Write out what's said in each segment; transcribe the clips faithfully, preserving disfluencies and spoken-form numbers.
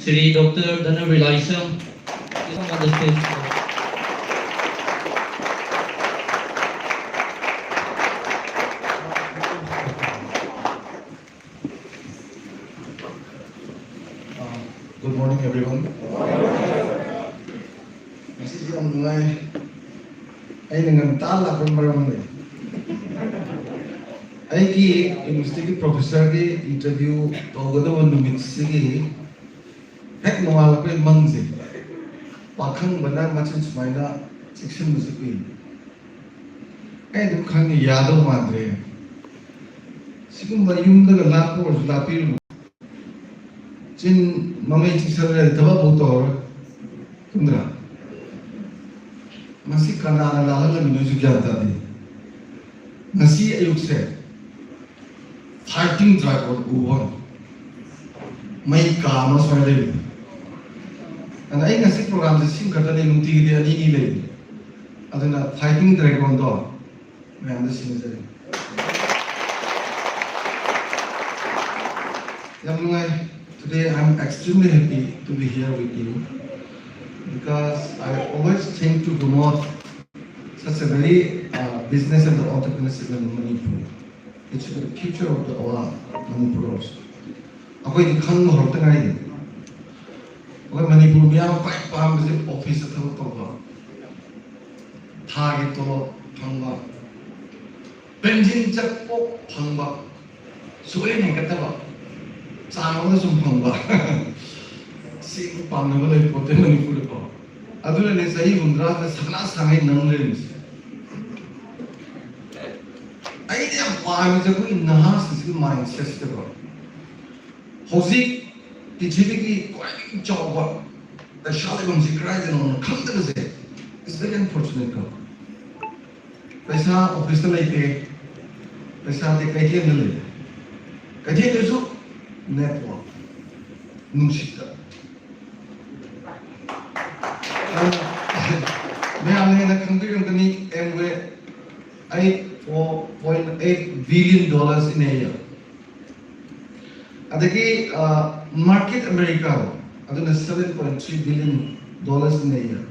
Shri Doctor Dhananjay Laisham, please come on the stage. Uh, good morning, everyone. ꯉꯁꯤꯁꯤ ꯌꯥꯝ ꯅꯨꯡꯉꯥꯏ꯫ ꯑꯩꯅ ꯉꯟꯇꯥ ꯂꯥꯛꯄꯒꯤ ꯃꯔꯝ ꯂꯩ꯫ ꯑꯩꯒꯤ universityꯒꯤ professorꯒꯤ interview ꯇꯧꯒꯗꯕ ꯅꯨꯃꯤꯠꯁꯤꯒꯤ ꯍꯦꯛ ꯅꯣꯡꯉꯥꯜꯂꯛꯄꯒꯤ ꯃꯪꯁꯦ, ꯄꯥꯈꯪꯕꯅ ꯃꯆꯤꯟ ꯁꯨꯃꯥꯏꯅ ꯆꯦꯛꯁꯤꯟꯕꯁꯦ ꯎꯏ꯫ ꯑꯩ ꯑꯗꯨꯝ ꯈꯪꯉꯤ, ꯌꯥꯗꯧ ꯃꯥꯟꯗ꯭ꯔꯦ꯫ ꯁꯤꯒꯨꯝꯕ ꯌꯨꯝꯗꯒ ꯂꯥꯛꯄ ꯑꯣꯏꯔꯁꯨ ꯂꯥꯛꯄꯤꯔꯨꯅꯨ꯫ ꯆꯤꯟ ꯃꯃꯩ ꯆꯤꯛꯁꯜꯂꯦ, ꯊꯕꯛ ꯑꯃꯨꯛ ꯇꯧꯔꯔꯣꯏ꯫ ꯆꯨꯝꯗ꯭ꯔꯥ? ꯃꯁꯤ ꯀꯅꯥꯅ ꯂꯥꯜꯍꯜꯂꯝꯃꯤꯅꯣꯁꯨ ꯒ꯭ꯌꯥꯟ ꯇꯥꯗꯦ꯫ ꯉꯁꯤ ꯑꯌꯨꯛꯁꯦ fighting dragon ꯎꯕ ꯋꯥꯅꯤ꯫ ꯃꯩ ꯀꯥ ꯑꯃ ꯁ꯭ꯋꯥꯏ ꯂꯩꯕꯗꯣ꯫ ꯑꯗꯨꯅ ꯑꯩ ꯉꯁꯤ programꯁꯦ ꯁꯤꯡ ꯈꯛꯇꯅꯦ, ꯅꯨꯡꯇꯤꯒꯤꯗꯤ ꯑꯅꯤ ꯑꯅꯤ ꯂꯩꯕꯅꯤ꯫ ꯑꯗꯨꯅ fighting dragonꯗꯣ ꯃꯌꯥꯝꯗ ꯁꯤꯟꯅꯖꯔꯤ꯫ ꯌꯥꯝ ꯅꯨꯡꯉꯥꯏ꯫ Today I'm extremely happy to be here with you because I always think to promote such a very uh, business and entrepreneurship in Manipur. It's the future of the our Manipur also. ꯑꯩꯈꯣꯏꯗꯤ ꯈꯪꯕ ꯍꯧꯔꯛꯇ ꯉꯥꯏꯔꯤ꯫ ꯑꯩꯈꯣꯏ ꯃꯅꯤꯄꯨꯔ ꯃꯤꯌꯥꯝ ꯈ꯭ꯋꯥꯏ ꯄꯥꯝꯕꯁꯦ officeꯇ ꯊꯕꯛ ꯇꯧꯕ, ꯊꯥꯒꯤ ꯇꯣꯂꯣꯞ ꯐꯪꯕ, pension ꯆꯠꯄ ꯐꯪꯕ, ꯁꯨꯛꯍꯦꯟ ꯍꯦꯟꯒꯠꯇꯕ, ꯆꯥꯡ ꯑꯃꯗ ꯁꯨꯝ ꯐꯪꯕ꯫ ꯁꯤ ꯄꯥꯝꯅꯕ ꯂꯩ ꯄꯣꯠꯇꯦ ꯃꯅꯤꯄꯨꯔꯗꯀꯣ꯫ ꯑꯗꯨꯅꯅꯦ ꯆꯍꯤ ꯍꯨꯝꯗ꯭ꯔꯥꯗ ꯁꯅꯥ ꯁꯥꯡꯉꯩ ꯅꯪ ꯂꯩꯔꯝꯃꯤꯁꯦ꯫ ꯑꯩꯅ ꯌꯥꯝ ꯄꯥꯝꯃꯤꯁꯦ ꯑꯩꯈꯣꯏꯒꯤ ꯅꯍꯥꯁꯤꯡꯁꯤꯒꯤ mindsetꯁꯤꯗꯀꯣ꯫ ꯍꯧꯖꯤꯛ ꯄ꯭ꯔꯤꯊꯤꯕꯤꯒꯤ ꯈ꯭ꯋꯥꯏꯗꯒꯤ ꯆꯥꯎꯕ ꯄꯩꯁꯥ ꯂꯩꯐꯝꯁꯤ ꯀꯗꯥꯏꯗꯅꯣꯅ ꯈꯪꯗꯕꯁꯦ, it's very unfortunate ꯀꯣ꯫ ꯄꯩꯁꯥ officeꯇ ꯂꯩꯇꯦ, ꯄꯩꯁꯥꯗꯤ ꯀꯩꯊꯦꯜꯗ ꯂꯩ꯫ ꯀꯩꯊꯦꯜꯗꯁꯨ network, ꯅꯨꯡꯁꯤꯠꯇ꯫ ꯑꯗꯨꯅ ꯃꯌꯥꯝꯅ ꯍꯦꯟꯅ ꯈꯪꯕꯤꯔꯝꯒꯅꯤ, Amway eight point eight billion dollars in a year꯫ ꯑꯗꯒꯤ market America ꯑꯗꯨꯅ seven point three billion dollars in a year.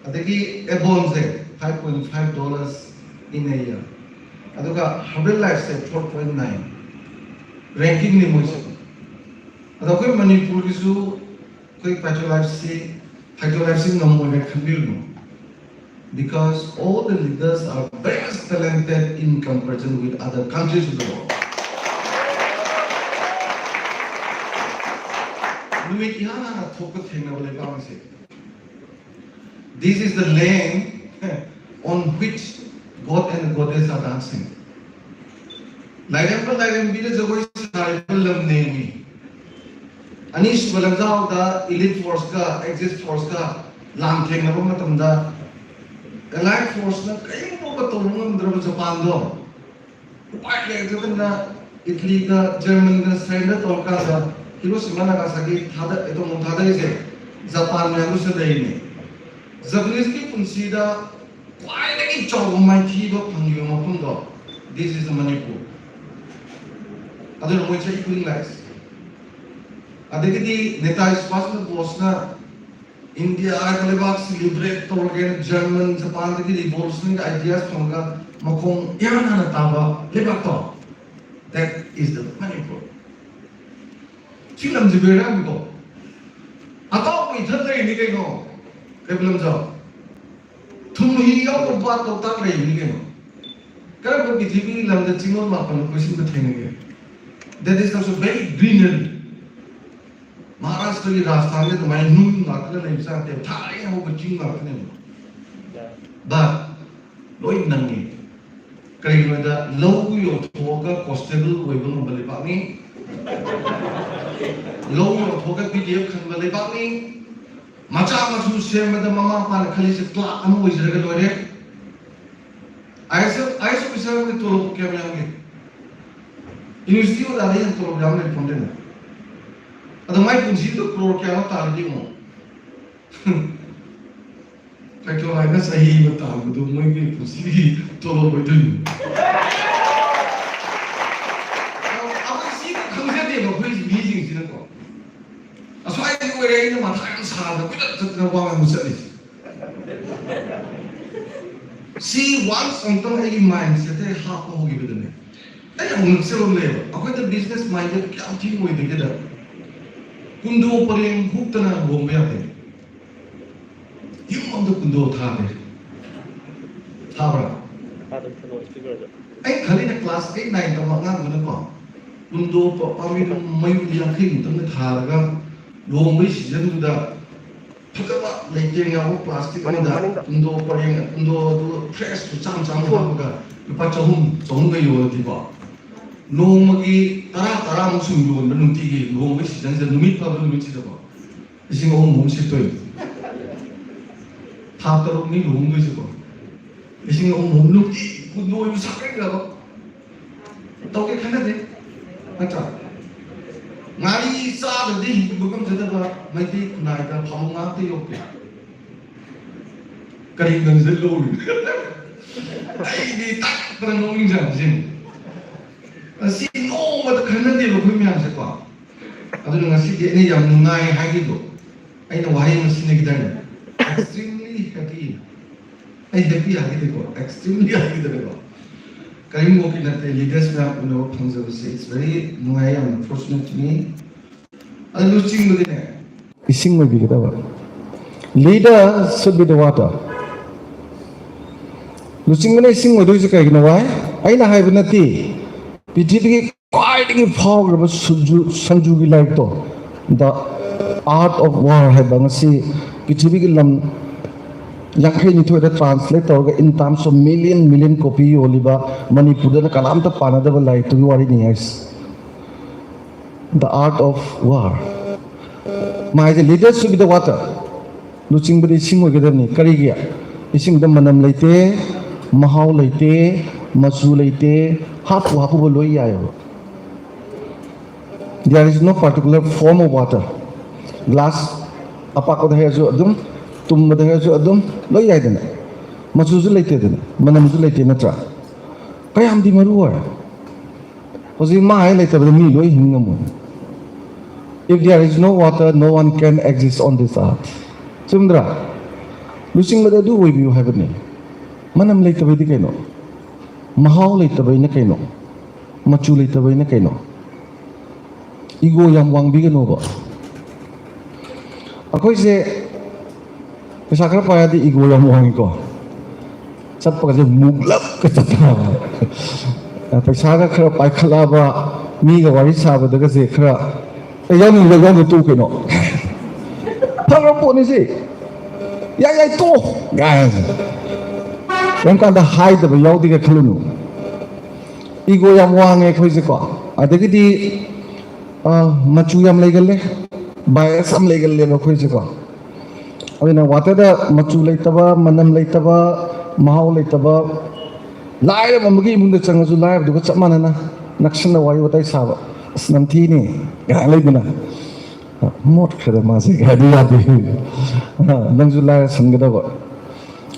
ꯑꯗꯒꯤ Avonꯁꯦ five point five dollars in a year. ꯑꯗꯨꯒ Herbalife ꯁꯦ four point nine. Rankingꯅꯤ ꯃꯣꯏꯁꯦ. ꯑꯗꯣ ꯑꯩꯈꯣꯏ ꯃꯅꯤꯄꯨꯔꯒꯤꯁꯨ ꯑꯩꯈꯣꯏ Phytolifeꯁꯤ, Phytolifeꯁꯤ ꯉꯝꯃꯣꯏꯅ ꯈꯟꯕꯤꯔꯨꯅꯨ. Because all the leaders are very talented in comparison with other countries of the world. ꯅꯨꯃꯤꯠ ꯏꯍꯥꯟ ꯍꯥꯟꯅ ꯊꯣꯛꯄ ꯊꯦꯡꯅꯕ ꯂꯩꯕꯥꯛꯁꯦ. This is the land on which God and goddess are dancing. ꯂꯥꯏꯔꯦꯝꯕ ꯂꯥꯏꯔꯦꯝꯕꯤꯅ ꯖꯒꯣꯏ ꯁꯥꯔꯤꯕ ꯂꯝꯅꯦꯃꯤ. ꯑꯅꯤꯁꯨꯕ ꯂꯝꯖꯥꯎꯗ elite forceꯀ Axis forceꯀ ꯂꯥꯟ ꯊꯦꯡꯅꯕ ꯃꯇꯝꯗ allied forceꯅ ꯀꯔꯤꯒꯨꯝꯕ ꯇꯧꯕ ꯉꯝꯗ꯭ꯔꯕ ꯖꯄꯥꯟꯗꯣ, ꯎꯄꯥꯏ ꯂꯩꯇꯗꯅ ꯏꯇꯂꯤꯒ ꯖꯔꯃꯟꯒ surrender ꯇꯧꯔꯀꯥꯟꯗ Hiroshima Nagasaki ꯊꯥꯗ ꯑꯦꯇꯣꯝ ꯕꯣꯝ ꯊꯥꯗꯔꯤꯁꯦ ꯖꯄꯥꯟ ꯃꯌꯥꯝꯗꯨꯁꯨ ꯂꯩꯔꯤꯅꯦ. Japaneseꯀꯤ ꯄꯨꯟꯁꯤꯗ ꯈ꯭ꯋꯥꯏꯗꯒꯤ ꯆꯥꯎꯕ ꯃꯥꯏꯊꯤꯕ ꯐꯪꯈꯤꯕ ꯃꯐꯝꯗꯣ, this is Manipur. ꯑꯗꯨꯅ ꯃꯣꯏ ꯆꯍꯤ ꯈꯨꯗꯤꯡ ꯂꯥꯛꯏꯁꯦ. ꯑꯗꯒꯤꯗꯤ ꯅꯦꯇꯥꯖꯤ ꯁꯨꯚꯥꯁ ꯆꯟꯗ꯭ꯔ ꯕꯣꯁꯅ ꯏꯟꯗꯤꯌꯥ ꯍꯥꯏꯕ ꯂꯩꯕꯥꯛꯁꯤ liberate ꯇꯧꯔꯒꯦꯅ ꯖꯔꯃꯟ ꯖꯄꯥꯟꯗꯒꯤ revolutionary ideas ꯐꯪꯉꯒ ꯃꯈꯣꯡ ꯏꯍꯥꯟ ꯍꯥꯟꯅ ꯇꯥꯕ ꯂꯩꯕꯥꯛꯇꯣ, that is the Manipur. ꯁꯤ ꯂꯝꯁꯤ ꯕꯦꯔꯥꯅꯤꯀꯣ. ꯑꯇꯥꯎꯕ ꯏꯊꯠ ꯂꯩꯔꯤꯅꯤ ꯀꯩꯅꯣ. ꯀꯩꯕꯨꯜ ꯂꯝꯖꯥꯎ, ꯊꯨꯝ ꯃꯍꯤ ꯌꯥꯎꯗꯕ ꯄꯥꯠ ꯂꯣꯛꯇꯥꯛ ꯂꯩꯔꯤꯅꯤ ꯀꯩꯅꯣ. ꯀꯔꯝꯕ ꯄ꯭ꯔꯤꯊꯤꯕꯤꯒꯤ ꯂꯝꯗ ꯆꯤꯡꯂꯣꯟ ꯃꯥꯄꯟ ꯀꯣꯏꯁꯤꯟꯕ ꯊꯦꯡꯅꯒꯦ? That is also very greenery. ꯃꯍꯥꯔꯥꯁꯇ꯭ꯔꯒꯤ ꯔꯥꯖꯁꯊꯥꯟꯁꯦ ꯑꯗꯨꯃꯥꯏꯅ ꯅꯨꯡ ꯉꯥꯛꯇꯅ ꯂꯩꯕ ꯖꯥꯠ ꯅꯠꯇꯦ, ꯊꯥꯏꯅ ꯍꯧꯕ ꯆꯤꯡ ꯉꯥꯛꯇꯅꯦꯕ. But ꯂꯣꯏ ꯅꯪꯉꯤ. ꯀꯔꯤꯒꯤꯅꯣꯗ ꯂꯧ ꯌꯣꯟꯊꯣꯛꯑꯒ constable ꯑꯣꯏꯕ ꯉꯝꯕ ꯂꯩꯕꯥꯛꯅꯤ. ꯂꯧ ꯌꯣꯟꯊꯣꯛꯑꯒ PDF ꯈꯟꯕ ꯂꯩꯕꯥꯛꯅꯤ. ꯃꯆꯥ ꯃꯁꯨ ꯁꯦꯝꯕꯗ ꯃꯃꯥ ꯃꯄꯥꯅ ꯈꯜꯂꯤꯁꯦ clerk ꯑꯃ ꯑꯣꯏꯖꯔꯒ ꯂꯣꯏꯔꯦ. IAS, IAS officer ꯑꯃꯒꯤ ꯇꯣꯂꯣꯞ ꯀꯌꯥꯝ ꯌꯥꯝꯒꯦ? University ꯑꯣꯖꯥꯗ ꯍꯦꯟꯅ ꯇꯣꯂꯣꯞ ꯌꯥꯝ ꯂꯩ ꯐꯣꯟꯗꯦꯅ. ꯑꯗꯣ ꯃꯥꯏ ꯄꯨꯟꯁꯤꯗ crore ꯀꯌꯥꯅꯣ ꯇꯥꯔꯗꯤ ꯌꯦꯡꯉꯣ. Phytolifeꯅ ꯆꯍꯤ ꯑꯃ ꯇꯥꯟꯕꯗꯨ ꯃꯣꯏꯒꯤ ꯄꯨꯟꯁꯤꯒꯤ ꯇꯣꯂꯣꯞ ꯑꯣꯏꯗꯣꯏꯅꯤ꯫ ꯑꯩꯈꯣꯏ ꯁꯤꯗ ꯈꯪꯖꯗꯦꯕ ꯑꯩꯈꯣꯏ ꯃꯤꯁꯤꯡꯁꯤꯅꯀꯣ꯫ ꯑꯁ꯭ꯋꯥꯏꯗ ꯑꯣꯏꯔꯦ, ꯑꯩꯅ ꯃꯊꯥ ꯌꯥꯝ ꯁꯥꯗꯅ ꯀꯣꯏꯆꯠ ꯆꯠꯇꯅ ꯋꯥ ꯉꯥꯡꯕ ꯆꯠꯂꯤꯁꯦ꯫ ꯁꯤ ꯋꯥꯟꯁ ꯑꯃꯨꯛꯇꯪ ꯑꯩꯒꯤ ꯃꯥꯏꯟꯁꯦꯠꯇ ꯍꯥꯞꯄ ꯍꯧꯈꯤꯕꯗꯅꯦ, ꯑꯩ ꯌꯥꯝ ꯉꯛꯆꯕ ꯑꯃ ꯂꯩꯌꯦꯕ꯫ ꯑꯩꯈꯣꯏꯗ ꯕꯤꯖꯤꯅꯦꯁ ꯃꯥꯏꯟꯗꯦꯠ ꯀꯌꯥꯝ ꯊꯤꯅ ꯑꯣꯏꯗꯒꯦꯗ, ꯀꯨꯟꯗꯣ ꯄꯔꯦꯡ ꯍꯨꯛꯇꯅ ꯂꯨꯍꯣꯡꯕ ꯌꯥꯗꯦ꯫ ꯌꯨꯝ ꯑꯝꯗ ꯀꯨꯟꯗꯣ ꯊꯥꯗꯦ꯫ ꯊꯥꯕ꯭ꯔꯥ? ꯑꯩ ꯈꯜꯂꯤꯅ ꯀ꯭ꯂꯥꯁ ꯑꯩꯠ ꯅꯥꯏꯟ ꯇꯝꯕ ꯑꯉꯥꯡꯗꯨꯅꯀꯣ, ꯀꯨꯟꯗꯣ ꯄ-, ꯄꯥꯝꯕꯤꯗꯨ ꯃꯌꯨꯝ ꯌꯥꯡꯈꯩ ꯃꯨꯛꯇꯪꯒ ꯊꯥꯔꯒ ꯂꯨꯍꯣꯡꯕꯒꯤ ꯁꯤꯖꯟꯗꯨꯗ ꯐꯖꯕ ꯂꯩꯇꯦꯡ ꯌꯥꯎꯕ ꯄ꯭ꯂꯥꯁꯇꯤꯛ ꯑꯃꯗ ꯀꯨꯟꯗꯣ ꯄꯔꯦꯡ, ꯀꯨꯟꯗꯣ ꯑꯗꯨ ꯐ꯭ꯔꯦꯁꯇꯨ ꯆꯥꯝ ꯆꯥꯝ ꯍꯥꯞꯄꯒ ꯂꯨꯄꯥ ꯆꯍꯨꯝ, ꯆꯍꯨꯝꯒ ꯌꯣꯜꯂꯗꯤꯀꯣ, ꯅꯣꯡꯃꯒꯤ ꯇꯔꯥ, ꯇꯔꯥꯃꯨꯛ ꯁꯨꯝ ꯌꯣꯟꯕ ꯅꯨꯡꯇꯤꯒꯤ ꯂꯨꯍꯣꯡꯕꯒꯤ ꯁꯤꯖꯟꯁꯤꯗ, ꯅꯨꯃꯤꯠ ꯐꯕ ꯅꯨꯃꯤꯠꯁꯤꯗꯀꯣ, ꯂꯤꯁꯤꯡ ꯑꯍꯨꯝ ꯑꯍꯨꯝ ꯁꯤꯠꯇꯣꯏꯅꯤ꯫ ꯊꯥ ꯇꯔꯨꯛꯅꯤ ꯂꯨꯍꯣꯡꯗꯣꯏꯁꯤꯀꯣ꯫ ꯂꯤꯁꯤꯡ ꯑꯍꯨꯝ ꯑꯍꯨꯝ ꯅꯨꯡꯇꯤ ꯀꯨꯟꯗꯣ ꯑꯣꯏꯕ ꯁꯥꯀꯩꯗꯕ ꯇꯧꯒꯦ ꯈꯟꯅꯗꯦ꯫ ꯅꯠꯇ꯭ꯔꯥ? ꯉꯥꯔꯤ ꯆꯥꯗ꯭ꯔꯗꯤ ꯍꯤꯡꯕ ꯉꯝꯖꯗꯕ ꯃꯩꯇꯩ ꯈꯨꯟꯅꯥꯏꯗ ꯐꯥꯃꯨꯡ ꯉꯥꯛꯇ ꯌꯣꯛꯇꯦ꯫ ꯀꯔꯤ ꯅꯪꯁꯤꯜꯂꯨꯔꯤ? ꯑꯩꯗꯤ ꯇꯥꯛꯄꯗ ꯅꯣꯛꯅꯤꯡꯖꯥꯠꯅꯤ꯫ ꯑꯁꯤ ꯅꯣꯡꯃꯗ ꯈꯟꯅꯗꯦꯕ ꯑꯩꯈꯣꯏ ꯃꯌꯥꯝꯁꯦꯀꯣ꯫ ꯑꯗꯨꯅ ꯉꯁꯤꯗꯤ ꯑꯩꯅ ꯌꯥꯝ ꯅꯨꯡꯉꯥꯏ ꯍꯥꯏꯈꯤꯕꯗꯣ, ꯑꯩꯅ ꯋꯥꯍꯩ ꯑꯃ ꯁꯤꯖꯤꯟꯅꯈꯤꯗꯥꯏꯅꯦ? Extremely happy꯫ ꯑꯩ ꯍꯦꯄꯤ ꯍꯥꯏꯈꯤꯗꯦꯀꯣ, ꯑꯦꯛꯁꯇ꯭ꯔꯤꯝꯂꯤ ꯍꯥꯏꯈꯤꯗꯕꯀꯣ꯫ ꯀꯔꯤꯝꯐꯥꯎꯒꯤ ꯅꯠꯇꯦ, ꯂꯤꯗꯔꯁ ꯃꯌꯥꯝ ꯎꯅꯕ ꯐꯪꯖꯕꯁꯦ, it's very ꯅꯨꯡꯉꯥꯏ, ꯌꯥꯝꯅ fortunate to me꯫ ꯑꯗꯨ ꯂꯨꯆꯤꯡꯕꯗꯤꯅꯦ, ꯏꯁꯤꯡ ꯑꯣꯏꯕꯤꯒꯗꯕ꯫ Leader should be the water꯫ ꯂꯨꯆꯤꯡꯕꯅ ꯏꯁꯤꯡ ꯑꯣꯏꯗꯣꯏꯁꯦ ꯀꯩꯒꯤꯅꯣ? ꯋꯥꯏ, ꯑꯩꯅ ꯍꯥꯏꯕ ꯅꯠꯇꯦ, ꯄ꯭ꯔꯤꯊꯤꯕꯤꯒꯤ ꯈ꯭ꯋꯥꯏꯗꯒꯤ ꯐꯥꯎꯈ꯭ꯔꯕ ꯁꯨꯖꯨ-, ꯁꯪꯖꯨꯒꯤ ꯂꯥꯏꯔꯤꯛꯇꯣ, The Art of War ꯍꯥꯏꯕ, ꯉꯁꯤ ꯄ꯭ꯔꯤꯊꯤꯕꯤꯒꯤ ꯂꯝ ꯌꯥꯡꯈꯩ ꯅꯤꯊꯣꯏꯗ translate ꯇꯧꯔꯒ in terms of million million copy ꯌꯣꯜꯂꯤꯕ, ꯃꯅꯤꯄꯨꯔꯗꯅ ꯀꯅꯥꯝꯇ ꯄꯥꯅꯗꯕ ꯂꯥꯏꯔꯤꯛꯇꯨꯒꯤ ꯋꯥꯔꯤꯅꯤ ꯍꯥꯏꯁꯦ꯫ The Art of War꯫ ꯃꯥ ꯍꯥꯏꯁꯦ, "Leaders should be the water꯫" ꯂꯨꯆꯤꯡꯕꯗꯤ ꯏꯁꯤꯡ ꯑꯣꯏꯒꯗꯕꯅꯤ꯫ ꯀꯔꯤꯒꯤ? ꯏꯁꯤꯡꯗ ꯃꯅꯝ ꯂꯩꯇꯦ, ꯃꯍꯥꯎ ꯂꯩꯇꯦ, ꯃꯆꯨ ꯂꯩꯇꯦ, ꯍꯥꯞꯄꯨ ꯍꯥꯞꯄꯨꯕ ꯂꯣꯏ ꯌꯥꯏꯑꯕ꯫ There is no particular form of water꯫ Glass ꯑꯄꯥꯛꯄꯗ ꯍꯩꯔꯁꯨ ꯑꯗꯨꯝ, ꯇꯨꯝꯕꯗ ꯍꯩꯔꯁꯨ ꯑꯗꯨꯝ ꯂꯣꯏ ꯌꯥꯏꯗꯅ꯫ ꯃꯆꯨꯁꯨ ꯂꯩꯇꯦꯗꯅ, ꯃꯅꯝꯁꯨ ꯂꯩꯇꯦ, ꯅꯠꯇ꯭ꯔꯥ? ꯀꯌꯥꯝꯗꯤ ꯃꯔꯨ ꯑꯣꯏ꯫ ꯍꯧꯖꯤꯛ ꯃꯥ ꯍꯦꯛ ꯂꯩꯇꯕꯗ ꯃꯤ ꯂꯣꯏ ꯍꯤꯡ ꯉꯝꯃꯣꯏ꯫ If there is no water, no one can exist on this earth. ꯆꯨꯝꯗ꯭ꯔꯥ? ꯂꯨꯆꯤꯡꯕꯗ ꯑꯗꯨ ꯑꯣꯏꯕꯤꯌꯨ ꯍꯥꯏꯕꯅꯤ꯫ ꯃꯅꯝ ꯂꯩꯇꯕꯩꯗꯤ ꯀꯩꯅꯣ? ꯃꯍꯥꯎ ꯂꯩꯇꯕꯩꯅ ꯀꯩꯅꯣ? ꯃꯆꯨ ꯂꯩꯇꯕꯩꯅ ꯀꯩꯅꯣ? ꯏꯒꯣ ꯌꯥꯝ ꯋꯥꯡꯕꯤꯒꯅꯣꯕ꯫ ꯑꯩꯈꯣꯏꯁꯦ ꯄꯩꯁꯥ ꯈꯔ ꯄꯥꯏꯔꯗꯤ ꯏꯒꯣ ꯌꯥꯝ ꯋꯥꯡꯉꯤꯀꯣ꯫ ꯆꯠꯄꯒꯁꯦ ꯃꯨꯛꯂꯞꯀ ꯆꯠꯄ꯫ ꯄꯩꯁꯥꯒ ꯈꯔ ꯄꯥꯏꯈꯠꯂꯛꯑꯕ, ꯃꯤꯒ ꯋꯥꯔꯤ ꯁꯥꯕꯗꯒꯁꯦ ꯈꯔ, "ꯑꯦ, ꯌꯥꯎꯅꯤꯡꯕ ꯌꯥꯎꯅ ꯇꯣꯛꯎ ꯀꯩꯅꯣ꯫ ꯐꯈ꯭ꯔ ꯄꯣꯠꯅꯤ ꯁꯤ꯫ ꯌꯥꯏ, ꯌꯥꯏ, ꯇꯣꯛꯑꯣ" ꯀꯥꯏꯅ꯫ ꯀꯔꯤꯝ ꯀꯥꯟꯗ ꯍꯥꯏꯗꯕ ꯌꯥꯎꯗꯦꯒ ꯈꯜꯂꯨꯅꯨ꯫ ꯏꯒꯣ ꯌꯥꯝ ꯋꯥꯡꯉꯦ ꯑꯩꯈꯣꯏꯁꯦꯀꯣ꯫ ꯑꯗꯒꯤꯗꯤ, ꯑ, ꯃꯆꯨ ꯌꯥꯝ ꯂꯩꯒꯜꯂꯦ, ꯕꯥꯏꯁ ꯌꯥꯝ ꯂꯩꯒꯜꯂꯦꯕ ꯑꯩꯈꯣꯏꯁꯦꯀꯣ꯫ ꯑꯗꯨꯅ ꯋꯥꯇꯔꯗ ꯃꯆꯨ ꯂꯩꯇꯕ, ꯃꯅꯝ ꯂꯩꯇꯕ, ꯃꯍꯥꯎ ꯂꯩꯇꯕ, ꯂꯥꯏꯔꯕ ꯑꯃꯒꯤ ꯏꯃꯨꯡꯗ ꯆꯪꯉꯁꯨ ꯂꯥꯏꯔꯕꯗꯨꯒ ꯆꯞ ꯃꯥꯟꯅꯅ ꯅꯛꯁꯟꯅ ꯋꯥꯔꯤ ꯋꯥꯇꯥꯏ ꯁꯥꯕ, "ꯑꯁ, ꯅꯝꯊꯤꯅꯦ" ꯀꯥꯏꯅ ꯂꯩꯗꯅ, "ꯃꯣꯠꯈ꯭ꯔꯦꯗ ꯃꯥꯁꯦ" ꯀꯥꯏꯗꯤ ꯌꯥꯗꯦ꯫ ꯅꯪꯁꯨ ꯂꯥꯏꯔ ꯁꯟꯒꯗꯕ꯫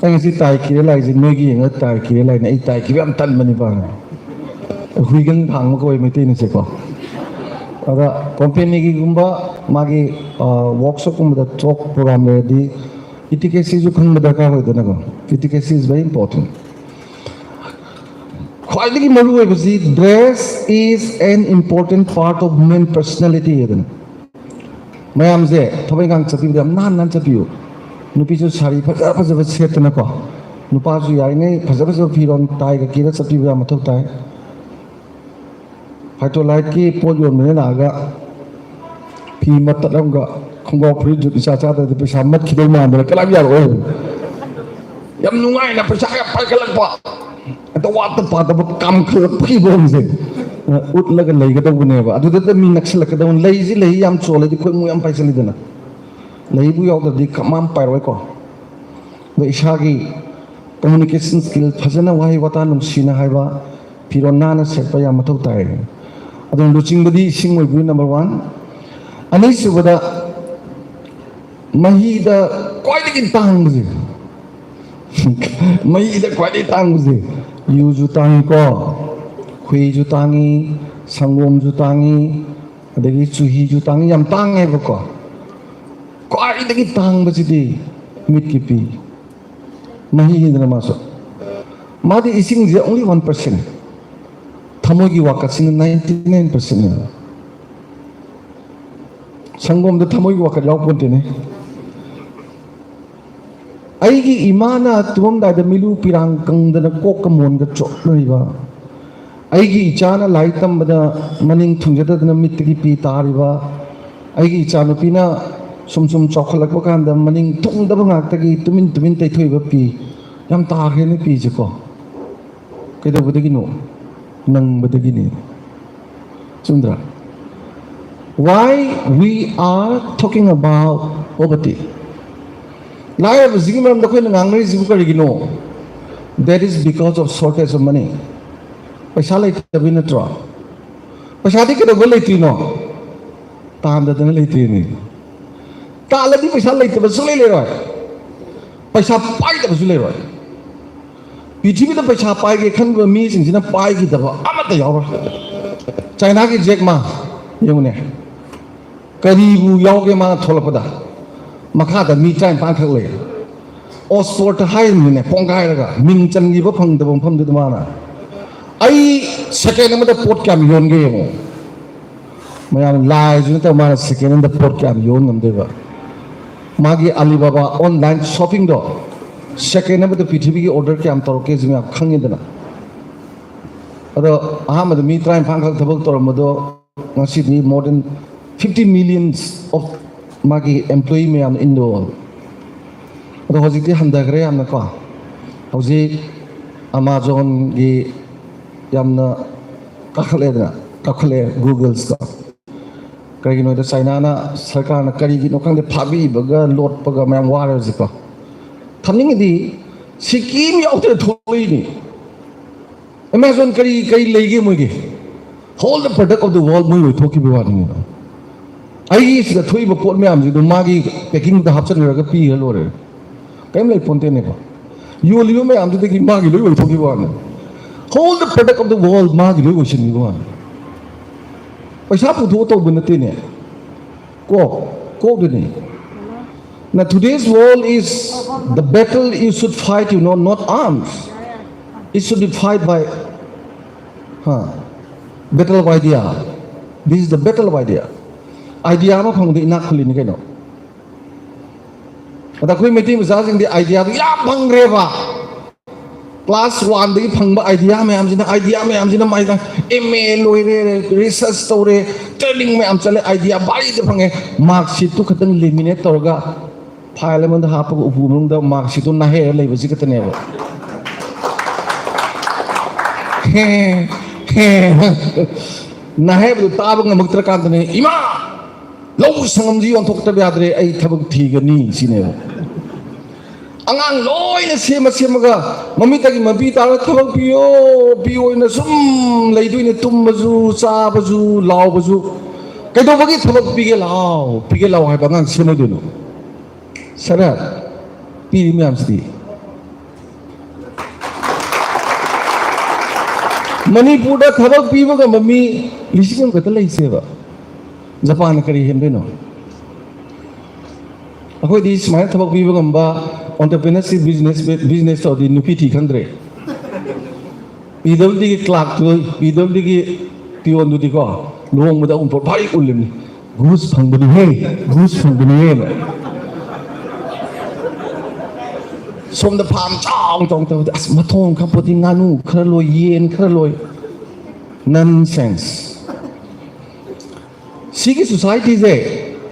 ꯑꯩ ꯉꯁꯤ ꯇꯥꯏ ꯀꯤꯔ ꯂꯥꯛꯏꯁꯦ ꯅꯣꯏꯒꯤ ꯌꯦꯡꯉ ꯇꯥꯏ ꯀꯤꯔ ꯂꯥꯛꯏꯅꯦ꯫ ꯑꯩ ꯇꯥꯏ ꯀꯤꯕ ꯌꯥꯝ ꯇꯟꯕꯅꯤꯕ꯫ ꯍꯨꯏꯒꯪ ꯊꯥꯡꯕ ꯀꯧꯋꯦ ꯃꯩꯇꯩꯅꯁꯦꯀꯣ꯫ ꯑꯗ ꯀꯣꯝꯄꯦꯅꯤꯒꯤꯒꯨꯝꯕ ꯃꯥꯒꯤ, ꯑ, ꯋꯥꯔꯛꯁꯣꯞꯀꯨꯝꯕꯗ ꯊꯣꯛ ꯄ꯭ꯔꯣꯒ꯭ꯔꯥꯝ ꯂꯩꯔꯗꯤ ꯏꯇꯤꯀꯦꯠꯁꯤꯁꯨ ꯈꯪꯕ ꯗꯔꯀꯥꯔ ꯑꯣꯏꯗꯅꯀꯣ꯫ Etiquette is very important. ꯈ꯭ꯋꯥꯏꯗꯒꯤ ꯃꯔꯨ ꯑꯣꯏꯕꯁꯤ, "Dress is an important part of women personality" ꯍꯥꯏꯗꯅ꯫ ꯃꯌꯥꯝꯁꯦ ꯊꯕꯛ ꯏꯪꯈꯥꯡ ꯆꯠꯄꯤꯕꯗ ꯌꯥꯝ ꯅꯥꯟ ꯅꯥꯟ ꯆꯠꯄꯤꯌꯨ꯫ ꯅꯨꯄꯤꯁꯨ ꯁꯥꯔꯤ ꯐꯖ ꯐꯖꯕ ꯁꯦꯠꯇꯅꯀꯣ, ꯅꯨꯄꯥꯁꯨ ꯌꯥꯔꯤꯉꯩ ꯐꯖ ꯐꯖꯕ ꯐꯤꯔꯣꯜ ꯇꯥꯏꯒ ꯀꯦꯔ ꯆꯠꯄꯤꯕ ꯌꯥꯝ ꯃꯊꯧ ꯇꯥꯏ꯫ ꯐꯥꯏꯇꯣ ꯂꯥꯏꯠꯀꯤ ꯄꯣꯠ ꯌꯣꯟꯕꯅ ꯂꯥꯛꯑꯒ ꯐꯤ ꯃꯇꯠ ꯑꯃꯒ ꯈꯣꯡꯒ꯭ꯔꯥꯎ ꯐꯨꯔꯤꯠ ꯏꯆꯥ ꯆꯥꯗ꯭ꯔꯗꯤ ꯄꯩꯁꯥ ꯃꯠꯈꯤꯗꯧ ꯃꯥꯟꯗꯅ ꯀꯅꯥꯝ ꯌꯥꯔꯛꯑꯣꯏ꯫ ꯌꯥꯝ ꯅꯨꯡꯉꯥꯏꯅ ꯄꯩꯁꯥ ꯌꯥꯝ ꯄꯥꯏꯈꯠꯂꯛꯄ, ꯑꯗ ꯋꯥꯠꯇ ꯄꯥꯗꯕ ꯀꯥꯝꯈꯠꯂꯛꯄꯒꯤ ꯃꯑꯣꯡꯁꯦ, ꯑ, ꯎꯠꯂꯒ ꯂꯩꯒꯗꯧꯕꯅꯦꯕ꯫ ꯑꯗꯨꯗ ꯃꯤ ꯅꯛꯁꯜꯂꯛꯀꯗꯧꯕꯅꯤ꯫ ꯂꯩꯁꯤ ꯂꯩ ꯌꯥꯝ ꯆꯣꯜꯂꯗꯤ ꯈꯣꯏ ꯃꯨ ꯌꯥꯝ ꯄꯥꯏꯁꯜꯂꯤꯗꯅ꯫ ꯂꯩꯕꯨ ꯌꯥꯎꯗ꯭ꯔꯗꯤ ꯀꯃꯥꯏ ꯄꯥꯏꯔꯣꯏꯀꯣ꯫ ꯑꯗꯣ ꯏꯁꯥꯒꯤ communication skill ꯐꯖꯅ ꯋꯥꯍꯩ ꯋꯥꯇꯥ ꯅꯨꯡꯁꯤꯅ ꯍꯥꯏꯕ, ꯐꯤꯔꯣꯜ ꯅꯥꯟꯅ ꯁꯦꯠꯄ ꯌꯥꯝ ꯃꯊꯧ ꯇꯥꯏ꯫ ꯑꯗꯨꯅ ꯂꯨꯆꯤꯡꯕꯗꯤ ꯏꯁꯤꯡ ꯑꯣꯏꯕꯤꯌꯨ, number one꯫ ꯑꯅꯤꯁꯨꯕꯗ, ꯃꯍꯤꯗ ꯈ꯭ꯋꯥꯏꯗꯒꯤ ꯇꯥꯡꯕꯁꯦ, ꯃꯍꯤꯗ ꯈ꯭ꯋꯥꯏꯗꯒꯤ ꯇꯥꯡꯕꯁꯦ, ꯌꯨꯁꯨ ꯇꯥꯡꯉꯤꯀꯣ, ꯈꯣꯏꯍꯤꯁꯨ ꯇꯥꯡꯉꯤ, ꯁꯪꯒꯣꯝꯁꯨ ꯇꯥꯡꯉꯤ, ꯑꯗꯒꯤ ꯆꯨꯍꯤꯁꯨ ꯇꯥꯡꯉꯤ, ꯌꯥꯝ ꯇꯥꯡꯉꯦꯕꯀꯣ꯫ ꯈ꯭ꯋꯥꯏꯗꯒꯤ ꯇꯥꯡꯕꯁꯤꯗꯤ ꯃꯤꯠꯀꯤ ꯄꯤ, ꯃꯍꯤꯅꯤꯗꯅ ꯃꯥꯁꯨ꯫ ꯃꯥꯗꯤ ꯏꯁꯤꯡꯁꯦ only one percent, ꯊꯃꯣꯏꯒꯤ ꯋꯥꯀꯠꯁꯤꯅ ninety nine percent ꯅꯦꯕ꯫ ꯁꯪꯒꯣꯝꯗ ꯊꯃꯣꯏꯒꯤ ꯋꯥꯀꯠ ꯌꯥꯎꯄꯣꯟꯇꯦꯅꯦ꯫ ꯑꯩꯒꯤ ꯏꯃꯥꯅ ꯇꯨꯝꯃꯝꯗꯥꯏꯗ ꯃꯤꯂꯨ ꯄꯤꯔꯥꯡ ꯀꯪꯗꯅ ꯀꯣꯛꯀ ꯃꯣꯟꯒ ꯆꯣꯠꯅꯔꯤꯕ, ꯑꯩꯒꯤ ꯏꯆꯥꯅ ꯂꯥꯏꯔꯤꯛ ꯇꯝꯕꯗ ꯃꯅꯤꯡ ꯊꯨꯡꯖꯗꯗꯅ ꯃꯤꯠꯇꯒꯤ ꯄꯤ ꯇꯥꯔꯤꯕ, ꯑꯩꯒꯤ ꯏꯆꯥꯅꯨꯄꯤꯅ ꯁꯨꯝ ꯁꯨꯝ ꯆꯥꯎꯈꯠꯂꯛꯄ ꯀꯥꯟꯗ ꯃꯅꯤꯡ ꯊꯨꯡꯗꯕ ꯉꯥꯛꯇꯒꯤ ꯇꯨꯃꯤꯟ ꯇꯨꯃꯤꯟ ꯇꯩꯊꯣꯛꯏꯕ ꯄꯤ꯫ ꯌꯥꯝ ꯇꯥꯈ꯭ꯔꯦꯅꯦ ꯄꯤꯁꯦꯀꯣ꯫ ꯀꯩꯗꯧꯕꯗꯒꯤꯅꯣ? ꯅꯪꯕꯗꯒꯤꯅꯤ꯫ ꯆꯨꯝꯗ꯭ꯔꯥ? Why we are talking about poverty? ꯂꯥꯏꯔꯕꯁꯤꯒꯤ ꯃꯔꯝꯗ ꯑꯩꯈꯣꯏꯅ ꯉꯥꯡꯅꯔꯤꯁꯤꯕꯨ ꯀꯔꯤꯒꯤꯅꯣ? That is because of shortage of money. ꯄꯩꯁꯥ ꯂꯩꯇꯕꯩ ꯅꯠꯇ꯭ꯔꯣ? ꯄꯩꯁꯥꯗꯤ ꯀꯩꯗꯧꯕ ꯂꯩꯇ꯭ꯔꯤꯅꯣ? ꯇꯥꯟꯗꯗꯅ ꯂꯩꯇ꯭ꯔꯤꯅꯤ꯫ ꯇꯥꯜꯂꯗꯤ ꯄꯩꯁꯥ ꯂꯩꯇꯕ ꯁꯨꯡꯂꯩ ꯂꯩꯔꯣꯏ, ꯄꯩꯁꯥ ꯄꯥꯏꯗꯕꯁꯨ ꯂꯩꯔꯣꯏ꯫ ꯄ꯭ꯔꯤꯊꯤꯕꯤꯗ ꯄꯩꯁꯥ ꯄꯥꯏꯒꯦ ꯈꯟꯕ ꯃꯤꯁꯤꯡꯁꯤꯅ ꯄꯥꯏꯈꯤꯗꯕ ꯑꯃꯠꯇ ꯌꯥꯎꯔꯣꯏ꯫ ꯆꯥꯏꯅꯥꯒꯤ ꯖꯦꯛ ꯃꯥ ꯌꯦꯡꯉꯨꯅꯦ, ꯀꯔꯤꯕꯨ ꯌꯥꯎꯒꯦ ꯃꯥꯅ ꯊꯣꯛꯂꯛꯄꯗ? ꯃꯈꯥꯗ ꯃꯤ ꯇꯔꯥꯅꯤꯄꯥꯟ ꯈꯛ ꯂꯩ꯫ ꯑꯣꯛꯁꯐꯣꯔꯗ ꯍꯥꯏꯔꯤꯕꯅꯤꯅꯦ, ꯄꯣꯡꯒꯥꯏꯔꯒ ꯃꯤꯡ ꯆꯟꯈꯤꯕ ꯐꯪꯗꯕ ꯃꯐꯝꯗꯨꯗ ꯃꯥꯅ꯫ ꯑꯩ ꯁꯦꯀꯦꯟ ꯑꯃꯗ ꯄꯣꯠ ꯀꯌꯥꯝ ꯌꯣꯟꯒꯦ ꯌꯦꯡꯉꯣ꯫ ꯃꯌꯥꯝ ꯂꯥꯏꯁꯨ ꯅꯠꯇꯕ ꯃꯥꯅ ꯁꯦꯀꯦꯟ ꯑꯃꯗ ꯄꯣꯠ ꯀꯌꯥꯝ ꯌꯣꯟ ꯉꯝꯗꯣꯏꯕ? ꯃꯥꯒꯤ Alibaba online shopping ꯗꯣ ꯁꯦꯀꯦꯟ ꯑꯃꯗ ꯄ꯭ꯔꯤꯊꯤꯕꯤꯒꯤ order ꯀꯌꯥꯝ ꯇꯧꯔꯛꯀꯦꯁꯤ ꯃꯌꯥꯝ ꯈꯪꯉꯤꯗꯅ꯫ ꯑꯗꯣ ꯑꯍꯥꯟꯕꯗ ꯃꯤ ꯇꯔꯥꯅꯤꯄꯥꯟ ꯈꯛ ꯊꯕꯛ ꯇꯧꯔꯝꯕꯗꯣ ꯉꯁꯤꯗꯤ more than fifty millions of ꯃꯥꯒꯤ employee ꯃꯌꯥꯝ ꯏꯟꯗꯣ꯫ ꯑꯗꯣ ꯍꯧꯖꯤꯛꯇꯤ ꯍꯟꯊꯈ꯭ꯔꯦ ꯌꯥꯝꯅꯀꯣ꯫ ꯍꯧꯖꯤꯛ Amazon ꯒꯤ ꯌꯥꯝꯅ ꯀꯥꯈꯠꯂꯦꯗꯅ, ꯀꯥꯈꯠꯂꯦ Google ꯗꯣ꯫ ꯀꯔꯤꯒꯤꯅꯣꯗ ꯆꯥꯏꯅꯥꯅ, ꯁꯔꯀꯥꯔꯅ ꯀꯔꯤꯒꯤꯅꯣ ꯈꯪꯗꯦ, ꯐꯥꯕꯤꯕꯒ ꯂꯣꯠꯄꯒ ꯃꯌꯥꯝ ꯋꯥꯔꯦ ꯍꯧꯖꯤꯛꯀꯣ꯫ ꯊꯝꯅꯤꯡꯉꯗꯤ ꯁꯤꯀꯤꯝ ꯌꯥꯎꯗꯅ ꯊꯣꯛꯂꯛꯏꯅꯤ꯫ Amazon ꯀꯔꯤ ꯀꯔꯤ ꯂꯩꯒꯦ ꯃꯣꯏꯒꯤ? Whole the product of the world ꯃꯣꯏ ꯑꯣꯏꯊꯣꯛꯈꯤꯕ ꯋꯥꯅꯤ꯫ ꯑꯩꯒꯤ ꯁꯤꯗ ꯊꯣꯛꯏꯕ ꯄꯣꯠ ꯃꯌꯥꯝꯁꯤꯗꯣ ꯃꯥꯒꯤ packing ꯗ ꯍꯥꯞꯆꯤꯟꯈ꯭ꯔꯒ ꯄꯤꯈ꯭ꯔ ꯂꯣꯏꯔꯦ꯫ ꯀꯔꯤꯝ ꯂꯩ ꯄꯣꯟꯇꯦꯅꯦꯀꯣ꯫ ꯌꯣꯜꯂꯤꯕ ꯃꯌꯥꯝꯗꯨꯗꯒꯤ ꯃꯥꯒꯤ ꯂꯣꯏ ꯑꯣꯏꯊꯣꯛꯈꯤꯕ ꯋꯥꯅꯤ꯫ Whole the product of the world ꯃꯥꯒꯤ ꯂꯣꯏ ꯑꯣꯏꯁꯤꯟꯈꯤꯕ ꯋꯥꯅꯤ꯫ ꯄꯩꯁꯥ ꯄꯨꯊꯣꯛꯑ ꯇꯧꯕ ꯅꯠꯇꯦꯅꯦ꯫ ꯀꯣꯛ, ꯀꯣꯛꯇꯅꯤ꯫ Now today's world is the battle you should fight, you know, not arms. It should be fight by, huh, battle of idea. This is the battle of idea. Idea ꯑꯃ ꯐꯪꯕꯗ ꯏꯅꯥꯛ ꯈꯨꯜꯂꯤꯅꯤ ꯀꯩꯅꯣ꯫ ꯑꯗ ꯑꯩꯈꯣꯏ ꯃꯩꯇꯩ ꯃꯆꯥꯁꯤꯡꯗꯤ ideaꯗꯨ ꯌꯥꯝ ꯐꯪꯈ꯭ꯔꯦꯕ꯫ Class oneꯗꯒꯤ ꯐꯪꯕ idea ꯃꯌꯥꯝꯁꯤꯅ, idea ꯃꯌꯥꯝꯁꯤꯅ ꯃꯥꯏꯗ M A ꯂꯣꯏꯔꯦ, research ꯇꯧꯔꯦ, training ꯃꯌꯥꯝ ꯆꯠꯂꯦ, idea ꯚꯥꯔꯤꯗ ꯐꯪꯉꯦ꯫ Mark sheetꯇꯨ ꯈꯛꯇꯪ laminate ꯇꯧꯔꯒ file ꯑꯃꯗ ꯍꯥꯞꯄꯒ ꯎꯄꯨ ꯃꯅꯨꯡꯗ mark sheetꯇꯨ ꯅꯥꯍꯦꯔ ꯂꯩꯕꯁꯤ ꯈꯛꯇꯅꯦꯕ꯫ ꯍꯦ, ꯍꯦ, ꯅꯥꯍꯦꯕꯗꯨ ꯇꯥꯕ ꯉꯝꯃꯛꯇ꯭ꯔꯀꯥꯟꯗꯅꯦ, "ꯏꯃꯥ, ꯂꯧ ꯁꯪꯉꯝꯁꯤ ꯌꯣꯟꯊꯣꯛꯇꯕ ꯌꯥꯗ꯭ꯔꯦ, ꯑꯩ ꯊꯕꯛ ꯊꯤꯒꯅꯤ" ꯁꯤꯅꯦꯕ꯫ ꯑꯉꯥꯡ ꯂꯣꯏꯅ ꯁꯦꯝꯃ ꯁꯦꯝꯃꯒ ꯃꯃꯤꯠꯇꯒꯤ ꯃꯄꯤ ꯇꯥꯔꯒ "ꯊꯕꯛ ꯄꯤꯌꯣ, ꯄꯤꯌꯣꯅ" ꯁꯨꯝ ꯂꯩꯗꯣꯏꯅꯦ꯫ ꯇꯨꯝꯕꯁꯨ, ꯆꯥꯕꯁꯨ, ꯂꯥꯎꯕꯁꯨ꯫ ꯀꯩꯗꯧꯕꯒꯤ ꯊꯕꯛ ꯄꯤꯒꯦ ꯂꯥꯛꯑꯣ, ꯄꯤꯒꯦ ꯂꯥꯛꯑꯣ ꯍꯥꯏꯕ ꯑꯉꯥꯡ ꯁꯦꯝꯃꯣꯏꯗꯣꯏꯅꯣ? ꯁꯔꯠ ꯄꯤꯔꯤ ꯃꯌꯥꯝꯁꯤꯗꯤ꯫ ꯃꯅꯤꯄꯨꯔꯗ ꯊꯕꯛ ꯄꯤꯕ ꯉꯝꯕ ꯃꯤ ꯂꯤꯁꯤꯡ ꯑꯃꯈꯛꯇ ꯂꯩꯁꯦꯕ꯫ ꯖꯄꯥꯟꯅ ꯀꯔꯤ ꯍꯦꯟꯗꯣꯏꯅꯣ? ꯑꯩꯈꯣꯏꯗꯤ ꯁꯨꯃꯥꯏꯅ ꯊꯕꯛ ꯄꯤꯕ ꯉꯝꯕ entrepreneurship business, business ꯇꯧꯔꯗꯤ ꯅꯨꯄꯤ ꯊꯤ ꯈꯪꯗ꯭ꯔꯦ꯫ PWDꯒꯤ clerkꯇꯨ, PWDꯒꯤ peonꯗꯨꯗꯤꯀꯣ, ꯂꯨꯍꯣꯡꯕꯗ ꯑꯎꯟꯄꯣꯠ ꯚꯥꯔꯤ ꯎꯜꯂꯤꯕꯅꯤ꯫ "ꯒꯨꯁ ꯐꯪꯕꯅꯤꯍꯦ, ꯒꯨꯁ ꯐꯪꯕꯅꯤꯍꯦꯅ"꯫ ꯁꯣꯝꯗ farm ꯆꯥꯎ ꯆꯥꯎ ꯇꯧꯕꯗ, "ꯑꯁ, ꯃꯊꯣꯡ ꯈꯪꯄꯣꯠꯇꯦ, ꯉꯥꯅꯨ ꯈꯔ ꯂꯣꯏ, ꯌꯦꯟ ꯈꯔ ꯂꯣꯏ"꯫ Nonsense꯫ ꯁꯤꯒꯤ societyꯁꯦ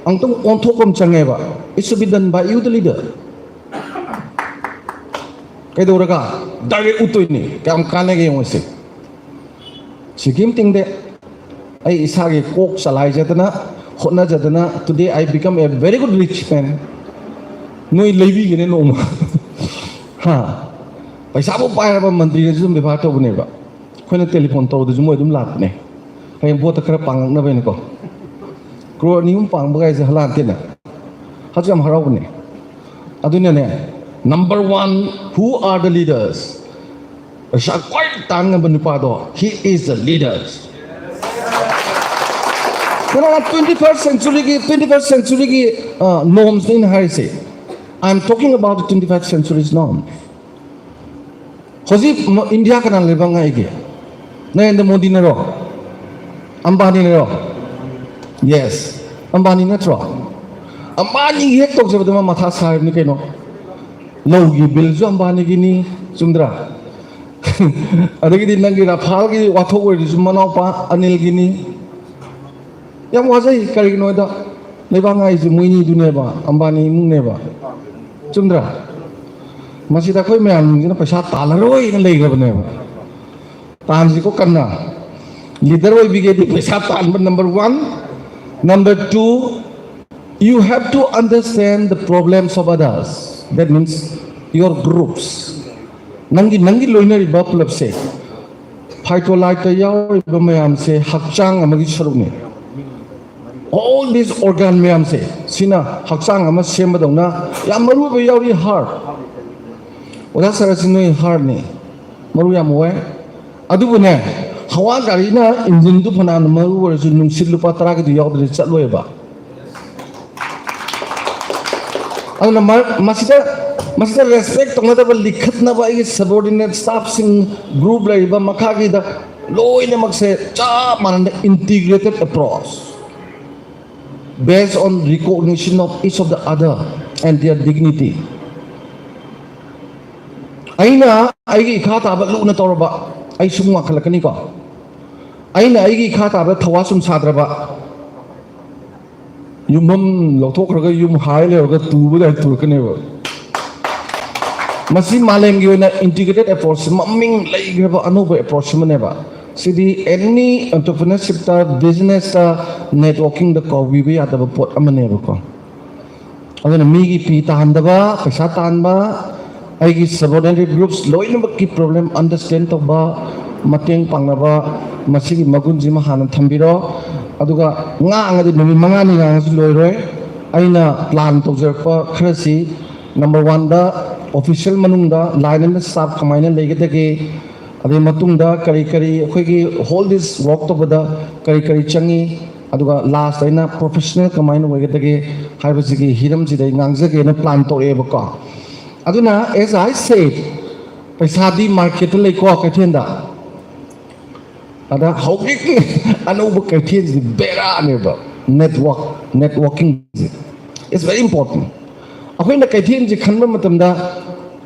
ꯑꯃꯨꯛꯇꯪ ꯑꯣꯟꯊꯣꯛꯄ ꯑꯃ ꯆꯪꯉꯦꯕ꯫ It should be done by you, the leader. ꯀꯩꯗꯧꯔꯒ? Direct ꯎꯠꯇꯣꯏꯅꯤ꯫ ꯀꯌꯥꯝ ꯀꯥꯟꯅꯒꯦ ꯌꯦꯡꯉꯨꯁꯦ꯫ ꯁꯤꯀꯤꯝ ꯇꯤꯡꯗꯦ꯫ ꯑꯩ ꯏꯁꯥꯒꯤ ꯀꯣꯛ ꯆꯂꯥꯏꯖꯗꯅ, ꯍꯣꯠꯅꯖꯗꯅ, today I become a very good rich man꯫ ꯅꯣꯏ ꯂꯩꯕꯤꯒꯦꯅꯦ ꯅꯣꯡꯃ꯫ ꯍꯥ? ꯄꯩꯁꯥꯕꯨ ꯄꯥꯏꯔꯕ ꯃꯟꯇ꯭ꯔꯤꯅꯁꯨ ꯑꯗꯨꯝ ꯕꯦꯕꯥꯔ ꯇꯧꯕꯅꯦꯕ꯫ ꯑꯩꯈꯣꯏꯅ telephone ꯇꯧꯗꯁꯨ ꯃꯣꯏ ꯑꯗꯨꯝ ꯂꯥꯛꯄꯅꯦ꯫ ꯍꯌꯦꯡ ꯚꯣꯠꯇ ꯈꯔ ꯄꯥꯡꯉꯛꯅꯕ ꯍꯥꯏꯅꯀꯣ꯫ ꯀ꯭ꯔꯣꯔ ꯑꯅꯤ ꯑꯍꯨꯝ ꯄꯥꯡꯕ ꯀꯥꯏꯁꯦ ꯍꯂꯥꯟꯇꯦꯅ꯫ ꯍꯧꯖꯤꯛ ꯌꯥꯝ ꯍꯔꯥꯎꯕꯅꯦ꯫ ꯑꯗꯨꯅꯅꯦ, number one, who are the leaders? ꯄꯩꯁꯥ ꯈ꯭ꯋꯥꯏ ꯇꯥꯟ ꯉꯝꯕ ꯅꯨꯄꯥꯗꯣ, he is the leader꯫ ꯀꯩꯅꯣ, twenty first centuryꯒꯤ, twenty first centuryꯒꯤ ꯅꯣꯝꯁꯅꯤ ꯑꯩꯅ ꯍꯥꯏꯔꯤꯁꯦ. I am talking about the twenty first century's norm. ꯍꯧꯖꯤꯛ ꯏꯟꯗꯤꯌꯥ ꯀꯅꯥ ꯂꯩꯕꯥꯛ ꯉꯥꯛꯏꯒꯦ? ꯅꯔꯦꯟꯗ꯭ꯔ ꯃꯣꯗꯤꯅꯔꯣ? ꯑꯝꯕꯥꯅꯤꯅꯔꯣ? Yes, ꯑꯝꯕꯥꯅꯤ ꯅꯠꯇ꯭ꯔꯣ? ꯑꯝꯕꯥꯅꯤꯒꯤ ꯍꯦꯛ ꯇꯧꯖꯕꯗ ꯃꯥ ꯃꯊꯥ ꯁꯥꯔꯤꯕꯅꯤ ꯀꯩꯅꯣ. ꯂꯧꯒꯤ ꯕꯤꯜꯁꯨ ꯑꯝꯕꯥꯅꯤꯒꯤꯅꯤ, ꯆꯨꯝꯗ꯭ꯔꯥ? ꯑꯗꯒꯤꯗꯤ ꯅꯪꯒꯤ ꯔꯥꯐꯥꯜꯒꯤ ꯋꯥꯊꯣꯛ ꯑꯣꯏꯔꯤꯁꯨ ꯃꯅꯥꯎꯄꯥ ꯑꯅꯤꯜꯒꯤꯅꯤ. ꯌꯥꯝ ꯋꯥꯖꯩ, ꯀꯔꯤꯒꯤꯅꯣꯗ ꯂꯩꯕꯥꯛ ꯉꯥꯛꯏꯁꯦ ꯃꯣꯏꯅꯤꯗꯨꯅꯦꯕ, ꯑꯝꯕꯥꯅꯤ ꯏꯃꯨꯡꯅꯦꯕ, ꯆꯨꯝꯗ꯭ꯔꯥ? ꯃꯁꯤꯗ ꯑꯩꯈꯣꯏ ꯃꯌꯥꯝꯁꯤꯡꯁꯤꯅ ꯄꯩꯁꯥ ꯇꯥꯜꯂꯔꯣꯏꯅ ꯂꯩꯈ꯭ꯔꯕꯅꯦꯕ. ꯇꯥꯟꯁꯤꯀꯣ ꯀꯟꯅ. ꯂꯤꯗꯔ ꯑꯣꯏꯕꯤꯒꯦꯗꯤ ꯄꯩꯁꯥ ꯇꯥꯟꯕ number one. Number two, you have to understand the problems of others. That means your groups. ꯅꯪꯒꯤ ꯅꯪꯒꯤ ꯂꯣꯏꯅꯔꯤꯕ ꯄꯨꯂꯞꯁꯦ, ꯐꯥꯏꯇꯣꯂꯥꯏꯠꯇ ꯌꯥꯎꯔꯤꯕ ꯃꯌꯥꯝꯁꯦ ꯍꯛꯆꯥꯡ ꯑꯃꯒꯤ ꯁꯔꯨꯛꯅꯤ. All these organ ꯃꯌꯥꯝꯁꯦ, ꯁꯤꯅ ꯍꯛꯆꯥꯡ ꯑꯃ ꯁꯦꯝꯕꯗꯧꯅ ꯌꯥꯝ ꯃꯔꯨ ꯑꯣꯏꯕ ꯌꯥꯎꯔꯤ heart. ꯑꯣꯖꯥ ꯁꯔ, ꯑꯁꯤ ꯅꯣꯏ heartꯅꯤ, ꯃꯔꯨ ꯌꯥꯝ ꯑꯣꯏ. ꯑꯗꯨꯕꯨꯅꯦ, ꯍꯋꯥ ꯒꯥꯔꯤꯅ ꯏꯟꯖꯤꯟꯗꯨ ꯐꯅꯌꯥꯝꯅ ꯃꯔꯨ ꯑꯣꯏꯔꯁꯨ ꯅꯨꯡꯁꯤꯠ ꯂꯨꯄꯥ ꯇꯔꯥꯒꯤꯗꯨ ꯌꯥꯎꯗ꯭ꯔꯗꯤ ꯆꯠꯂꯣꯏꯕ. ꯑꯗꯨꯅ ꯃ-, ꯃꯁꯤꯗ, ꯃꯁꯤꯗ respect ꯇꯧꯅꯗꯕ, ꯂꯤꯈꯠꯅꯕ ꯑꯩꯒꯤ subordinate staffꯁꯤꯡ, group ꯂꯩꯔꯤꯕ ꯃꯈꯥꯒꯤꯗ ꯂꯣꯏꯅꯃꯛꯁꯦ ꯆꯞ ꯃꯥꯟꯅꯅ integrated approach based on recognition of each of the other and their dignity. ꯑꯩꯅ ꯑꯩꯒꯤ ꯏꯈꯥ ꯇꯥꯕ ꯂꯨꯅ ꯇꯧꯔꯕ, ꯑꯩ ꯁꯨꯝ ꯋꯥꯡꯈꯠꯂꯛꯀꯅꯤꯀꯣ. ꯑꯩꯅ ꯑꯩꯒꯤ ꯏꯈꯥ ꯇꯥꯕꯗ ꯊꯧꯋꯥ ꯁꯨꯝ ꯁꯥꯗ꯭ꯔꯕ, ꯌꯨꯝꯐꯝ ꯂꯧꯊꯣꯛꯈ꯭ꯔꯒ ꯌꯨꯝ ꯍꯥꯏ ꯂꯩꯔꯒ ꯇꯨꯕꯗꯥꯏ ꯇꯨꯔꯛꯀꯅꯦꯕ. ꯃꯁꯤ ꯃꯥꯂꯦꯝꯒꯤ ꯑꯣꯏꯅ integrated approach, ꯃꯃꯤꯡ ꯂꯩꯈ꯭ꯔꯕ ꯑꯅꯧꯕ approach ꯑꯃꯅꯦꯕ. ꯁꯤꯗꯤ any entrepreneurshipꯇ, businessꯇ networkingꯗ ꯀꯥꯎꯕꯤꯕ ꯌꯥꯗꯕ ꯄꯣꯠ ꯑꯃꯅꯦꯕꯀꯣ. ꯑꯗꯨꯅ ꯃꯤꯒꯤ ꯄꯤ ꯇꯥꯍꯟꯗꯕ, ꯄꯩꯁꯥ ꯇꯥꯟꯕ, ꯑꯩꯒꯤ subordinate groups ꯂꯣꯏꯅꯃꯛꯀꯤ problem understand ꯇꯧꯕ, ꯃꯇꯦꯡ ꯄꯥꯡꯅꯕ, ꯃꯁꯤꯒꯤ ꯃꯒꯨꯟꯁꯤꯃ ꯍꯥꯟꯅ ꯊꯝꯕꯤꯔꯣ. ꯑꯗꯨꯒ ꯉꯥꯡꯉꯗꯤ ꯅꯨꯃꯤꯠ ꯃꯉꯥꯅꯤ ꯉꯥꯡꯉꯁꯨ ꯂꯣꯏꯔꯣꯏ. ꯑꯩꯅ plan ꯇꯧꯖꯔꯛꯄ ꯈꯔꯁꯤ, number oneꯗ official ꯃꯅꯨꯡꯗ line ꯑꯃꯗ staff ꯀꯃꯥꯏꯅ ꯂꯩꯒꯗꯒꯦ, ꯑꯗꯩ ꯃꯇꯨꯡꯗ ꯀꯔꯤ ꯀꯔꯤ ꯑꯩꯈꯣꯏꯒꯤ whole this work ꯇꯧꯕꯗ ꯀꯔꯤ ꯀꯔꯤ ꯆꯪꯉꯤ, ꯑꯗꯨꯒ ꯂꯥꯁ ꯑꯩꯅ ꯄ꯭ꯔꯣꯐꯦꯁꯅꯦꯜ ꯀꯃꯥꯏꯅ ꯑꯣꯏꯒꯗꯒꯦ ꯍꯥꯏꯕꯁꯤꯒꯤ ꯍꯤꯔꯝꯁꯤꯗ ꯑꯩ ꯉꯥꯡꯖꯒꯦꯅ ꯄ꯭ꯂꯥꯟ ꯇꯧꯔꯛꯑꯦꯕꯀꯣ꯫ ꯑꯗꯨꯅ, as I said, ꯄꯩꯁꯥꯗꯤ ꯃꯥꯔꯀꯦꯠꯇ ꯂꯩꯀꯣ, ꯀꯩꯊꯦꯜꯗ꯫ ꯑꯗ ꯍꯧꯖꯤꯛꯀꯤ ꯑꯅꯧꯕ ꯀꯩꯊꯦꯜꯁꯤꯗꯤ ꯕꯦꯔꯥꯅꯦꯕ꯫ ꯅꯦꯠꯋꯥꯛ ꯅꯦꯠꯋꯥꯛꯀꯤꯡꯁꯦ, it's very important꯫ ꯑꯩꯈꯣꯏꯅ ꯀꯩꯊꯦꯜꯁꯤ ꯈꯟꯕ ꯃꯇꯝꯗ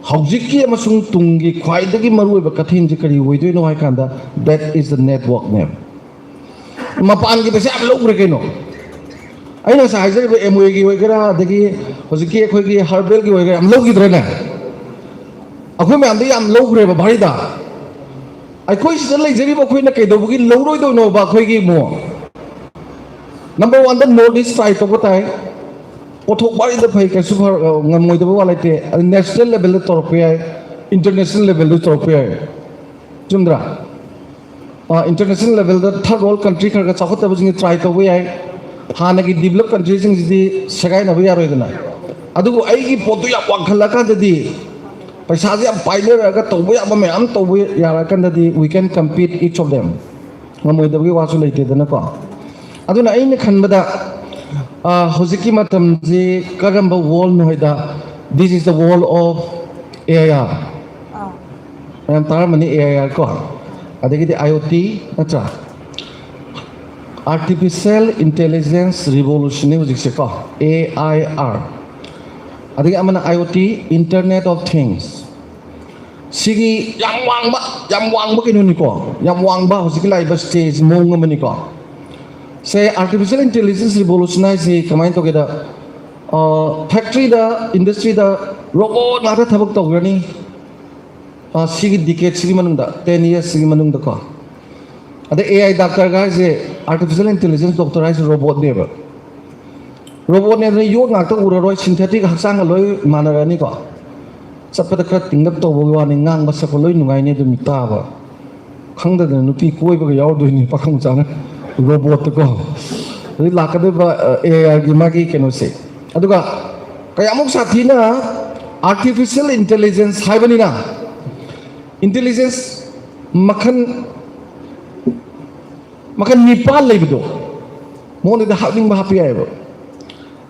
ꯍꯧꯖꯤꯛꯀꯤ ꯑꯃꯁꯨꯡ ꯇꯨꯡꯒꯤ ꯈ꯭ꯋꯥꯏꯗꯒꯤ ꯃꯔꯨꯑꯣꯏꯕ ꯀꯩꯊꯦꯜꯁꯤ ꯀꯔꯤ ꯑꯣꯏꯗꯣꯏꯅꯣ ꯍꯥꯏ ꯀꯥꯟꯗ, that is the network ꯅꯦꯕ꯫ ꯃꯄꯥꯟꯒꯤ ꯄꯩꯁꯥ ꯌꯥꯝ ꯂꯧꯈ꯭ꯔꯦ ꯀꯩꯅꯣ꯫ ꯑꯩꯅ ꯉꯁꯥꯏ ꯍꯥꯏꯖꯔꯤꯕ ꯑꯦꯝꯋꯦꯒꯤ ꯑꯣꯏꯒꯦꯔꯥ, ꯑꯗꯒꯤ ꯍꯧꯖꯤꯛꯀꯤ ꯑꯩꯈꯣꯏꯒꯤ ꯍꯔꯕꯦꯜꯒꯤ ꯑꯣꯏꯒꯦꯔꯥ, ꯌꯥꯝ ꯂꯧꯈꯤꯗ꯭ꯔꯦꯅꯦ꯫ ꯑꯩꯈꯣꯏ ꯃꯌꯥꯝꯗ ꯌꯥꯝ ꯂꯧꯈ꯭ꯔꯦꯕ ꯚꯥꯔꯤꯗ꯫ ꯑꯩꯈꯣꯏ ꯁꯤꯗ ꯂꯩꯖꯔꯤꯕ ꯑꯩꯈꯣꯏꯅ ꯀꯩꯗꯧꯕꯒꯤ ꯂꯧꯔꯣꯏꯗꯣꯏꯅꯣꯕ ꯑꯩꯈꯣꯏꯒꯤ ꯑꯃꯨꯛ? ꯅꯝꯕꯔ ꯋꯥꯟꯗ ꯅꯣꯔꯠ ꯏꯁ ꯇ꯭ꯔꯥꯏ ꯇꯧꯕ ꯇꯥꯏ꯫ ꯄꯣꯠꯊꯣꯛ ꯚꯥꯔꯤꯗ ꯐꯩ, ꯀꯩꯁꯨ ꯐꯔ-, ꯉꯝꯃꯣꯏꯗꯕ ꯋꯥ ꯂꯩꯇꯦ꯫ ꯑꯗꯨ ꯅꯦꯁꯅꯦꯜ ꯂꯦꯚꯦꯜꯗ ꯇꯧꯔꯛꯄ ꯌꯥꯏ, ꯏꯟꯇꯔꯅꯦꯁꯅꯦꯜ ꯂꯦꯚꯦꯜꯗ ꯇꯧꯔꯛꯄ ꯌꯥꯏ꯫ ꯆꯨꯝꯗ꯭ꯔꯥ? ꯏꯟꯇꯔꯅꯦꯁꯅꯦꯜ ꯂꯦꯚꯦꯜꯗ ꯊꯥꯔꯠ ꯋꯥꯔꯜ ꯀꯟꯇ꯭ꯔꯤ ꯈꯔ ꯈꯔ ꯆꯥꯎꯈꯠꯇꯕꯁꯤꯡꯁꯦ ꯇ꯭ꯔꯥꯏ ꯇꯧꯕ ꯌꯥꯏ꯫ ꯍꯥꯟꯅꯒꯤ ꯗꯤꯕꯂꯞ ꯀꯟꯇ꯭ꯔꯤꯁꯤꯡꯁꯤꯗꯤ ꯁꯦꯒꯥꯏꯅꯕ ꯌꯥꯔꯣꯏꯗꯅ꯫ ꯑꯗꯨꯕꯨ ꯑꯩꯒꯤ ꯄꯣꯠꯇꯨ ꯌꯥꯝ ꯋꯥꯡꯈꯠꯂꯀꯥꯟꯗꯗꯤ, ꯄꯩꯁꯥꯁꯦ ꯌꯥꯝ ꯄꯥꯏꯅꯔꯒ ꯇꯧꯕ ꯌꯥꯕ ꯃꯌꯥꯝ ꯇꯧꯕ ꯌꯥꯔꯀꯥꯟꯗꯗꯤ, we can compete each of them꯫ ꯉꯝꯃꯣꯏꯗꯕꯒꯤ ꯋꯥꯁꯨ ꯂꯩꯇꯦꯗꯅꯀꯣ꯫ ꯑꯗꯨꯅ ꯑꯩꯅ ꯈꯟꯕꯗ, ꯑ, ꯍꯧꯖꯤꯛꯀꯤ ꯃꯇꯝꯁꯤ ꯀꯔꯝꯕ ꯋꯥꯔꯜꯅꯣ ꯍꯥꯏꯗ, this is the world of A I R꯫ ꯃꯌꯥꯝ ꯇꯥꯔꯝꯃꯅꯤ, A I R ꯀꯣ, ꯑꯗꯒꯤꯗꯤ IoT, ꯅꯠꯇ꯭ꯔꯥ? Artificial Intelligence Revolution ꯅꯤ ꯍꯧꯖꯤꯛꯁꯦꯀꯣ, A I R꯫ ꯑꯗꯒꯤ ꯑꯃꯅ IoT, Internet of Things꯫ ꯁꯤꯒꯤ ꯌꯥꯝ ꯋꯥꯡꯕ, ꯌꯥꯝ ꯋꯥꯡꯕ ꯀꯩꯅꯣꯅꯤꯀꯣ, ꯌꯥꯝ ꯋꯥꯡꯕ ꯍꯧꯖꯤꯛꯀꯤ ꯂꯥꯛꯏꯕ ꯁ꯭ꯇꯦꯖ ꯃꯑꯣꯡ ꯑꯃꯅꯤꯀꯣ꯫ ꯁꯦ, Artificial Intelligence Revolution ꯍꯥꯏꯁꯤ ꯀꯃꯥꯏꯅ ꯇꯧꯒꯦꯗ, ꯑ, ꯐꯦꯛꯇ꯭ꯔꯤꯗ, ꯏꯟꯗꯁꯇ꯭ꯔꯤꯗ ꯔꯣꯕꯣꯠ ꯉꯥꯛꯇ ꯊꯕꯛ ꯇꯧꯈ꯭ꯔꯅꯤ꯫ ꯑ, ꯁꯤꯒꯤ ꯗꯤꯀꯦꯠꯁꯤꯒꯤ ꯃꯅꯨꯡꯗ, ꯇꯦꯟ ꯌꯔꯁꯁꯤꯒꯤ ꯃꯅꯨꯡꯗꯀꯣ꯫ ꯑꯗꯩ AI ꯗꯥꯛꯇꯔꯒ ꯍꯥꯏꯁꯦ, Artificial Intelligence ꯗꯣꯛꯇꯔ ꯍꯥꯏꯁꯦ ꯔꯣꯕꯣꯠꯅꯦꯕ꯫ ꯔꯣꯕꯣꯠꯅꯦ ꯑꯗꯨꯅ ꯌꯣꯠ ꯉꯥꯛꯇ ꯎꯔꯔꯣꯏ, ꯁꯤꯟꯊꯦꯇꯤꯛ ꯍꯛꯆꯥꯡꯒ ꯂꯣꯏ ꯃꯥꯟꯅꯔꯅꯤꯀꯣ꯫ ꯆꯠꯄꯗ ꯈꯔ ꯇꯤꯡꯂꯞ ꯇꯧꯕꯒꯤ ꯋꯥꯅꯤ, ꯉꯥꯡꯕ ꯁꯛꯄ ꯂꯣꯏ ꯅꯨꯡꯉꯥꯏꯅꯤ ꯑꯗꯨ ꯃꯤ ꯇꯥꯕ꯫ ꯈꯪꯗꯗꯅ ꯅꯨꯄꯤ ꯀꯣꯏꯕꯒ ꯌꯥꯎꯗꯣꯏꯅꯤ ꯄꯥꯈꯪ ꯃꯆꯥꯅ ꯔꯣꯕꯣꯠꯇꯀꯣ꯫ ꯑꯗꯩ ꯂꯥꯛꯀꯗꯣꯏꯕ, ꯑ, AIꯒꯤ ꯃꯥꯒꯤ ꯀꯩꯅꯣꯁꯦ꯫ ꯑꯗꯨꯒ ꯀꯌꯥꯃꯨꯛ ꯁꯥꯊꯤꯅ Artificial Intelligence ꯍꯥꯏꯕꯅꯤꯅ, intelligence ꯃꯈꯜ, ꯃꯈꯜ ꯅꯤꯄꯥꯜ ꯂꯩꯕꯗꯣ, ꯃꯉꯣꯟꯗꯗꯤ ꯍꯥꯞꯅꯤꯡꯕ ꯍꯥꯞꯄ ꯌꯥꯏꯑꯕ꯫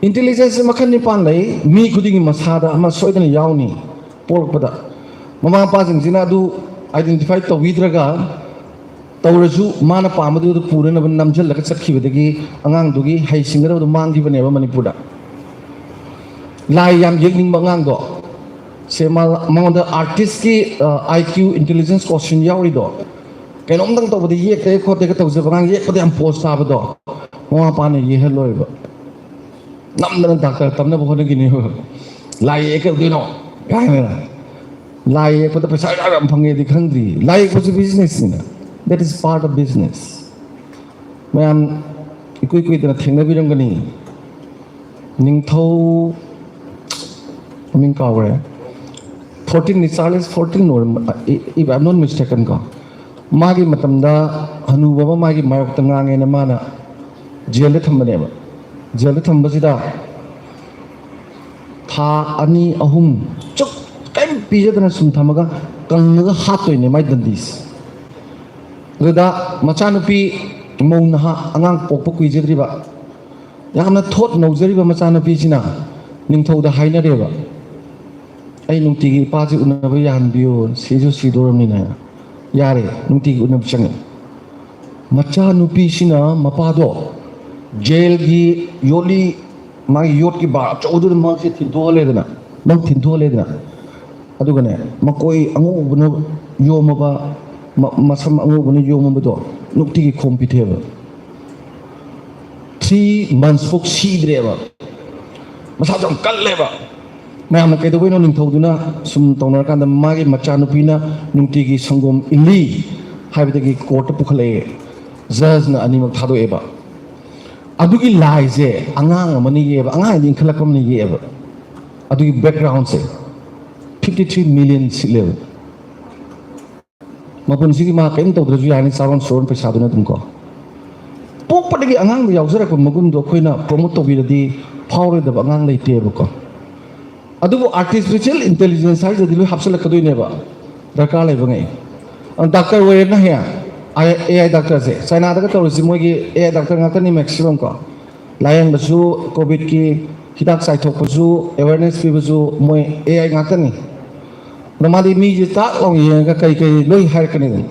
ꯏꯟꯇꯦꯂꯤꯖꯦꯟꯁꯁꯦ ꯃꯈꯜ ꯅꯤꯄꯥꯟ ꯂꯩ꯫ ꯃꯤ ꯈꯨꯗꯤꯡꯒꯤ ꯃꯁꯥꯗ ꯑꯃ ꯁꯣꯏꯗꯅ ꯌꯥꯎꯅꯤ꯫ ꯄꯣꯛꯂꯛꯄꯗ ꯃꯃꯥ ꯃꯄꯥꯁꯤꯡꯁꯤꯅ ꯑꯗꯨ ꯑꯥꯏꯗꯦꯟꯇꯤꯐꯥꯏ ꯇꯧꯕꯤꯗ꯭ꯔꯒ, ꯇꯧꯔꯁꯨ ꯃꯥꯅ ꯄꯥꯝꯕꯗꯨꯗ ꯄꯨꯅꯅꯕ ꯅꯝꯁꯤꯜꯂꯒ ꯆꯠꯈꯤꯕꯗꯒꯤ ꯑꯉꯥꯡꯗꯨꯒꯤ ꯍꯩꯁꯤꯡꯒꯗꯕꯗꯨ ꯃꯥꯡꯈꯤꯕꯅꯦꯕ ꯃꯅꯤꯄꯨꯔꯗ꯫ ꯂꯥꯏ ꯌꯥꯝ ꯌꯦꯛꯅꯤꯡꯕ ꯑꯉꯥꯡꯗꯣ, ꯁꯦ ꯃꯥ-, ꯃꯉꯣꯟꯗ ꯑꯥꯔꯇꯤꯁꯀꯤ, ꯑ, IQ, intelligence quotient ꯌꯥꯎꯔꯤꯗꯣ, ꯀꯩꯅꯣꯝꯗꯪ ꯇꯧꯕꯗ ꯌꯦꯛꯇꯦ ꯈꯣꯠꯇꯦꯒ ꯇꯧꯖꯕ ꯑꯉꯥꯡ, ꯌꯦꯛꯄꯗ ꯌꯥꯝ ꯄꯣꯁ ꯇꯥꯕꯗꯣ, ꯃꯃꯥ ꯃꯄꯥꯅ ꯌꯦꯛꯍꯜꯂꯣꯏꯕ꯫ ꯅꯝꯗꯅ ꯗꯥꯛꯇꯔ ꯇꯝꯅꯕ ꯍꯣꯠꯅꯈꯤꯅꯦꯕ꯫ "ꯂꯥꯏ ꯌꯦꯛꯑꯦ, ꯀꯩꯗꯧꯗꯣꯏꯅꯣ?" ꯀꯥꯏꯅ꯫ ꯂꯥꯏ ꯌꯦꯛꯄꯗ ꯄꯩꯁꯥ ꯌꯥꯝ ꯌꯥꯝ ꯐꯪꯉꯦꯗꯤ ꯈꯪꯗ꯭ꯔꯤ꯫ ꯂꯥꯏ ꯌꯦꯛꯄꯁꯨ ꯕꯤꯖꯤꯅꯦꯁꯅꯤꯅ꯫ That is part of business. ꯃꯌꯥꯝ ꯏꯀꯨꯏ ꯀꯨꯏꯗꯅ ꯊꯦꯡꯅꯕꯤꯔꯝꯒꯅꯤ꯫ ꯅꯤꯡꯊꯧ, ꯃꯃꯤꯡ ꯀꯥꯎꯈ꯭ꯔꯦ, ꯐꯣꯔꯇꯤꯟꯅꯤ, ꯆꯥꯔꯂꯦꯁ ꯐꯣꯔꯇꯤꯟ ꯑꯣꯏꯔꯝ-, if I'm not mistaken ꯀꯣ, ꯃꯥꯒꯤ ꯃꯇꯝꯗ ꯍꯅꯨꯕ ꯑꯃ ꯃꯥꯒꯤ ꯃꯥꯌꯣꯛꯇ ꯉꯥꯡꯉꯦꯅ ꯃꯥꯅ ꯖꯦꯜꯗ ꯊꯝꯕꯅꯦꯕ꯫ ꯖꯦꯜꯗ ꯊꯝꯕꯁꯤꯗ ꯊꯥ ꯑꯅꯤ ꯑꯍꯨꯝ ꯆꯨꯞ ꯀꯔꯤꯝ ꯄꯤꯖꯗꯅ ꯁꯨꯝ ꯊꯝꯃꯒ ꯀꯪꯉꯒ ꯍꯥꯠꯇꯣꯏꯅꯦ ꯃꯥꯏ ꯗꯟꯗꯤꯁꯦ꯫ ꯑꯗꯨꯗ ꯃꯆꯥꯅꯨꯄꯤ, ꯃꯧ ꯅꯍꯥ, ꯑꯉꯥꯡ ꯄꯣꯛꯄ ꯀꯨꯏꯖꯗ꯭ꯔꯤꯕ, ꯌꯥꯝꯅ ꯊꯣꯠ ꯅꯧꯖꯔꯤꯕ ꯃꯆꯥꯅꯨꯄꯤꯁꯤꯅ ꯅꯤꯡꯊꯧꯗ ꯍꯥꯏꯅꯔꯦꯕ, "ꯑꯩ ꯅꯨꯡꯇꯤꯒꯤ ꯏꯄꯥꯁꯤ ꯎꯅꯕ ꯌꯥꯍꯟꯕꯤꯌꯨ, ꯁꯤꯁꯨ ꯁꯤꯗꯣꯔꯕꯅꯤꯅ"꯫ ꯌꯥꯔꯦ, ꯅꯨꯡꯇꯤꯒꯤ ꯎꯅꯕ ꯆꯪꯉꯦ꯫ ꯃꯆꯥꯅꯨꯄꯤꯁꯤꯅ ꯃꯄꯥꯗꯣ ꯖꯦꯜꯒꯤ ꯌꯣꯠꯂꯤ, ꯃꯥꯒꯤ ꯌꯣꯠꯀꯤ ꯕꯥꯔ ꯑꯆꯧꯕꯗꯨꯗ ꯃꯥꯁꯦ ꯊꯤꯟꯗꯣꯛꯍꯜꯂꯦꯗꯅ, ꯃꯥ ꯊꯤꯟꯗꯣꯛꯍꯜꯂꯦꯗꯅ꯫ ꯑꯗꯨꯒꯅꯦ, ꯃꯀꯣꯏ ꯑꯉꯧꯕꯅ ꯌꯣꯝꯃꯕ, ꯃ-, ꯃꯁꯝ ꯑꯉꯧꯕꯅ ꯌꯣꯝꯃꯕꯗꯣ ꯅꯨꯡꯇꯤꯒꯤ ꯈꯣꯝ ꯄꯤꯊꯛꯑꯦꯕ꯫ Three months ꯐꯥꯎ ꯁꯤꯗ꯭ꯔꯦꯕ꯫ ꯃꯁꯥꯁꯨ ꯌꯥꯝ ꯀꯜꯂꯦꯕ꯫ ꯃꯌꯥꯝꯅ ꯀꯩꯗꯧꯕꯩꯅꯣ ꯅꯤꯡꯊꯧꯗꯨꯅ ꯁꯨꯝ ꯇꯧꯅꯔꯀꯥꯟꯗ ꯃꯥꯒꯤ ꯃꯆꯥꯅꯨꯄꯤꯅ ꯅꯨꯡꯇꯤꯒꯤ ꯁꯪꯒꯣꯝ ꯏꯜꯂꯤ ꯍꯥꯏꯕꯗꯒꯤ ꯀꯣꯔꯠꯇ ꯄꯨꯈꯠꯂꯛꯑꯦ꯫ ꯖꯖꯅ ꯑꯅꯤꯃꯛ ꯊꯥꯗꯣꯛꯑꯦꯕ꯫ ꯑꯗꯨꯒꯤ ꯂꯥꯏꯁꯦ ꯑꯉꯥꯡ ꯑꯃꯅ ꯌꯦꯛꯑꯦꯕ, ꯑꯉꯥꯡ ꯍꯥꯏꯗꯤ ꯏꯟꯈꯠꯂꯛꯄ ꯑꯃꯅ ꯌꯦꯛꯑꯦꯕ꯫ ꯑꯗꯨꯒꯤ ꯕꯦꯛꯒ꯭ꯔꯥꯎꯟꯁꯦ fifty three million ꯁꯤꯠꯂꯦꯕ꯫ ꯃꯄꯨꯟꯁꯤꯒꯤ ꯃꯥ ꯀꯔꯤꯝ ꯇꯧꯗ꯭ꯔꯁꯨ ꯌꯥꯅꯤ, ꯆꯥꯔꯣꯟ ꯁꯨꯔꯣꯟ ꯄꯩꯁꯥꯗꯨꯅ ꯑꯗꯨꯝ ꯀꯣ꯫ ꯄꯣꯛꯄꯗꯒꯤ ꯑꯉꯥꯡꯗ ꯌꯥꯎꯖꯔꯛꯄ ꯃꯒꯨꯟꯗꯣ ꯑꯩꯈꯣꯏꯅ ꯄ꯭ꯔꯣꯃꯣꯠ ꯇꯧꯕꯤꯔꯗꯤ ꯐꯥꯎꯔꯣꯏꯗꯕ ꯑꯉꯥꯡ ꯂꯩꯇꯦꯕꯀꯣ꯫ ꯑꯗꯨꯕꯨ ꯑꯥꯔꯇꯤꯐꯤꯁꯤꯌꯦꯜ ꯏꯟꯇꯦꯂꯤꯖꯦꯟꯁ ꯍꯥꯏꯁꯤꯗꯤ ꯂꯣꯏ ꯍꯥꯞꯆꯤꯜꯂꯛꯀꯗꯣꯏꯅꯦꯕ, ꯗꯔꯀꯥꯔ ꯂꯩꯕꯉꯩ꯫ ꯑ, ꯗꯥꯛꯇꯔ ꯑꯣꯏꯔꯦꯅ ꯍꯌꯦꯡ ꯑꯦ ꯑꯥꯏ ꯗꯥꯛꯇꯔꯁꯦ ꯆꯥꯏꯅꯥꯗꯒ ꯇꯧꯔꯤꯁꯤ ꯃꯣꯏꯒꯤ ꯑꯦ ꯑꯥꯏ ꯗꯥꯛꯇꯔ ꯉꯥꯛꯇꯅꯤ ꯃꯦꯛꯁꯤꯃꯝ ꯀꯣ꯫ ꯂꯥꯌꯦꯡꯕꯁꯨ, ꯀꯣꯚꯤꯗꯀꯤ ꯍꯤꯗꯥꯛ ꯆꯥꯏꯊꯣꯛꯄꯁꯨ, ꯑꯦꯋꯦꯔꯅꯦꯁ ꯄꯤꯕꯁꯨ ꯃꯣꯏ ꯑꯦ ꯑꯥꯏ ꯉꯥꯛꯇꯅꯤ꯫ ꯑꯗꯣ ꯃꯥꯗꯤ ꯃꯤꯁꯦ ꯇꯥꯛ ꯂꯥꯎꯅ ꯌꯦꯡꯉꯒ ꯀꯔꯤ ꯀꯔꯤ ꯂꯣꯏ ꯍꯥꯏꯔꯛꯀꯅꯤ ꯑꯗꯨꯝ꯫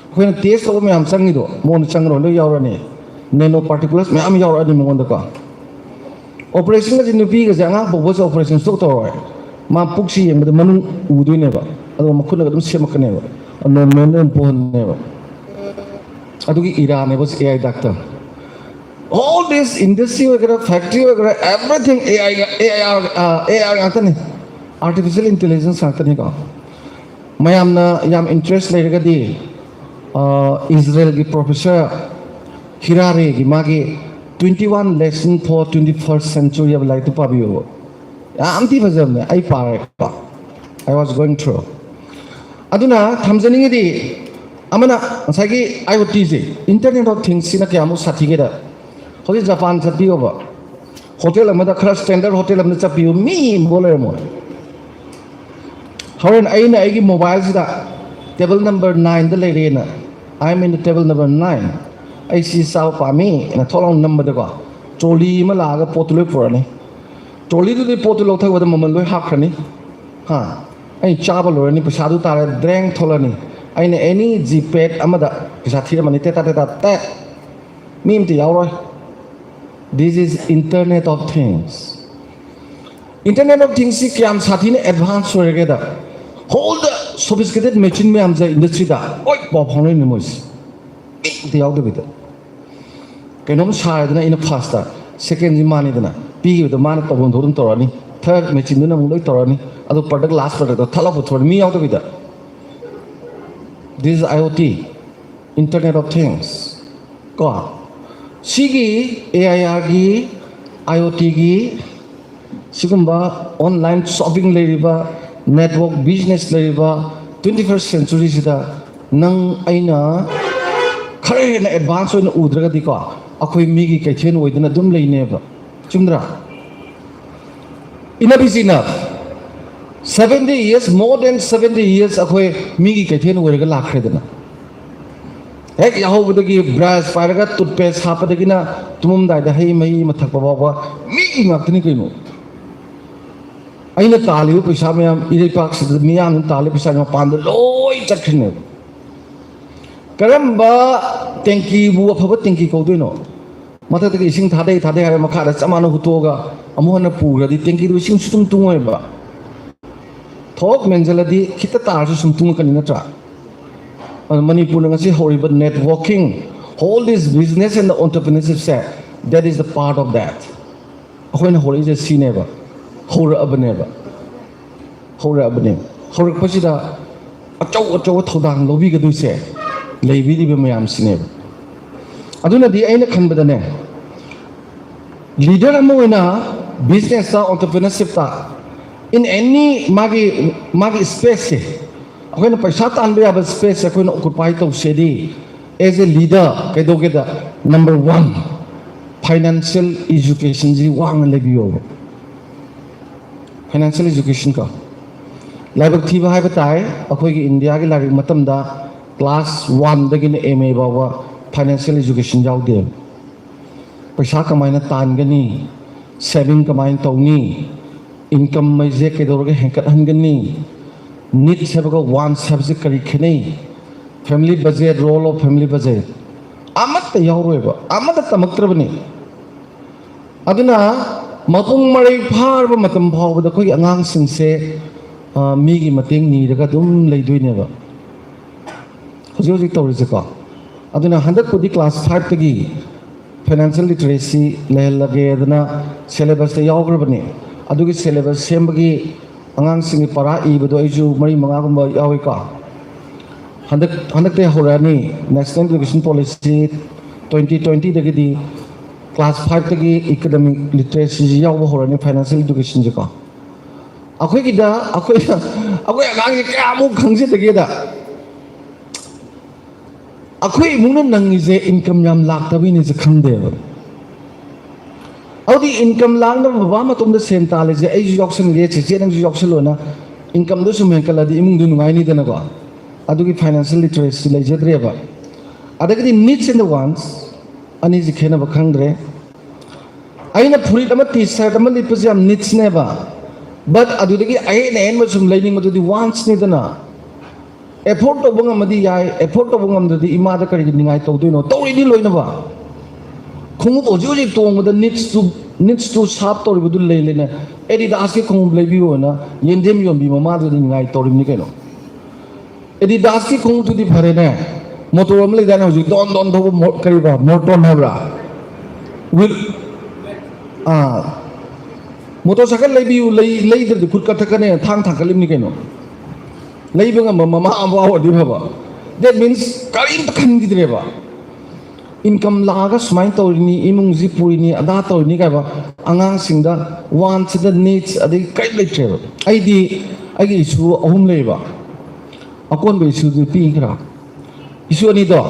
ꯑꯩꯈꯣꯏꯅ ꯇꯦꯁ ꯇꯧꯕ ꯃꯌꯥꯝ ꯆꯪꯉꯤꯗꯣ ꯃꯉꯣꯟꯗ ꯆꯪꯉꯔꯣꯏ, ꯂꯣꯏ ꯌꯥꯎꯔꯅꯤ꯫ ꯅꯦꯅꯣ ꯄꯥꯔꯇꯤꯀꯨꯂꯔꯁ ꯃꯌꯥꯝ ꯌꯥꯎꯔꯛꯑꯅꯤ ꯃꯉꯣꯟꯗꯀꯣ꯫ ꯑꯣꯄꯔꯦꯁꯟꯒꯁꯦ ꯅꯨꯄꯤꯒꯁꯦ ꯑꯉꯥꯡ ꯄꯣꯛꯄꯁꯦ ꯑꯣꯄꯔꯦꯁꯟ ꯁꯨꯛꯇꯧ ꯇꯧꯔꯣꯏ꯫ ꯃꯥ ꯄꯨꯛꯁꯤ ꯌꯦꯡꯕꯗ ꯃꯅꯨꯡ ꯎꯗꯣꯏꯅꯦꯕ, ꯑꯗꯨꯒ ꯃꯈꯨꯠꯅꯒ ꯑꯗꯨꯝ ꯁꯦꯝꯃꯛꯀꯅꯦꯕ, ꯅꯣꯔꯃꯦꯜꯗ ꯑꯗꯨꯝ ꯄꯣꯛꯍꯟꯅꯦꯕ꯫ ꯑꯗꯨꯒꯤ ꯏꯔꯥꯅꯦꯕ A I doctor. All this industry ꯑꯣꯏꯒꯦꯔꯥ, ꯐꯦꯛꯇ꯭ꯔꯤ ꯑꯣꯏꯒꯦꯔꯥ, everything A I, A I, ꯑꯥ, A I ꯉꯥꯛꯇꯅꯤ꯫ ꯑꯥꯔꯇꯤꯐꯤꯁꯤꯌꯦꯜ ꯏꯟꯇꯦꯂꯤꯖꯦꯟꯁ ꯉꯥꯛꯇꯅꯤꯀꯣ꯫ ꯃꯌꯥꯝꯅ ꯌꯥꯝ ꯏꯟꯇꯔꯦꯁ ꯂꯩꯔꯒꯗꯤ, ꯑꯥ, ꯏꯖꯔꯦꯜꯒꯤ ꯄ꯭ꯔꯣꯐꯦꯁꯔ ꯍꯤꯔꯥꯔꯦꯒꯤ ꯃꯥꯒꯤ Twenty One Lesson for Twenty First Century ꯍꯥꯏꯕ ꯂꯥꯏꯔꯤꯛꯇꯨ ꯄꯥꯕꯤꯌꯨꯕ꯫ ꯌꯥꯝ ꯊꯤ ꯐꯖꯕꯅꯦ, ꯑꯩ ꯄꯥꯔꯦꯀꯣ꯫ I was going through꯫ ꯑꯗꯨꯅ ꯊꯝꯖꯅꯤꯡꯉꯤꯗꯤ, ꯑꯃꯅ ꯉꯁꯥꯏꯒꯤ IoT say, Internet of Things ꯁꯤꯅ ꯀꯌꯥꯃꯨꯛ ꯁꯥꯊꯤꯒꯦꯗ, ꯍꯧꯖꯤꯛ ꯖꯄꯥꯟ ꯆꯠꯄꯤꯌꯣꯕ, ꯍꯣꯇꯦꯜ ꯑꯃꯗ, ꯈꯔ ꯁ꯭ꯇꯦꯟꯗꯔꯠ ꯍꯣꯇꯦꯜ ꯑꯃꯗ ꯆꯠꯄꯤꯌꯨ, ꯃꯤ ꯑꯃꯐꯥꯎ ꯂꯩꯔꯝꯃꯣꯏ꯫ ꯍꯣꯔꯦꯟ ꯑꯩꯅ ꯑꯩꯒꯤ ꯃꯣꯕꯥꯏꯜꯁꯤꯗ ꯇꯦꯕꯜ ꯅꯝꯕꯔ ꯅꯥꯏꯟꯗ ꯂꯩꯔꯦꯅ, "I am in the table number nine, ꯑꯩ ꯁꯤ ꯆꯥꯕ ꯄꯥꯝꯃꯤ" ꯅ ꯊꯣꯛ ꯂꯥꯎꯅ ꯅꯝꯕꯗꯀꯣ, ꯇ꯭ꯔꯣꯂꯤ ꯑꯃ ꯂꯥꯛꯑꯒ ꯄꯣꯠꯇꯨ ꯂꯣꯏ ꯄꯨꯔꯛꯑꯅꯤ꯫ ꯇ꯭ꯔꯣꯂꯤꯗꯨꯗꯤ ꯄꯣꯠꯇꯨ ꯂꯧꯊꯕꯗ ꯃꯃꯜ ꯂꯣꯏ ꯍꯥꯞꯈ꯭ꯔꯅꯤ꯫ ꯍꯥ? ꯑꯩ ꯆꯥꯕ ꯂꯣꯏꯔꯅꯤ, ꯄꯩꯁꯥꯗꯨ ꯇꯥꯔꯦ, ꯗ꯭ꯔꯦꯡ ꯊꯣꯛꯂꯛꯑꯅꯤ꯫ ꯑꯩꯅ ꯑꯦꯅꯤ ꯖꯤꯄꯦꯗ ꯑꯃꯗ ꯄꯩꯁꯥ ꯊꯤꯔꯝꯃꯅꯤ, ꯇꯦꯇꯥ ꯇꯦꯇꯥ ꯇꯦꯠ꯫ ꯃꯤ ꯑꯝꯇ ꯌꯥꯎꯔꯣꯏ꯫ This is Internet of Things꯫ Internet of Things ꯁꯤ ꯀꯌꯥꯝ ꯁꯥꯊꯤꯅ advance ꯑꯣꯏꯔꯒꯦꯗ, all the sophisticated machine ꯃꯌꯥꯝꯁꯦ ꯏꯟꯗꯁꯇ꯭ꯔꯤꯗ ꯂꯣꯏ ꯄꯥꯎ ꯐꯥꯎꯅꯔꯤꯅꯤ ꯃꯣꯏꯁꯦ, ꯃꯤ ꯑꯝꯇ ꯌꯥꯎꯗꯕꯤꯗ꯫ ꯀꯩꯅꯣꯝ ꯁꯥꯔꯦꯗꯅ ꯑꯩꯅ ꯐꯥꯔꯁꯇ, ꯁꯦꯀꯦꯟꯁꯤ ꯃꯥꯅꯤꯗꯅ, ꯄꯤꯈꯤꯕꯗꯣ ꯃꯥꯅ ꯇꯧꯐꯝ ꯊꯣꯛꯄ ꯑꯗꯨꯝ ꯇꯧꯔꯛꯑꯅꯤ, ꯊꯥꯔꯠ ꯃꯦꯆꯤꯟꯗꯨꯅ ꯑꯃꯨꯛ ꯂꯣꯏ ꯇꯧꯔꯛꯑꯅꯤ, ꯑꯗꯨ ꯄ꯭ꯔꯗꯛ, ꯂꯥꯁ ꯄ꯭ꯔꯗꯛꯇꯣ ꯊꯠꯂꯥꯎ ꯄꯨꯊꯣꯔꯛꯑꯅꯤ ꯃꯤ ꯌꯥꯎꯗꯕꯤꯗ꯫ This is IoT, Internet of Things꯫ ꯀꯣ, ꯁꯤꯒꯤ AIR ꯒꯤ, IoT ꯒꯤ, ꯁꯤꯒꯨꯝꯕ online shopping ꯂꯩꯔꯤꯕ, network business ꯂꯩꯔꯤꯕ twenty first century ꯁꯤꯗ ꯅꯪ ꯑꯩꯅ ꯈꯔ ꯍꯦꯟꯅ ꯑꯦꯗꯚꯥꯟꯁ ꯑꯣꯏꯅ ꯎꯗ꯭ꯔꯒꯗꯤꯀꯣ, ꯑꯩꯈꯣꯏ ꯃꯤꯒꯤ ꯀꯩꯊꯦꯜ ꯑꯣꯏꯗꯅ ꯑꯗꯨꯝ ꯂꯩꯅꯦꯕ꯫ ꯆꯨꯝꯗ꯭ꯔꯥ? Enough is enough. Seventy years, more than seventy years ꯑꯩꯈꯣꯏ ꯃꯤꯒꯤ ꯀꯩꯊꯦꯜ ꯑꯣꯏꯔꯒ ꯂꯥꯛꯈ꯭ꯔꯦꯗꯅ꯫ ꯍꯦꯛ ꯌꯥꯍꯧꯕꯗꯒꯤ ꯕ꯭ꯔꯁ ꯄꯥꯏꯔꯒ ꯇꯨꯠꯄꯦꯁ ꯍꯥꯞꯄꯗꯒꯤꯅ ꯇꯨꯝꯃꯝꯗꯥꯏꯗ ꯍꯩ ꯃꯍꯤ ꯑꯃ ꯊꯛꯄ ꯐꯥꯎꯕ ꯃꯤꯒꯤ ꯉꯥꯛꯇꯅꯤ ꯀꯩꯅꯣ꯫ ꯑꯩꯅ ꯇꯥꯜꯂꯤꯕ ꯄꯩꯁꯥ ꯃꯌꯥꯝ ꯏꯔꯩꯄꯥꯛꯁꯤꯗ ꯃꯤꯌꯥꯝꯅ ꯇꯥꯜꯂꯤꯕ ꯄꯩꯁꯥ ꯃꯄꯥꯟꯗ ꯂꯣꯏ ꯆꯠꯈ꯭ꯔꯤꯅꯦꯕ꯫ ꯀꯔꯝꯕ ꯇꯦꯡꯀꯤꯕꯨ ꯑꯐꯕ ꯇꯦꯡꯀꯤ ꯀꯧꯗꯣꯏꯅꯣ? ꯃꯊꯛꯇꯒꯤ ꯏꯁꯤꯡ ꯊꯥꯗꯩ ꯊꯥꯗꯩ ꯍꯥꯏꯔ ꯃꯈꯥꯗ ꯆꯞ ꯃꯥꯟꯅ ꯍꯨꯠꯇꯣꯛꯑꯒ ꯑꯃꯨꯛ ꯍꯟꯅ ꯄꯨꯈ꯭ꯔꯗꯤ ꯇꯦꯡꯀꯤꯗꯨ ꯏꯁꯤꯡ ꯁꯨꯡꯇꯨꯡ ꯇꯨꯡꯉꯣꯏꯕ꯫ ꯊꯣꯛ ꯃꯦꯟꯁꯤꯜꯂꯗꯤ ꯈꯤꯇ ꯇꯥꯔꯁꯨ ꯁꯨꯝ ꯇꯨꯡꯉꯛꯀꯅꯤ ꯅꯠꯇ꯭ꯔꯥ? ꯑꯗꯨ ꯃꯅꯤꯄꯨꯔꯅ ꯉꯁꯤ ꯍꯧꯔꯤꯕ networking, all this business and entrepreneurship say, that is the part of that. ꯑꯩꯈꯣꯏꯅ ꯍꯧꯔꯛꯏꯁꯦ ꯁꯤꯅꯦꯕ, ꯍꯧꯔꯛꯑꯕꯅꯦꯕ, ꯍꯧꯔꯛꯑꯕꯅꯦꯕ꯫ ꯍꯧꯔꯛꯄꯁꯤꯗ ꯑꯆꯧ ꯑꯆꯧꯕ ꯊꯧꯗꯥꯡ ꯂꯧꯕꯤꯒꯗꯣꯏꯁꯦ ꯂꯩꯕꯤꯔꯤꯕ ꯃꯌꯥꯝꯁꯤꯅꯦꯕ꯫ ꯑꯗꯨꯅꯗꯤ ꯑꯩꯅ ꯈꯟꯕꯗꯅꯦ, ꯂꯤꯗꯔ ꯑꯃ ꯑꯣꯏꯅ ꯕꯤꯖꯤꯅꯦꯁꯇ, ꯑꯣꯟꯇꯔꯄ꯭ꯔꯤꯅꯔꯁꯤꯞꯇ, in any ꯃꯥꯒꯤ ꯃꯥꯒꯤ ꯁ꯭ꯄꯦꯁꯁꯦ, ꯑꯩꯈꯣꯏꯅ ꯄꯩꯁꯥ ꯇꯥꯟꯕ ꯌꯥꯕ ꯁ꯭ꯄꯦꯁꯁꯦ ꯑꯩꯈꯣꯏꯅ ꯑꯣꯀꯨꯄꯥꯏ ꯇꯧꯁꯦꯗꯤ, as a leader, ꯀꯩꯗꯧꯒꯦꯗ, number one, financial educationꯁꯤ ꯋꯥꯡꯅ ꯂꯩꯕꯤꯌꯣꯕ꯫ Financial education ꯀꯣ, ꯂꯥꯏꯕꯛ ꯊꯤꯕ ꯍꯥꯏꯕ ꯇꯥꯏ, ꯑꯩꯈꯣꯏꯒꯤ ꯏꯟꯗꯤꯌꯥꯒꯤ ꯂꯥꯏꯔꯤꯛ ꯃꯇꯝꯗ class one ꯗꯒꯤꯅ M A ꯐꯥꯎꯕ financial education ꯌꯥꯎꯗꯦꯕ꯫ ꯄꯩꯁꯥ ꯀꯃꯥꯏꯅ ꯇꯥꯟꯒꯅꯤ, saving ꯀꯃꯥꯏꯅ ꯇꯧꯅꯤ, income ꯁꯦ ꯀꯩꯗꯧꯔꯒ ꯍꯦꯟꯒꯠꯍꯟꯒꯅꯤ, needs ꯍꯥꯏꯕꯒ wants ꯍꯥꯏꯕꯁꯦ ꯀꯔꯤ ꯈꯦꯠꯅꯩ, family budget, role of family budget, ꯑꯃꯠꯇ ꯌꯥꯎꯔꯣꯏꯕ, ꯑꯃꯠꯇ ꯇꯝꯃꯛꯇ꯭ꯔꯕꯅꯤ꯫ ꯑꯗꯨꯅ ꯃꯄꯨꯡ ꯃꯔꯩ ꯐꯥꯔꯕ ꯃꯇꯝ ꯐꯥꯎꯕꯗ ꯑꯩꯈꯣꯏꯒꯤ ꯑꯉꯥꯡꯁꯤꯡꯁꯦ, ꯑ, ꯃꯤꯒꯤ ꯃꯇꯦꯡ ꯅꯤꯔꯒ ꯑꯗꯨꯝ ꯂꯩꯗꯣꯏꯅꯦꯕ ꯍꯧꯖꯤꯛ ꯍꯧꯖꯤꯛ ꯇꯧꯔꯤꯁꯦꯀꯣ꯫ ꯑꯗꯨꯅ ꯍꯟꯗꯛꯄꯨꯗꯤ class five ꯇꯒꯤ financial literacy ꯂꯩꯍꯜꯂꯒꯦꯗꯅ syllabus ꯇ ꯌꯥꯎꯈ꯭ꯔꯕꯅꯤ꯫ ꯑꯗꯨꯒꯤ syllabus ꯁꯦꯝꯕꯒꯤ ꯑꯉꯥꯡꯁꯤꯡꯒꯤ ꯄꯔꯥ ꯏꯕꯗꯣ ꯑꯩꯁꯨ ꯃꯔꯤ ꯃꯉꯥꯒꯨꯝꯕ ꯌꯥꯎꯏꯀꯣ꯫ ꯍꯟꯗꯛ, ꯍꯟꯗꯛꯇꯩ ꯍꯧꯔꯛꯑꯅꯤ, National Education Policy twenty twenty ꯗꯒꯤꯗꯤ class five ꯇꯒꯤ economic literacy ꯁꯤ ꯌꯥꯎꯕ ꯍꯧꯔꯅꯤ, financial education ꯁꯦꯀꯣ꯫ ꯑꯩꯈꯣꯏꯒꯤꯗ, ꯑꯩꯈꯣꯏꯅ, ꯑꯩꯈꯣꯏ ꯑꯉꯥꯡꯁꯦ ꯀꯌꯥꯃꯨꯛ ꯈꯪꯖꯗꯒꯦꯗ, ꯑꯩꯈꯣꯏ ꯏꯃꯨꯡꯅ ꯅꯪꯉꯤꯁꯦ income ꯌꯥꯝ ꯂꯥꯛꯇꯕꯩꯅꯦꯁꯦ ꯈꯪꯗꯦꯕ꯫ ꯑꯗꯨꯗꯤ income ꯂꯥꯛꯅꯕ ꯕꯕꯥ ꯃꯇꯣꯝꯗ ꯁꯦꯟ ꯇꯥꯜꯂꯤꯁꯦ ꯑꯩꯁꯨ ꯌꯥꯎꯁꯟꯒꯦ, ꯆꯦꯆꯦ ꯅꯪꯁꯨ ꯌꯥꯎꯁꯜꯂꯣꯅ income ꯗꯣ ꯁꯨꯝ ꯍꯦꯟꯀꯠꯂꯗꯤ ꯏꯃꯨꯡꯗꯨ ꯅꯨꯡꯉꯥꯏꯅꯤꯗꯅꯀꯣ꯫ ꯑꯗꯨꯒꯤ financial literacy ꯂꯩꯖꯗ꯭ꯔꯦꯕ꯫ ꯑꯗꯒꯤꯗꯤ needs and the wants ꯑꯅꯤꯁꯤ ꯈꯦꯠꯅꯕ ꯈꯪꯗ꯭ꯔꯦ꯫ ꯑꯩꯅ ꯐꯨꯔꯤꯠ ꯑꯃ, ꯇꯤ ꯁꯥꯔꯠ ꯑꯃ ꯂꯤꯠꯄꯁꯦ ꯌꯥꯝ ꯅꯤꯠꯁꯅꯦꯕ, ꯕꯠ ꯑꯗꯨꯗꯒꯤ ꯑꯍꯦꯟ ꯑꯍꯦꯟꯕ ꯁꯨꯝ ꯂꯩꯅꯤꯡꯕꯗꯨꯗꯤ ꯋꯥꯟꯁꯅꯤꯗꯅ꯫ ꯑꯦꯐꯣꯔꯠ ꯇꯧꯕ ꯉꯝꯃꯗꯤ ꯌꯥꯏ, ꯑꯦꯐꯣꯔꯠ ꯇꯧꯕ ꯉꯝꯗ꯭ꯔꯗꯤ ꯏꯃꯥꯗ ꯀꯔꯤꯒꯤ ꯅꯤꯡꯉꯥꯏ ꯇꯧꯗꯣꯏꯅꯣ? ꯇꯧꯔꯤꯅꯤ ꯂꯣꯏꯅꯃꯛ꯫ ꯈꯣꯡꯎꯞ ꯍꯧꯖꯤꯛ ꯍꯧꯖꯤꯛ ꯇꯣꯡꯕꯗ ꯅꯤꯠꯁꯇꯨ, ꯅꯤꯠꯁꯇꯨ ꯁꯥꯞ ꯇꯧꯔꯤꯕꯗꯨ ꯂꯩ ꯂꯩꯅ ꯑꯦꯗꯤꯗꯥꯁꯀꯤ ꯈꯣꯡꯎꯞ ꯂꯩꯕꯤꯌꯣꯅ ꯌꯦꯟꯗꯦꯝ ꯌꯣꯟꯕꯤ ꯃꯃꯥꯗꯨꯗ ꯅꯤꯡꯉꯥꯏ ꯇꯧꯔꯤꯕꯅꯤ ꯀꯩꯅꯣ꯫ ꯑꯦꯗꯤꯗꯥꯁꯀꯤ ꯈꯣꯡꯎꯞꯇꯨꯗꯤ ꯐꯔꯦꯅꯦ, ꯃꯣꯇꯣꯔ ꯑꯃ ꯂꯩꯗꯥꯏꯅꯦ ꯍꯧꯖꯤꯛ, ꯗꯣꯟ ꯗꯣꯟ ꯊꯧꯕ ꯃꯣ-, ꯀꯔꯤꯕ, ꯃꯣꯔꯇꯣꯟ ꯍꯥꯏꯕ꯭ꯔꯥ? ꯋꯤꯜ, ꯑꯥ, ꯃꯣꯇꯣꯔ ꯁꯥꯏꯀꯜ ꯂꯩꯕꯤꯌꯨ, ꯂꯩ-, ꯂꯩꯗ꯭ꯔꯗꯤ ꯈꯨꯠ ꯀꯛꯊꯠꯀꯅꯦꯅ ꯊꯥꯡ ꯊꯥꯡꯀꯠꯂꯤꯕꯅꯤ ꯀꯩꯅꯣ꯫ ꯂꯩꯕ ꯉꯝꯕ ꯃꯃꯥ ꯑꯃ ꯑꯣꯏꯔꯗꯤ ꯐꯕ꯫ That means ꯀꯔꯤꯝꯇ ꯈꯟꯈꯤꯗ꯭ꯔꯦꯕ꯫ ꯏꯟꯀꯝ ꯂꯥꯛꯑꯒ ꯁꯨꯃꯥꯏꯅ ꯇꯧꯔꯤꯅꯤ, ꯏꯃꯨꯡꯁꯤ ꯄꯨꯔꯤꯅꯤ, ꯑꯗꯥ ꯇꯧꯔꯤꯅꯤ ꯀꯥꯏꯕ ꯑꯉꯥꯡꯁꯤꯡꯗ ꯋꯥꯟꯁꯤꯗ ꯅꯤꯠꯁ ꯑꯗꯒꯤ ꯀꯔꯤꯝ ꯂꯩꯇ꯭ꯔꯦꯕ꯫ ꯑꯩꯗꯤ ꯑꯩꯒꯤ ꯏꯁꯨ ꯑꯍꯨꯝ ꯂꯩꯌꯦꯕ꯫ ꯑꯀꯣꯟꯕ ꯏꯁꯨꯗꯨ ꯄꯤꯈ꯭ꯔꯥ? ꯏꯁꯨ ꯑꯅꯤꯗꯣ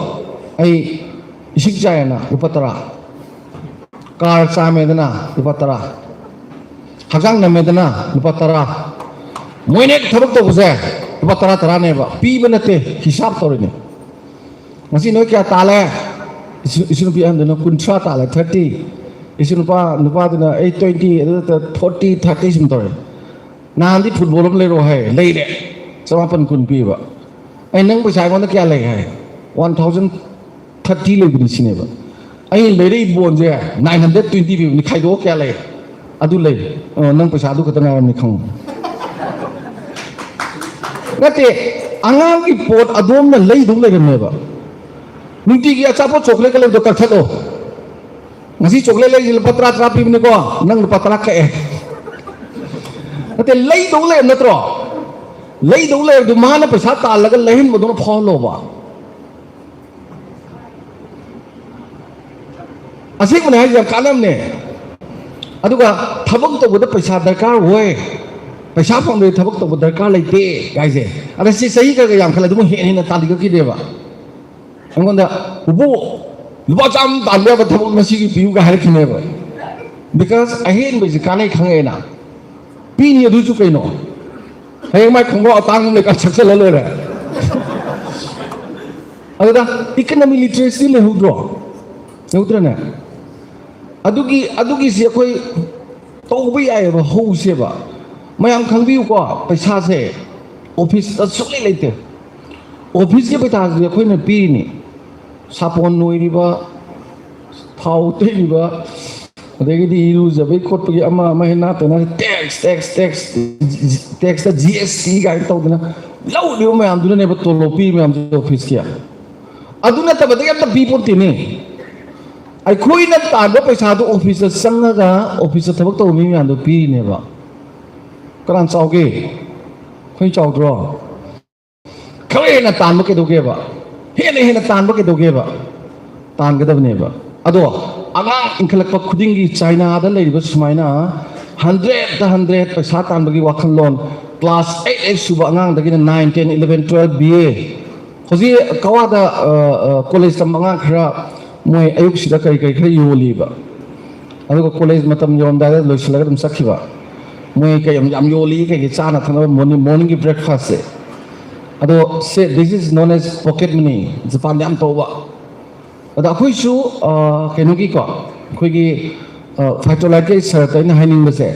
ꯑꯩ ꯏꯁꯤꯡ ꯆꯥꯏꯌꯦꯅ ꯂꯨꯄꯥ ꯇꯔꯥ, ꯀꯥꯔ ꯆꯥꯝꯃꯦꯗꯅ ꯂꯨꯄꯥ ꯇꯔꯥ, ꯍꯛꯆꯥꯡ ꯅꯝꯃꯦꯗꯅ ꯂꯨꯄꯥ ꯇꯔꯥ, ꯃꯣꯏꯅ ꯍꯦꯛ ꯊꯕꯛ ꯇꯧꯕꯁꯦ ꯂꯨꯄꯥ ꯇꯔꯥ ꯇꯔꯥꯅꯦꯕ, ꯄꯤꯕ ꯅꯠꯇꯦ, ꯍꯤꯁꯥꯞ ꯇꯧꯔꯤꯅꯦ꯫ ꯉꯁꯤ ꯅꯣꯏ ꯀꯌꯥ ꯇꯥꯜꯂꯦ? ꯏꯁꯨ, ꯏꯁꯨ ꯅꯨꯄꯤ ꯑꯍꯟꯗꯨꯅ ꯀꯨꯟꯊ꯭ꯔꯥ ꯇꯥꯜꯂꯦ, ꯊꯥꯔꯇꯤ꯫ ꯏꯁꯨ ꯅꯨꯄꯥ, ꯅꯨꯄꯥꯗꯨꯅ ꯑꯩ ꯇ꯭ꯋꯦꯟꯇꯤ, ꯑꯗꯨꯗ ꯐꯣꯔꯇꯤ, ꯊꯥꯔꯇꯤ ꯁꯨꯝ ꯇꯧꯔꯦ꯫ ꯅꯍꯥꯟꯗꯤ ꯐꯨꯠꯕꯣꯜ ꯑꯃ ꯂꯩꯔꯣ ꯍꯥꯏ, ꯂꯩꯔꯦ, ꯆꯃꯥꯄꯟ ꯀꯨꯟ ꯄꯤꯕ꯫ ꯑꯩ ꯅꯪ ꯄꯩꯁꯥ ꯑꯩꯉꯣꯟꯗ ꯀꯌꯥ ꯂꯩ ꯍꯥꯏ, ꯋꯥꯟ ꯊꯥꯎꯖꯟ ꯊꯥꯔꯇꯤ ꯂꯩꯕꯅꯤ ꯁꯤꯅꯦꯕ꯫ ꯑꯩꯅ ꯂꯩꯔꯛꯏ ꯕꯣꯟꯁꯦ ꯅꯥꯏꯟ ꯍꯟꯗ꯭ꯔꯦꯠ ꯇ꯭ꯋꯦꯟꯇꯤ ꯄꯤꯕꯅꯤ, ꯈꯥꯏꯗꯣꯛꯑꯣ ꯀꯌꯥ ꯂꯩ? ꯑꯗꯨ ꯂꯩ꯫ ꯑꯣ, ꯅꯪ ꯄꯩꯁꯥ ꯑꯗꯨ ꯈꯛꯇ ꯉꯥꯏꯔꯝꯅꯤ ꯈꯪꯉꯨ꯫ ꯅꯠꯇꯦ, ꯑꯉꯥꯡꯒꯤ ꯄꯣꯠ ꯑꯗꯣꯝꯅ ꯂꯩꯗꯧ ꯂꯩꯔꯝꯃꯦꯕ꯫ ꯅꯨꯡꯇꯤꯒꯤ ꯑꯆꯥꯄꯣꯠ ꯆꯣꯀ꯭ꯂꯦꯠꯀ ꯂꯩꯕꯗꯣ ꯀꯛꯊꯠꯂꯣ꯫ ꯉꯁꯤ ꯆꯣꯀ꯭ꯂꯦꯠ ꯂꯩꯔꯤꯁꯦ ꯂꯨꯄꯥ ꯇꯔꯥ ꯇꯔꯥ ꯄꯤꯕꯅꯤꯀꯣ, ꯅꯪ ꯂꯨꯄꯥ ꯇꯔꯥ ꯀꯛꯑꯦ꯫ ꯅꯠꯇꯦ, ꯂꯩꯗꯧ ꯂꯩꯔꯝ ꯅꯠꯇ꯭ꯔꯣ? ꯂꯩꯗꯧ ꯂꯩꯔꯗꯤ ꯃꯥꯅ ꯄꯩꯁꯥ ꯇꯥꯜꯂꯒ ꯂꯩꯍꯟꯕꯗꯧꯅ ꯐꯥꯎꯍꯜꯂꯣꯕ꯫ ꯑꯁꯦꯡꯕꯅꯦ ꯍꯥꯏꯁꯦ, ꯌꯥꯝ ꯀꯥꯟꯅꯕꯅꯦ꯫ ꯑꯗꯨꯒ ꯊꯕꯛ ꯇꯧꯕꯗ ꯄꯩꯁꯥ ꯗꯔꯀꯥꯔ ꯑꯣꯏ, ꯄꯩꯁꯥ ꯐꯪꯗ꯭ꯔꯗꯤ ꯊꯕꯛ ꯇꯧꯕ ꯗꯔꯀꯥꯔ ꯂꯩꯇꯦ ꯍꯥꯏꯁꯦ꯫ ꯑꯗ ꯁꯤ ꯆꯍꯤ ꯈꯔ ꯈꯔ ꯌꯥꯝꯈꯠꯂꯛꯑꯗꯤ ꯑꯃꯨꯛ ꯍꯦꯟꯅ ꯍꯦꯟꯅ ꯇꯥꯜꯂꯤꯒꯛꯈꯤꯗꯦꯕ꯫ ꯑꯩꯉꯣꯟꯗ, "ꯄꯨꯄꯨ, ꯂꯨꯄꯥ ꯆꯥꯝꯃ ꯇꯥꯟꯕ ꯌꯥꯕ ꯊꯕꯛ ꯉꯁꯤꯒꯤ ꯄꯤꯌꯨꯒ" ꯍꯥꯏꯔꯛꯈꯤꯅꯦꯕ꯫ Because ꯑꯍꯦꯟꯕꯁꯤ ꯀꯥꯟꯅꯩ ꯈꯪꯉꯛꯑꯦꯅ꯫ ꯄꯤꯅꯤ ꯑꯗꯨꯁꯨ ꯀꯩꯅꯣ? ꯍꯌꯦꯡ ꯃꯥꯏ ꯈꯣꯡꯒ꯭ꯔꯥꯎ ꯑꯇꯥꯡꯕ ꯑꯃ ꯂꯩꯀꯥꯟ ꯁꯛꯆꯜꯂ ꯂꯣꯏꯔꯦ꯫ ꯑꯗꯨꯗ ꯏꯀꯅꯃꯤ ꯂꯤꯇꯔꯦꯁꯤ ꯂꯩꯍꯧꯗ꯭ꯔꯣ? ꯂꯩꯍꯧꯗ꯭ꯔꯅꯦ? ꯑꯗꯨꯒꯤ ꯑꯗꯨꯒꯤꯁꯤ ꯑꯩꯈꯣꯏ ꯇꯧꯕ ꯌꯥꯏꯑꯕ, ꯍꯧꯁꯦꯕ꯫ ꯃꯌꯥꯝ ꯈꯪꯕꯤꯌꯨꯀꯣ, ꯄꯩꯁꯥꯁꯦ ꯑꯣꯐꯤꯁꯇ ꯁꯨꯛꯂꯩ ꯂꯩꯇꯦ꯫ ꯑꯣꯐꯤꯁꯀꯤ ꯄꯩꯁꯥꯁꯤꯗꯤ ꯑꯩꯈꯣꯏꯅ ꯄꯤꯔꯤꯅꯤ꯫ ꯁꯥꯄꯣꯟ ꯅꯣꯏꯔꯤꯕ, ꯊꯥꯎ ꯇꯩꯔꯤꯕ, ꯑꯗꯒꯤꯗꯤ ꯏꯔꯨꯖꯕꯒꯤ ꯈꯣꯠꯄꯒꯤ ꯑꯃ ꯑꯃ ꯍꯦꯟꯅ text text text text G S T ꯀꯥꯏꯅ ꯇꯧꯗꯅ ꯂꯧꯔꯤꯕ ꯃꯌꯥꯝꯗꯨꯅꯅꯦꯕ ꯇꯣꯂꯣꯞ ꯄꯤꯔꯤꯕ ꯃꯌꯥꯝꯁꯦ ꯑꯣꯐꯤꯁꯀꯤ꯫ ꯑꯗꯨ ꯅꯠꯇꯕꯗꯒꯤ ꯑꯝꯇ ꯄꯤ ꯄꯣꯠꯇꯦꯅꯦ꯫ ꯑꯩꯈꯣꯏꯅ ꯇꯥꯟꯕ ꯄꯩꯁꯥꯗꯣ ꯑꯣꯐꯤꯁꯇ ꯆꯪꯉꯒ ꯑꯣꯐꯤꯁꯇ ꯊꯕꯛ ꯇꯧꯕ ꯃꯤ ꯃꯌꯥꯝꯗꯣ ꯄꯤꯔꯤꯅꯦꯕ꯫ ꯀꯅꯥ ꯆꯥꯎꯒꯦ? ꯑꯩꯈꯣꯏ ꯆꯥꯎꯗ꯭ꯔꯣ? ꯈꯔ ꯍꯦꯟꯅ ꯇꯥꯟꯕ ꯀꯩꯗꯧꯒꯦꯕ? ꯍꯦꯟꯅ ꯍꯦꯟꯅ ꯇꯥꯟꯕ ꯀꯩꯗꯧꯒꯦꯕ? ꯇꯥꯟꯒꯗꯕꯅꯦꯕ꯫ ꯑꯗꯣ ꯑꯉꯥꯡ ꯏꯟꯈꯠꯂꯛꯄ ꯈꯨꯗꯤꯡꯒꯤ ꯆꯥꯏꯅꯥꯗ ꯂꯩꯔꯤꯕ ꯁꯨꯃꯥꯏꯅ ꯍꯟꯗ꯭ꯔꯦꯠꯇ ꯍꯟꯗ꯭ꯔꯦꯠ ꯄꯩꯁꯥ ꯇꯥꯟꯕꯒꯤ ꯋꯥꯈꯜꯂꯣꯟ, ꯀ꯭ꯂꯥꯁ ꯑꯩꯠ ꯑꯩꯠ ꯁꯨꯕ ꯑꯉꯥꯡꯗꯒꯤꯅ nine ten eleven twelve B A. ꯍꯧꯖꯤꯛ ꯀꯋꯥꯗ ꯀꯣꯂꯦꯖ ꯇꯝꯕ ꯑꯉꯥꯡ ꯈꯔ ꯃꯣꯏ ꯑꯌꯨꯛꯁꯤꯗ ꯀꯔꯤ ꯀꯔꯤ ꯈꯔ ꯌꯣꯜꯂꯤꯕ, ꯑꯗꯨꯒ ꯀꯣꯂꯦꯖ ꯃꯇꯝ ꯌꯧꯔꯝꯗꯥꯏꯗ ꯂꯣꯏꯁꯤꯜꯂꯒ ꯑꯗꯨꯝ ꯆꯠꯈꯤꯕ꯫ ꯃꯣꯏ ꯀꯩ ꯌꯥꯝ ꯌꯥꯝ ꯌꯣꯜꯂꯤ, ꯀꯩꯀꯩ ꯆꯥꯅ ꯊꯛꯅꯕ ꯃꯣꯔꯅꯤꯡ ꯃꯣꯔꯅꯤꯡꯒꯤ ꯕ꯭ꯔꯦꯛꯐꯥꯁꯁꯦ꯫ ꯑꯗꯣ ꯁꯦ, this is known as pocket money, ꯖꯄꯥꯟꯗ ꯌꯥꯝ ꯇꯧꯕ꯫ ꯑꯗ ꯑꯩꯈꯣꯏꯁꯨ ꯀꯩꯅꯣꯒꯤꯀꯣ, ꯑꯩꯈꯣꯏꯒꯤ ꯐꯥꯏꯇꯣꯂꯥꯏꯠꯀꯤ ꯁꯔꯠꯇ ꯑꯩꯅ ꯍꯥꯏꯅꯤꯡꯕꯁꯦ,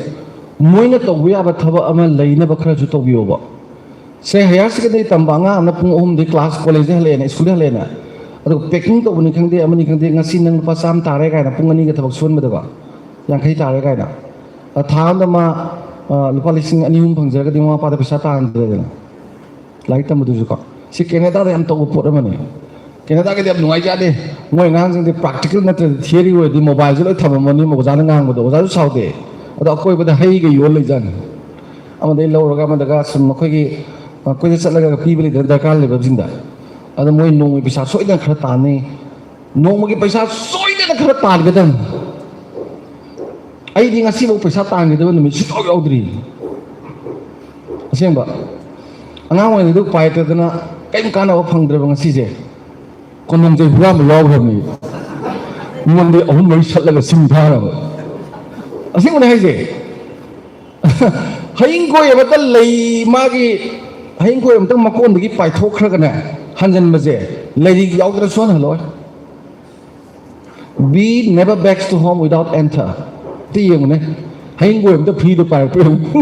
ꯃꯣꯏꯅ ꯇꯧꯕ ꯌꯥꯕ ꯊꯕꯛ ꯑꯃ ꯂꯩꯅꯕ ꯈꯔꯁꯨ ꯇꯧꯕꯤꯌꯣꯕ꯫ ꯁꯦ, ꯍꯥꯌꯔ ꯁꯦꯀꯦꯟꯗꯔꯤ ꯇꯝꯕ ꯑꯉꯥꯡ ꯑꯃꯅ ꯄꯨꯡ ꯑꯍꯨꯝꯗꯒꯤ ꯀ꯭ꯂꯥꯁ ꯀꯣꯂꯦꯖꯇ ꯍꯜꯂꯛꯑꯦꯅ, ꯁ꯭ꯀꯨꯜꯗ ꯍꯜꯂꯛꯑꯦꯅ, ꯑꯗꯨꯒ ꯄꯦꯀꯤꯡ ꯇꯧꯕꯅꯤ ꯈꯪꯗꯦ, ꯑꯃꯅꯤ ꯈꯪꯗꯦ, "ꯉꯁꯤ ꯅꯪ ꯂꯨꯄꯥ ꯆꯥꯝꯃ ꯇꯥꯔꯦ" ꯀꯥꯏꯅ ꯄꯨꯡ ꯑꯅꯤꯒ ꯊꯕꯛ ꯁꯨꯍꯟꯕꯗꯀꯣ, ꯌꯥꯡꯈꯩ ꯇꯥꯔꯦ ꯀꯥꯏꯅ꯫ ꯑ, ꯊꯥ ꯑꯃꯗ ꯃꯥ, ꯑ, ꯂꯨꯄꯥ ꯂꯤꯁꯤꯡ ꯑꯅꯤ ꯑꯍꯨꯝ ꯐꯪꯖꯔꯒꯗꯤ ꯃꯃꯥ ꯃꯄꯥꯗ ꯄꯩꯁꯥ ꯇꯥꯍꯟꯗ꯭ꯔꯦꯗꯅ꯫ ꯂꯥꯏꯔꯤꯛ ꯇꯝꯕꯗꯨꯁꯨ ꯀꯣ꯫ ꯁꯤ ꯀꯦꯅꯦꯗꯥꯗ ꯌꯥꯝ ꯇꯧꯕ ꯄꯣꯠ ꯑꯃꯅꯤ꯫ ꯀꯦꯅꯦꯗꯥꯒꯤꯗꯤ ꯌꯥꯝ ꯅꯨꯡꯉꯥꯏꯖꯥꯠꯅꯤ꯫ ꯃꯣꯏ ꯑꯉꯥꯡꯁꯤꯡꯗꯤ ꯄ꯭ꯔꯥꯛꯇꯤꯀꯦꯜ ꯅꯠꯇ꯭ꯔꯗꯤ ꯊꯤꯑꯣꯔꯤ ꯑꯣꯏꯔꯗꯤ ꯃꯣꯕꯥꯏꯜꯁꯦ ꯂꯣꯏ ꯊꯝꯃꯝꯃꯅꯤ, ꯑꯣꯖꯥꯅ ꯉꯥꯡꯕꯗꯣ ꯑꯣꯖꯥꯁꯨ ꯁꯥꯎꯗꯦ꯫ ꯑꯗꯣ ꯑꯀꯣꯏꯕꯗ ꯍꯩꯒ ꯌꯣꯜ ꯂꯩꯖꯥꯠꯅꯤ꯫ ꯑꯃꯗꯒꯤ ꯂꯧꯔꯒ ꯑꯃꯗꯒ ꯁꯨꯝ ꯑꯩꯈꯣꯏꯒꯤ, ꯑ, ꯀꯣꯏꯆꯠ ꯆꯠꯂꯒ ꯄꯤꯕ ꯂꯩꯗꯅ, ꯗꯔꯀꯥꯔ ꯂꯩꯕꯁꯤꯡꯗ꯫ ꯑꯗꯣ ꯃꯣꯏ ꯅꯣꯡꯃꯒꯤ ꯄꯩꯁꯥ ꯁꯣꯏꯗꯅ ꯈꯔ ꯇꯥꯟꯅꯤ꯫ ꯅꯣꯡꯃꯒꯤ ꯄꯩꯁꯥ ꯁꯣꯏꯗꯅ ꯈꯔ ꯇꯥꯟꯒꯗꯕꯅꯤ꯫ ꯑꯩꯗꯤ ꯉꯁꯤꯐꯥꯎ ꯄꯩꯁꯥ ꯇꯥꯟꯒꯗꯕ ꯅꯨꯃꯤꯠ ꯁꯨꯡꯌꯥꯎ ꯌꯥꯎꯗ꯭ꯔꯤ꯫ ꯑꯁꯦꯡꯕ꯫ ꯑꯉꯥꯡ ꯑꯣꯏꯔꯤꯉꯩꯗ ꯎꯄꯥꯏ ꯂꯩꯇꯗꯅ ꯀꯔꯤꯝ ꯀꯥꯟꯅꯕ ꯐꯪꯗ꯭ꯔꯕ ꯉꯁꯤꯁꯦ꯫ ꯀꯣꯟꯗꯣꯡ ꯆꯍꯤ ꯍꯨꯔꯥꯟꯕ ꯌꯥꯎꯈ꯭ꯔꯕꯅꯤ꯫ ꯃꯤꯉꯣꯟꯗ ꯑꯍꯨꯝ ꯃꯔꯤ ꯁꯠꯂꯒ ꯁꯤꯡ ꯊꯥꯅꯕ꯫ ꯑꯁꯦꯡꯕꯅꯦ ꯍꯥꯏꯁꯦ꯫ ꯍꯌꯤꯡꯈꯣꯏ ꯑꯃꯇ ꯂꯩ, ꯃꯥꯒꯤ ꯍꯌꯤꯡꯈꯣꯏ ꯑꯃꯇꯪ ꯃꯀꯣꯟꯗꯒꯤ ꯄꯥꯏꯊꯣꯛꯈ꯭ꯔꯒꯅꯦ, ꯍꯟꯖꯟꯕꯁꯦ ꯂꯥꯏꯔꯤꯛ ꯌꯥꯎꯗꯅ ꯁꯨꯍꯜꯂꯣꯏ꯫ Bee never backs to home without anther. T ꯌꯦꯡꯉꯨꯅꯦ, ꯍꯌꯤꯡꯒꯣꯏ ꯑꯝꯇ ꯐ꯭ꯔꯤꯗ ꯄꯥꯏꯔꯛꯄ ꯌꯦꯡꯉꯨ꯫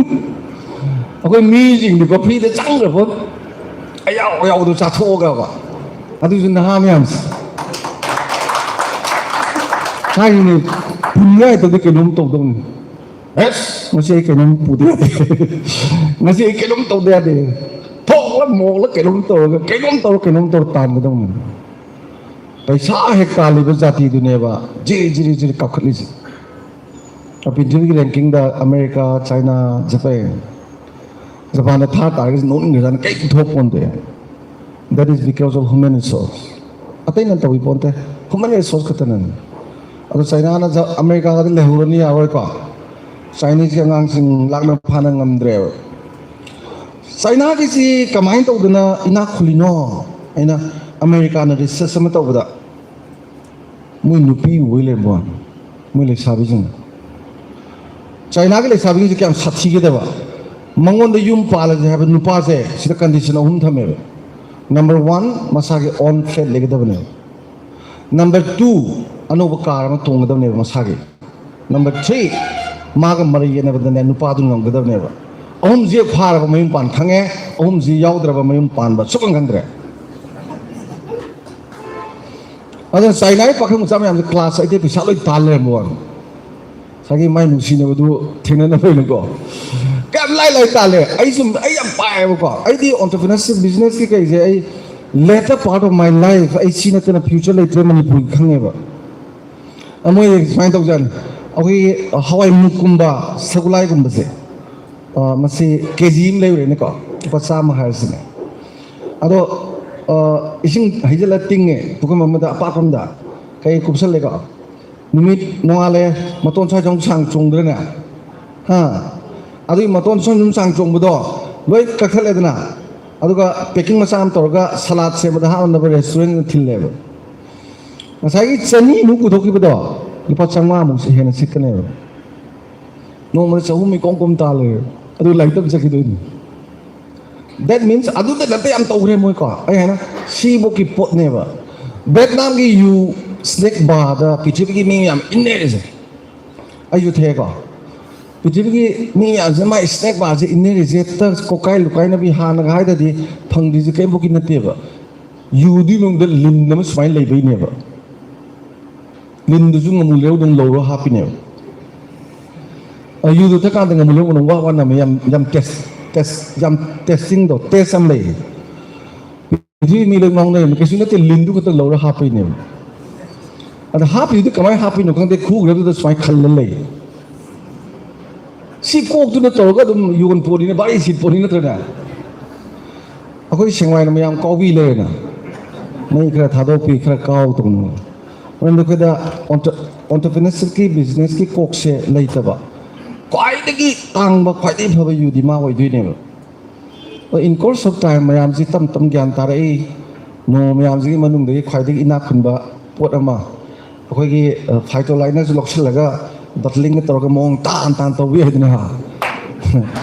ꯑꯩꯈꯣꯏ ꯃꯤꯁꯤꯡꯗꯤꯀꯣ ꯐ꯭ꯔꯤꯗ ꯆꯪꯈ꯭ꯔꯕ ꯑꯌꯥꯎ ꯑꯌꯥꯎꯗꯣ ꯆꯥꯊꯣꯛꯑꯒꯕ꯫ ꯑꯗꯨꯁꯨ ꯅꯍꯥ ꯃꯌꯥꯝꯁꯦ ꯍꯥꯏꯔꯤꯅꯦ, ꯄꯨꯟꯌꯥꯏꯗꯗꯤ ꯀꯩꯅꯣꯝ ꯇꯧꯗꯧꯅꯤ꯫ ꯑꯦꯁ, ꯉꯁꯤ ꯑꯩ ꯀꯩꯅꯣꯝ ꯄꯨꯗ ꯌꯥꯗꯦ꯫ ꯉꯁꯤ ꯑꯩ ꯀꯩꯅꯣꯝ ꯇꯧꯗ ꯌꯥꯗꯦ꯫ ꯊꯣꯛꯂ ꯃꯣꯛꯂ ꯀꯩꯅꯣꯝ ꯇꯧꯔꯒ, ꯀꯩꯅꯣꯝ ꯇꯧꯔ ꯀꯩꯅꯣꯝ ꯇꯧꯔ ꯇꯥꯟꯒꯗꯧꯅꯤ꯫ ꯄꯩꯁꯥ ꯍꯦꯛ ꯇꯥꯜꯂꯤꯕ ꯖꯥꯇꯤꯗꯨꯅꯦꯕ ꯖꯤꯔꯤ ꯖꯤꯔꯤ ꯖꯤꯔꯤ ꯀꯥꯞꯈꯠꯂꯤꯁꯦ꯫ ꯄ꯭ꯔꯤꯊꯤꯕꯤꯒꯤ ꯔꯦꯡꯀꯤꯡꯗ ꯑꯃꯦꯔꯤꯀꯥ, ꯆꯥꯏꯅꯥ, ꯖꯄꯥꯟ, ꯖꯄꯥꯟꯗ ꯊꯥ ꯇꯥꯔꯒꯁꯨ ꯅꯣꯛꯅꯤꯡꯈ꯭ꯔꯖꯥꯠꯅꯤ, ꯀꯩꯝ ꯊꯣꯛ ꯄꯣꯟꯇꯦ꯫ That is because of human resource. ꯑꯇꯩꯅ ꯇꯧꯏ ꯄꯣꯟꯇꯦ, human resource ꯈꯛꯇꯅꯅꯤ꯫ ꯑꯗꯣ ꯆꯥꯏꯅꯥꯅ ꯖ-, ꯑꯃꯦꯔꯤꯀꯥꯒꯗꯤ ꯂꯩꯍꯧꯔꯅꯤ, ꯌꯥꯔꯣꯏꯀꯣ꯫ ꯆꯥꯏꯅꯤꯁꯀꯤ ꯑꯉꯥꯡꯁꯤꯡ ꯂꯥꯛꯅ ꯐꯥꯅ ꯉꯝꯗ꯭ꯔꯦꯕ꯫ ꯆꯥꯏꯅꯥꯒꯤꯁꯤ ꯀꯃꯥꯏꯅ ꯇꯧꯗꯅ ꯏꯅꯥꯛ ꯈꯨꯜꯂꯤꯅꯣ? ꯑꯩꯅ ꯑꯃꯦꯔꯤꯀꯥꯅ ꯔꯤꯁꯔꯁ ꯑꯃ ꯇꯧꯕꯗ, ꯃꯣꯏ ꯅꯨꯄꯤ ꯎꯕꯩ ꯂꯩꯔꯝꯕ ꯋꯥꯅꯤ, ꯃꯣꯏ ꯂꯩꯁꯥꯕꯤꯁꯤꯡ꯫ ꯆꯥꯏꯅꯥꯒꯤ ꯂꯩꯁꯥꯕꯤꯁꯤꯡꯁꯦ ꯀꯌꯥꯝ ꯁꯥꯊꯤꯒꯦꯗꯕ? ꯃꯉꯣꯟꯗ ꯌꯨꯝ ꯄꯥꯜꯂꯁꯦ ꯍꯥꯏꯕ ꯅꯨꯄꯥꯁꯦ ꯁꯤꯗ ꯀꯟꯗꯤꯁꯟ ꯑꯍꯨꯝ ꯊꯝꯃꯦꯕ꯫ ꯅꯝꯕꯔ ꯋꯥꯟ, ꯃꯁꯥꯒꯤ ꯑꯣꯟ ꯐ꯭ꯂꯦꯠ ꯂꯩꯒꯗꯕꯅꯦꯕ꯫ ꯅꯝꯕꯔ ꯇꯨ, ꯑꯅꯧꯕ ꯀꯥꯔ ꯑꯃ ꯇꯣꯡꯒꯗꯕꯅꯦꯕ ꯃꯁꯥꯒꯤ꯫ ꯅꯝꯕꯔ ꯊ꯭ꯔꯤ, ꯃꯥꯒ ꯃꯔꯩ ꯌꯦꯠꯅꯕꯗꯅꯦ ꯅꯨꯄꯥꯗꯨ ꯉꯝꯒꯗꯕꯅꯦꯕ꯫ ꯑꯍꯨꯝꯁꯤ ꯍꯦꯛ ꯐꯥꯔꯕ ꯃꯌꯨꯝ ꯄꯥꯟ ꯈꯪꯉꯦ, ꯑꯍꯨꯝꯁꯤ ꯌꯥꯎꯗ꯭ꯔꯕ ꯃꯌꯨꯝ ꯄꯥꯟꯕ ꯁꯨꯛꯈꯪ ꯈꯪꯗ꯭ꯔꯦ꯫ ꯑꯗꯨꯅ ꯆꯥꯏꯅꯥꯒꯤ ꯄꯥꯈꯪ ꯃꯆꯥ ꯃꯌꯥꯝꯁꯦ ꯀ꯭ꯂꯥꯁ ꯑꯩꯠꯇꯩ ꯄꯩꯁꯥ ꯂꯣꯏ ꯇꯥꯜ ꯂꯩꯔꯝꯕ ꯋꯥꯅꯤ꯫ ꯉꯁꯥꯏꯒꯤ ꯃꯥꯏ ꯅꯨꯡꯁꯤꯅꯕꯗꯨ ꯊꯦꯡꯅꯅꯕ ꯑꯣꯏꯅꯀꯣ꯫ ꯀꯌꯥꯝ ꯂꯥꯏ ꯂꯥꯏ ꯇꯥꯜꯂꯦ꯫ ꯑꯩꯁꯨ, ꯑꯩ ꯌꯥꯝ ꯄꯥꯏꯌꯦꯕꯀꯣ꯫ ꯑꯩꯗꯤ entrepreneurship, businessꯀꯤ ꯀꯩꯁꯦ ꯑꯩ later part of my life, ꯑꯩ ꯁꯤ ꯅꯠꯇꯅ future ꯂꯩꯇ꯭ꯔꯦ ꯃꯅꯤꯄꯨꯔꯒꯤ ꯈꯪꯉꯦꯕ꯫ ꯑ, ꯃꯣꯏ ꯁꯨꯃꯥꯏꯅ ꯇꯧꯖꯥꯠꯅꯤ꯫ ꯑꯩꯈꯣꯏꯒꯤ ꯍꯋꯥꯏ ꯃꯨꯛꯀꯨꯝꯕ ꯁꯒꯣꯜꯍꯋꯥꯏꯒꯨꯝꯕꯁꯦ, ꯑ, ꯃꯁꯤ ꯀꯦ ꯖꯤ ꯑꯃ ꯂꯩꯔꯨꯔꯦꯅꯦꯀꯣ, ꯂꯨꯄꯥ ꯆꯥꯝꯃ ꯍꯥꯏꯔꯁꯤꯅꯦ꯫ ꯑꯗꯣ, ꯑ, ꯏꯁꯤꯡ ꯍꯩꯖꯤꯜꯂ ꯇꯤꯡꯉꯦ ꯄꯨꯈꯝ ꯑꯃꯗ, ꯑꯄꯥꯛꯄ ꯑꯃꯗ꯫ ꯀꯩ ꯀꯨꯞꯁꯜꯂꯦꯀꯣ? ꯅꯨꯃꯤꯠ ꯅꯣꯡꯉꯥꯜꯂꯦ, ꯃꯇꯣꯟ ꯁ꯭ꯋꯥꯏꯗ ꯑꯃꯨꯛ ꯁꯥꯡ ꯆꯣꯡꯗ꯭ꯔꯅꯦ? ꯍꯥ? ꯑꯗꯨꯒꯤ ꯃꯇꯣꯟ ꯁ꯭ꯋꯥꯏꯗ ꯑꯗꯨꯝ ꯁꯥꯡ ꯆꯣꯡꯕꯗꯣ ꯂꯣꯏ ꯀꯛꯊꯠꯂꯦꯗꯅ, ꯑꯗꯨꯒ packing ꯃꯆꯥ ꯑꯃ ꯇꯧꯔꯒ salad ꯁꯦꯝꯕꯗ ꯍꯥꯞꯅꯅꯕ restaurantꯗ ꯊꯤꯜꯂꯦꯕ꯫ ꯉꯁꯥꯏꯒꯤ ꯆꯅꯤꯃꯨꯛ ꯄꯨꯊꯣꯛꯈꯤꯕꯗꯣ ꯂꯨꯄꯥ ꯆꯥꯝꯃꯉꯥꯃꯨꯛꯁꯦ ꯍꯦꯟꯅ ꯁꯤꯠꯀꯅꯦꯕ꯫ ꯅꯣꯡꯃꯗ ꯆꯍꯨꯝ ꯏꯀꯣꯝ ꯀꯣꯝ ꯇꯥꯜꯂꯦꯕ꯫ ꯑꯗꯨ ꯂꯥꯏꯔꯤꯛ ꯇꯝ ꯆꯠꯈꯤꯗꯣꯏꯅꯤ꯫ That means ꯑꯗꯨꯗ ꯅꯠꯇꯦ, ꯌꯥꯝ ꯇꯧꯈ꯭ꯔꯦ ꯃꯣꯏꯀꯣ꯫ ꯑꯩ ꯍꯥꯏꯅ ꯁꯤꯐꯧꯀꯤ ꯄꯣꯠꯅꯦꯕ꯫ ꯚꯦꯠꯅꯥꯝꯒꯤ ꯌꯨ ꯁ꯭ꯅꯦꯛ ꯕꯥꯔꯗ ꯄ꯭ꯔꯤꯊꯤꯕꯤꯒꯤ ꯃꯤ ꯃꯌꯥꯝ ꯏꯟꯅꯔꯤꯁꯦ꯫ ꯑꯩꯁꯨ ꯊꯦꯡꯉꯦꯀꯣ꯫ ꯄ꯭ꯔꯤꯊꯤꯕꯤꯒꯤ ꯃꯤ ꯃꯌꯥꯝꯁꯦ ꯃꯥꯏ ꯁ꯭ꯅꯦꯛ ꯕꯥꯔꯁꯦ ꯏꯟꯅꯔꯤꯁꯦ ꯍꯦꯛꯇ ꯀꯣꯀꯥꯏ ꯂꯨꯀꯥꯏꯅꯕꯤ ꯍꯥꯟꯅꯒ ꯍꯥꯏꯗꯗꯤ ꯐꯪꯗ꯭ꯔꯤꯁꯦ ꯀꯔꯤꯝꯐꯥꯎꯀꯤ ꯅꯠꯇꯦꯕ꯫ ꯌꯨꯗꯨꯒꯤ ꯃꯅꯨꯡꯗ ꯂꯤꯟ ꯑꯃ ꯁꯨꯃꯥꯏꯅ ꯂꯩꯕꯩꯅꯦꯕ꯫ ꯂꯤꯟꯗꯨꯁꯨ ꯉꯥꯃꯨ ꯂꯩꯔꯧꯗꯧꯅ ꯂꯧꯔ ꯍꯥꯞꯄꯤꯅꯦꯕ꯫ ꯑ, ꯌꯨꯗꯨ ꯊꯛꯀꯥꯟꯗ ꯉꯥꯃꯨ ꯂꯩꯔꯧꯗꯧꯅ ꯋꯥ ꯋꯥ ꯅꯝꯃꯦ꯫ ꯌꯥꯝ, ꯌꯥꯝ ꯇꯦꯁ, ꯇꯦꯁ, ꯌꯥꯝ ꯇꯦꯁꯇꯤꯡꯗꯣ, ꯇꯦꯁ ꯑꯃ ꯂꯩꯌꯦ꯫ ꯄ꯭ꯔꯤꯊꯤꯕꯤ ꯃꯤ ꯂꯣꯏ ꯉꯥꯎꯅꯔꯝꯃꯤ꯫ ꯀꯩꯁꯨ ꯅꯠꯇꯦ, ꯂꯤꯟꯗꯨ ꯈꯛꯇ ꯂꯧꯔ ꯍꯥꯞꯄꯩꯅꯦꯕ꯫ ꯑꯗ ꯍꯥꯞꯄꯤꯗꯨꯗꯤ ꯀꯃꯥꯏꯅ ꯍꯥꯞꯄꯤꯅꯣ ꯈꯪꯗꯦ, ꯈꯨꯒ꯭ꯔꯕꯗꯨꯗ ꯁꯨꯃꯥꯏꯅ ꯈꯜꯂ ꯂꯩ꯫ ꯁꯤ ꯀꯣꯛꯇꯨꯅ ꯇꯧꯔꯒ ꯑꯗꯨꯝ ꯌꯣꯟ ꯄꯣꯠꯅꯤꯅ, ꯚꯥꯔꯤ ꯁꯤꯠ ꯄꯣꯠꯅꯤ ꯅꯠꯇ꯭ꯔꯅꯦ? ꯑꯩꯈꯣꯏ ꯁꯦꯡꯃꯥꯏꯅ ꯃꯌꯥꯝ ꯀꯥꯎꯕꯤ ꯂꯩꯔꯦꯅ꯫ ꯃꯩ ꯈꯔ ꯊꯥꯗꯣꯛꯄꯤ, ꯈꯔ ꯀꯥꯎ ꯇꯧꯅꯕ꯫ ꯃꯔꯝꯗꯤ ꯑꯩꯈꯣꯏꯗ ꯑꯣꯟꯇ-, ꯑꯣꯟꯇꯔꯄ꯭ꯔꯤꯅꯔꯁꯤꯞꯀꯤ, ꯕꯤꯖꯤꯅꯦꯁꯀꯤ ꯀꯣꯛꯁꯦ ꯂꯩꯇꯕ꯫ ꯈ꯭ꯋꯥꯏꯗꯒꯤ ꯇꯥꯡꯕ, ꯈ꯭ꯋꯥꯏꯗꯒꯤ ꯐꯕ ꯌꯨꯗꯤ ꯃꯥ ꯑꯣꯏꯗꯣꯏꯅꯦꯕ꯫ In course of time ꯃꯌꯥꯝꯁꯤ ꯇꯞ ꯇꯞ ꯒ꯭ꯌꯥꯟ ꯇꯥꯔꯛꯏ꯫ ꯅꯣꯡꯃ ꯃꯌꯥꯝꯁꯤꯒꯤ ꯃꯅꯨꯡꯗꯒꯤ ꯈ꯭ꯋꯥꯏꯗꯒꯤ ꯏꯅꯥꯛ ꯈꯨꯟꯕ ꯄꯣꯠ ꯑꯃ ꯑꯩꯈꯣꯏꯒꯤ, ꯑ, ꯐꯥꯏꯇꯣ ꯂꯥꯏꯅꯔꯁꯨ ꯂꯧꯁꯤꯜꯂꯒ ꯕꯇꯂꯤꯡꯒ ꯇꯧꯔꯒ ꯃꯑꯣꯡ ꯇꯥꯟ ꯇꯥꯟ ꯇꯧꯕ ꯌꯥꯏꯗꯅ, ꯍꯥ?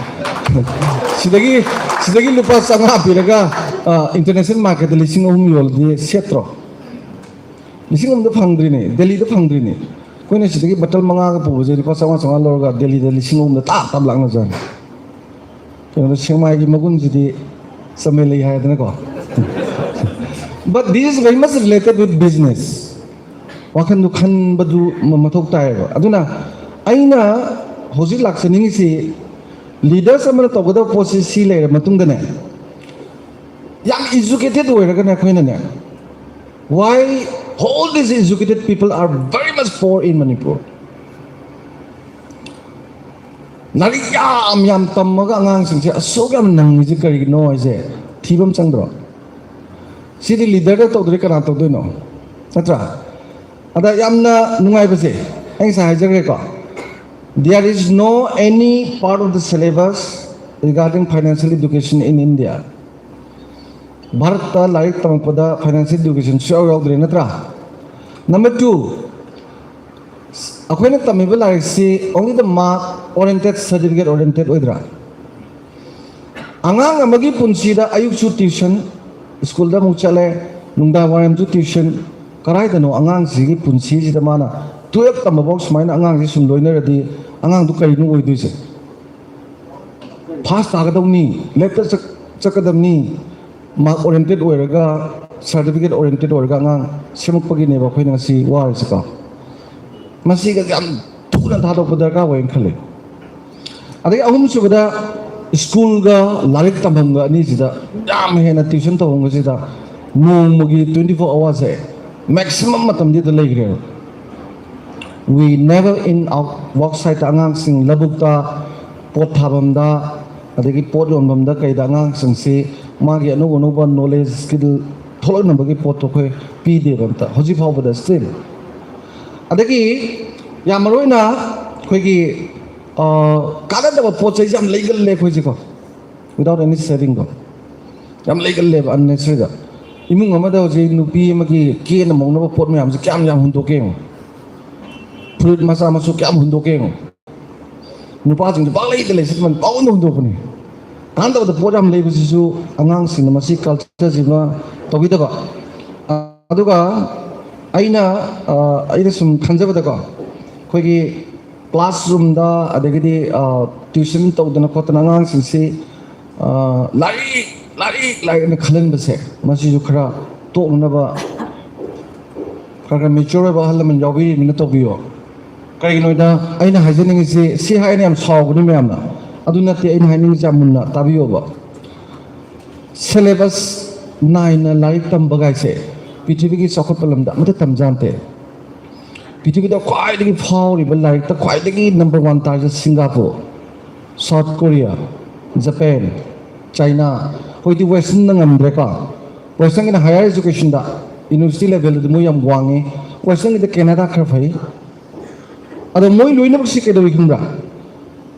ꯁꯤꯗꯒꯤ, ꯁꯤꯗꯒꯤ ꯂꯨꯄꯥ ꯆꯥꯝꯃꯉꯥ ꯄꯤꯔꯒ, ꯑ, ꯏꯟꯇꯔꯅꯦꯁꯅꯦꯜ ꯃꯥꯔꯀꯦꯠꯇ ꯂꯤꯁꯤꯡ ꯑꯍꯨꯝ ꯌꯣꯜꯂꯗꯤ ꯁꯦꯠꯇ꯭ꯔꯣ? ꯂꯤꯁꯤꯡ ꯑꯍꯨꯝꯗ ꯐꯪꯗ꯭ꯔꯤꯅꯦ, ꯗꯦꯜꯂꯤꯗ ꯐꯪꯗ꯭ꯔꯤꯅꯦ꯫ ꯑꯩꯈꯣꯏꯅ ꯁꯤꯗꯒꯤ ꯕꯇꯜ ꯃꯉꯥꯒ ꯄꯨꯕꯁꯦ ꯂꯨꯄꯥ ꯆꯥꯝꯃꯉꯥ, ꯆꯥꯝꯃꯉꯥ ꯂꯧꯔꯒ ꯗꯦꯜꯂꯤꯗ ꯂꯤꯁꯤꯡ ꯑꯍꯨꯝꯗ ꯇꯥꯞ ꯇꯥꯞ ꯂꯥꯛꯅꯖꯥꯠꯅꯤ꯫ ꯀꯩꯅꯣꯗ ꯁꯦꯛꯃꯥꯏꯒꯤ ꯃꯒꯨꯟꯁꯤꯗꯤ ꯆꯃꯦ ꯂꯩ ꯍꯥꯏꯗꯅꯀꯣ꯫ But this is very much related with business. ꯋꯥꯈꯟꯗꯨ ꯈꯟꯕꯗꯨ ꯃ-, ꯃꯊꯧ ꯇꯥꯏꯌꯦꯕ꯫ ꯑꯗꯨꯅ ꯑꯩꯅ ꯍꯧꯖꯤꯛ ꯂꯥꯛꯆꯅꯤꯡꯉꯤꯁꯤ, ꯂꯤꯗꯔꯁ ꯑꯃꯅ ꯇꯧꯒꯗꯕ ꯄꯣꯠꯁꯤ ꯁꯤ ꯂꯩꯔ ꯃꯇꯨꯡꯗꯅꯦ, ꯌꯥꯝ ꯏꯖꯨꯀꯦꯇꯦꯠ ꯑꯣꯏꯔꯒꯅꯦ ꯑꯩꯈꯣꯏꯅꯅꯦ, why all these educated people are very much poor in Manipur? ꯂꯥꯏꯔꯤꯛ ꯌꯥꯝ ꯌꯥꯝ ꯇꯝꯃꯒ ꯑꯉꯥꯡꯁꯤꯡꯁꯦ ꯑꯁꯨꯛ ꯌꯥꯝ ꯅꯪꯉꯤꯁꯦ ꯀꯔꯤꯒꯤꯅꯣ ꯍꯥꯏꯁꯦ ꯊꯤꯕ ꯑꯃ ꯆꯪꯗ꯭ꯔꯣ? ꯁꯤꯗꯤ ꯂꯤꯗꯔꯗ ꯇꯧꯗ꯭ꯔꯗꯤ ꯀꯅꯥ ꯇꯧꯗꯣꯏꯅꯣ? ꯅꯠꯇ꯭ꯔꯥ? ꯑꯗ ꯌꯥꯝꯅ ꯅꯨꯡꯉꯥꯏꯕꯁꯦ, ꯑꯩ ꯉꯁꯥꯏ ꯍꯥꯏꯖꯈ꯭ꯔꯦꯀꯣ, there is no any part of the syllabus regarding financial education in India. ꯚꯥꯔꯠꯇ ꯂꯥꯏꯔꯤꯛ ꯇꯝꯃꯛꯄꯗ ꯐꯥꯏꯅꯥꯟꯁꯤꯌꯦꯜ ꯏꯗꯨꯀꯦꯁꯟ ꯁꯨꯡꯌꯥꯎ ꯌꯥꯎꯗ꯭ꯔꯦ, ꯅꯠꯇ꯭ꯔꯥ? Number two, ꯑꯩꯈꯣꯏꯅ ꯇꯝꯃꯤꯕ ꯂꯥꯏꯔꯤꯛꯁꯤ only the mark oriented, certificate oriented ꯑꯣꯏꯗ꯭ꯔꯥ? ꯑꯉꯥꯡ ꯑꯃꯒꯤ ꯄꯨꯟꯁꯤꯗ ꯑꯌꯨꯛꯁꯨ tuition, ꯁ꯭ꯀꯨꯜꯗ ꯑꯃꯨꯛ ꯆꯠꯂꯦ, ꯅꯨꯡꯗꯥꯡ ꯋꯥꯏꯔꯝꯁꯨ tuition, ꯀꯗꯥꯏꯗꯅꯣ ꯑꯉꯥꯡꯁꯤꯒꯤ ꯄꯨꯟꯁꯤꯁꯤꯗ ꯃꯥꯅ twelve ꯇꯝꯕꯐꯥꯎ ꯁꯨꯃꯥꯏꯅ ꯑꯉꯥꯡꯁꯤ ꯁꯨꯝ ꯂꯣꯏꯅꯔꯗꯤ ꯑꯉꯥꯡꯗꯨ ꯀꯔꯤꯅꯣ ꯑꯣꯏꯗꯣꯏꯁꯦ? ꯐꯥꯁ ꯇꯥꯒꯗꯧꯅꯤ, ꯂꯦꯞꯇ ꯆꯠꯀꯗꯕꯅꯤ, ꯃꯥꯔꯛ ꯑꯣꯔꯤꯌꯦꯟꯇꯦꯠ ꯑꯣꯏꯔꯒ, ꯁꯥꯔꯇꯤꯐꯤꯀꯦꯠ ꯑꯣꯔꯤꯌꯦꯟꯇꯦꯠ ꯑꯣꯏꯔꯒ ꯑꯉꯥꯡ ꯁꯦꯝꯃꯛꯄꯒꯤꯅꯦꯕ ꯑꯩꯈꯣꯏꯅ ꯉꯁꯤ ꯋꯥꯔꯤꯁꯤꯀꯣ꯫ ꯃꯁꯤꯒ ꯌꯥꯝ ꯊꯨꯅ ꯊꯥꯗꯣꯛꯄ ꯗꯔꯀꯥꯔ ꯑꯣꯏꯅ ꯈꯜꯂꯤ꯫ ꯑꯗꯒꯤ ꯑꯍꯨꯝꯁꯨꯕꯗ, ꯁ꯭ꯀꯨꯜꯒ ꯂꯥꯏꯔꯤꯛ ꯇꯝꯐꯝꯒ ꯑꯅꯤꯁꯤꯗ ꯌꯥꯝ ꯍꯦꯟꯅ tuition ꯇꯧꯐꯝꯒꯁꯤꯗ ꯅꯣꯡꯃꯒꯤ twenty four hourꯁꯦ maximum ꯃꯇꯝꯁꯤꯗ ꯂꯩꯈ꯭ꯔꯦꯕ꯫ We never in out work site ꯑꯉꯥꯡꯁꯤꯡ ꯂꯧꯕꯨꯛꯇ, ꯄꯣꯠ ꯊꯥꯐꯝꯗ, ꯑꯗꯒꯤ ꯄꯣꯠ ꯌꯣꯟꯐꯝꯗ ꯀꯩꯗ ꯑꯉꯥꯡꯁꯤꯡꯁꯤ ꯃꯥꯒꯤ ꯑꯅꯧ ꯑꯅꯧꯕ knowledge, skill ꯊꯣꯛꯂꯛꯅꯕꯒꯤ ꯄꯣꯠꯇꯣ ꯑꯩꯈꯣꯏ ꯄꯤꯗꯦꯕ ꯑꯝꯇ ꯍꯧꯖꯤꯛ ꯐꯥꯎꯕꯗ still꯫ ꯑꯗꯒꯤ ꯌꯥꯝ ꯃꯔꯨ ꯑꯣꯏꯅ ꯑꯩꯈꯣꯏꯒꯤ ꯀꯥꯟꯅꯗꯕ ꯄꯣꯠ ꯆꯩꯁꯦ ꯌꯥꯝ ꯂꯩꯒꯜꯂꯦ ꯑꯩꯈꯣꯏꯁꯦꯀꯣ, without any savingꯗꯣ ꯌꯥꯝ ꯂꯩꯒꯜꯂꯦꯕ unnecessaryꯗ꯫ ꯏꯃꯨꯡ ꯑꯃꯗ ꯍꯧꯖꯤꯛ ꯅꯨꯄꯤ ꯑꯃꯒꯤ ꯀꯦꯅ ꯃꯧꯅꯕ ꯄꯣꯠ ꯃꯌꯥꯝꯁꯦ ꯀꯌꯥꯝ ꯌꯥꯝ ꯍꯨꯟꯗꯣꯛꯀꯦ ꯌꯦꯡꯉꯣ꯫ ꯐꯨꯔꯤꯠ ꯃꯆꯥ ꯃꯁꯨ ꯀꯌꯥꯝ ꯍꯨꯟꯗꯣꯛꯀꯦ ꯌꯦꯡꯉꯣ꯫ ꯅꯨꯄꯥꯁꯤꯡꯁꯨ ꯄꯥꯛ ꯂꯩꯇ ꯂꯩꯁꯤꯠ ꯄꯥꯛ ꯍꯨꯟꯗꯣꯛꯄꯅꯤ꯫ ꯀꯥꯟꯅꯗꯕꯗ ꯄꯣꯠ ꯌꯥꯝ ꯂꯩꯕꯁꯤꯁꯨ ꯑꯉꯥꯡꯁꯤꯡꯅ ꯃꯁꯤ cultureꯁꯤꯃ ꯇꯧꯕꯤꯗꯕ꯫ ꯑꯗꯨꯒ ꯑꯩꯅ ꯑꯩꯅ ꯁꯨꯝ ꯈꯟꯖꯕꯗꯀꯣ, ꯑꯩꯈꯣꯏꯒꯤ classroomꯗ ꯑꯗꯒꯤꯗꯤ tuition ꯇꯧꯗꯅ ꯈꯣꯠꯇꯅ ꯑꯉꯥꯡꯁꯤꯡꯁꯤ ꯂꯥꯏꯔꯤꯛ ꯂꯥꯏꯔꯤꯛ ꯂꯥꯏꯔꯤꯛꯅ ꯈꯜꯍꯟꯕꯁꯦ, ꯃꯁꯤꯁꯨ ꯈꯔ ꯇꯣꯛꯅꯅꯕ ꯈꯔ ꯈꯔ mature ꯑꯣꯏꯕ ꯑꯍꯜ ꯂꯃꯟ ꯌꯥꯎꯕꯤꯔꯤꯕꯅꯤꯅ ꯇꯧꯕꯤꯌꯣ꯫ ꯀꯩꯒꯤꯅꯣꯗ ꯑꯩꯅ ꯍꯥꯏꯖꯅꯤꯡꯉꯤꯁꯤ, ꯁꯤ ꯍꯥꯏꯅ ꯌꯥꯝ ꯁꯥꯎꯒꯅꯤ ꯃꯌꯥꯝꯅ, ꯑꯗꯨ ꯅꯠꯇꯦ ꯑꯩꯅ ꯍꯥꯏꯅꯤꯡꯉꯤꯁꯤ, ꯌꯥꯝ ꯃꯨꯟꯅ ꯇꯥꯕꯤꯌꯣꯕ꯫ Syllabus ꯅꯥꯏꯅ ꯂꯥꯏꯔꯤꯛ ꯇꯝꯕ ꯀꯥꯏꯁꯦ ꯄ꯭ꯔꯤꯊꯤꯕꯤꯒꯤ ꯆꯥꯎꯈꯠꯄ ꯂꯝꯗ ꯑꯃꯠꯇ ꯇꯝꯖꯥꯟꯇꯦ꯫ ꯄ꯭ꯔꯤꯊꯤꯕꯤꯗ ꯈ꯭ꯋꯥꯏꯗꯒꯤ ꯐꯥꯎꯔꯤꯕ ꯂꯥꯏꯔꯤꯛꯇ ꯈ꯭ꯋꯥꯏꯗꯒꯤ number one ꯇꯥꯔꯤꯁꯦ Singapore, South Korea, Japan, China꯫ ꯍꯧꯖꯤꯛꯇꯤ Westernꯅ ꯉꯝꯗ꯭ꯔꯦꯀꯣ꯫ Westernꯒꯤꯅ higher educationꯗ, university levelꯗꯗꯤ ꯃꯣꯏ ꯌꯥꯝ ꯋꯥꯡꯉꯤ꯫ Westernꯒꯤꯗ Canada ꯈꯔ ꯐꯩ꯫ ꯑꯗꯣ ꯃꯣꯏ ꯂꯣꯏꯅꯃꯛꯁꯤ ꯀꯩꯗꯧꯏ ꯈꯪꯕ꯭ꯔꯥ?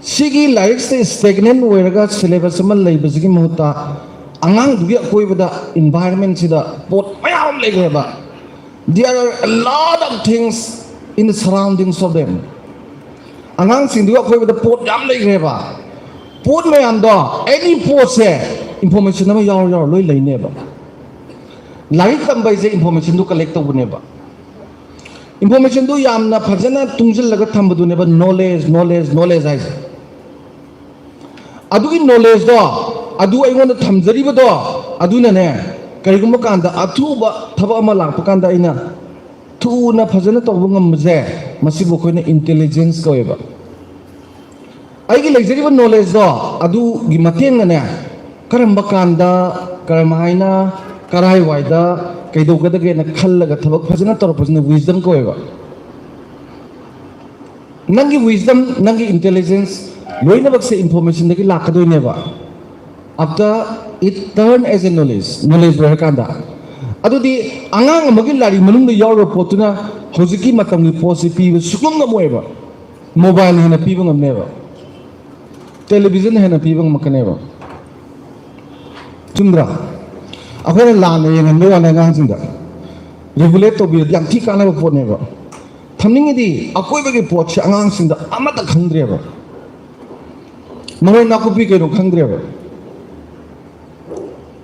ꯁꯤꯒꯤ ꯂꯥꯏꯔꯤꯛꯁꯦ stagnant ꯑꯣꯏꯔꯒ syllabus ꯑꯃ ꯂꯩꯕꯁꯤꯒꯤ ꯃꯍꯨꯠꯇ ꯑꯉꯥꯡꯗꯨꯒꯤ ꯑꯀꯣꯏꯕꯗ environmentꯁꯤꯗ ꯄꯣꯠ ꯃꯌꯥꯝ ꯑꯃ ꯂꯩꯈ꯭ꯔꯦꯕ꯫ There are a lot of things in the surroundings of them. ꯑꯉꯥꯡꯁꯤꯡꯗꯨꯒꯤ ꯑꯀꯣꯏꯕꯗ ꯄꯣꯠ ꯌꯥꯝ ꯂꯩꯈ꯭ꯔꯦꯕ꯫ ꯄꯣꯠ ꯃꯌꯥꯝꯗꯣ, ꯑꯦꯅꯤ ꯄꯣꯠꯁꯦ, ꯏꯟꯐꯣꯔꯃꯦꯁꯟ ꯑꯃ ꯌꯥꯎꯔ ꯌꯥꯎꯔ ꯂꯣꯏ ꯂꯩꯅꯦꯕ꯫ ꯂꯥꯏꯔꯤꯛ ꯇꯝꯕ ꯍꯥꯏꯁꯦ ꯏꯟꯐꯣꯔꯃꯦꯁꯟꯗꯨ ꯀꯂꯦꯛ ꯇꯧꯕꯅꯦꯕ꯫ ꯏꯟꯐꯣꯔꯃꯦꯁꯟꯗꯨ ꯌꯥꯝꯅ ꯐꯖꯅ ꯇꯨꯡꯁꯤꯜꯂꯒ ꯊꯝꯕꯗꯨꯅꯦꯕ ꯅꯣꯂꯦꯖ, ꯅꯣꯂꯦꯖ, ꯅꯣꯂꯦꯖ ꯍꯥꯏꯁꯦ꯫ ꯑꯗꯨꯒꯤ ꯅꯣꯂꯦꯖꯇꯣ, ꯑꯗꯨ ꯑꯩꯉꯣꯟꯗ ꯊꯝꯖꯔꯤꯕꯗꯣ, ꯑꯗꯨꯅꯅꯦ, ꯀꯔꯤꯒꯨꯝꯕ ꯀꯥꯟꯗ ꯑꯊꯨꯕ ꯊꯕꯛ ꯑꯃ ꯂꯥꯛꯄ ꯀꯥꯟꯗ ꯑꯩꯅ ꯊꯨꯅ ꯐꯖꯅ ꯇꯧꯕ ꯉꯝꯕꯁꯦ, ꯃꯁꯤꯕꯨ ꯑꯩꯈꯣꯏꯅ ꯏꯟꯇꯦꯂꯤꯖꯦꯟꯁ ꯀꯧꯋꯦꯕ꯫ ꯑꯩꯒꯤ ꯂꯩꯖꯔꯤꯕ ꯅꯣꯂꯦꯖꯇꯣ, ꯑꯗꯨꯒꯤ ꯃꯇꯦꯡꯅꯅꯦ, ꯀꯔꯝꯕ ꯀꯥꯟꯗ, ꯀꯔꯝ ꯍꯥꯏꯅ, ꯀꯔꯥꯏꯋꯥꯏꯗ ꯀꯩꯗꯧꯒꯗꯒꯦꯅ ꯈꯜꯂꯒ ꯊꯕꯛ ꯐꯖꯅ ꯇꯧꯔꯛꯄꯁꯤꯅ ꯋꯤꯁꯗꯝ ꯀꯧꯋꯦꯕ꯫ ꯅꯪꯒꯤ ꯋꯤꯁꯗꯝ, ꯅꯪꯒꯤ ꯏꯟꯇꯦꯂꯤꯖꯦꯟꯁ, ꯂꯣꯏꯅꯃꯛꯁꯦ ꯏꯟꯐꯣꯔꯃꯦꯁꯟꯗꯒꯤ ꯂꯥꯛꯀꯗꯣꯏꯅꯦꯕ꯫ After it turn as a knowledge, knowledge ꯂꯣꯏꯔꯀꯥꯟꯗ꯫ ꯑꯗꯨꯗꯤ ꯑꯉꯥꯡ ꯑꯃꯒꯤ ꯂꯥꯏꯔꯤꯛ ꯃꯅꯨꯡꯗ ꯌꯥꯎꯔꯤꯕ ꯄꯣꯠꯇꯨꯅ ꯍꯧꯖꯤꯛꯀꯤ ꯃꯇꯝꯒꯤ ꯄꯣꯠꯁꯤ ꯄꯤꯕ ꯁꯨꯡꯉꯝ ꯉꯝꯃꯣꯏꯕ꯫ ꯃꯣꯕꯥꯏꯜꯅ ꯍꯦꯟꯅ ꯄꯤꯕ ꯉꯝꯅꯦꯕ, ꯇꯦꯂꯤꯚꯤꯖꯟꯅ ꯍꯦꯟꯅ ꯄꯤꯕ ꯉꯝꯃꯛꯀꯅꯦꯕ꯫ ꯆꯨꯝꯗ꯭ꯔꯥ? ꯑꯩꯈꯣꯏꯅ ꯂꯥꯟꯅ ꯌꯦꯡꯍꯟꯕ ꯋꯥꯅꯤ ꯑꯉꯥꯡꯁꯤꯡꯗ꯫ ꯔꯤꯒꯨꯂꯦꯠ ꯇꯧꯕꯤꯔꯗꯤ ꯌꯥꯝ ꯊꯤ ꯀꯥꯟꯅꯕ ꯄꯣꯠꯅꯦꯕ꯫ ꯊꯝꯅꯤꯡꯉꯤꯗꯤ ꯑꯀꯣꯏꯕꯒꯤ ꯄꯣꯠꯁꯦ ꯑꯉꯥꯡꯁꯤꯡꯗ ꯑꯃꯠꯇ ꯈꯪꯗ꯭ꯔꯦꯕ꯫ ꯃꯔꯣꯏ ꯅꯥꯀꯨꯞꯄꯤ ꯀꯩꯅꯣ ꯈꯪꯗ꯭ꯔꯦꯕ꯫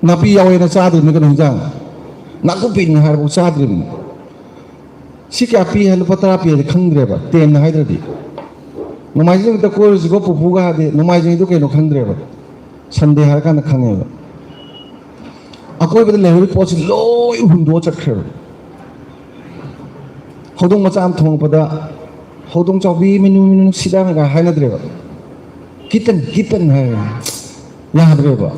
ꯅꯥꯄꯤ ꯌꯥꯎꯋꯦꯅ ꯆꯥꯗ꯭ꯔꯤꯕꯅꯤ ꯀꯩꯅꯣ ꯍꯤꯟꯖꯥꯡ꯫ ꯅꯥꯀꯨꯞꯄꯤꯅꯤ ꯍꯥꯏꯔꯐꯥꯎ ꯆꯥꯗ꯭ꯔꯤꯕꯅꯤ꯫ ꯁꯤ ꯀꯌꯥ ꯄꯤ ꯍꯥꯏ, ꯂꯨꯄꯥ ꯇꯔꯥ ꯄꯤ ꯍꯥꯏꯗꯤ ꯈꯪꯗ꯭ꯔꯦꯕ, ꯇꯦꯟꯅ ꯍꯥꯏꯗ꯭ꯔꯗꯤ꯫ ꯅꯣꯡꯃꯥꯏꯖꯤꯡ ꯅꯨꯃꯤꯠꯇ ꯀꯣꯏꯔꯨꯁꯤꯀꯣ ꯄꯨꯄꯨꯒ ꯍꯥꯏꯔꯗꯤ ꯅꯣꯡꯃꯥꯏꯖꯤꯡꯗꯨ ꯀꯩꯅꯣ ꯈꯪꯗ꯭ꯔꯦꯕ, ꯁꯟꯗꯦ ꯍꯥꯏꯔꯀꯥꯟꯗ ꯈꯪꯉꯦꯕ꯫ ꯑꯀꯣꯏꯕꯗ ꯂꯩꯍꯧꯔꯤꯕ ꯄꯣꯠꯁꯤ ꯂꯣꯏ ꯍꯨꯟꯗꯣꯛꯑ ꯆꯠꯈ꯭ꯔꯦꯕ꯫ ꯍꯧꯗꯣꯡ ꯃꯆꯥ ꯑꯃ ꯊꯣꯡꯉꯛꯄꯗ ꯍꯧꯗꯣꯡ ꯆꯥꯎꯕꯤ ꯃꯤꯅꯨ ꯃꯤꯅꯨ ꯅꯨꯡꯁꯤꯗꯥꯅꯒ ꯍꯥꯏꯅꯗ꯭ꯔꯦꯕ, ꯀꯤꯇꯟ ꯀꯤꯇꯟ ꯍꯥꯏꯔꯦ꯫ ꯌꯥꯗ꯭ꯔꯦꯕ꯫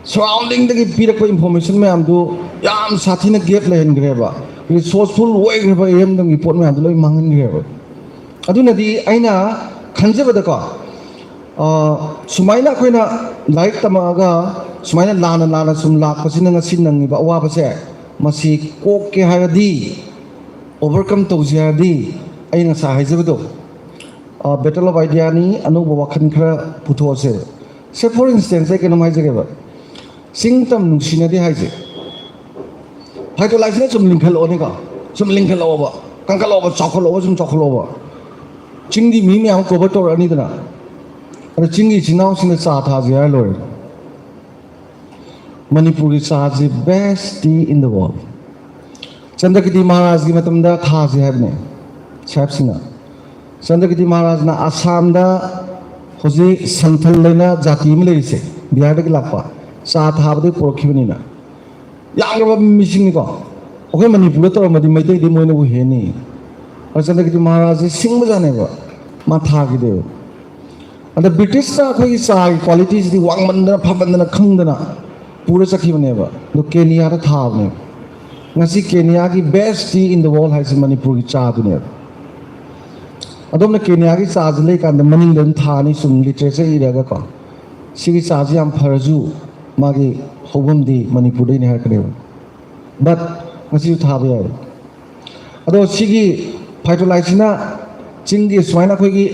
ꯁꯔꯥꯎꯟꯗꯤꯡꯗꯒꯤ ꯄꯤꯔꯛꯄ ꯏꯟꯐꯣꯔꯃꯦꯁꯟ ꯃꯌꯥꯝꯗꯨ ꯌꯥꯝ ꯁꯥꯊꯤꯅ ꯒꯦꯞ ꯂꯩꯍꯟꯈ꯭ꯔꯦꯕ꯫ ꯔꯤꯁꯣꯔꯁꯐꯨꯜ ꯑꯣꯏꯈ꯭ꯔꯕ ꯏꯔꯝꯗꯝꯒꯤ ꯄꯣꯠ ꯃꯌꯥꯝꯗꯨ ꯂꯣꯏ ꯃꯥꯡꯍꯟꯈ꯭ꯔꯦꯕ꯫ ꯑꯗꯨꯅꯗꯤ ꯑꯩꯅ ꯈꯟꯖꯕꯗꯀꯣ, ꯑ, ꯁꯨꯃꯥꯏꯅ ꯑꯩꯈꯣꯏꯅ ꯂꯥꯏꯔꯤꯛ ꯇꯝꯃꯛꯑꯒ ꯁꯨꯃꯥꯏꯅ ꯂꯥꯟꯅ ꯂꯥꯟꯅ ꯁꯨꯝ ꯂꯥꯛꯄꯁꯤꯅ ꯉꯁꯤ ꯅꯪꯉꯤꯕ ꯑꯋꯥꯕꯁꯦ, ꯃꯁꯤ ꯀꯣꯛꯀꯦ ꯍꯥꯏꯔꯗꯤ, ꯑꯣꯚꯔꯀꯝ ꯇꯧꯁꯦ ꯍꯥꯏꯔꯗꯤ, ꯑꯩ ꯉꯁꯥꯏ ꯍꯥꯏꯖꯕꯗꯣ, ꯕꯦꯇꯜ ꯑꯣꯐ ꯑꯥꯏꯗꯤꯌꯥꯅꯤ, ꯑꯅꯧꯕ ꯋꯥꯈꯜ ꯈꯔ ꯄꯨꯊꯣꯛꯑꯁꯦꯕ꯫ ꯁꯦ, ꯐꯣꯔ ꯏꯟꯁꯇꯦꯟꯁ, ꯑꯩ ꯀꯩꯅꯣꯝ ꯍꯥꯏꯖꯒꯦꯕ꯫ ꯆꯤꯡ ꯇꯝ ꯅꯨꯡꯁꯤꯅꯗꯦ ꯍꯥꯏꯁꯦ, ꯍꯥꯏꯗ꯭ꯔꯣ ꯂꯥꯏꯁꯤꯅ ꯁꯨꯝ ꯂꯤꯡꯈꯠꯂꯛꯑꯣꯅꯦꯀꯣ, ꯁꯨꯝ ꯂꯤꯡꯈꯠꯂꯛꯑꯣꯕ, ꯀꯟꯈꯠꯂꯛꯑꯣꯕ, ꯆꯥꯎꯈꯠꯂꯛꯑꯣꯕ, ꯁꯨꯝ ꯆꯥꯎꯈꯠꯂꯛꯑꯣꯕ꯫ ꯆꯤꯡꯗꯤ ꯃꯤ ꯃꯌꯥꯝ ꯀꯣꯚꯔ ꯇꯧꯔꯛꯑꯅꯤꯗꯅ꯫ ꯑꯗ ꯆꯤꯡꯒꯤ ꯏꯆꯤꯟ ꯏꯅꯥꯎꯁꯤꯡꯅ ꯆꯥ ꯊꯥꯁꯦ ꯍꯥꯏꯔ ꯂꯣꯏꯔꯦ꯫ ꯃꯅꯤꯄꯨꯔꯒꯤ ꯆꯥꯁꯤ best tea in the world꯫ ꯆꯟꯗ꯭ꯔꯀꯤꯇꯤ ꯃꯍꯥꯔꯥꯖꯒꯤ ꯃꯇꯝꯗ ꯊꯥꯁꯦ ꯍꯥꯏꯕꯅꯦ ꯁꯥꯍꯦꯕꯁꯤꯡꯅ꯫ ꯆꯟꯗ꯭ꯔꯀꯤꯇꯤ ꯃꯍꯥꯔꯥꯖꯅ ꯑꯁꯥꯝꯗ ꯍꯧꯖꯤꯛ ꯁꯟꯊꯜ ꯍꯥꯏꯅ ꯖꯥꯇꯤ ꯑꯃ ꯂꯩꯔꯤꯁꯦ, ꯕꯤꯍꯥꯔꯗꯒꯤ ꯂꯥꯛꯄ, ꯆꯥ ꯊꯥꯕꯗꯒꯤ ꯄꯨꯔꯛꯈꯤꯕꯅꯤꯅ꯫ ꯌꯥꯝꯈ꯭ꯔꯕ ꯃꯤꯁꯤꯡꯅꯤꯀꯣ꯫ ꯑꯩꯈꯣꯏ ꯃꯅꯤꯄꯨꯔꯗ ꯇꯧꯔꯝꯃꯗꯤ ꯃꯩꯇꯩꯗꯤ ꯃꯣꯏꯅꯕꯨ ꯍꯦꯟꯅꯤ꯫ ꯑꯗ ꯆꯟꯗ꯭ꯔꯀꯤꯇꯤ ꯃꯍꯥꯔꯥꯖꯁꯦ ꯁꯤꯡꯕꯖꯥꯠꯅꯦꯕ, ꯃꯥ ꯊꯥꯈꯤꯗꯦꯕ꯫ ꯑꯗ ꯕ꯭ꯔꯤꯇꯤꯁꯅ ꯑꯩꯈꯣꯏꯒꯤ ꯆꯥꯒꯤ ꯀ꯭ꯋꯥꯂꯤꯇꯤꯁꯤꯗꯤ ꯋꯥꯡꯃꯟꯗꯅ ꯐꯃꯟꯗꯅ ꯈꯪꯗꯅ ꯄꯨꯔ ꯆꯠꯈꯤꯕꯅꯦꯕ꯫ ꯑꯗꯣ ꯀꯦꯅꯤꯌꯥꯗ ꯊꯥꯕꯅꯦꯕ꯫ ꯉꯁꯤ ꯀꯦꯅꯤꯌꯥꯒꯤ best tea in the world ꯍꯥꯏꯁꯦ ꯃꯅꯤꯄꯨꯔꯒꯤ ꯆꯥꯗꯨꯅꯦꯕ꯫ ꯑꯗꯣꯝꯅ ꯀꯦꯅꯤꯌꯥꯒꯤ ꯆꯥꯁꯦ ꯂꯩꯀꯥꯟꯗ ꯃꯅꯤꯡꯗ ꯑꯗꯨꯝ ꯊꯥꯅꯤ, ꯁꯨꯝ ꯂꯤꯇꯔꯦꯆꯔ ꯏꯔꯒꯀꯣ꯫ ꯁꯤꯒꯤ ꯆꯥꯁꯤ ꯌꯥꯝ ꯐꯔꯁꯨ ꯃꯥꯒꯤ ꯍꯧꯐꯝꯗꯤ ꯃꯅꯤꯄꯨꯔꯗꯩꯅꯤ ꯍꯥꯏꯔꯛꯀꯅꯦꯕ꯫ But ꯉꯁꯤꯁꯨ ꯊꯥꯕ ꯌꯥꯏ꯫ ꯑꯗꯣ ꯁꯤꯒꯤ ꯐꯥꯏꯇꯣꯂꯥꯏꯠꯁꯤꯅ ꯆꯤꯡꯒꯤ ꯁꯨꯃꯥꯏꯅ ꯑꯩꯈꯣꯏꯒꯤ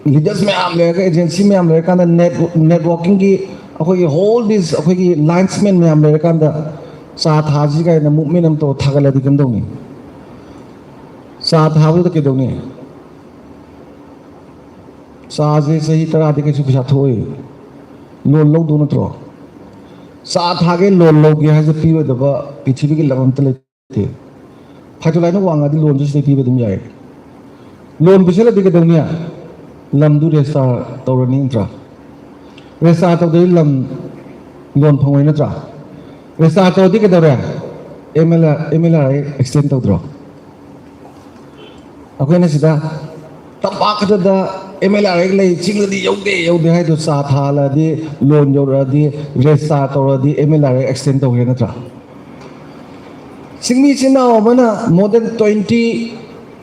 ꯂꯤꯗꯔꯁ ꯃꯌꯥꯝ ꯂꯩꯔꯒ, ꯑꯦꯖꯦꯟꯁꯤ ꯃꯌꯥꯝ ꯂꯩꯔꯀꯥꯟꯗ, ꯅꯦꯠ ꯅꯦꯠꯋꯥꯔꯀꯤꯡꯒꯤ ꯑꯩꯈꯣꯏꯒꯤ ꯍꯣꯜ ꯗꯤꯁ ꯑꯩꯈꯣꯏꯒꯤ ꯂꯥꯏꯟꯁꯃꯦꯟ ꯃꯌꯥꯝ ꯂꯩꯔꯀꯥꯟꯗ ꯆꯥ ꯊꯥꯁꯤ ꯀꯥꯏꯅ ꯃꯨꯞꯃꯦꯟ ꯑꯃ ꯇꯧꯔ ꯊꯥꯒꯠꯂꯗꯤ ꯀꯝꯗꯧꯅꯤ? ꯆꯥ ꯊꯥꯕꯗꯨꯗ ꯀꯩꯗꯧꯅꯤ? ꯆꯥꯁꯦ ꯆꯍꯤ ꯇꯔꯥꯗꯤ ꯀꯩꯁꯨ ꯄꯩꯁꯥ ꯊꯣꯛꯑꯣꯏ꯫ ꯂꯣꯟ ꯂꯧꯗꯧ ꯅꯠꯇ꯭ꯔꯣ? ꯆꯥ ꯊꯥꯒꯦ ꯂꯣꯟ ꯂꯧꯒꯦ ꯍꯥꯏꯁꯦ ꯄꯤꯔꯣꯏꯗꯕ ꯄ꯭ꯔꯤꯊꯤꯕꯤꯒꯤ ꯂꯝ ꯑꯝꯇ ꯂꯩꯇꯦ꯫ ꯐꯥꯏꯇꯣꯂꯥꯏꯠꯅ ꯋꯥꯡꯉꯗꯤ ꯂꯣꯟꯁꯨ ꯁꯤꯗꯩ ꯄꯤꯕ ꯑꯗꯨꯝ ꯌꯥꯏ꯫ ꯂꯣꯟ ꯄꯤꯁꯜꯂꯗꯤ ꯀꯩꯗꯧꯅꯤ? ꯂꯝꯗꯨ ꯔꯦꯖꯤꯁꯇꯥꯔ ꯇꯧꯔꯅꯤ ꯅꯠꯇ꯭ꯔꯥ? ꯔꯦꯖꯤꯁꯇꯥꯔ ꯇꯧꯗ꯭ꯔꯗꯤ ꯂꯝ ꯂꯣꯟ ꯐꯪꯉꯣꯏ ꯅꯠꯇ꯭ꯔꯥ? ꯔꯦꯖꯤꯁꯇꯥꯔ ꯇꯧꯔꯗꯤ ꯀꯩꯗꯧꯔꯦ? M L M L R extend ꯇꯧꯗ꯭ꯔꯣ? ꯑꯩꯈꯣꯏꯅ ꯁꯤꯗ ꯇꯝꯄꯥꯛ ꯈꯛꯇꯗ ꯑꯦꯝ ꯑꯦꯜ ꯑꯥꯔ ꯑꯦ ꯂꯩ, ꯆꯤꯡꯗꯗꯤ ꯌꯧꯗꯦ ꯌꯧꯗꯦ ꯍꯥꯏꯗꯣ, ꯆꯥ ꯊꯥꯍꯜꯂꯗꯤ, ꯂꯣꯟ ꯌꯧꯔꯛꯑꯗꯤ, ꯔꯦꯖꯤꯁꯇꯥꯔ ꯇꯧꯔꯗꯤ M L R A extend ꯇꯧꯒꯦ ꯅꯠꯇ꯭ꯔꯥ? ꯆꯤꯡꯃꯤ ꯏꯆꯤꯟ ꯏꯅꯥꯎ ꯑꯃꯅ more than twenty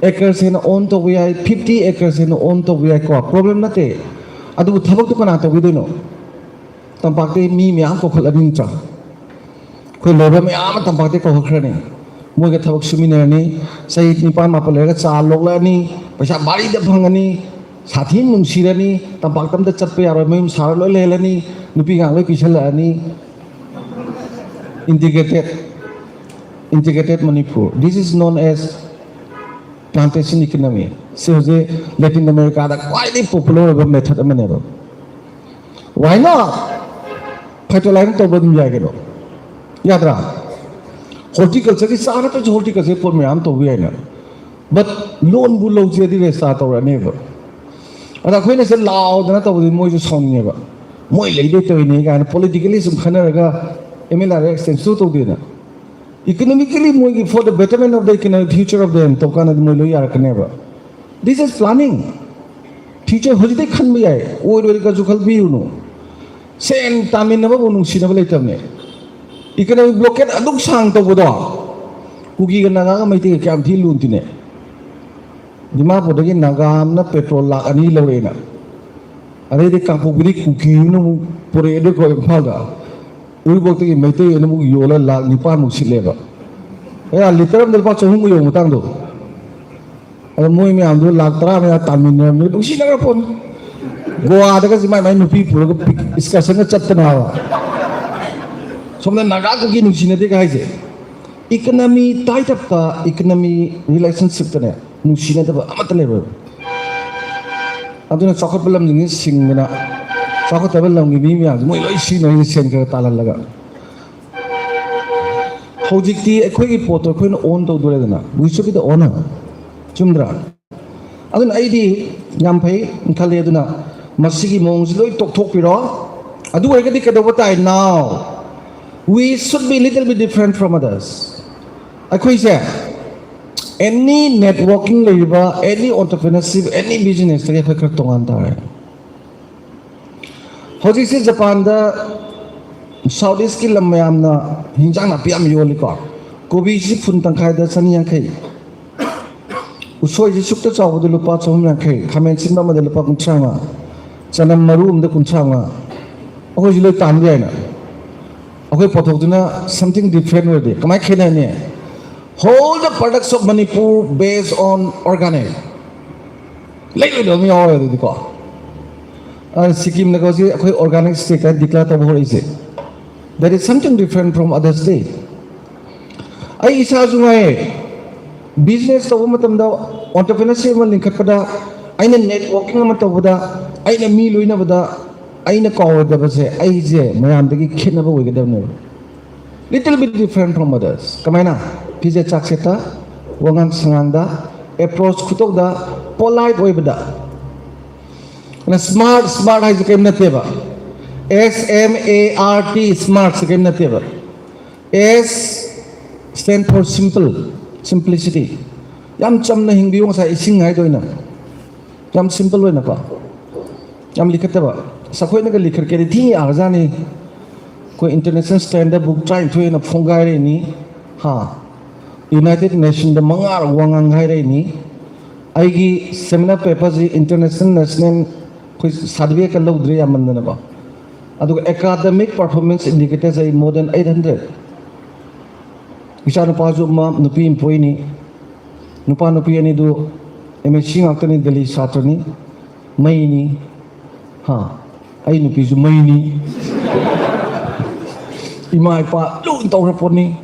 acres ꯍꯦꯟꯅ ꯑꯣꯟ ꯇꯧꯕ ꯌꯥꯏ, fifty acres ꯍꯦꯟꯅ ꯑꯣꯟ ꯇꯧꯕ ꯌꯥꯏꯀꯣ, ꯄ꯭ꯔꯣꯕ꯭ꯂꯦꯝ ꯅꯠꯇꯦ꯫ ꯑꯗꯨꯕꯨ ꯊꯕꯛꯇꯨ ꯀꯅꯥ ꯇꯧꯕꯤꯗꯣꯏꯅꯣ? ꯇꯝꯄꯥꯛꯇꯒꯤ ꯃꯤ ꯃꯌꯥꯝ ꯀꯧꯈꯠꯂꯅꯤ ꯅꯠꯇ꯭ꯔꯥ? ꯑꯩꯈꯣꯏ ꯂꯦꯕꯔ ꯃꯌꯥꯝ ꯑꯃ ꯇꯝꯄꯥꯛꯇꯒꯤ ꯀꯧꯈꯠꯈ꯭ꯔꯅꯤ꯫ ꯃꯣꯏꯒ ꯊꯕꯛ ꯁꯨꯃꯤꯟꯅꯔꯅꯤ꯫ ꯆꯍꯤ ꯅꯤꯄꯥꯟ ꯃꯥꯄꯟ ꯂꯩꯔꯒ ꯆꯥ ꯂꯣꯛꯂꯛꯑꯅꯤ, ꯄꯩꯁꯥ ꯚꯥꯔꯤꯗ ꯐꯪꯉꯅꯤ, ꯁꯥꯊꯤꯅ ꯅꯨꯡꯁꯤꯔꯅꯤ, ꯇꯝꯄꯥꯛꯇ ꯑꯝꯇ ꯆꯠꯄ ꯌꯥꯔꯣꯏ, ꯃꯌꯨꯝ ꯁꯥꯔ ꯂꯣꯏ ꯂꯩꯍꯜꯂꯅꯤ, ꯅꯨꯄꯤ ꯑꯉꯥꯡ ꯂꯣꯏ ꯄꯤꯁꯜꯂꯛꯑꯅꯤ꯫ Integrated, integrated Manipur, this is known as plantation economy. ꯁꯤ ꯍꯧꯖꯤꯛ ꯂꯦꯇꯤꯟ ꯑꯃꯦꯔꯤꯀꯥꯗ ꯈ꯭ꯋꯥꯏꯗꯒꯤ ꯄꯣꯄꯨꯂꯔ ꯑꯣꯏꯕ ꯃꯦꯊꯠ ꯑꯃꯅꯦꯕ꯫ Why not? Fertilizer ꯇꯧꯕ ꯑꯗꯨꯝ ꯌꯥꯏ ꯀꯩꯅꯣ, ꯌꯥꯗ꯭ꯔꯥ? Horticultureꯒꯤ ꯆꯥ ꯅꯠꯇ꯭ꯔꯁꯨ horticulture ꯄꯣꯠ ꯃꯌꯥꯝ ꯇꯧꯕ ꯌꯥꯏꯅ꯫ But ꯂꯣꯟꯕꯨ ꯂꯧꯖꯔꯗꯤ register ꯇꯧꯔꯛꯑꯅꯦꯕ꯫ ꯑꯗ ꯑꯩꯈꯣꯏꯅ ꯁꯤꯗ ꯂꯥꯎꯗꯅ ꯇꯧꯕꯗꯤ ꯃꯣꯏꯁꯨ ꯁꯥꯎꯅꯤꯡꯉꯦꯕ꯫ ꯃꯣꯏ ꯂꯩꯗꯣꯏ ꯇꯧꯔꯤꯅꯦ ꯀꯥꯏꯅ politically ꯁꯨꯝ ꯈꯟꯅꯔꯒ M L A extend ꯁꯨ ꯇꯧꯗꯦꯅ꯫ Economically ꯃꯣꯏꯒꯤ for the betterment of the economic future of them ꯇꯧ ꯀꯥꯟꯗꯗꯤ ꯃꯣꯏ ꯂꯣꯏ ꯌꯥꯔꯛꯀꯅꯦꯕ꯫ This is planning. Future ꯍꯧꯖꯤꯛꯇꯩ ꯈꯟꯕ ꯌꯥꯏ, ꯑꯣꯏꯔꯣꯏꯒꯁꯨ ꯈꯜꯕꯤꯔꯨꯅꯨ꯫ ꯁꯦꯟ ꯇꯥꯃꯤꯟꯅꯕꯕꯨ ꯅꯨꯡꯁꯤꯅꯕ ꯂꯩꯇꯕꯅꯦ꯫ Economic blockade ꯑꯗꯨꯛ ꯁꯥꯡ ꯇꯧꯕꯗꯣ ꯀꯨꯀꯤꯒ ꯅꯥꯒꯥꯒ ꯃꯩꯇꯩꯒ ꯀꯌꯥꯝ ꯊꯤ ꯂꯨꯅ ꯇꯤꯟꯅꯩ꯫ ꯗꯤꯃꯥꯄꯨꯔꯗꯒꯤ ꯅꯥꯒꯥ ꯑꯃꯅ petrol ꯂꯥꯛ ꯑꯅꯤ ꯂꯧꯔꯛꯑꯦꯅ, ꯑꯗꯩꯗꯤ ꯀꯥꯡꯄꯣꯛꯄꯤꯗꯒꯤ ꯀꯨꯀꯤ ꯑꯃꯅ ꯑꯃꯨꯛ ꯄꯨꯔꯛꯑꯦ, ꯑꯗꯨ ꯀꯣ ꯏꯝꯐꯥꯜꯗ ꯎꯔꯤꯄꯣꯛꯇꯒꯤ ꯃꯩꯇꯩ ꯑꯃꯅ ꯑꯃꯨꯛ ꯌꯣꯜꯂ ꯂꯥꯛ ꯅꯤꯄꯥꯟꯃꯨꯛ ꯁꯤꯠꯂꯦꯕ꯫ ꯑꯦ, litre ꯑꯃꯗ ꯂꯨꯄꯥ ꯆꯍꯨꯝꯒ ꯌꯧꯕ ꯃꯇꯥꯡꯗꯣ꯫ ꯑꯗꯣ ꯃꯣꯏ ꯃꯌꯥꯝꯗꯣ ꯂꯥꯛ ꯇꯔꯥ ꯃꯌꯥ ꯇꯥꯟꯃꯤꯟꯅꯔꯕꯅꯤ, ꯅꯨꯡꯁꯤꯅꯈ꯭ꯔ ꯄꯣꯠꯅꯤ꯫ ꯒꯣꯋꯥꯗꯒꯁꯤ ꯃꯥꯏ ꯃꯥꯏ ꯅꯨꯄꯤ ꯄꯨꯔꯒ excursionꯒ ꯆꯠꯇꯅ ꯍꯥꯏꯕ꯫ ꯁꯣꯝꯗ ꯅꯥꯒꯥ ꯀꯨꯀꯤ ꯅꯨꯡꯁꯤꯅꯗꯦꯒ ꯍꯥꯏꯁꯦ꯫ Economy tied upꯇ, economy relationshipꯇꯅꯦ ꯅꯨꯡꯁꯤꯅꯗꯕ ꯑꯃꯠꯇ ꯂꯩꯔꯣꯏꯕ꯫ ꯑꯗꯨꯅ ꯆꯥꯎꯈꯠꯄ ꯂꯝꯁꯤꯡꯁꯤ ꯁꯤꯡꯗꯅ ꯆꯥꯎꯈꯠꯇꯕ ꯂꯝꯒꯤ ꯃꯤ ꯃꯌꯥꯝꯁꯦ ꯃꯣꯏ ꯂꯣꯏ ꯁꯤꯖꯤꯟꯅꯔꯤꯁꯦ ꯁꯦꯟ ꯈꯔ ꯇꯥꯜꯍꯜꯂꯒ꯫ ꯍꯧꯖꯤꯛꯇꯤ ꯑꯩꯈꯣꯏꯒꯤ ꯄꯣꯠꯇꯣ ꯑꯩꯈꯣꯏꯅ own ꯇꯧꯗꯣꯔꯦꯗꯅ, we should be the owner꯫ ꯆꯨꯝꯗ꯭ꯔꯥ? ꯑꯗꯨꯅ ꯑꯩꯗꯤ ꯌꯥꯝ ꯐꯩ ꯈꯜꯂꯤ꯫ ꯑꯗꯨꯅ ꯃꯁꯤꯒꯤ ꯃꯑꯣꯡꯁꯤ ꯂꯣꯏ ꯇꯣꯛꯊꯣꯛꯄꯤꯔꯣ꯫ ꯑꯗꯨ ꯑꯣꯏꯔꯒꯗꯤ ꯀꯩꯗꯧꯕ ꯇꯥꯏ? Now we should be little bit different from others꯫ ꯑꯩꯈꯣꯏꯁꯦ any networking ꯂꯩꯔꯤꯕ, any entrepreneurship, any businessꯇꯒꯤ ꯑꯩꯈꯣꯏ ꯈꯔ ꯇꯣꯉꯥꯟ ꯇꯥꯔꯦ꯫ ꯍꯧꯖꯤꯛꯁꯦ ꯖꯄꯥꯟꯗ South Eastꯀꯤ ꯂꯝ ꯃꯌꯥꯝꯅ ꯍꯤꯟꯖꯥꯡ ꯅꯥꯄꯤ ꯌꯥꯝ ꯌꯣꯜꯂꯤꯀꯣ꯫ ꯀꯣꯕꯤꯁꯤ ꯐꯨꯟ ꯇꯪꯈꯥꯏꯗ ꯆꯅꯤ ꯌꯥꯡꯈꯩ, ꯎꯁꯣꯏꯁꯤ ꯁꯨꯛꯇ ꯆꯥꯎꯕꯗ ꯂꯨꯄꯥ ꯆꯍꯨꯝ ꯌꯥꯡꯈꯩ, ꯈꯥꯃꯦꯟ ꯑꯁꯤꯟꯕ ꯑꯃꯗ ꯂꯨꯄꯥ ꯀꯨꯟꯊ꯭ꯔꯥ ꯃꯉꯥ, ꯆꯅꯝ ꯃꯔꯨ ꯑꯃꯗ ꯀꯨꯟꯊ꯭ꯔꯥ ꯃꯉꯥ꯫ ꯑꯩꯈꯣꯏꯁꯤ ꯂꯣꯏ ꯇꯥꯟꯕ ꯌꯥꯏꯅ꯫ ꯑꯩꯈꯣꯏ ꯄꯣꯠꯊꯣꯛꯇꯨꯅ something different ꯑꯣꯏꯔꯗꯤ ꯀꯃꯥꯏꯅ ꯈꯦꯠꯅꯅꯤ? Whole the products of Manipur based on organic꯫ ꯂꯩꯔꯣꯏꯗꯕ ꯑꯃ ꯌꯥꯎꯔꯣꯏ ꯑꯗꯨꯗꯤꯀꯣ꯫ ꯑ, ꯁꯤꯛꯀꯤꯝꯅꯒ ꯍꯧꯖꯤꯛ ꯑꯩꯈꯣꯏ organic state ꯍꯥꯏꯅ declare ꯇꯧꯕ ꯍꯧꯔꯛꯏꯁꯦ, that is something different from other state꯫ ꯑꯩ ꯏꯁꯥꯁꯨ ꯉꯥꯏ, business ꯇꯧꯕ ꯃꯇꯝꯗ, entrepreneurship ꯑꯃ ꯂꯤꯡꯈꯠꯄꯗ, ꯑꯩꯅ networking ꯑꯃ ꯇꯧꯕꯗ, ꯑꯩꯅ ꯃꯤ ꯂꯣꯏꯅꯕꯗ, ꯑꯩꯅ ꯀꯥꯎꯔꯣꯏꯗꯕꯁꯦ, ꯑꯩꯁꯦ ꯃꯌꯥꯝꯗꯒꯤ ꯈꯦꯠꯅꯕ ꯑꯣꯏꯒꯗꯕꯅꯦꯕ꯫ Little bit different from others. ꯀꯃꯥꯏꯅ? ꯐꯤꯖꯦꯠ ꯆꯥꯛꯁꯦꯠꯇ, ꯋꯥꯉꯥꯡ ꯁꯉꯥꯡꯗ, approach ꯈꯨꯇꯧꯗ, polite ꯑꯣꯏꯕꯗ꯫ ꯑꯗꯨꯅ smart, smart ꯍꯥꯏꯁꯦ ꯀꯔꯤꯝ ꯅꯠꯇꯦꯕ꯫ S M A R T, smart ꯁꯦ ꯀꯔꯤꯝ ꯅꯠꯇꯦꯕ꯫ S stand for simple, simplicity. ꯌꯥꯝ ꯆꯝꯅ ꯍꯤꯡꯕꯤꯌꯨ, ꯉꯁꯥꯏ ꯏꯁꯤꯡ ꯍꯥꯏꯗꯣ ꯑꯩꯅ꯫ ꯌꯥꯝ simple ꯑꯣꯏꯅꯀꯣ, ꯌꯥꯝ ꯂꯤꯈꯠꯇꯕ꯫ ꯑꯁ, ꯑꯩꯈꯣꯏꯅꯒ ꯂꯤꯈꯠꯀꯦꯗꯤ ꯊꯤ ꯌꯥꯔꯖꯥꯠꯅꯤ꯫ ꯑꯩꯈꯣꯏ international standard book ꯇꯔꯥꯅꯤꯊꯣꯏ ꯍꯦꯟꯅ ꯐꯣꯡꯒꯥꯏꯔꯛꯏꯅꯤ꯫ ꯍꯥ, United Nation ꯗ ꯃꯉꯥꯔꯛ ꯋꯥ ꯉꯥꯡ ꯍꯥꯏꯔꯛꯏꯅꯤ꯫ ꯑꯩꯒꯤ seminar paper ꯁꯤ international, national ꯑꯩꯈꯣꯏ certificate ꯀ ꯂꯧꯗ꯭ꯔꯦ ꯌꯥꯝꯃꯟꯗꯅꯀꯣ꯫ ꯑꯗꯨꯒ academic performance indicators ꯑꯩ more than eight hundred꯫ ꯏꯆꯥ ꯅꯨꯄꯥꯁꯨ ꯑꯃ, ꯅꯨꯄꯤ ꯑꯃ ꯄꯣꯛꯏꯅꯤ꯫ ꯅꯨꯄꯥ ꯅꯨꯄꯤ ꯑꯅꯤꯗꯨ M S C ꯉꯥꯛꯇꯅꯤ, ꯗꯦꯜꯂꯤ ꯁꯥꯇ꯭ꯔꯅꯤ, ꯃꯩꯅꯤ꯫ ꯍꯥ, ꯑꯩ ꯅꯨꯄꯤꯁꯨ ꯃꯩꯅꯤ꯫ ꯏꯃꯥ ꯏꯄꯥ ꯂꯣꯏ ꯇꯧꯔ ꯄꯣꯠꯅꯤ꯫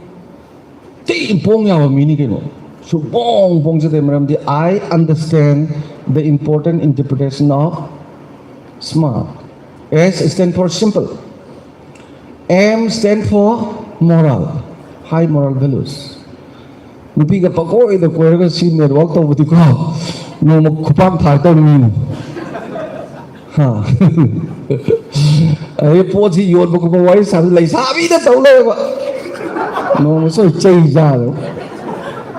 ꯊꯤ ꯄꯣꯡ ꯌꯥꯕ ꯃꯤꯅꯤ ꯀꯩꯅꯣ꯫ ꯁꯨꯄꯣꯡ ꯄꯣꯡꯖꯗꯦ, ꯃꯔꯝꯗꯤ I understand the important interpretation of smart. S stand for simple. M stand for moral, high moral values. ꯅꯨꯄꯤꯒ ꯄꯪꯀꯣꯏꯗ ꯀꯣꯏꯔꯒ ꯁꯤ network ꯇꯧꯕꯗꯤꯀꯣ, ꯅꯣꯡꯃ ꯈꯨꯄꯥꯛ ꯊꯥꯔꯛꯇꯧꯔꯤꯅꯤ꯫ ꯍꯥ꯫ ꯑꯗꯩ ꯄꯣꯠꯁꯤ ꯌꯣꯟꯕ ꯈꯣꯠꯄ ꯋꯥꯔꯤ ꯁꯥꯕ ꯂꯩꯁꯥꯕꯤꯗ ꯇꯧ ꯂꯩꯔꯕ꯫ ꯅꯣꯡꯃ ꯁꯣꯏ ꯆꯩ ꯆꯥꯗꯕ꯫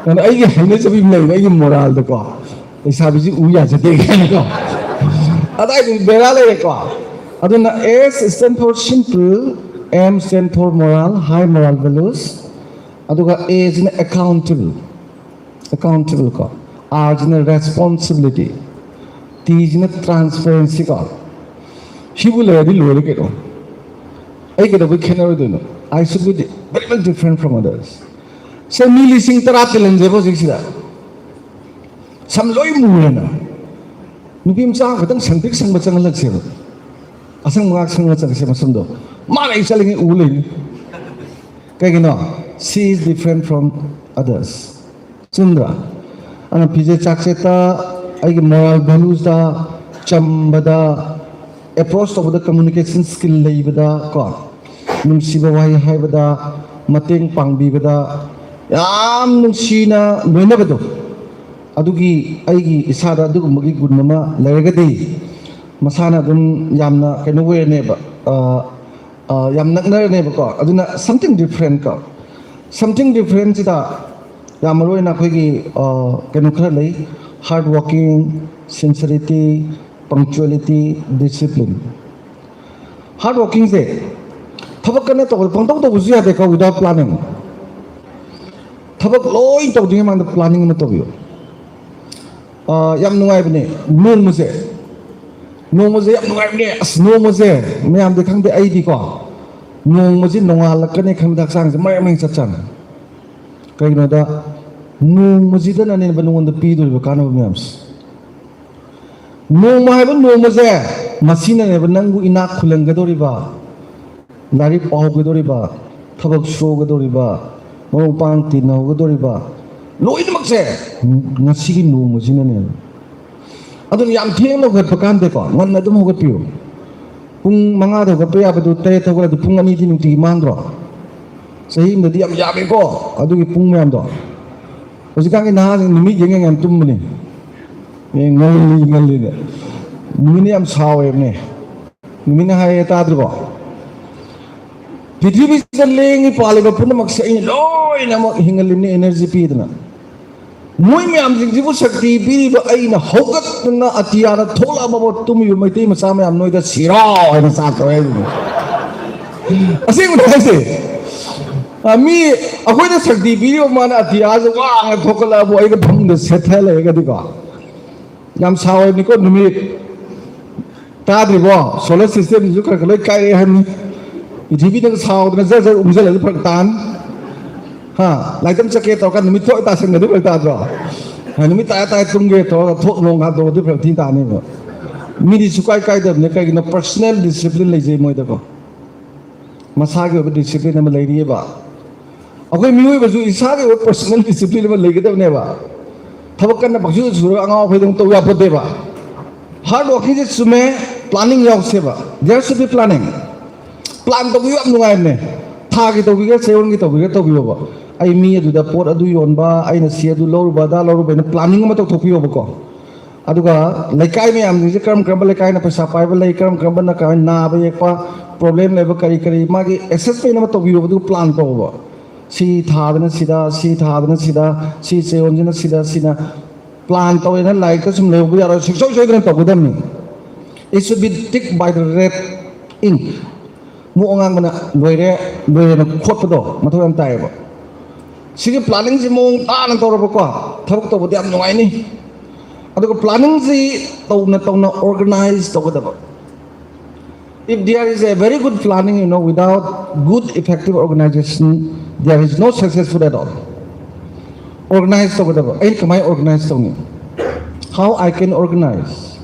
ꯑꯗꯨꯅ ꯑꯩꯒꯤ ꯍꯩꯅꯖꯕꯤ ꯑꯃ ꯂꯩꯕ, ꯑꯩꯒꯤ moralꯗꯀꯣ꯫ ꯂꯩꯁꯥꯕꯤꯁꯤ ꯎ ꯌꯥꯖꯗꯦ ꯀꯥꯏꯅꯀꯣ꯫ ꯑꯗꯥꯏꯗꯨ ꯕꯦꯔꯥ ꯂꯩꯔꯦꯀꯣ꯫ ꯑꯗꯨꯅ S stand for simple, M stand for moral, high moral values꯫ ꯑꯗꯨꯒ A ꯁꯤꯅ accountable, accountable ꯀꯣ꯫ R ꯁꯤꯅ responsibility, T ꯁꯤꯅ transparency ꯀꯣ꯫ ꯁꯤꯕꯨ ꯂꯩꯔꯗꯤ ꯂꯣꯏꯔꯦ ꯀꯩꯅꯣ꯫ ꯑꯩ ꯀꯩꯗꯧꯕꯩ ꯈꯦꯠꯅꯔꯣꯏꯗꯣꯏꯅꯣ? I should be di-, very much different from others. ꯁꯦ, ꯃꯤ ꯂꯤꯁꯤꯡ ꯇꯔꯥ ꯇꯤꯜꯍꯟꯁꯦꯕ ꯍꯧꯖꯤꯛꯁꯤꯗ꯫ ꯁꯝ ꯂꯣꯏ ꯃꯨꯔꯦꯅ꯫ ꯅꯨꯄꯤ ꯃꯆꯥ ꯈꯛꯇꯪ ꯁꯪꯇ꯭ꯔꯤꯛ ꯁꯪꯕ ꯆꯪꯍꯜꯂꯛꯁꯦꯕ꯫ ꯑꯁꯪꯕ ꯉꯥꯛ ꯁꯪꯉ ꯆꯠꯂꯁꯦ ꯃꯁꯝꯗꯣ꯫ ꯃꯥꯅ ꯑꯩ ꯆꯠꯂꯤꯉꯩ ꯎ ꯂꯩꯅꯤ꯫ ꯀꯩꯒꯤꯅꯣ? She is different from others. ꯆꯨꯝꯗ꯭ꯔꯥ? ꯑꯗꯨꯅ ꯐꯤꯖꯦꯠ ꯆꯥꯛꯁꯦꯠꯇ, ꯑꯩꯒꯤ moral valuesꯇ, ꯆꯝꯕꯗ, ꯑꯦꯄ꯭ꯔꯣꯆ ꯇꯧꯕꯗ ꯀꯝꯃꯨꯅꯤꯀꯦꯁꯟ ꯁ꯭ꯀꯤꯜ ꯂꯩꯕꯗ ꯀꯣ, ꯅꯨꯡꯁꯤꯕ ꯋꯥꯍꯩ ꯍꯥꯏꯕꯗ, ꯃꯇꯦꯡ ꯄꯥꯡꯕꯤꯕꯗ ꯌꯥꯝ ꯅꯨꯡꯁꯤꯅ ꯂꯣꯏꯅꯕꯗꯣ, ꯑꯗꯨꯒꯤ ꯑꯩꯒꯤ ꯏꯁꯥꯗ ꯑꯗꯨꯒꯨꯝꯕꯒꯤ ꯒꯨꯟ ꯑꯃ ꯂꯩꯔꯒꯗꯤ ꯃꯁꯥꯅ ꯑꯗꯨꯝ ꯌꯥꯝꯅ ꯀꯩꯅꯣ ꯑꯣꯏꯔꯅꯦꯕ, ꯑ, ꯑ, ꯌꯥꯝ ꯅꯛꯅꯔꯅꯦꯕꯀꯣ꯫ ꯑꯗꯨꯅ something different ꯀꯣ, something different ꯁꯤꯗ ꯌꯥꯝ ꯃꯔꯨ ꯑꯣꯏꯅ ꯑꯩꯈꯣꯏꯒꯤ, ꯑ, ꯀꯩꯅꯣ ꯈꯔ ꯂꯩ: hard working, sincerity, punctuality, discipline꯫ Hard working ꯁꯦ ꯊꯕꯛ ꯀꯟꯅ ꯇꯧꯕꯗ ꯄꯪꯇꯧ ꯇꯧꯕꯁꯨ ꯌꯥꯗꯦꯀꯣ, without planning꯫ ꯊꯕꯛ ꯂꯣꯏ ꯇꯧꯗ꯭ꯔꯤꯉꯩ ꯃꯃꯥꯡꯗ ꯄ꯭ꯂꯥꯅꯤꯡ ꯑꯃ ꯇꯧꯕꯤꯌꯨ꯫ ꯑꯥ, ꯌꯥꯝ ꯅꯨꯡꯉꯥꯏꯕꯅꯦ ꯅꯣꯡꯃꯁꯦ꯫ ꯅꯣꯡꯃꯁꯦ ꯌꯥꯝ ꯅꯨꯡꯉꯥꯏꯕꯅꯦ꯫ ꯑꯁ, ꯅꯣꯡꯃꯁꯦ ꯃꯌꯥꯝꯗꯤ ꯈꯪꯗꯦ, ꯑꯩꯗꯤꯀꯣ, ꯅꯣꯡꯃꯁꯦ ꯅꯣꯡꯉꯥꯜꯂꯛꯀꯅꯤ ꯈꯟꯕꯗ ꯍꯛꯆꯥꯡꯁꯦ ꯃꯔꯦꯡ ꯃꯔꯦꯡ ꯆꯠꯆꯥꯅꯤ꯫ ꯀꯩꯒꯤꯅꯣꯗ, ꯅꯣꯡꯃꯁꯤꯗꯅꯅꯦꯕ ꯅꯉꯣꯟꯗ ꯄꯤꯗꯣꯔꯤꯕ ꯀꯥꯟꯅꯕ ꯃꯌꯥꯝꯁꯦ꯫ ꯅꯣꯡꯃ ꯍꯥꯏꯕ ꯅꯣꯡꯃꯁꯦ, ꯃꯁꯤꯅꯅꯦꯕ ꯅꯪꯕꯨ ꯏꯅꯥꯛ ꯈꯨꯜꯍꯟꯒꯗꯧꯔꯤꯕ, ꯂꯥꯏꯔꯤꯛ ꯄꯥꯍꯧꯒꯗꯧꯔꯤꯕ, ꯊꯕꯛ ꯁꯨꯒꯗꯧꯔꯤꯕ, ꯃꯔꯨꯞ ꯃꯄꯥꯡ ꯇꯤꯟꯅꯍꯧꯒꯗꯧꯔꯤꯕ, ꯂꯣꯏꯅꯃꯛꯁꯦ ꯉꯁꯤꯒꯤ ꯅꯣꯡꯃꯁꯤꯅꯅꯦꯕ꯫ ꯑꯗꯨꯅ ꯌꯥꯝ ꯊꯦꯡꯅ ꯍꯧꯒꯠꯄ ꯀꯥꯟꯗꯀꯣ, ꯉꯟꯅ ꯑꯗꯨꯝ ꯍꯧꯒꯠꯄꯤꯌꯨ꯫ ꯄꯨꯡ ꯃꯉꯥꯗ ꯍꯧꯒꯠꯄ ꯌꯥꯕꯗꯨ ꯇꯔꯦꯠꯇ ꯍꯧꯒꯠꯂꯗꯤ ꯄꯨꯡ ꯑꯅꯤꯗꯤ ꯅꯨꯡꯇꯤꯒꯤ ꯃꯥꯡꯗ꯭ꯔꯣ? ꯆꯍꯤ ꯑꯃꯗꯗꯤ ꯌꯥꯝ ꯌꯥꯝꯃꯦꯀꯣ, ꯑꯗꯨꯒꯤ ꯄꯨꯡ ꯃꯌꯥꯝꯗꯣ꯫ ꯍꯧꯖꯤꯛꯀꯥꯟꯒꯤ ꯅꯍꯥꯁꯤꯡ ꯅꯨꯃꯤꯠ ꯌꯦꯡ ꯌꯦꯡ ꯌꯥꯝ ꯇꯨꯝꯕꯅꯤ꯫ ꯑꯦ, ꯉꯜꯂꯤ, ꯉꯜꯂꯤꯅꯦ꯫ ꯅꯨꯃꯤꯠꯅ ꯌꯥꯝ ꯁꯥꯎꯋꯦꯕꯅꯦ꯫ ꯅꯨꯃꯤꯠꯅ ꯍꯥꯏꯌꯦ, ꯇꯥꯗ꯭ꯔꯤꯕꯣ? ꯄ꯭ꯔꯤꯊꯤꯕꯤꯁꯤꯗ ꯂꯦꯡꯉꯤ ꯄꯥꯜꯂꯤꯕ ꯄꯨꯝꯅꯃꯛꯁꯦ ꯑꯩꯅ ꯂꯣꯏꯅꯃꯛ ꯍꯤꯡꯍꯜꯂꯤꯕꯅꯤ, energy ꯄꯤꯗꯅ꯫ ꯃꯣꯏ ꯃꯌꯥꯝꯁꯤꯡꯁꯤꯕꯨ ꯁꯛꯇꯤ ꯄꯤꯔꯤꯕ ꯑꯩꯅ ꯍꯧꯒꯠꯇꯅ ꯑꯇꯤꯌꯥꯗ ꯊꯣꯛꯂꯛꯑꯕ ꯇꯨꯝꯃꯤꯕ ꯃꯩꯇꯩ ꯃꯆꯥ ꯃꯌꯥꯝ ꯅꯣꯏꯗ ꯁꯤꯔꯥꯎ ꯍꯥꯏꯅ ꯆꯥꯛ ꯇꯧꯋꯦ ꯍꯥꯏꯗꯨꯅꯤ꯫ ꯑꯁꯦꯡꯕꯅꯤ ꯍꯥꯏꯁꯦ꯫ ꯑ, ꯃꯤ ꯑꯩꯈꯣꯏꯅ ꯁꯛꯇꯤ ꯄꯤꯔꯤꯕ ꯃꯥꯅ ꯑꯇꯤꯌꯥꯁꯦ ꯋꯥꯡꯅ ꯊꯣꯛꯒꯠꯂꯛꯑꯕꯨ ꯑꯩꯅ ꯐꯃꯨꯡꯗ ꯁꯦꯠꯊ ꯂꯩꯔꯒꯗꯤꯀꯣ꯫ ꯌꯥꯝ ꯁꯥꯎꯋꯦꯕꯅꯤꯀꯣ ꯅꯨꯃꯤꯠ꯫ ꯇꯥꯗ꯭ꯔꯤꯕꯣ? Solar system ꯁꯤꯁꯨ ꯈꯔ ꯈꯔ ꯂꯣꯏ ꯀꯥꯏꯔꯛꯑꯦ ꯍꯥꯏꯕꯅꯤ꯫ ꯄ꯭ꯔꯤꯊꯤꯕꯤꯗꯒ ꯁꯥꯎꯗꯅ ꯖꯔ ꯖꯔ ꯎꯪꯁꯜꯂꯗꯤ ꯐꯔꯛ ꯇꯥꯅꯤ꯫ ꯍꯥ? ꯂꯥꯏꯇꯪ ꯆꯠꯀꯦ ꯇꯧꯔꯀꯥꯟꯗ ꯅꯨꯃꯤꯠ ꯊꯣꯛꯑ ꯇꯥꯁꯟꯒꯗꯤ ꯐꯔꯛ ꯇꯥꯗ꯭ꯔꯣ? ꯍꯥ, ꯅꯨꯃꯤꯠ ꯇꯥꯔ ꯇꯥꯔ ꯇꯨꯝꯒꯦ ꯇꯧꯔꯒ ꯊꯣꯛ ꯅꯣꯡ ꯍꯥꯗꯣꯛꯑꯗꯤ ꯐꯔꯛ ꯊꯤ ꯇꯥꯅꯦꯕ꯫ ꯃꯤꯗꯤ ꯁꯨꯀꯥꯏ ꯀꯥꯏꯗꯕꯅꯦ, ꯀꯩꯒꯤꯅꯣ? Personal discipline ꯂꯩꯖꯩ ꯃꯣꯏꯗꯀꯣ꯫ ꯃꯁꯥꯒꯤ ꯑꯣꯏꯕ discipline ꯑꯃ ꯂꯩꯔꯤꯑꯕ꯫ ꯑꯩꯈꯣꯏ ꯃꯤꯑꯣꯏꯕꯁꯨ ꯏꯁꯥꯒꯤ ꯑꯣꯏꯕ personal discipline ꯑꯃ ꯂꯩꯒꯗꯕꯅꯦꯕ꯫ ꯊꯕꯛ ꯀꯟꯅ ꯄꯪꯁꯨꯗ ꯁꯨꯔꯒ ꯑꯉꯥꯎ ꯑꯐꯩꯗꯧꯅ ꯇꯧ ꯌꯥꯄꯣꯠꯇꯦꯕ꯫ Hard working ꯁꯦ ꯆꯨꯝꯃꯦ, planning ꯌꯥꯎꯁꯦꯕ꯫ There should be planning. Plan ꯇꯧꯕꯤꯌꯨ, ꯌꯥꯝ ꯅꯨꯡꯉꯥꯏꯕꯅꯦ꯫ ꯊꯥꯒꯤ ꯇꯧꯕꯤꯒꯦꯔꯥ, ꯆꯌꯣꯜꯒꯤ ꯇꯧꯕꯤꯒꯦꯔꯥ, ꯇꯧꯕꯤꯌꯣꯕ꯫ ꯑꯩ ꯃꯤ ꯑꯗꯨꯗ ꯄꯣꯠ ꯑꯗꯨ ꯌꯣꯟꯕ, ꯑꯩꯅ ꯁꯤ ꯑꯗꯨ ꯂꯧꯔꯨꯕ, ꯑꯗꯥ ꯂꯧꯔꯨꯕ ꯍꯥꯏꯅ planning ꯑꯃ ꯇꯧꯊꯣꯛꯄꯤꯌꯣꯕꯀꯣ꯫ ꯑꯗꯨꯒ ꯂꯩꯀꯥꯏ ꯃꯌꯥꯝꯁꯤꯡꯁꯦ ꯀꯔꯝ ꯀꯔꯝꯕ ꯂꯩꯀꯥꯏꯅ ꯄꯩꯁꯥ ꯄꯥꯏꯕ ꯂꯩ, ꯀꯔꯝ ꯀꯔꯝꯕꯅ ꯀꯃꯥꯏꯅ ꯅꯥꯕ ꯌꯦꯛꯄ, problem ꯂꯩꯕ, ꯀꯔꯤ ꯀꯔꯤ, ꯃꯥꯒꯤ assessment ꯑꯃ ꯇꯧꯕꯤꯌꯣꯕ, ꯑꯗꯨꯒ plan ꯇꯧꯕ꯫ ꯁꯤ ꯊꯥꯗꯅ ꯁꯤꯗ, ꯁꯤ ꯊꯥꯗꯅ ꯁꯤꯗ, ꯁꯤ ꯆꯌꯣꯜꯁꯤꯅ ꯁꯤꯗ, ꯁꯤꯅ plan ꯇꯧꯔꯦꯅ ꯂꯥꯏꯔꯤꯛꯇ ꯁꯨꯝ ꯂꯩꯍꯧꯕ ꯌꯥꯔꯣꯏ, ꯁꯨꯡꯁꯣꯏ ꯁꯣꯏꯗꯅ ꯇꯧꯒꯗꯕꯅꯤ꯫ It should be tick by the red ink. ꯃꯨꯛ ꯑꯉꯥꯡꯕꯅ ꯂꯣꯏꯔꯦ, ꯂꯣꯏꯔꯦꯅ ꯈꯣꯠꯄꯗꯣ ꯃꯊꯧ ꯌꯥꯝ ꯇꯥꯏꯌꯦꯕ꯫ ꯁꯤꯒꯤ planningꯁꯤ ꯃꯑꯣꯡ ꯇꯥꯅ ꯇꯧꯔꯕꯀꯣ, ꯊꯕꯛ ꯇꯧꯕꯗꯤ ꯌꯥꯝ ꯅꯨꯡꯉꯥꯏꯅꯤ꯫ ꯑꯗꯨꯒ planningꯁꯤ ꯇꯧꯅ ꯇꯧꯅ organize ꯇꯧꯒꯗꯕ꯫ If there is a very good planning, you know, without good effective organization, there is no successful at all. Organize ꯇꯧꯒꯗꯕ꯫ ꯑꯩꯅ ꯀꯃꯥꯏꯅ organize ꯇꯧꯅꯤ? How I can organize?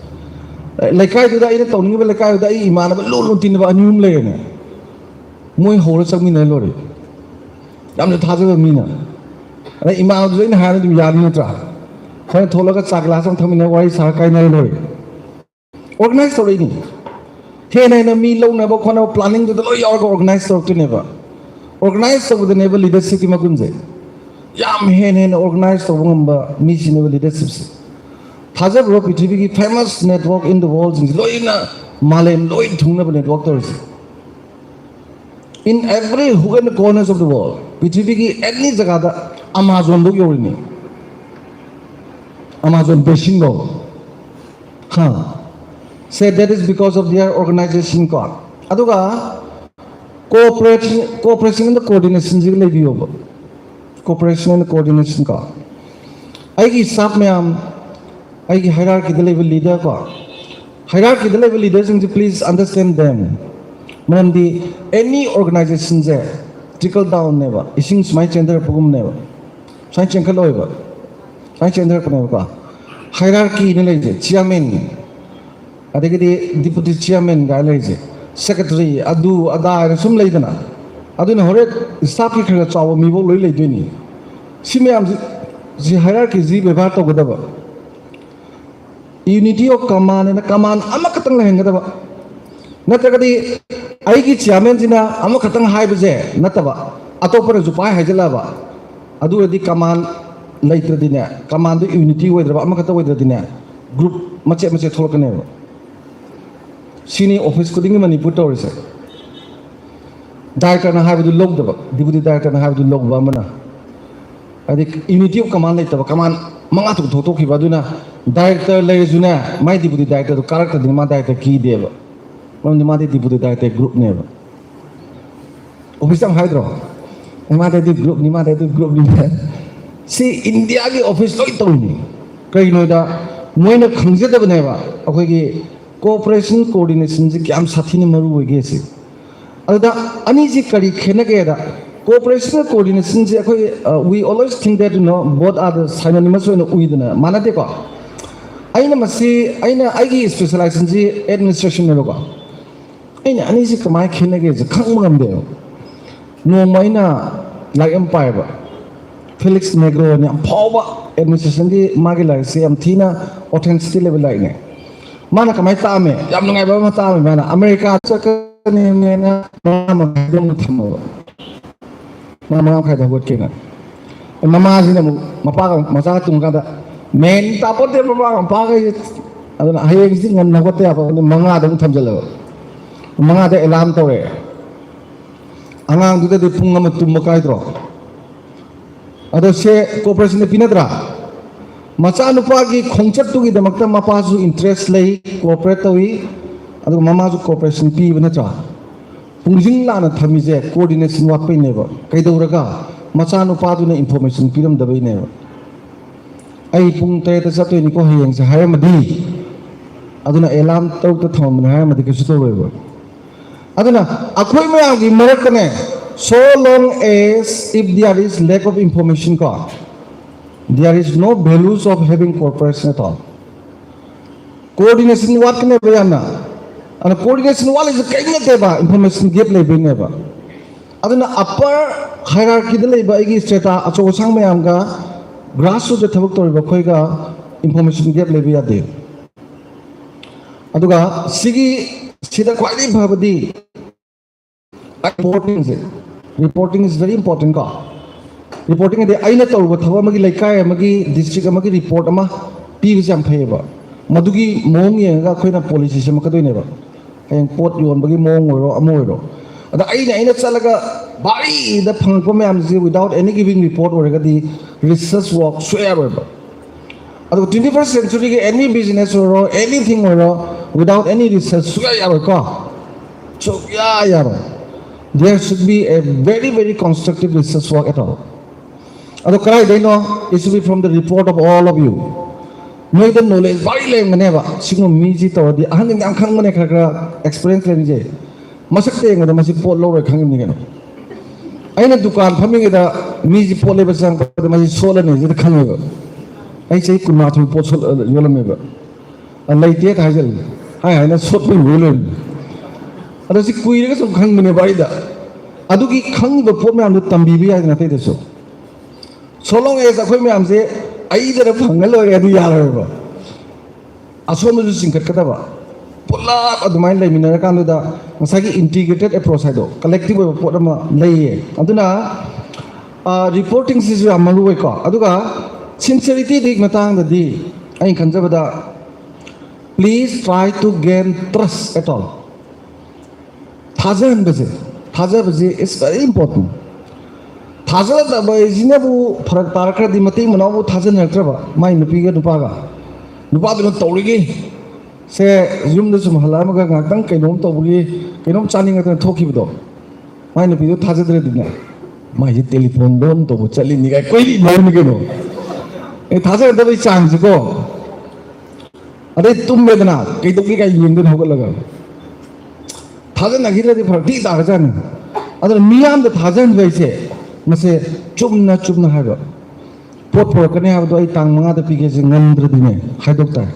ꯂꯩꯀꯥꯏꯗꯨꯗ, ꯑꯩꯅ ꯇꯧꯅꯤꯡꯉꯤꯕ ꯂꯩꯀꯥꯏꯗꯨꯗ ꯑꯩ ꯏꯃꯥꯟꯅꯕ ꯂꯨ ꯂꯨ ꯇꯤꯟꯅꯕ ꯑꯅꯤ ꯑꯍꯨꯝ ꯂꯩꯔꯦꯅꯦ꯫ ꯃꯣꯏ ꯍꯧꯔ ꯆꯪꯃꯤꯟꯅꯔ ꯂꯣꯏꯔꯦ꯫ ꯌꯥꯝꯅ ꯊꯥꯖꯕ ꯃꯤꯅ꯫ ꯑꯗꯩ ꯏꯃꯥꯟꯅꯕꯗꯨꯁꯨ ꯑꯩꯅ ꯍꯥꯏꯔꯗꯤ ꯑꯗꯨꯝ ꯌꯥꯅꯤ ꯅꯠꯇ꯭ꯔꯥ? ꯍꯣꯔꯦꯟ ꯊꯣꯛꯂꯒ ꯆꯥ glass ꯑꯃ ꯊꯛꯃꯤꯟꯅꯔ ꯋꯥꯔꯤ ꯁꯥꯔ ꯀꯥꯏꯅꯔ ꯂꯣꯏꯔꯦ꯫ Organize ꯇꯧꯔꯛꯏꯅꯤ꯫ ꯍꯦꯟꯅ ꯍꯦꯟꯅ ꯃꯤ ꯂꯧꯅꯕ ꯈꯣꯠꯅꯕ planningꯗꯨꯗ ꯂꯣꯏ ꯌꯥꯎꯔꯒ organize ꯇꯧꯔꯛꯇꯣꯏꯅꯦꯕ꯫ Organize ꯇꯧꯕꯗꯅꯦꯕ leadershipꯀꯤ ꯃꯒꯨꯟꯁꯦ꯫ ꯌꯥꯝ ꯍꯦꯟꯅ ꯍꯦꯟꯅ organize ꯇꯧꯕ ꯉꯝꯕ ꯃꯤꯁꯤꯅꯦꯕ leadershipꯁꯦ꯫ ꯊꯥꯖꯕ꯭ꯔꯣ? ꯄ꯭ꯔꯤꯊꯤꯕꯤꯒꯤ famous network in the worldꯁꯤꯡꯁꯦ ꯂꯣꯏꯅ ꯃꯥꯂꯦꯝ ꯂꯣꯏ ꯊꯨꯡꯅꯕ network ꯇꯧꯔꯤꯁꯦ꯫ In every hook and corners of the world, ꯄ꯭ꯔꯤꯊꯤꯕꯤꯒꯤ any ꯖꯒꯥꯗ Amazonꯐꯧ ꯌꯧꯔꯤꯅꯤ꯫ Amazon ꯕꯦꯁꯤꯟꯐꯧ꯫ ꯍꯥ꯫ Say that is because of their organization ꯀꯣ꯫ ꯑꯗꯨꯒ cooperation, cooperation and coordinationꯁꯤꯒ ꯂꯩꯕꯤꯌꯣꯕ꯫ Cooperation and coordination ꯀꯣ꯫ ꯑꯩꯒꯤ staff ꯃꯌꯥꯝ, ꯑꯩꯒꯤ hierarchyꯗ ꯂꯩꯕ leader ꯀꯣ, hierarchyꯗ ꯂꯩꯕ leaderꯁꯤꯡꯁꯦ please understand them꯫ ꯃꯔꯝꯗꯤ any organizationꯁꯦ trickle downꯅꯦꯕ, ꯏꯁꯤꯡ ꯁꯨꯃꯥꯏꯅ ꯆꯦꯟꯊꯔꯛꯄꯒꯨꯝꯕꯅꯦꯕ꯫ ꯁꯨꯃꯥꯏꯅ ꯆꯦꯟꯈꯠꯂꯣꯏꯕ, ꯁꯨꯃꯥꯏꯅ ꯆꯦꯟꯊꯔꯛꯄꯅꯦꯕꯀꯣ꯫ Hierarchyꯅ ꯂꯩꯁꯦ, chairman, ꯑꯗꯒꯤꯗꯤ deputy chairman ꯀꯥꯏꯅ ꯂꯩꯁꯦ, secretary, ꯑꯗꯨ ꯑꯗꯥ ꯍꯥꯏꯅ ꯁꯨꯝ ꯂꯩꯗꯅ꯫ ꯑꯗꯨꯅ ꯍꯣꯔꯦꯟ staffꯀꯤ ꯈꯔ ꯈꯔ ꯆꯥꯎꯕ ꯃꯤꯐꯧ ꯂꯣꯏ ꯂꯩꯗꯣꯏꯅꯤ꯫ ꯁꯤ ꯃꯌꯥꯝꯁꯤ, ꯁꯤ hierarchyꯁꯤ ꯕꯦꯕꯥꯔ ꯇꯧꯒꯗꯕ꯫ Unity of command ꯍꯥꯏꯅ command ꯑꯃꯈꯛꯇꯪ ꯂꯩꯍꯟꯒꯗꯕ, ꯅꯠꯇ꯭ꯔꯒꯗꯤ ꯑꯩꯒꯤ chairman ꯁꯤꯅ ꯑꯃꯈꯛꯇꯪ ꯍꯥꯏꯕꯁꯦ ꯅꯠꯇꯕ, ꯑꯇꯣꯞꯄꯅꯁꯨ ꯄꯥꯏ ꯍꯥꯏꯖꯤꯜꯂꯛꯑꯕ, ꯑꯗꯨ ꯑꯣꯏꯔꯗꯤ command ꯂꯩꯇ꯭ꯔꯗꯤꯅꯦ, command ꯗꯨ unity ꯑꯣꯏꯗ꯭ꯔꯕ, ꯑꯃꯈꯛꯇ ꯑꯣꯏꯗ꯭ꯔꯗꯤꯅꯦ, group ꯃꯆꯦꯠ ꯃꯆꯦꯠ ꯊꯣꯛꯂꯛꯀꯅꯦꯕ꯫ ꯁꯤꯅꯤ office ꯈꯨꯗꯤꯡꯒꯤ ꯃꯅꯤꯄꯨꯔ ꯇꯧꯔꯤꯁꯦ꯫ Director ꯅ ꯍꯥꯏꯕꯗꯨ ꯂꯧꯗꯕ, deputy director ꯅ ꯍꯥꯏꯕꯗꯨ ꯂꯧꯕ ꯑꯃꯅ, ꯍꯥꯏꯗꯤ unity of command ꯂꯩꯇꯕ, command ꯃꯉꯥ ꯇꯔꯨꯛ ꯊꯣꯛꯇꯣꯛꯈꯤꯕ꯫ ꯑꯗꯨꯅ director ꯂꯩꯔꯁꯨꯅꯦ, ꯃꯥꯏ deputy director ꯗꯨ ꯀꯥꯔꯛꯇ꯭ꯔꯗꯤ ꯃꯥ director ꯀꯤꯗꯦꯕ, ꯃꯔꯝꯗꯤ ꯃꯥꯗꯤ deputy director group ꯅꯦꯕ꯫ Office ꯇ ꯌꯥꯝ ꯍꯥꯏꯗ꯭ꯔꯣ? "ꯑꯦ, ꯃꯥꯗꯤ ꯑꯗꯨ group ꯅꯤ, ꯃꯥꯗꯤ ꯑꯗꯨ group ꯅꯤ" ꯍꯥꯏ꯫ ꯁꯤ India ꯒꯤ office ꯂꯣꯏ ꯇꯧꯔꯤꯅꯤ꯫ ꯀꯩꯒꯤꯅꯣꯗ ꯃꯣꯏꯅ ꯈꯪꯖꯗꯕꯅꯦꯕ ꯑꯩꯈꯣꯏꯒꯤ cooperation coordination ꯁꯤ ꯀꯌꯥꯝ ꯁꯥꯊꯤꯅ ꯃꯔꯨ ꯑꯣꯏꯒꯦ ꯁꯤ꯫ ꯑꯗꯨꯗ ꯑꯅꯤꯁꯤ ꯀꯔꯤ ꯈꯦꯠꯅꯒꯦꯗ, cooperation coordination ꯁꯤ ꯑꯩꯈꯣꯏ, uh, we always think that, you know, both are the synonymous ꯑꯣꯏꯅ ꯎꯏꯗꯅ, ꯃꯥꯟꯅꯗꯦꯀꯣ꯫ ꯑꯩꯅ ꯃꯁꯤ, ꯑꯩꯅ ꯑꯩꯒꯤ specialization ꯁꯤ administration ꯅꯦꯕꯀꯣ꯫ ꯑꯩꯅ ꯑꯅꯤꯁꯤ ꯀꯃꯥꯏꯅ ꯈꯦꯠꯅꯒꯦꯁꯦ ꯈꯪꯕ ꯉꯝꯗꯦꯕ꯫ ꯅꯣꯡꯃ ꯑꯩꯅ ꯂꯥꯏꯔꯤꯛ ꯑꯃ ꯄꯥꯏꯌꯦꯕ, Felix Negro ꯍꯥꯏꯅ ꯌꯥꯝ ꯐꯥꯎꯕ administration ꯒꯤ, ꯃꯥꯒꯤ ꯂꯥꯏꯔꯤꯛꯁꯦ ꯌꯥꯝ ꯊꯤꯅ authenticity ꯂꯩꯕ ꯂꯥꯏꯔꯤꯛꯅꯦ꯫ ꯃꯥꯅ ꯀꯃꯥꯏꯅ ꯇꯥꯛꯑꯝꯃꯦ? ꯌꯥꯝ ꯅꯨꯡꯉꯥꯏꯕ ꯑꯃ ꯇꯥꯛꯑꯝꯃꯦ꯫ ꯃꯥꯅ ꯑꯃꯦꯔꯤꯀꯥ ꯆꯠꯀꯅꯦꯅ ꯃꯉꯥ ꯃꯈꯥꯏꯗ ꯑꯃꯨꯛ ꯊꯝꯃꯕ, ꯃꯥ ꯃꯉꯥ ꯃꯈꯥꯏꯗ ꯍꯧꯒꯠꯀꯦꯅ꯫ ꯃꯃꯥꯁꯤꯅ ꯑꯃꯨꯛ ꯃꯄꯥꯒ ꯃꯆꯥꯒ ꯇꯨꯝꯀꯥꯟꯗ, "ꯃꯦꯟ ꯇꯥꯄꯣꯠꯇꯦ ꯃꯄꯥꯒ ꯃꯄꯥꯒ", ꯑꯗꯨꯅ ꯍꯌꯦꯡꯁꯤ ꯉꯟꯅ ꯍꯧꯒꯠꯇ ꯌꯥꯕ, ꯑꯗꯨꯅ ꯃꯉꯥꯗ ꯑꯃꯨꯛ ꯊꯝꯖꯤꯜꯂꯕ꯫ ꯃꯉꯥꯗ alarm ꯇꯧꯔꯛꯑꯦ꯫ ꯑꯉꯥꯡꯗꯨꯗꯗꯤ ꯄꯨꯡ ꯑꯃ ꯇꯨꯝꯕ ꯀꯥꯏꯗ꯭ꯔꯣ? ꯑꯗꯣ ꯁꯦ cooperation ꯗ ꯄꯤꯅꯗ꯭ꯔꯥ? ꯃꯆꯥꯅꯨꯄꯥꯒꯤ ꯈꯣꯡꯆꯠꯇꯨꯒꯤꯗꯃꯛꯇ ꯃꯄꯥꯁꯨ interest ꯂꯩ, cooperate ꯇꯧꯏ, ꯑꯗꯨꯒ ꯃꯃꯥꯁꯨ cooperation ꯄꯤꯕ ꯅꯠꯇ꯭ꯔꯥ? ꯄꯨꯡꯁꯤꯡ ꯂꯥꯟꯅ ꯊꯝꯃꯤꯁꯦ coordination ꯋꯥꯠꯄꯩꯅꯦꯕ꯫ ꯀꯩꯗꯧꯔꯒ? ꯃꯆꯥꯅꯨꯄꯥꯗꯨꯅ information ꯄꯤꯔꯝꯗꯕꯩꯅꯦꯕ꯫ "ꯑꯩ ꯄꯨꯡ ꯇꯔꯦꯠꯇ ꯆꯠꯇꯣꯏꯅꯤꯀꯣ ꯍꯌꯦꯡꯁꯦ" ꯍꯥꯏꯔꯝꯃꯗꯤ, ꯑꯗꯨꯅ alarm ꯇꯔꯨꯛꯇ ꯊꯝꯃꯝꯕꯅꯦ ꯍꯥꯏꯔꯝꯃꯗꯤ ꯀꯩꯁꯨ ꯇꯧꯔꯣꯏꯕ꯫ ꯑꯗꯨꯅ ꯑꯩꯈꯣꯏ ꯃꯌꯥꯝꯒꯤ ꯃꯔꯛꯇꯅꯦ, so long as if there is lack of information ꯀꯣ, there is no values of having cooperation at all. Coordination ꯋꯥꯠꯀꯅꯦꯕ ꯌꯥꯝꯅ꯫ ꯑꯗꯨꯅ coordination ꯋꯥꯠꯂꯤꯁꯦ ꯀꯔꯤꯝ ꯅꯠꯇꯦꯕ, information gap ꯂꯩꯕꯩꯅꯦꯕ꯫ ꯑꯗꯨꯅ upper hierarchy ꯗ ꯂꯩꯕ ꯑꯩꯒꯤ strata ꯑꯆꯧ ꯑꯁꯥꯡ ꯃꯌꯥꯝꯒ grassroot ꯇ ꯊꯕꯛ ꯇꯧꯔꯤꯕ ꯑꯩꯈꯣꯏꯒ information gap ꯂꯩꯕ ꯌꯥꯗꯦ꯫ ꯑꯗꯨꯒ ꯁꯤꯒꯤ ꯁꯤꯗ ꯈ꯭ꯋꯥꯏꯗꯒꯤ ꯐꯕꯗꯤ ꯔꯤꯄꯣꯔꯇꯤꯡꯁꯦ, reporting is very important ꯀꯣ꯫ ꯔꯤꯄꯣꯔꯇꯤꯡ ꯍꯥꯏꯗꯤ ꯑꯩꯅ ꯇꯧꯔꯨꯕ ꯊꯕꯛ ꯑꯃꯒꯤ, ꯂꯩꯀꯥꯏ ꯑꯃꯒꯤ, ꯗꯤꯁꯇ꯭ꯔꯤꯛ ꯑꯃꯒꯤ ꯔꯤꯄꯣꯔꯠ ꯑꯃ ꯄꯤꯕꯁꯦ ꯌꯥꯝ ꯐꯩꯌꯦꯕ꯫ ꯃꯗꯨꯒꯤ ꯃꯑꯣꯡ ꯌꯦꯡꯉꯒ ꯑꯩꯈꯣꯏꯅ ꯄꯣꯂꯤꯁꯤ ꯁꯦꯝꯃꯛꯀꯗꯣꯏꯅꯦꯕ꯫ ꯍꯌꯦꯡ ꯄꯣꯠ ꯌꯣꯟꯕꯒꯤ ꯃꯑꯣꯡ ꯑꯣꯏꯔꯣ, ꯑꯃ ꯑꯣꯏꯔꯣ꯫ ꯑꯗ ꯑꯩꯅ ꯑꯩꯅ ꯆꯠꯂꯒ ꯚꯥꯔꯤꯗ ꯐꯪꯉꯛꯄ ꯃꯌꯥꯝꯁꯦ without any giving report ꯑꯣꯏꯔꯒꯗꯤ research work ꯁꯨꯡꯌꯥ ꯌꯥꯔꯣꯏꯕ꯫ ꯑꯗꯨꯒ twenty first centuryꯒꯤ any business ꯑꯣꯏꯔꯣ, anything ꯑꯣꯏꯔꯣ, without any research ꯁꯨꯡꯌꯥ ꯌꯥꯔꯣꯏꯀꯣ꯫ ꯁꯨꯡꯌꯥ ꯌꯥꯔꯣꯏ꯫ There should be a very, very constructive research work at all. ꯑꯗꯣ ꯀꯗꯥꯏꯗꯩꯅꯣ? It should be from the report of all of you. ꯅꯣꯏꯗ ꯅꯣꯂꯦꯖ ꯚꯥꯔꯤ ꯂꯩꯔꯝꯒꯅꯦꯕ꯫ ꯁꯤꯒꯨꯝꯕ ꯃꯤꯁꯤ ꯇꯧꯔꯗꯤ, ꯑꯍꯟꯁꯤꯡ ꯌꯥꯝ ꯈꯪꯕꯅꯦ, ꯈꯔ ꯈꯔ ꯑꯦꯛꯁꯄꯤꯔꯤꯌꯦꯟꯁ ꯂꯩꯔꯤꯁꯦ꯫ ꯃꯁꯛꯇ ꯌꯦꯡꯕꯗ ꯃꯁꯤ ꯄꯣꯠ ꯂꯧꯔꯣꯏ ꯈꯪꯉꯤꯕꯅꯤ ꯀꯩꯅꯣ꯫ ꯑꯩꯅ ꯗꯨꯀꯥꯟ ꯐꯝꯃꯤꯉꯩꯗ ꯃꯤꯁꯤ ꯄꯣꯠ ꯂꯩꯕ ꯆꯪꯉꯛꯄꯗ ꯃꯁꯤ ꯁꯣꯠꯂꯅꯤ ꯁꯤꯗ ꯈꯪꯉꯦꯕ꯫ ꯑꯩ ꯆꯍꯤ ꯀꯨꯟꯃꯥꯊꯣꯏ ꯄꯣꯠ ꯁꯣꯠ-, ꯌꯣꯜꯂꯝꯃꯦꯕ꯫ ꯑ, ꯂꯩꯇꯦ ꯍꯥꯏꯖꯜꯂꯦ꯫ ꯍꯥꯏ ꯍꯥꯏꯅ ꯁꯣꯠꯄ ꯂꯣꯏ ꯂꯩꯔꯝꯃꯦ꯫ ꯑꯗꯣ ꯁꯤ ꯀꯨꯏꯔꯒ ꯁꯨꯝ ꯈꯪꯕꯅꯦꯕ ꯑꯩꯗ꯫ ꯑꯗꯨꯒꯤ ꯈꯪꯉꯤꯕ ꯄꯣꯠ ꯃꯌꯥꯝꯗꯣ ꯇꯝꯕꯤꯕ ꯌꯥꯏꯗꯅ ꯑꯇꯩꯗꯁꯨ꯫ So long as ꯑꯩꯈꯣꯏ ꯃꯌꯥꯝꯁꯦ ꯑꯩꯗꯅ ꯐꯪꯉ ꯂꯣꯏꯔꯦ, ꯑꯗꯨ ꯌꯥꯔꯣꯏꯕ꯫ ꯑꯁꯣꯝꯗꯁꯨ ꯆꯤꯡꯈꯠꯀꯗꯕ꯫ ꯄꯨꯂꯞ ꯑꯗꯨꯃꯥꯏꯅ ꯂꯩꯃꯤꯟꯅꯔꯀꯥꯟꯗꯨꯗ ꯉꯁꯥꯏꯒꯤ integrated approach ꯍꯥꯏꯗꯣ, ꯀꯂꯦꯛꯇꯤꯚ ꯑꯣꯏꯕ ꯄꯣꯠ ꯑꯃ ꯂꯩꯌꯦ꯫ ꯑꯗꯨꯅ, ꯑ, ꯔꯤꯄꯣꯔꯇꯤꯡꯁꯤꯁꯨ ꯌꯥꯝ ꯃꯔꯨ ꯑꯣꯏꯀꯣ꯫ ꯑꯗꯨꯒ ꯁꯤꯟꯁꯤꯌꯔꯤꯇꯤꯗꯤ ꯃꯇꯥꯡꯗꯗꯤ ꯑꯩꯅ ꯈꯟꯖꯕꯗ, please try to gain trust at all. ꯊꯥꯖꯍꯟꯕꯁꯦ, ꯊꯥꯖꯕꯁꯦ is very important. ꯊꯥꯖꯗꯕ ꯍꯥꯏꯁꯤꯅꯕꯨ ꯐꯔꯛ ꯇꯥꯔꯛꯈ꯭ꯔꯗꯤ, ꯃꯇꯩ ꯃꯅꯥꯎꯕꯨ ꯊꯥꯖꯅꯔꯛꯇ꯭ꯔꯕ, ꯃꯥꯏ ꯅꯨꯄꯤꯒ ꯅꯨꯄꯥꯒ, ꯅꯨꯄꯥꯗꯨꯅ ꯇꯧꯔꯤꯒꯤ ꯁꯦ, ꯌꯨꯝꯗ ꯁꯨꯝ ꯍꯜꯂꯛꯑꯝꯃꯒ ꯉꯥꯏꯍꯥꯛꯇꯪ ꯀꯩꯅꯣꯝ ꯇꯧꯕꯒꯤ, ꯀꯩꯅꯣꯝ ꯆꯥꯅꯤꯡꯉꯛꯇꯅ ꯊꯣꯛꯈꯤꯕꯗꯣ, ꯃꯥꯏ ꯅꯨꯄꯤꯗꯣ ꯊꯥꯖꯗ꯭ꯔꯗꯤꯅꯦ, ꯃꯥꯏꯁꯦ ꯇꯦꯂꯤꯐꯣꯟ ꯂꯣꯟ ꯇꯧꯕ ꯆꯠꯂꯤꯅꯤ ꯀꯥꯏ ꯀꯣꯏꯔꯤ ꯂꯣꯏꯔꯝꯃꯤ ꯀꯩꯅꯣ꯫ ꯑꯦ, ꯊꯥꯖꯒꯗꯕꯩ ꯆꯥꯡꯁꯤꯀꯣ꯫ ꯑꯗꯩ ꯇꯨꯝꯃꯦꯗꯅ, ꯀꯩꯗꯧꯒꯦ ꯀꯥꯏ ꯌꯦꯡꯗꯣꯏꯅꯣ ꯍꯧꯒꯠꯂꯒ꯫ ꯊꯥꯖꯅꯈꯤꯗ꯭ꯔꯗꯤ ꯐꯔꯛ ꯊꯤ ꯇꯥꯔꯖꯥꯠꯅꯤ꯫ ꯑꯗꯨꯅ ꯃꯤꯌꯥꯝꯗ ꯊꯥꯖꯍꯟꯕ ꯍꯥꯏꯁꯦ, ꯃꯁꯦ ꯆꯨꯝꯅ ꯆꯨꯝꯅ ꯍꯥꯏꯕ꯫ ꯄꯣꯠ ꯄꯨꯔꯛꯀꯅꯤ ꯍꯥꯏꯕꯗꯣ ꯑꯩ ꯇꯥꯡ ꯃꯉꯥꯗ ꯄꯤꯒꯦꯁꯦ ꯉꯝꯗ꯭ꯔꯗꯤꯅꯦ, ꯍꯥꯏꯗꯣꯛ ꯇꯥꯏ,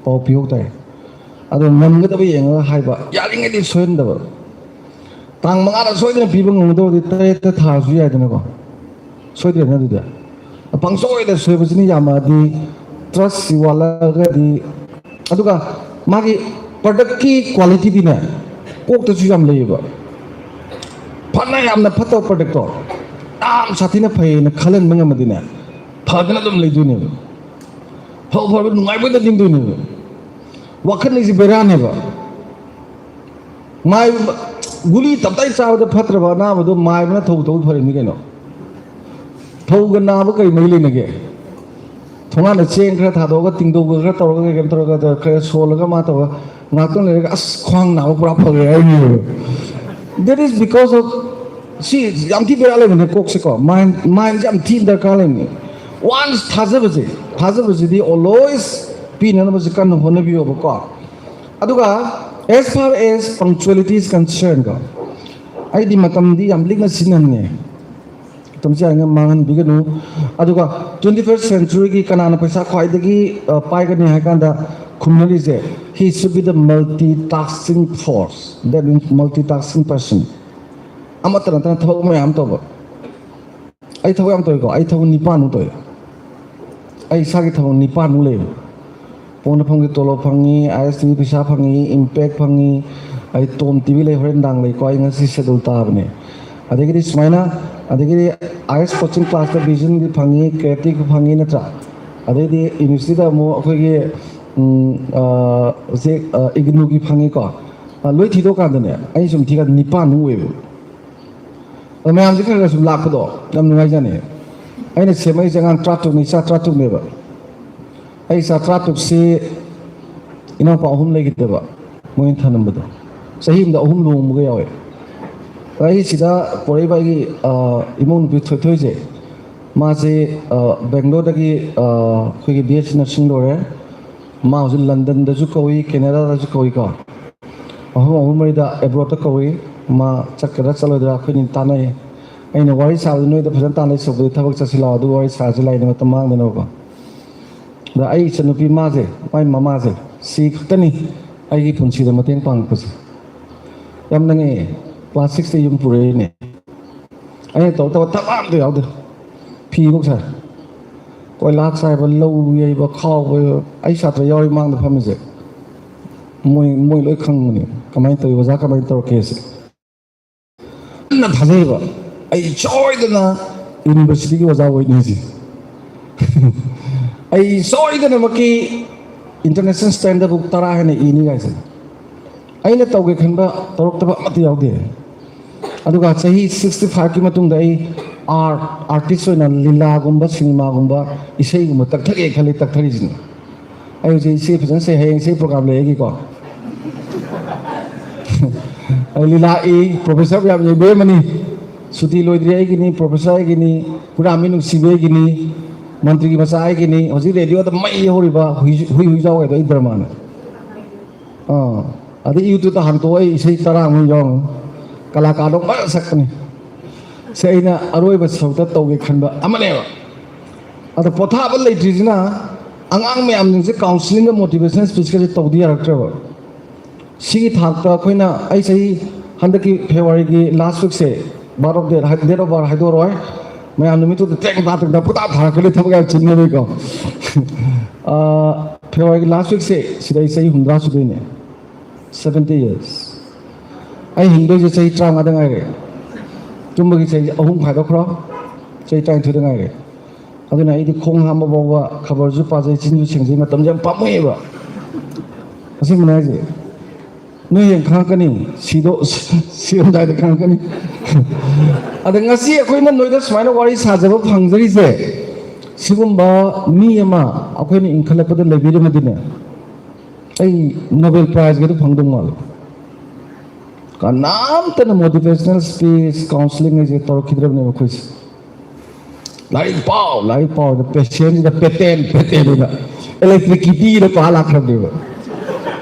ꯄꯥꯎ ꯄꯤꯍꯧ ꯇꯥꯏ꯫ ꯑꯗꯣ ꯉꯝꯒꯗꯕ ꯌꯦꯡꯉꯒ ꯍꯥꯏꯕ, ꯌꯥꯔꯤꯉꯩꯗꯤ ꯁꯣꯏꯍꯟꯗꯕ꯫ ꯇꯥꯡ ꯃꯉꯥꯗ ꯁꯣꯏꯗꯅ ꯄꯤꯕ ꯉꯝꯒꯗꯕꯗꯤ ꯇꯔꯦꯠꯇ ꯊꯥꯔꯁꯨ ꯌꯥꯏꯗꯅꯀꯣ, ꯁꯣꯏꯗ꯭ꯔꯦꯅ ꯑꯗꯨꯗꯤ꯫ ꯄꯪꯁꯣꯏꯗ ꯁꯣꯏꯕꯁꯤꯅ ꯌꯥꯝꯃꯛꯑꯗꯤ, ꯇ꯭ꯔꯁꯁꯤ ꯋꯥꯠꯂꯛꯑꯒꯗꯤ, ꯑꯗꯨꯒ ꯃꯥꯒꯤ ꯄ꯭ꯔꯗꯛꯀꯤ ꯀ꯭ꯋꯥꯂꯤꯇꯤꯗꯤꯅꯦ, ꯀꯣꯛꯇꯁꯨ ꯌꯥꯝ ꯂꯩꯌꯦꯕ꯫ ꯐꯅ ꯌꯥꯝꯅ ꯐꯠꯇꯕ ꯄ꯭ꯔꯗꯛꯇꯣ ꯌꯥꯝ ꯁꯥꯊꯤꯅ ꯐꯩꯌꯦꯅ ꯈꯜꯍꯟꯕ ꯉꯝꯃꯗꯤꯅꯦ, ꯐꯗꯅ ꯑꯗꯨꯝ ꯂꯩꯗꯣꯏꯅꯦꯕ꯫ ꯐꯕ ꯐꯕ ꯅꯨꯡꯉꯥꯏꯕꯗ ꯂꯤꯡꯗꯣꯏꯅꯦꯕ꯫ ꯋꯥꯈꯜ ꯍꯥꯏꯁꯦ ꯕꯦꯔꯥꯅꯦꯕ꯫ ꯃꯥꯏ, ꯒꯨꯂꯤ ꯇꯞꯇꯥꯏ ꯆꯥꯕꯗ ꯐꯠꯇ꯭ꯔꯕ ꯑꯅꯥꯕꯗꯣ ꯃꯥꯏꯕꯅ ꯊꯧ ꯊꯧ ꯐꯔꯤꯅꯤ ꯀꯩꯅꯣ꯫ ꯊꯧꯒ ꯅꯥꯕ ꯀꯔꯤ ꯃꯔꯤ ꯂꯩꯅꯒꯦ? ꯊꯣꯡꯒꯥꯟꯗ ꯆꯦꯡ ꯈꯔ ꯊꯥꯗꯣꯛꯑꯒ, ꯇꯤꯡꯗꯧꯒ ꯈꯔ ꯇꯧꯔꯒ, ꯀꯩ ꯀꯩꯅꯣ ꯇꯧꯔꯒ, ꯑꯗ ꯈꯔ ꯁꯣꯜꯂꯒ ꯃꯥ ꯇꯧꯔꯒ, ꯉꯥꯛꯇꯪ ꯂꯩꯔꯒ, "ꯑꯁ, ꯈ꯭ꯋꯥꯡ ꯅꯥꯕ ꯄꯨꯔꯥ ꯐꯈ꯭ꯔꯦ" ꯍꯥꯏꯅꯦꯕ꯫ That is because of, ꯁꯤ ꯌꯥꯝ ꯊꯤ ꯕꯦꯔꯥ ꯂꯩꯕꯅꯦ ꯀꯣꯛꯁꯦꯀꯣ꯫ ꯃꯥꯏꯟ, ꯃꯥꯏꯟꯁꯦ ꯌꯥꯝ ꯊꯤ ꯗꯔꯀꯥꯔ ꯂꯩꯕꯅꯦ꯫ Once ꯊꯥꯖꯕꯁꯦ, ꯊꯥꯖꯕꯁꯤꯗꯤ always ꯄꯤꯅꯅꯕꯁꯦ ꯀꯟꯅ ꯍꯣꯠꯅꯕꯤꯌꯣꯕꯀꯣ꯫ ꯑꯗꯨꯒ as far as punctuality is concerned ꯀꯣ, ꯑꯩꯗꯤ ꯃꯇꯝꯗꯤ ꯌꯥꯝ ꯂꯤꯛꯅ ꯁꯤꯖꯤꯟꯅꯅꯤꯡꯉꯦ꯫ ꯃꯇꯝꯁꯦ ꯌꯥꯔꯤꯉꯩ ꯃꯥꯡꯍꯟꯕꯤꯒꯅꯨ꯫ ꯑꯗꯨꯒ twenty first centuryꯒꯤ ꯀꯅꯥꯅ ꯄꯩꯁꯥ ꯈ꯭ꯋꯥꯏꯗꯒꯤ, ꯑ, ꯄꯥꯏꯒꯅꯤ ꯍꯥꯏ ꯀꯥꯟꯗ ꯈꯨꯝꯅꯔꯤꯁꯦ, he should be the multitasking force, that means multitasking person. ꯑꯃꯠꯇ ꯅꯠꯇꯅ ꯊꯕꯛ ꯃꯌꯥꯝ ꯇꯧꯕ꯫ ꯑꯩ ꯊꯕꯛ ꯌꯥꯝ ꯇꯧꯏꯀꯣ, ꯑꯩ ꯊꯕꯛ ꯅꯤꯄꯥꯟꯃꯨꯛ ꯇꯧꯏ꯫ ꯑꯩ ꯏꯁꯥꯒꯤ ꯊꯕꯛ ꯅꯤꯄꯥꯟꯃꯨꯛ ꯂꯩꯌꯦꯕ꯫ ꯄꯣꯟꯗ ꯐꯪꯒꯤ ꯇꯣꯂꯣꯞ ꯐꯪꯉꯤ, ISTV ꯄꯩꯁꯥ ꯐꯪꯉꯤ, ꯏꯝꯄꯦꯛ ꯐꯪꯉꯤ, ꯑꯩ ꯇꯣꯝ ꯇꯤꯚꯤ ꯂꯩ, ꯍꯣꯔꯦꯟ ꯅꯨꯡꯗꯥꯡ ꯂꯩꯀꯣ, ꯑꯩ ꯉꯁꯤ ꯁꯦꯗꯨꯜ ꯇꯥꯕꯅꯦ꯫ ꯑꯗꯒꯤꯗꯤ ꯁꯨꯃꯥꯏꯅ, ꯑꯗꯒꯤꯗꯤ IS coaching classꯇ visionꯒꯤ ꯐꯪꯉꯤ, creativeꯒꯤ ꯐꯪꯉꯤ ꯅꯠꯇ꯭ꯔꯥ? ꯑꯗꯩꯗꯤ universityꯗ ꯑꯃꯨꯛ ꯑꯩꯈꯣꯏꯒꯤ, ꯎꯝ, ꯑ, ꯍꯧꯖꯤꯛ, ꯑ, IGNOUꯒꯤ ꯐꯪꯉꯤꯀꯣ꯫ ꯑ, ꯂꯣꯏ ꯊꯤꯗꯣꯛꯀꯥꯟꯗꯅꯦ, ꯑꯩ ꯁꯨꯝ ꯊꯤꯀꯥꯟꯗ ꯅꯤꯄꯥꯟꯃꯨꯛ ꯑꯣꯏꯌꯦꯕ꯫ ꯑꯗꯣ ꯃꯌꯥꯝꯁꯦ ꯈꯔ ꯈꯔ ꯁꯨꯝ ꯂꯥꯛꯄꯗꯣ ꯌꯥꯝ ꯅꯨꯡꯉꯥꯏꯖꯥꯠꯅꯤ꯫ ꯑꯩꯅ ꯁꯦꯝꯃꯛꯏꯁꯦ ꯑꯉꯥꯡ ꯇꯔꯥꯇꯔꯨꯛꯅꯤ, ꯏꯆꯥ ꯇꯔꯥꯇꯔꯨꯛꯅꯦꯕ꯫ ꯑꯩ ꯏꯆꯥ ꯇꯔꯥꯇꯔꯨꯛꯁꯤ ꯏꯅꯥꯎꯄꯥ ꯑꯍꯨꯝ ꯂꯩꯈꯤꯗꯦꯕ, ꯃꯣꯏꯅ ꯊꯅꯝꯕꯗꯣ꯫ ꯆꯍꯤ ꯑꯃꯗ ꯑꯍꯨꯝ ꯂꯨꯍꯣꯡꯕꯒ ꯌꯥꯎꯋꯦ꯫ ꯑꯩ ꯁꯤꯗ ꯄꯣꯔꯛꯏꯕ ꯑꯩꯒꯤ, ꯑ, ꯏꯃꯧ ꯅꯨꯄꯤ ꯊꯣꯏꯊꯣꯏꯁꯦ, ꯃꯥꯁꯦ, ꯑ, ꯕꯦꯡꯒ꯭ꯂꯣꯔꯗꯒꯤ, ꯑ, ꯑꯩꯈꯣꯏꯒꯤ BSc nursing ꯂꯣꯏꯔꯦ꯫ ꯃꯥ ꯍꯧꯖꯤꯛ ꯂꯟꯗꯟꯗꯁꯨ ꯀꯧꯏ, ꯀꯦꯅꯦꯗꯥꯗꯁꯨ ꯀꯧꯏꯀꯣ꯫ ꯑꯍꯨꯝ ꯑꯍꯨꯝ ꯃꯔꯤꯗ ꯑꯦꯕ꯭ꯔꯣꯗꯇ ꯀꯧꯏ꯫ ꯃꯥ ꯆꯠꯀꯗ꯭ꯔꯥ ꯆꯠꯂꯣꯏꯗ꯭ꯔꯥ ꯑꯩꯈꯣꯏꯅꯤ ꯇꯥꯟꯅꯩ꯫ ꯑꯩꯅ ꯋꯥꯔꯤ ꯁꯥꯕꯗꯤ ꯅꯣꯏꯗ ꯐꯖꯅ ꯇꯥꯟꯅꯩ, ꯁꯔꯨꯛꯄꯨꯗꯤ ꯊꯕꯛ ꯆꯠꯁꯤ ꯂꯥꯛꯑꯣ, ꯑꯗꯨꯒ ꯋꯥꯔꯤ ꯁꯥꯁꯤ ꯂꯥꯛꯏꯅꯦ, ꯃꯇꯝ ꯃꯥꯡꯗꯅꯕꯀꯣ꯫ ꯑꯗ ꯑꯩ ꯏꯆꯟꯅꯨꯄꯤ ꯃꯥꯁꯦ, ꯃꯥꯏ ꯃꯃꯥꯁꯦ, ꯁꯤ ꯈꯛꯇꯅꯤ ꯑꯩꯒꯤ ꯄꯨꯟꯁꯤꯗ ꯃꯇꯦꯡ ꯄꯥꯡꯉꯛꯄꯁꯦ꯫ ꯌꯥꯝ ꯅꯪꯉꯛꯑꯦ꯫ Class sixꯇ ꯌꯨꯝ ꯄꯨꯔꯛꯏꯅꯦ꯫ ꯑꯩꯅ ꯇꯧ ꯇꯧꯕ ꯊꯕꯛ ꯑꯝꯇ ꯌꯥꯎꯗꯦ꯫ ꯐꯤ ꯐꯧ ꯁꯥꯏ꯫ ꯀꯣꯏꯂꯥ ꯆꯥꯏꯕ, ꯂꯧ ꯌꯩꯕ, ꯈꯥꯎꯕ, ꯑꯩ ꯁꯥꯇ꯭ꯔ ꯌꯥꯎꯔꯤ ꯃꯥꯡꯗ ꯐꯝꯃꯤꯁꯦ꯫ ꯃꯣꯏ ꯃꯣꯏ ꯂꯣꯏ ꯈꯪꯕꯅꯤ ꯀꯃꯥꯏꯅ ꯇꯧꯏ, ꯑꯣꯖꯥ ꯀꯃꯥꯏꯅ ꯇꯧꯔꯛꯀꯦꯁꯦ꯫ ꯀꯟꯅ ꯊꯥꯖꯩꯕ, ꯑꯩ ꯁꯣꯏꯗꯅ ꯌꯨꯅꯤꯚꯔꯁꯤꯇꯤꯒꯤ ꯑꯣꯖꯥ ꯑꯣꯏꯅꯤꯁꯦ꯫ ꯑꯩ ꯁꯣꯏꯗꯅꯃꯛꯀꯤ ꯏꯟꯇꯔꯅꯦꯁꯅꯦꯜ ꯁ꯭ꯇꯦꯟꯗꯔꯗ ꯕꯨꯛ ꯇꯔꯥ ꯍꯦꯟꯅ ꯏꯅꯤ ꯀꯥꯏꯁꯦ꯫ ꯑꯩꯅ ꯇꯧꯒꯦ ꯈꯟꯕ ꯇꯧꯔꯛꯇꯕ ꯑꯃꯠꯇ ꯌꯥꯎꯗꯦ꯫ ꯑꯗꯨꯒ ꯆꯍꯤ ꯁꯤꯛꯁꯇꯤ ꯐꯥꯏꯚꯀꯤ ꯃꯇꯨꯡꯗ ꯑꯩ ꯑꯥꯔꯠ ꯑꯥꯔꯇꯤꯁ ꯑꯣꯏꯅ ꯂꯤꯂꯥꯒꯨꯝꯕ, ꯁꯤꯅꯦꯃꯥꯒꯨꯝꯕ, ꯏꯁꯩꯒꯨꯝꯕ ꯇꯛꯊꯒꯦ ꯈꯜꯂꯤ, ꯇꯛꯊꯔꯤꯁꯤꯅꯤ꯫ ꯑꯩ ꯍꯧꯖꯤꯛ ꯏꯁꯩ ꯐꯖꯅ ꯁꯛ ꯍꯌꯦꯡ ꯏꯁꯩ ꯄ꯭ꯔꯣꯒ꯭ꯔꯥꯝ ꯂꯩ ꯑꯩꯒꯤꯀꯣ꯫ ꯑꯩ ꯂꯤꯂꯥ ꯏ, ꯄ꯭ꯔꯣꯐꯦꯁꯔ ꯃꯌꯥꯝ ꯌꯦꯡꯕꯤꯔꯝꯃꯅꯤ꯫ ꯁꯨꯇꯤ ꯂꯣꯏꯗ꯭ꯔꯤ ꯑꯩꯒꯤꯅꯤ, ꯄ꯭ꯔꯣꯐꯦꯁꯔ ꯑꯩꯒꯤꯅꯤ, ꯍꯨꯔꯥꯟꯕꯤ ꯅꯨꯡꯁꯤꯕꯤ ꯑꯩꯒꯤꯅꯤ, ꯃꯟꯇ꯭ꯔꯤꯒꯤ ꯃꯆꯥ ꯑꯩꯒꯤꯅꯤ, ꯍꯧꯖꯤꯛ ꯔꯦꯗꯤꯑꯣꯗ ꯃꯩ ꯍꯧꯔꯤꯕ ꯍꯨꯏ ꯍꯨꯏ ꯍꯨꯏꯖꯥꯎ ꯍꯥꯏꯗꯣ ꯑꯩ ꯗ꯭ꯔꯃꯥꯅꯤ꯫ ꯑꯥ, ꯑꯗꯩ ꯌꯨꯇ꯭ꯌꯨꯕꯇ ꯍꯥꯡꯇꯣꯛꯑꯣ, ꯑꯩ ꯏꯁꯩ ꯇꯔꯥꯃꯨꯛ ꯌꯥꯎꯔꯝꯒꯅꯤ꯫ ꯀꯂꯥꯀꯥꯔꯗꯣ ꯐꯖꯅ ꯁꯛꯄꯅꯤ꯫ ꯁꯤ ꯑꯩꯅ ꯑꯔꯣꯏꯕ ꯁꯔꯨꯛꯇ ꯇꯧꯒꯦ ꯈꯟꯕ ꯑꯃꯅꯦꯕ꯫ ꯑꯗꯣ ꯄꯣꯊꯥꯕ ꯂꯩꯇ꯭ꯔꯤꯁꯤꯅ ꯑꯉꯥꯡ ꯃꯌꯥꯝꯁꯤꯡꯁꯦ ꯀꯥꯎꯟꯁꯤꯂꯤꯡꯒ ꯃꯣꯇꯤꯚꯦꯁꯅꯦꯜ ꯁ꯭ꯄꯤꯆꯀꯁꯦ ꯇꯧꯗ ꯌꯥꯔꯛꯇ꯭ꯔꯦꯕ꯫ ꯁꯤꯒꯤ ꯊꯥꯛꯇ ꯑꯩꯈꯣꯏꯅ, ꯑꯩ ꯆꯍꯤ ꯍꯟꯗꯛꯀꯤ ꯐꯦꯕ꯭ꯔꯨꯋꯥꯔꯤꯒꯤ ꯂꯥꯁ ꯋꯤꯛꯁꯦ, birth of date, date of birth ꯍꯥꯏꯗꯣꯔꯣꯏ, ꯃꯌꯥꯝ ꯅꯨꯃꯤꯠꯇꯨꯗ ꯇꯦꯡ ꯇꯥ ꯇꯦꯡ ꯇꯥ ꯄꯨꯇꯥ ꯊꯥꯔꯛꯀꯅꯤ, ꯊꯕꯛ ꯌꯥꯝ ꯆꯤꯟꯕꯅꯤꯀꯣ꯫ ꯑꯥ, ꯐꯦꯕ꯭ꯔꯨꯋꯥꯔꯤꯒꯤ ꯂꯥꯁ ꯋꯤꯛꯁꯦ ꯁꯤꯗ ꯑꯩ ꯆꯍꯤ ꯍꯨꯝꯗ꯭ꯔꯥ ꯁꯨꯗꯣꯏꯅꯦ꯫ Seventy years. ꯑꯩ ꯍꯤꯡꯗꯣꯏꯁꯦ ꯆꯍꯤ ꯇꯔꯥꯃꯉꯥꯗ ꯉꯥꯏꯔꯦ꯫ ꯇꯨꯝꯕꯒꯤ ꯆꯍꯤ ꯑꯍꯨꯝ ꯈꯥꯏꯗꯣꯛꯈ꯭ꯔꯣ, ꯆꯍꯤ ꯇꯔꯥꯅꯤꯊꯣꯏꯗ ꯉꯥꯏꯔꯦ꯫ ꯑꯗꯨꯅ ꯑꯩꯗꯤ ꯈꯣꯡ ꯍꯥꯝꯕ ꯐꯥꯎꯕ ꯈꯕꯔꯁꯨ ꯄꯥꯖꯩ, ꯆꯤꯟꯁꯨ ꯁꯦꯡꯖꯩ, ꯃꯇꯝꯁꯦ ꯌꯥꯝ ꯄꯥꯝꯃꯨꯏꯑꯕ꯫ ꯑꯁꯦꯡꯕꯅꯦ ꯍꯥꯏꯁꯦ꯫ ꯅꯣꯏ ꯍꯌꯦꯡ ꯈꯪꯉꯛꯀꯅꯤ, ꯁꯤꯗꯣ, ꯁꯤꯔꯝꯗꯥꯏꯗ ꯈꯪꯉꯛꯀꯅꯤ꯫ ꯑꯗ ꯉꯁꯤ ꯑꯩꯈꯣꯏꯅ ꯅꯣꯏꯗ ꯁꯨꯃꯥꯏꯅ ꯋꯥꯔꯤ ꯁꯥꯖꯕ ꯐꯪꯖꯔꯤꯁꯦ, ꯁꯤꯒꯨꯝꯕ ꯃꯤ ꯑꯃ ꯑꯩꯈꯣꯏꯅ ꯏꯟꯈꯠꯂꯛꯄꯗ ꯂꯩꯕꯤꯔꯝꯃꯗꯤꯅꯦ, ꯑꯩ ꯅꯣꯕꯦꯜ ꯄ꯭ꯔꯥꯏꯖꯀꯗꯣ ꯐꯪꯗꯧ ꯃꯥꯜꯂꯦ꯫ ꯀꯅꯥꯝꯇꯅ ꯃꯣꯇꯤꯚꯦꯁꯅꯦꯜ ꯁ꯭ꯄꯤꯆ, ꯀꯥꯎꯟꯁꯤꯂꯤꯡ ꯍꯥꯏꯁꯦ ꯇꯧꯔꯛꯈꯤꯗ꯭ꯔꯕꯅꯦꯕ ꯑꯩꯈꯣꯏꯁꯦ꯫ "ꯂꯥꯏꯔꯤꯛ ꯄꯥꯎ, ꯂꯥꯏꯔꯤꯛ ꯄꯥꯎ" ꯍꯥꯏꯅ ꯄꯦꯁꯦꯟꯁꯤꯗ ꯄꯦꯇꯦꯟ ꯄꯦꯇꯦꯟ ꯍꯥꯏꯅ ꯏꯂꯦꯛꯇ꯭ꯔꯤꯛꯀꯤꯇꯤꯅ ꯄꯥ ꯂꯥꯛꯈ꯭ꯔꯕꯅꯦꯕ꯫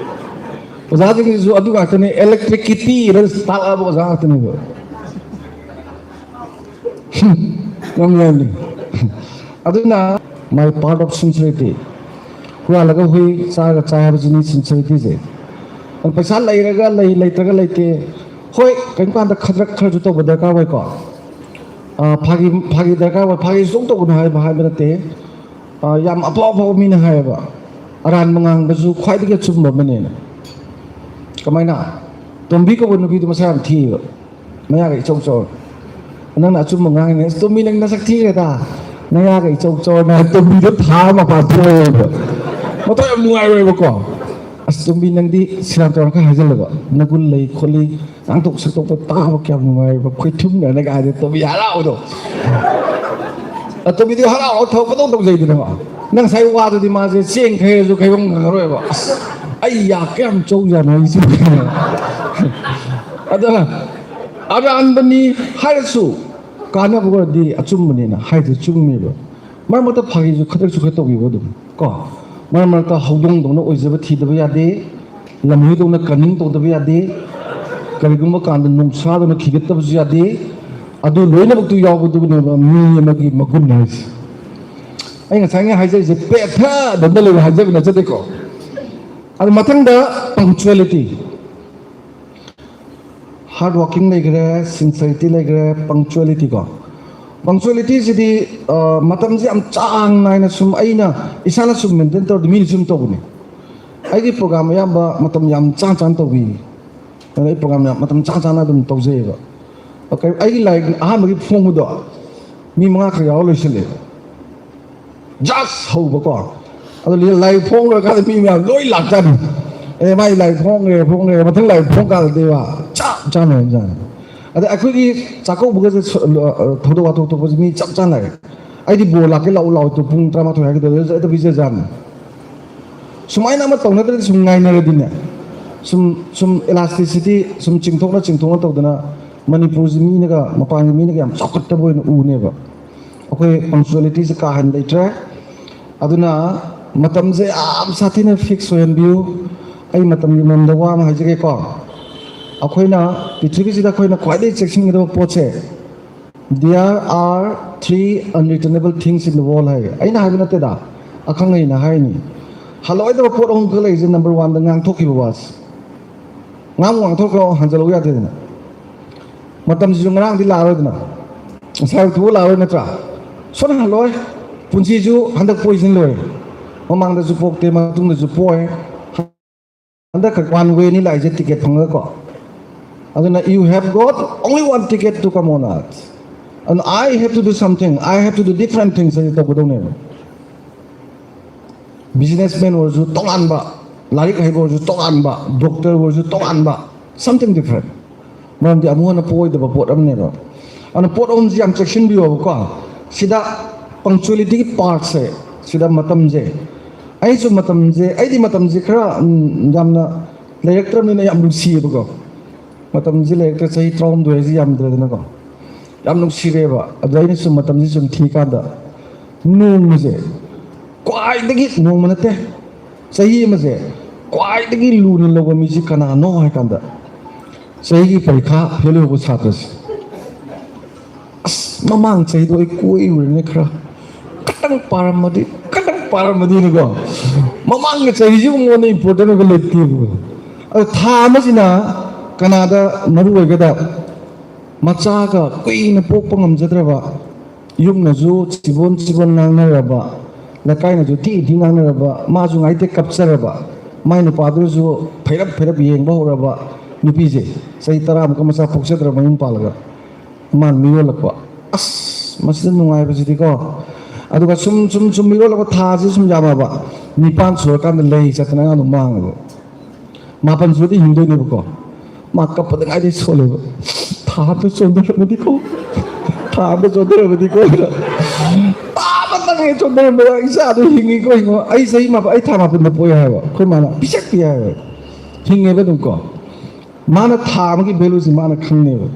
ꯑꯣꯖꯥꯁꯤꯡꯁꯤꯁꯨ ꯑꯗꯨ ꯉꯥꯛꯇꯅꯦ, ꯏꯂꯦꯛꯇ꯭ꯔꯤꯛꯀꯤꯇꯤꯅ ꯇꯥꯛꯂꯛꯑꯕ ꯑꯣꯖꯥ ꯉꯥꯛꯇꯅꯦꯕ꯫ ꯌꯥꯝ ꯅꯨꯡꯉꯥꯏꯕꯅꯤ꯫ ꯑꯗꯨꯅ my part of sincerity, ꯍꯨꯔꯥꯜꯂꯒ ꯍꯨꯏ, ꯆꯥꯔꯒ ꯆꯥꯏ ꯍꯥꯏꯕꯁꯤꯅꯤ ꯁꯤꯟꯁꯔꯤꯇꯤꯁꯦ꯫ ꯄꯩꯁꯥ ꯂꯩꯔꯒ ꯂꯩ, ꯂꯩꯇ꯭ꯔꯒ ꯂꯩꯇꯦ꯫ ꯍꯣꯏ, ꯀꯔꯤꯒꯨꯝꯕ ꯀꯥꯟꯗ ꯈꯗ꯭ꯔꯛ ꯈꯔꯁꯨ ꯇꯧꯕ ꯗꯔꯀꯥꯔ ꯑꯣꯏꯀꯣ꯫ ꯑꯥ, ꯐꯥꯒꯤ, ꯐꯥꯒꯤ ꯗꯔꯀꯥꯔ ꯑꯣꯏ, ꯐꯥꯒꯤ ꯁꯨꯡ ꯇꯧꯒꯅꯨ ꯍꯥꯏꯕ, ꯍꯥꯏꯕ ꯅꯠꯇꯦ꯫ ꯑꯥ, ꯌꯥꯝ ꯑꯐꯥꯎ ꯑꯐꯥꯎꯕ ꯃꯤꯅ ꯍꯥꯏꯌꯦꯕ, "ꯑꯔꯥꯟꯕ ꯉꯥꯡꯕꯁꯨ ꯈ꯭ꯋꯥꯏꯗꯒꯤ ꯑꯆꯨꯝꯕ ꯑꯃꯅꯦꯅ"꯫ ꯀꯃꯥꯏꯅ? ꯇꯣꯝꯕꯤ ꯀꯧꯕ ꯅꯨꯄꯤꯗꯣ ꯃꯁꯥ ꯌꯥꯝ ꯊꯤꯌꯦꯕ, ꯃꯌꯥꯒ ꯏꯆꯧ ꯆꯧꯔ꯫ ꯅꯪꯅ ꯑꯆꯨꯝꯕ ꯉꯥꯡꯉꯤꯅꯦ, "ꯑꯁ, ꯇꯣꯝꯕꯤ, ꯅꯪ ꯅꯁꯛ ꯊꯤꯈ꯭ꯔꯦꯗ, ꯅꯌꯥꯒ ꯏꯆꯧ ꯆꯧꯔꯅ ꯇꯣꯝꯕꯤꯗꯣ ꯊꯥ ꯃꯄꯥꯟ ꯊꯣꯛꯑꯣꯏꯕ꯫ ꯃꯊꯧ ꯌꯥꯝ ꯅꯨꯡꯉꯥꯏꯔꯣꯏꯕꯀꯣ꯫ ꯑꯁ, ꯇꯣꯝꯕꯤ, ꯅꯪꯗꯤ ꯁꯤꯔꯥꯟ ꯇꯧꯔꯥꯟ ꯈꯔ ꯍꯥꯏꯖꯜꯂꯕ, ꯅꯒꯨꯟ ꯂꯩ ꯈꯣꯠꯂꯤ, ꯉꯥꯡꯊꯣꯛ ꯁꯛꯇꯣꯛꯄ ꯇꯥꯕ ꯀꯌꯥꯝ ꯅꯨꯡꯉꯥꯏꯕ, ꯈꯣꯏꯊꯨꯝꯅꯅ ꯀꯥꯏꯗ ꯇꯣꯝꯕꯤ ꯍꯔꯥꯎꯕꯗꯣ꯫ ꯑ, ꯇꯣꯝꯕꯤꯗꯤ ꯍꯔꯥꯎ ꯍꯔꯥꯎ ꯊꯕꯛ ꯄꯪꯇꯧ ꯇꯧꯖꯩꯗꯅꯀꯣ꯫ ꯅꯪ ꯉꯁꯥꯏ ꯋꯥꯗꯨꯗꯤ ꯃꯥꯁꯦ ꯆꯦꯡ ꯈꯩꯔꯁꯨ ꯈꯩꯐꯝ ꯈꯪꯉꯔꯣꯏꯕ꯫ "ꯑꯁ, ꯑꯩ ꯌꯥ ꯀꯌꯥꯝ ꯆꯧꯖꯥꯠꯅꯣ ꯑꯩꯁꯦ?" ꯑꯗꯨꯅ ꯑꯔꯥꯟꯕꯅꯤ ꯍꯥꯏꯔꯁꯨ ꯀꯥꯟꯅꯕ ꯑꯣꯏꯔꯗꯤ ꯑꯆꯨꯝꯕꯅꯦꯅ ꯍꯥꯏꯗꯨ ꯆꯨꯝꯃꯦꯕ꯫ ꯃꯔꯛ ꯃꯔꯛꯇ ꯐꯥꯒꯤꯁꯨ ꯈꯗ꯭ꯔꯛꯁꯨ ꯈꯔ ꯇꯧꯕꯤꯌꯨ ꯑꯗꯨꯝ ꯀꯣ꯫ ꯃꯔꯛ ꯃꯔꯛꯇ ꯍꯧꯗꯣꯡꯗꯧꯅ ꯑꯣꯏꯖꯕ ꯊꯤꯗꯕ ꯌꯥꯗꯦ, ꯂꯝꯍꯨꯏꯗꯧꯅ ꯀꯟꯅꯤꯡ ꯇꯧꯗꯕ ꯌꯥꯗꯦ, ꯀꯔꯤꯒꯨꯝꯕ ꯀꯥꯟꯗ ꯅꯣꯡꯁꯥꯗꯧꯅ ꯈꯤꯒꯠꯇꯕꯁꯨ ꯌꯥꯗꯦ꯫ ꯑꯗꯨ ꯂꯣꯏꯅꯃꯛꯇꯨ ꯌꯥꯎꯕꯗꯨꯅꯦꯕ ꯃꯤ ꯑꯃꯒꯤ ꯃꯒꯨꯟ ꯍꯥꯏꯁꯦ꯫ ꯑꯩ ꯉꯁꯥꯏ ꯍꯥꯏꯖꯔꯤꯁꯦ ꯄꯦꯠꯊꯗꯅ ꯂꯩꯕ ꯍꯥꯏꯖꯕ ꯅꯠꯆꯗꯦꯀꯣ꯫ ꯑꯗꯨ ꯃꯊꯪꯗ punctuality꯫ Hard working ꯂꯩꯈ꯭ꯔꯦ, sincerity ꯂꯩꯈ꯭ꯔꯦ, punctuality ꯀꯣ꯫ Punctualityꯁꯤꯗꯤ, ꯑ, ꯃꯇꯝꯁꯤ ꯌꯥꯝ ꯆꯥꯡ ꯅꯥꯏꯅ ꯁꯨꯝ ꯑꯩꯅ ꯏꯁꯥꯅ ꯁꯨꯝ maintain ꯇꯧꯔꯗꯤ ꯃꯤꯅꯁꯨ ꯁꯨꯝ ꯇꯧꯕꯅꯤ꯫ ꯑꯩꯒꯤ program ꯑꯌꯥꯝꯕ ꯃꯇꯝ ꯌꯥꯝ ꯆꯥ ꯆꯥꯅ ꯇꯧꯕꯤ꯫ ꯑꯗ ꯑꯩ program ꯌꯥꯝ ꯃꯇꯝ ꯆꯥ ꯆꯥꯅ ꯑꯗꯨꯝ ꯇꯧꯖꯩꯑꯕ꯫ Okay, ꯑꯩꯒꯤ ꯂꯥꯏꯔꯤꯛ ꯑꯍꯥꯟꯕꯒꯤ ꯐꯣꯡꯕꯗꯣ ꯃꯤ ꯃꯉꯥ ꯈꯛ ꯌꯥꯎꯔ ꯂꯣꯏꯁꯤꯜꯂꯦ꯫ Just ꯍꯧꯕꯀꯣ꯫ ꯑꯗꯣ ꯂꯥꯏꯔꯤꯛ ꯐꯣꯡ ꯂꯣꯏꯔꯀꯥꯟꯗ ꯃꯤ ꯃꯌꯥꯝ ꯂꯣꯏ ꯂꯥꯛꯆꯥꯅꯤ꯫ "ꯑꯦ, ꯃꯥꯏ ꯂꯥꯏꯔꯤꯛ ꯐꯣꯡꯈ꯭ꯔꯦ, ꯐꯣꯡꯈ꯭ꯔꯦ, ꯃꯊꯪ ꯂꯥꯏꯔꯤꯛ ꯐꯣꯡ ꯀꯥꯟꯗꯗꯤ ꯋꯥ ꯆꯞ ꯆꯥꯅ ꯑꯣꯏꯕꯖꯥꯠꯅꯤ"꯫ ꯑꯗ ꯑꯩꯈꯣꯏꯒꯤ ꯆꯥꯛꯀꯧꯕꯒꯁꯦ ꯁ-, ꯑ, ꯊꯧꯗꯣꯛ ꯋꯥꯊꯣꯛ ꯊꯣꯛꯄꯁꯦ ꯃꯤ ꯆꯞ ꯆꯥꯅ ꯂꯥꯛꯑꯦ꯫ ꯑꯩꯗꯤ "ꯕꯣꯔ ꯂꯥꯛꯀꯦ ꯂꯥꯛꯑꯣ ꯂꯥꯛꯑꯣ" ꯇꯨ ꯄꯨꯡ ꯇꯔꯥꯃꯥꯊꯣꯏ ꯍꯥꯏꯒꯗꯧꯕꯗ ꯍꯦꯛꯇ ꯄꯤꯖꯖꯥꯠꯅꯤ꯫ ꯁꯨꯃꯥꯏꯅ ꯑꯃ ꯇꯧꯅꯗ꯭ꯔꯗꯤ ꯁꯨꯝ ꯉꯥꯏꯅꯔꯗꯤꯅꯦ, ꯁꯨꯝ, ꯁꯨꯝ elasticity ꯁꯨꯝ ꯆꯤꯡꯊꯣꯛꯅ ꯆꯤꯡꯊꯣꯛꯅ ꯇꯧꯗꯅ ꯃꯅꯤꯄꯨꯔꯁꯤ ꯃꯤꯅꯒ, ꯃꯄꯥꯟꯒꯤ ꯃꯤꯅꯒ ꯌꯥꯝ ꯆꯥꯎꯈꯠꯇꯕ ꯑꯣꯏꯅ ꯎꯅꯦꯕ꯫ ꯑꯩꯈꯣꯏ punctualityꯁꯦ ꯀꯥ ꯍꯦꯟꯅ ꯂꯩꯇ꯭ꯔꯦ꯫ ꯑꯗꯨꯅ ꯃꯇꯝꯁꯦ ꯌꯥꯝ ꯁꯥꯊꯤꯅ fix ꯑꯣꯏꯍꯟꯕꯤꯌꯨ꯫ ꯑꯩ ꯃꯇꯝꯒꯤ ꯃꯔꯝꯗ ꯋꯥ ꯑꯃ ꯍꯥꯏꯖꯒꯦꯀꯣ꯫ ꯑꯩꯈꯣꯏꯅ ꯄ꯭ꯔꯤꯊꯤꯕꯤꯁꯤꯗ ꯑꯩꯈꯣꯏꯅ ꯈ꯭ꯋꯥꯏꯗꯒꯤ ꯆꯦꯛꯁꯤꯟꯒꯗꯕ ꯄꯣꯠꯁꯦ, "There are three unreturnable things in the world" ꯍꯥꯏ꯫ ꯑꯩꯅ ꯍꯥꯏꯕ ꯅꯠꯇꯦꯗ, ꯑꯈꯪ ꯑꯍꯩꯅ ꯍꯥꯏꯅꯤ꯫ ꯍꯜꯂꯛꯑꯣꯏꯗꯕ ꯄꯣꯠ ꯑꯍꯨꯝꯈꯛ ꯂꯩꯔꯤꯁꯦ, number oneꯗ ꯉꯥꯡꯊꯣꯛꯈꯤꯕ ꯋꯥꯁꯦ꯫ ꯉꯥꯡꯕꯨ ꯉꯥꯡꯊꯣꯛꯈ꯭ꯔꯣ, ꯍꯟꯖꯜꯂꯛꯎ ꯌꯥꯗꯦꯗꯅ꯫ ꯃꯇꯝꯁꯤꯁꯨ ꯉꯔꯥꯡꯗꯤ ꯂꯥꯛꯑꯔꯣꯏꯗꯅ, ꯉꯁꯥꯏ ꯊꯣꯛꯑ ꯂꯥꯛꯑꯔꯣꯏ ꯅꯠꯇ꯭ꯔꯥ? ꯁꯣꯟꯅ ꯍꯜꯂꯣꯏ꯫ ꯄꯨꯟꯁꯤꯁꯨ ꯍꯟꯗꯛ ꯄꯣꯛꯏꯁꯤꯅ ꯂꯣꯏꯔꯦ꯫ ꯃꯃꯥꯡꯗꯁꯨ ꯄꯣꯛꯇꯦ, ꯃꯇꯨꯡꯗꯁꯨ ꯄꯣꯛꯑꯣꯏ꯫ ꯍꯟꯗꯛ ꯈꯛ one way ꯅꯤ ꯂꯥꯛꯏꯁꯦ ꯇꯤꯀꯦꯠ ꯐꯪꯉꯒꯀꯣ꯫ ꯑꯗꯨꯅ you have got only one ticket to come on earth, and I have to do something, I have to do different things ꯍꯥꯏꯁꯦ ꯇꯧꯒꯗꯧꯅꯦꯕ꯫ ꯕꯤꯖꯤꯅꯦꯁꯃꯦꯟ ꯑꯣꯏꯔꯁꯨ ꯇꯣꯉꯥꯟꯕ, ꯂꯥꯏꯔꯤꯛ ꯍꯩꯕ ꯑꯣꯏꯔꯁꯨ ꯇꯣꯉꯥꯟꯕ, ꯗꯣꯛꯇꯔ ꯑꯣꯏꯔꯁꯨ ꯇꯣꯉꯥꯟꯕ, something different꯫ ꯃꯔꯝꯗꯤ ꯑꯃꯨꯛ ꯍꯟꯅ ꯄꯣꯛꯑꯣꯏꯗꯕ ꯄꯣꯠ ꯑꯃꯅꯦꯕ꯫ ꯑꯗꯨꯅ ꯄꯣꯠ ꯑꯍꯨꯝꯁꯤ ꯌꯥꯝ ꯆꯦꯛꯁꯤꯟꯕꯤꯌꯣꯕꯀꯣ꯫ ꯁꯤꯗ punctuality ꯒꯤ part ꯁꯦ, ꯁꯤꯗ ꯃꯇꯝꯁꯦ, ꯑꯩꯁꯨ ꯃꯇꯝꯁꯦ, ꯑꯩꯗꯤ ꯃꯇꯝꯁꯦ ꯈꯔ, ꯎꯝ, ꯌꯥꯝꯅ ꯂꯩꯔꯛꯇ꯭ꯔꯕꯅꯤꯅ ꯌꯥꯝ ꯅꯨꯡꯁꯤꯌꯦꯕꯀꯣ꯫ ꯃꯇꯝꯁꯦ ꯂꯩꯔꯛꯇ꯭ꯔꯦ, ꯆꯍꯤ ꯇꯔꯥꯍꯨꯝꯗꯣꯏ ꯍꯥꯏꯁꯤ ꯌꯥꯝꯗ꯭ꯔꯦꯗꯅꯀꯣ꯫ ꯌꯥꯝ ꯅꯨꯡꯁꯤꯔꯦꯕ꯫ ꯑꯗꯣ ꯑꯩꯅ ꯁꯨꯝ ꯃꯇꯝꯁꯦ ꯁꯨꯝ ꯊꯤꯀꯥꯟꯗ ꯅꯣꯡꯃꯁꯦ ꯈ꯭ꯋꯥꯏꯗꯒꯤ, ꯅꯣꯡꯃ ꯅꯠꯇꯦ, ꯆꯍꯤ ꯑꯃꯁꯦ ꯈ꯭ꯋꯥꯏꯗꯒꯤ ꯂꯨꯅ ꯂꯧꯕ ꯃꯤꯁꯤ ꯀꯅꯥꯅꯣ ꯍꯥꯏ ꯀꯥꯟꯗ, ꯆꯍꯤꯒꯤ ꯄꯔꯤꯈꯥ ꯐꯦꯜ ꯑꯣꯏꯕ ꯁꯥꯇ꯭ꯔꯁꯦ꯫ ꯑꯁ, ꯃꯃꯥꯡ ꯆꯍꯤꯗꯣ ꯑꯩ ꯀꯣꯏꯔꯨꯔꯦꯅꯦ, ꯈꯔ ꯈꯤꯇꯪ ꯄꯥꯔꯝꯃꯗꯤ, ꯈꯤꯇꯪ ꯄꯥꯔꯝꯃꯗꯤꯅꯀꯣ꯫ ꯃꯃꯥꯡꯒꯤ ꯆꯍꯤꯁꯤꯕꯨ ꯃꯉꯣꯟꯗ important ꯑꯣꯏꯕ ꯂꯩꯇꯦꯕꯀꯣ꯫ ꯑꯗꯣ ꯊꯥ ꯑꯃꯁꯤꯅ ꯀꯅꯥꯗ ꯃꯔꯨ ꯑꯣꯏꯒꯦꯗ, ꯃꯆꯥꯒ ꯀꯨꯏꯅ ꯄꯣꯛꯄ ꯉꯝꯖꯗ꯭ꯔꯕ, ꯌꯨꯝꯅꯁꯨ ꯆꯤꯕꯣꯟ ꯆꯤꯕꯣꯟ ꯉꯥꯡꯅꯔꯕ, ꯂꯩꯀꯥꯏꯅꯁꯨ ꯊꯤ ꯊꯤ ꯉꯥꯡꯅꯔꯕ, ꯃꯥꯁꯨ ꯉꯥꯏꯇꯦ ꯀꯞꯆꯔꯕ, ꯃꯥꯏ ꯅꯨꯄꯥꯗꯨꯅꯁꯨ ꯐꯩꯔꯞ ꯐꯩꯔꯞ ꯌꯦꯡꯕ ꯍꯧꯔꯕ ꯅꯨꯄꯤꯁꯦ, ꯆꯍꯤ ꯇꯔꯥꯃꯨꯛꯀ ꯃꯆꯥ ꯄꯣꯛꯆꯗ꯭ꯔꯕ ꯃꯌꯨꯝ ꯄꯥꯜꯂꯒ꯫ ꯃꯥꯅ ꯃꯤꯔꯣꯜꯂꯛꯄ꯫ ꯑꯁ, ꯃꯁꯤꯗ ꯅꯨꯡꯉꯥꯏꯕꯁꯤꯗꯤꯀꯣ꯫ ꯑꯗꯨꯒ ꯁꯨꯝ, ꯁꯨꯝ, ꯁꯨꯝ ꯃꯤꯔꯣꯜꯂꯛꯄ ꯊꯥꯁꯤ ꯁꯨꯝ ꯌꯥꯝꯃꯕ꯫ ꯅꯤꯄꯥꯟ ꯁꯨꯔꯀꯥꯟꯗ ꯂꯩ ꯆꯠꯇꯅ ꯑꯉꯥꯡꯗꯣ ꯃꯥꯡꯉꯕ꯫ ꯃꯥꯄꯟ ꯁꯨꯔꯗꯤ ꯍꯤꯡꯗꯣꯏꯅꯦꯕꯀꯣ꯫ ꯃꯥ ꯀꯞꯄꯗ ꯉꯥꯏꯗꯩ ꯁꯣꯜꯂꯦꯕ꯫ "ꯊꯥ ꯑꯃ ꯆꯣꯟꯊꯔꯝꯃꯗꯤꯀꯣ, ꯊꯥ ꯑꯃ ꯆꯣꯟꯊꯔꯝꯃꯗꯤꯀꯣ", ꯍꯥꯏꯅ꯫ ꯊꯥ ꯑꯃꯇꯪ ꯍꯦꯛ ꯆꯣꯟꯊꯔꯝꯕꯗ ꯏꯆꯥꯗꯣ ꯍꯤꯡꯉꯤꯀꯣ, ꯍꯤꯡꯉꯣ꯫ ꯑꯩ ꯆꯍꯤ ꯃꯥꯄꯟ, ꯑꯩ ꯊꯥ ꯃꯥꯄꯟꯗ ꯄꯣꯛꯑꯦ ꯍꯥꯏꯕ꯫ ꯑꯩꯈꯣꯏ ꯃꯥꯅ ꯄꯤꯁꯛ ꯄꯤ ꯍꯥꯏꯕ꯫ ꯍꯤꯡꯉꯦꯕ ꯑꯗꯨꯝ ꯀꯣ꯫ ꯃꯥꯅ ꯊꯥ ꯑꯃꯒꯤ value ꯁꯤ ꯃꯥꯅ ꯈꯪꯉꯦꯕ꯫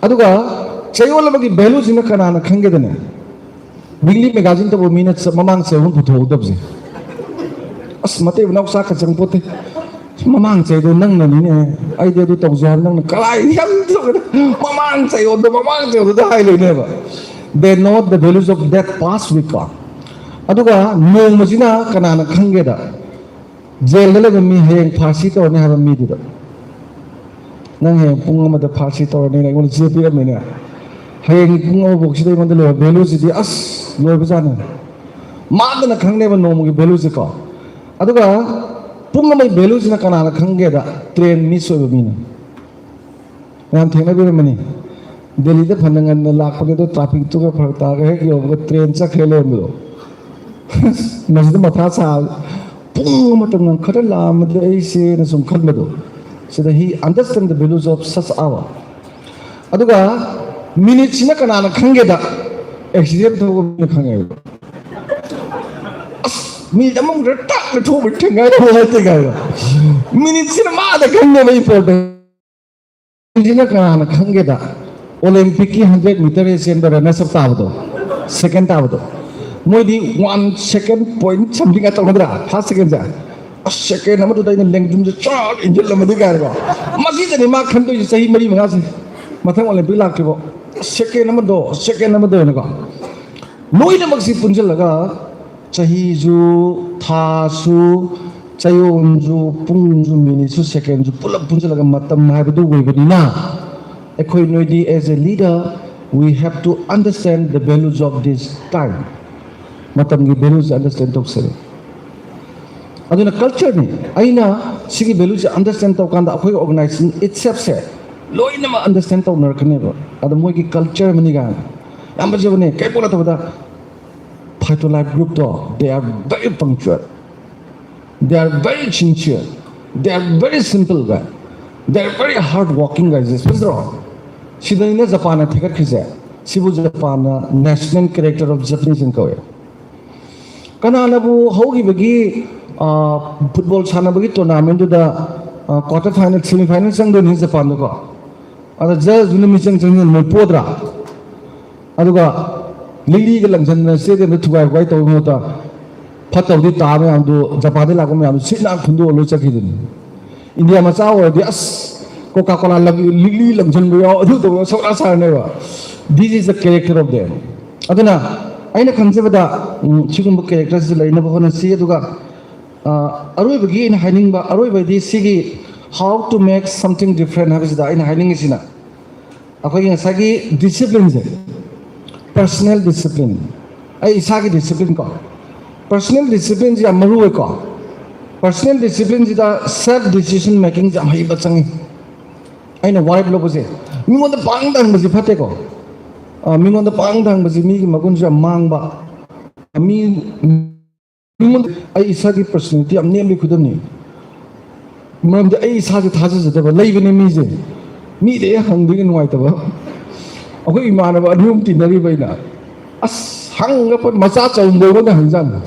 ꯑꯗꯨꯒ ꯆꯌꯣꯜ ꯑꯃꯒꯤ value ꯁꯤꯅ ꯀꯅꯥꯅ ꯈꯪꯒꯦꯗꯅꯦ? Weekly magazine ꯇꯧꯕ ꯃꯤꯅ ꯆ-, ꯃꯃꯥꯡ ꯆꯍꯤ ꯑꯍꯨꯝ ꯄꯨꯊꯣꯛꯍꯧꯗꯕꯁꯦ꯫ "ꯑꯁ, ꯃꯇꯩ ꯃꯅꯥꯎ ꯆꯥꯛꯀ ꯆꯪꯄꯣꯠꯇꯦ꯫ ꯃꯃꯥꯡ ꯆꯍꯤꯗꯣ ꯅꯪꯅꯅꯤꯅꯦ, ꯑꯩꯗꯤ ꯑꯗꯨ ꯇꯧꯖꯦ ꯍꯥꯏꯕ, ꯅꯪꯅ ꯀꯔꯥꯏ ꯌꯥꯝ ꯇꯧꯔꯦ?" ꯃꯃꯥꯡ ꯆꯌꯣꯜꯗꯣ, ꯃꯃꯥꯡ ꯆꯌꯣꯜꯗꯨꯗ ꯍꯥꯏ ꯂꯩꯅꯦꯕ꯫ They know the values of that past week ꯀꯣ꯫ ꯑꯗꯨꯒ ꯅꯣꯡꯃꯁꯤꯅ ꯀꯅꯥꯅ ꯈꯪꯒꯦꯗ, ꯖꯦꯜꯗ ꯂꯩꯕ ꯃꯤ ꯍꯌꯦꯡ ꯐꯥꯔꯁꯤ ꯇꯧꯔꯅꯤ ꯍꯥꯏꯕ ꯃꯤꯗꯨꯗ, "ꯅꯪ ꯍꯌꯦꯡ ꯄꯨꯡ ꯑꯃꯗ ꯐꯥꯔꯁꯤ ꯇꯧꯔꯅꯤꯅ" ꯑꯩꯉꯣꯟꯗ ꯆꯦ ꯄꯤꯔꯝꯃꯤꯅꯦ꯫ ꯍꯌꯦꯡꯒꯤ ꯄꯨꯡ ꯑꯃꯐꯥꯎꯁꯤꯗ ꯑꯩꯉꯣꯟꯗ ꯂꯩꯕ value ꯁꯤꯗꯤ ꯑꯁ ꯂꯣꯏꯕꯖꯥꯠꯅꯤ꯫ ꯃꯥꯗꯅ ꯈꯪꯅꯦꯕ ꯅꯣꯡꯃꯒꯤ value ꯁꯦꯀꯣ꯫ ꯑꯗꯨꯒ ꯄꯨꯡ ꯑꯃꯒꯤ ꯚꯦꯂꯨꯁꯤꯅ ꯀꯅꯥꯅ ꯈꯪꯒꯦꯗ? ꯇ꯭ꯔꯦꯟ ꯃꯤꯁ ꯑꯣꯏꯕ ꯃꯤꯅ꯫ ꯃꯌꯥꯝ ꯊꯦꯡꯅꯕꯤꯔꯝꯃꯅꯤ, ꯗꯦꯜꯂꯤꯗ ꯐꯅ ꯉꯟꯅ ꯂꯥꯛꯄꯅꯦ, ꯑꯗꯣ ꯇ꯭ꯔꯥꯐꯤꯛꯇꯨꯒ ꯐꯔꯛ ꯇꯥꯔꯒ ꯍꯦꯛ ꯌꯧꯕꯒ ꯇ꯭ꯔꯦꯟ ꯆꯠꯈ꯭ꯔꯦ ꯂꯩꯔꯝꯕꯗꯣ꯫ ꯃꯁꯤꯗ ꯃꯊꯥ ꯁꯥ, ꯄꯨꯡ ꯑꯃꯇꯪ ꯉꯟꯈꯠꯅ ꯂꯥꯛꯑꯝꯃꯗꯤ ꯑꯩꯁꯦꯅ ꯁꯨꯝ ꯈꯟꯕꯗꯣ꯫ ꯁꯤꯗ he understand the values of such hour꯫ ꯑꯗꯨꯒ ꯃꯤꯅꯤꯠꯁꯤꯅ ꯀꯅꯥꯅ ꯈꯪꯒꯦꯗ? ꯑꯦꯛꯁꯤꯗꯦꯟ ꯊꯣꯛꯄ ꯃꯤꯅ ꯈꯪꯉꯦꯕ꯫ ꯑꯁ, ꯃꯤꯅꯤꯠ ꯑꯃꯃꯨꯛꯇ ꯇꯥꯛꯅ ꯊꯣꯛꯄ ꯊꯦꯡꯅꯔꯦ ꯍꯥꯏꯔꯦ ꯀꯥꯏꯅ꯫ ꯃꯤꯅꯤꯠꯁꯤꯅ ꯃꯥꯗ ꯈꯪꯉꯦꯕ ꯏꯝꯄꯣꯔꯇꯦꯟ꯫ ꯁꯤꯅ ꯀꯅꯥꯅ ꯈꯪꯒꯦꯗ? ꯑꯣꯂꯦꯝꯄꯤꯛꯀꯤ ꯍꯟꯗ꯭ꯔꯦꯠ ꯃꯤꯇꯔ ꯆꯦꯟꯕ ꯔꯅꯔꯁ ꯑꯞ ꯇꯥꯕꯗꯣ, ꯁꯦꯀꯦꯟ ꯇꯥꯕꯗꯣ, ꯃꯣꯏꯗꯤ ꯋꯥꯟ ꯁꯦꯀꯦꯟ ꯄꯣꯏꯟ ꯁꯝꯊꯤꯡꯒ ꯇꯧꯅꯗ꯭ꯔꯥ? ꯐꯥꯔꯁ ꯁꯦꯀꯦꯟꯁꯦ꯫ ꯑꯁ, ꯁꯦꯀꯦꯟ ꯑꯃꯗꯨꯗ ꯑꯩꯅ ꯂꯦꯡꯖꯨꯝꯁꯦ ꯆꯥꯛ ꯏꯟꯁꯤꯜꯂꯝꯃꯗꯤ ꯀꯥꯏꯅꯀꯣ꯫ ꯃꯁꯤꯗꯅꯤ ꯃꯥ ꯈꯟꯗꯣꯏꯁꯦ ꯆꯍꯤ ꯃꯔꯤ ꯃꯉꯥꯁꯦ, ꯃꯊꯪ ꯑꯣꯂꯦꯝꯄꯤꯛ ꯂꯥꯛꯇ꯭ꯔꯤꯕꯣ꯫ ꯁꯦꯀꯦꯟ ꯑꯃꯗꯣ, ꯁꯦꯀꯦꯟ ꯑꯃꯗꯣ ꯍꯥꯏꯅꯀꯣ꯫ ꯂꯣꯏꯅꯃꯛꯁꯤ ꯄꯨꯟꯁꯤꯜꯂꯒ ꯆꯍꯤꯁꯨ, ꯊꯥꯁꯨ, ꯆꯌꯣꯜꯁꯨ, ꯄꯨꯡꯁꯨ, ꯃꯤꯅꯤꯠꯁꯨ, ꯁꯦꯀꯦꯟꯁꯨ ꯄꯨꯂꯞ ꯄꯨꯟꯁꯤꯜꯂꯒ ꯃꯇꯝ ꯍꯥꯏꯕꯗꯨ ꯑꯣꯏꯕꯅꯤꯅ, ꯑꯩꯈꯣꯏ ꯅꯣꯏꯗꯤ as a leader, we have to understand the values of this time. ꯃꯇꯝꯒꯤ ꯚꯦꯂꯨꯁꯦ ꯑꯟꯗꯔꯁꯇꯦꯟ ꯇꯧꯁꯦ꯫ ꯑꯗꯨꯅ ꯀꯜꯆꯔꯅꯤ꯫ ꯑꯩꯅ ꯁꯤꯒꯤ ꯚꯦꯂꯨꯁꯦ ꯑꯟꯗꯔꯁꯇꯦꯟ ꯇꯧꯀꯥꯟꯗ ꯑꯩꯈꯣꯏꯒꯤ ꯑꯣꯔꯒꯅꯥꯏꯖꯦꯁꯟ ꯏꯠꯁꯦꯜꯐꯁꯦ ꯂꯣꯏꯅꯃꯛ ꯑꯟꯗꯔꯁꯇꯦꯟ ꯇꯧꯅꯔꯛꯀꯅꯦꯕ꯫ ꯑꯗꯣ ꯃꯣꯏꯒꯤ ꯀꯜꯆꯔ ꯑꯃꯅꯤ ꯀꯥꯏꯅ ꯌꯥꯝ ꯐꯖꯕꯅꯦ꯫ ꯀꯩ ꯄꯣꯠ ꯅꯠꯇꯕꯗ Phyto Life Group to, they are very punctual, they are very sincere, they are very simple guy, they are very hard working guys, ꯐꯖꯗ꯭ꯔꯣ? ꯁꯤꯗꯅꯤꯅ ꯖꯄꯥꯟꯅ ꯊꯥꯒꯠꯈ꯭ꯔꯤꯁꯦ꯫ ꯁꯤꯕꯨ ꯖꯄꯥꯟꯅ national character of Japanese ꯀꯧꯋꯦ꯫ ꯀꯅꯥꯅꯕꯨ ꯍꯧꯈꯤꯕꯒꯤ, ꯑ, ꯐꯨꯠꯕꯣꯜ ꯁꯥꯟꯅꯕꯒꯤ ꯇꯣꯔꯅꯥꯃꯦꯟꯗꯨꯗ, ꯑ, ꯀ꯭ꯋꯥꯇꯔ ꯐꯥꯏꯅꯦꯜ, ꯁꯦꯃꯤ ꯐꯥꯏꯅꯦꯜ ꯆꯪꯗꯣꯏꯅꯤ ꯖꯄꯥꯟꯗꯀꯣ? ꯑꯗ ꯖꯖꯗꯨꯅ ꯃꯤꯆꯪ ꯆꯪꯁꯤꯟ ꯃꯣꯏ ꯄꯣꯗ꯭ꯔꯥ? ꯑꯗꯨꯒ ꯂꯤꯛꯂꯤꯒ ꯂꯪꯁꯟꯗꯅ ꯁ꯭ꯇꯦꯗꯤꯌꯝꯗ ꯊꯨꯒꯥꯏ ꯈꯣꯒꯥꯏ ꯇꯧꯕ ꯃꯍꯨꯠꯇ ꯐꯠꯇꯕꯗꯤ ꯇꯥꯕ ꯃꯌꯥꯝꯗꯨ, ꯖꯄꯥꯟꯗꯒꯤ ꯂꯥꯛꯄ ꯃꯌꯥꯝꯗꯨ ꯁꯤꯠ ꯅꯥꯟ ꯈꯨꯟꯗꯣꯛꯑ ꯂꯣꯏ ꯆꯠꯈꯤꯗꯨꯅꯤ꯫ ꯏꯟꯗꯤꯌꯥ ꯃꯆꯥ ꯑꯣꯏꯔꯗꯤ ꯑꯁ, ꯀꯣꯀꯥ ꯀꯣꯂꯥ ꯂꯪ-, ꯂꯤꯛꯂꯤ ꯂꯪꯁꯟꯕ ꯌꯥꯎ, ꯑꯗꯨ ꯇꯧꯕ ꯁꯧꯔꯥ ꯁꯥꯔꯅꯦꯕ꯫ This is the character of them. ꯑꯗꯨꯅ ꯑꯩꯅ ꯈꯪꯖꯕꯗ, ꯎꯝ, ꯁꯤꯒꯨꯝꯕ ꯀꯦꯔꯦꯛꯇꯔꯁꯤ ꯂꯩꯅꯕ ꯍꯣꯠꯅꯁꯤ꯫ ꯑꯗꯨꯒ, ꯑ, ꯑꯔꯣꯏꯕꯒꯤ ꯑꯩꯅ ꯍꯥꯏꯅꯤꯡꯕ, ꯑꯔꯣꯏꯕꯗꯤ ꯁꯤꯒꯤ how to make something different ꯍꯥꯏꯕꯁꯤꯗ ꯑꯩꯅ ꯍꯥꯏꯅꯤꯡꯉꯤꯁꯤꯅ, ꯑꯩꯈꯣꯏꯒꯤ ꯉꯁꯥꯏꯒꯤ ꯗꯤꯁꯤꯄ꯭ꯂꯤꯟꯁꯦ, personal discipline, ꯑꯩ ꯏꯁꯥꯒꯤ ꯗꯤꯁꯤꯄ꯭ꯂꯤꯟ ꯀꯣ, personal discipline ꯁꯦ ꯌꯥꯝ ꯃꯔꯨ ꯑꯣꯏꯀꯣ꯫ Personal discipline ꯁꯤꯗ self decision making ꯁꯦ ꯌꯥꯝ ꯍꯩꯕ ꯆꯪꯉꯤ꯫ ꯑꯩꯅ ꯋꯥꯔꯦꯞ ꯂꯧꯕꯁꯦ, ꯃꯤꯉꯣꯟꯗ ꯄꯥꯡꯗ ꯍꯪꯕꯁꯤ ꯐꯠꯇꯦꯀꯣ꯫ ꯑ, ꯃꯤꯉꯣꯟꯗ ꯄꯥꯡꯗ ꯍꯪꯕꯁꯤ ꯃꯤꯒꯤ ꯃꯒꯨꯟꯁꯨ ꯌꯥꯝ ꯃꯥꯡꯕ꯫ ꯃꯤ, ꯃꯤꯉꯣꯟꯗ, ꯑꯩ ꯏꯁꯥꯒꯤ personality ꯌꯥꯝ ꯅꯦꯝꯕꯒꯤ ꯈꯨꯗꯝꯅꯤ꯫ ꯃꯔꯝꯗꯤ ꯑꯩ ꯏꯁꯥꯁꯦ ꯊꯥꯖꯖꯗꯕ ꯂꯩꯕꯅꯦ ꯃꯤꯁꯦ꯫ ꯃꯤꯗ ꯍꯦꯛ ꯍꯪꯗꯣꯏꯒꯤ ꯅꯨꯡꯉꯥꯏꯇꯕ꯫ ꯑꯩꯈꯣꯏ ꯏꯃꯥꯟꯅꯕ ꯑꯅꯤ ꯑꯍꯨꯝ ꯇꯤꯟꯅꯔꯤꯕ ꯑꯩꯅ, ꯑꯁ, ꯍꯪꯉꯒ ꯃꯆꯥ ꯆꯥꯎꯝꯗ ꯑꯩꯉꯣꯟꯗ ꯍꯪꯖꯥꯠꯅꯤ꯫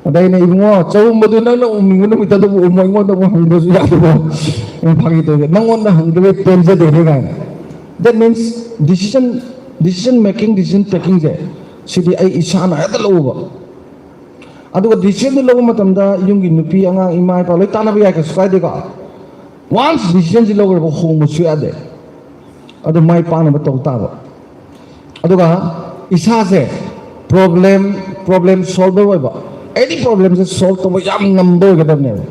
ꯑꯗ ꯑꯩꯅ, "ꯏꯕꯨꯡꯉꯣ, ꯆꯥꯎꯝꯕꯗꯨ ꯅꯪꯅ ꯎꯝꯅꯤꯡꯕ ꯅꯨꯃꯤꯠꯇ ꯑꯗꯨꯕꯨ ꯎꯝꯃꯣ, ꯑꯩꯉꯣꯟꯗ ꯑꯃꯨꯛ ꯍꯪꯕꯁꯨ ꯌꯥꯗꯕ?" ꯑꯩꯅ ꯐꯥꯒꯤ ꯇꯧꯔꯤꯅꯦ, "ꯅꯪꯉꯣꯟꯗ ꯍꯪꯗꯕꯩ ꯄꯦꯟꯖꯗꯦꯅꯦ" ꯀꯥꯏꯅ꯫ That means decision, decision making, decision taking ꯁꯦ, ꯁꯤꯗꯤ ꯑꯩ ꯏꯁꯥꯅ ꯍꯦꯛꯇ ꯂꯧꯕ꯫ ꯑꯗꯨꯒ decision ꯗꯨ ꯂꯧꯕ ꯃꯇꯝꯗ ꯌꯨꯝꯒꯤ ꯅꯨꯄꯤ, ꯑꯉꯥꯡ, ꯏꯃꯥ, ꯏꯄꯥ ꯂꯣꯏ ꯇꯥꯟꯅꯕ ꯌꯥꯏ, ꯀꯩꯁꯨ ꯀꯥꯏꯗꯦꯀꯣ꯫ Once decision ꯁꯤ ꯂꯧꯈ꯭ꯔꯕ, ꯍꯣꯡꯕꯁꯨ ꯌꯥꯗꯦ꯫ ꯑꯗꯨ ꯃꯥꯏ ꯄꯥꯛꯅꯕ ꯇꯧ ꯇꯥꯕ꯫ ꯑꯗꯨꯒ ꯏꯁꯥꯁꯦ problem, problem solver ꯑꯣꯏꯕ, any problem ꯁꯦ solve ꯇꯧꯕ ꯌꯥꯝ ꯉꯝꯕ ꯑꯣꯏꯒꯗꯕꯅꯦꯕ꯫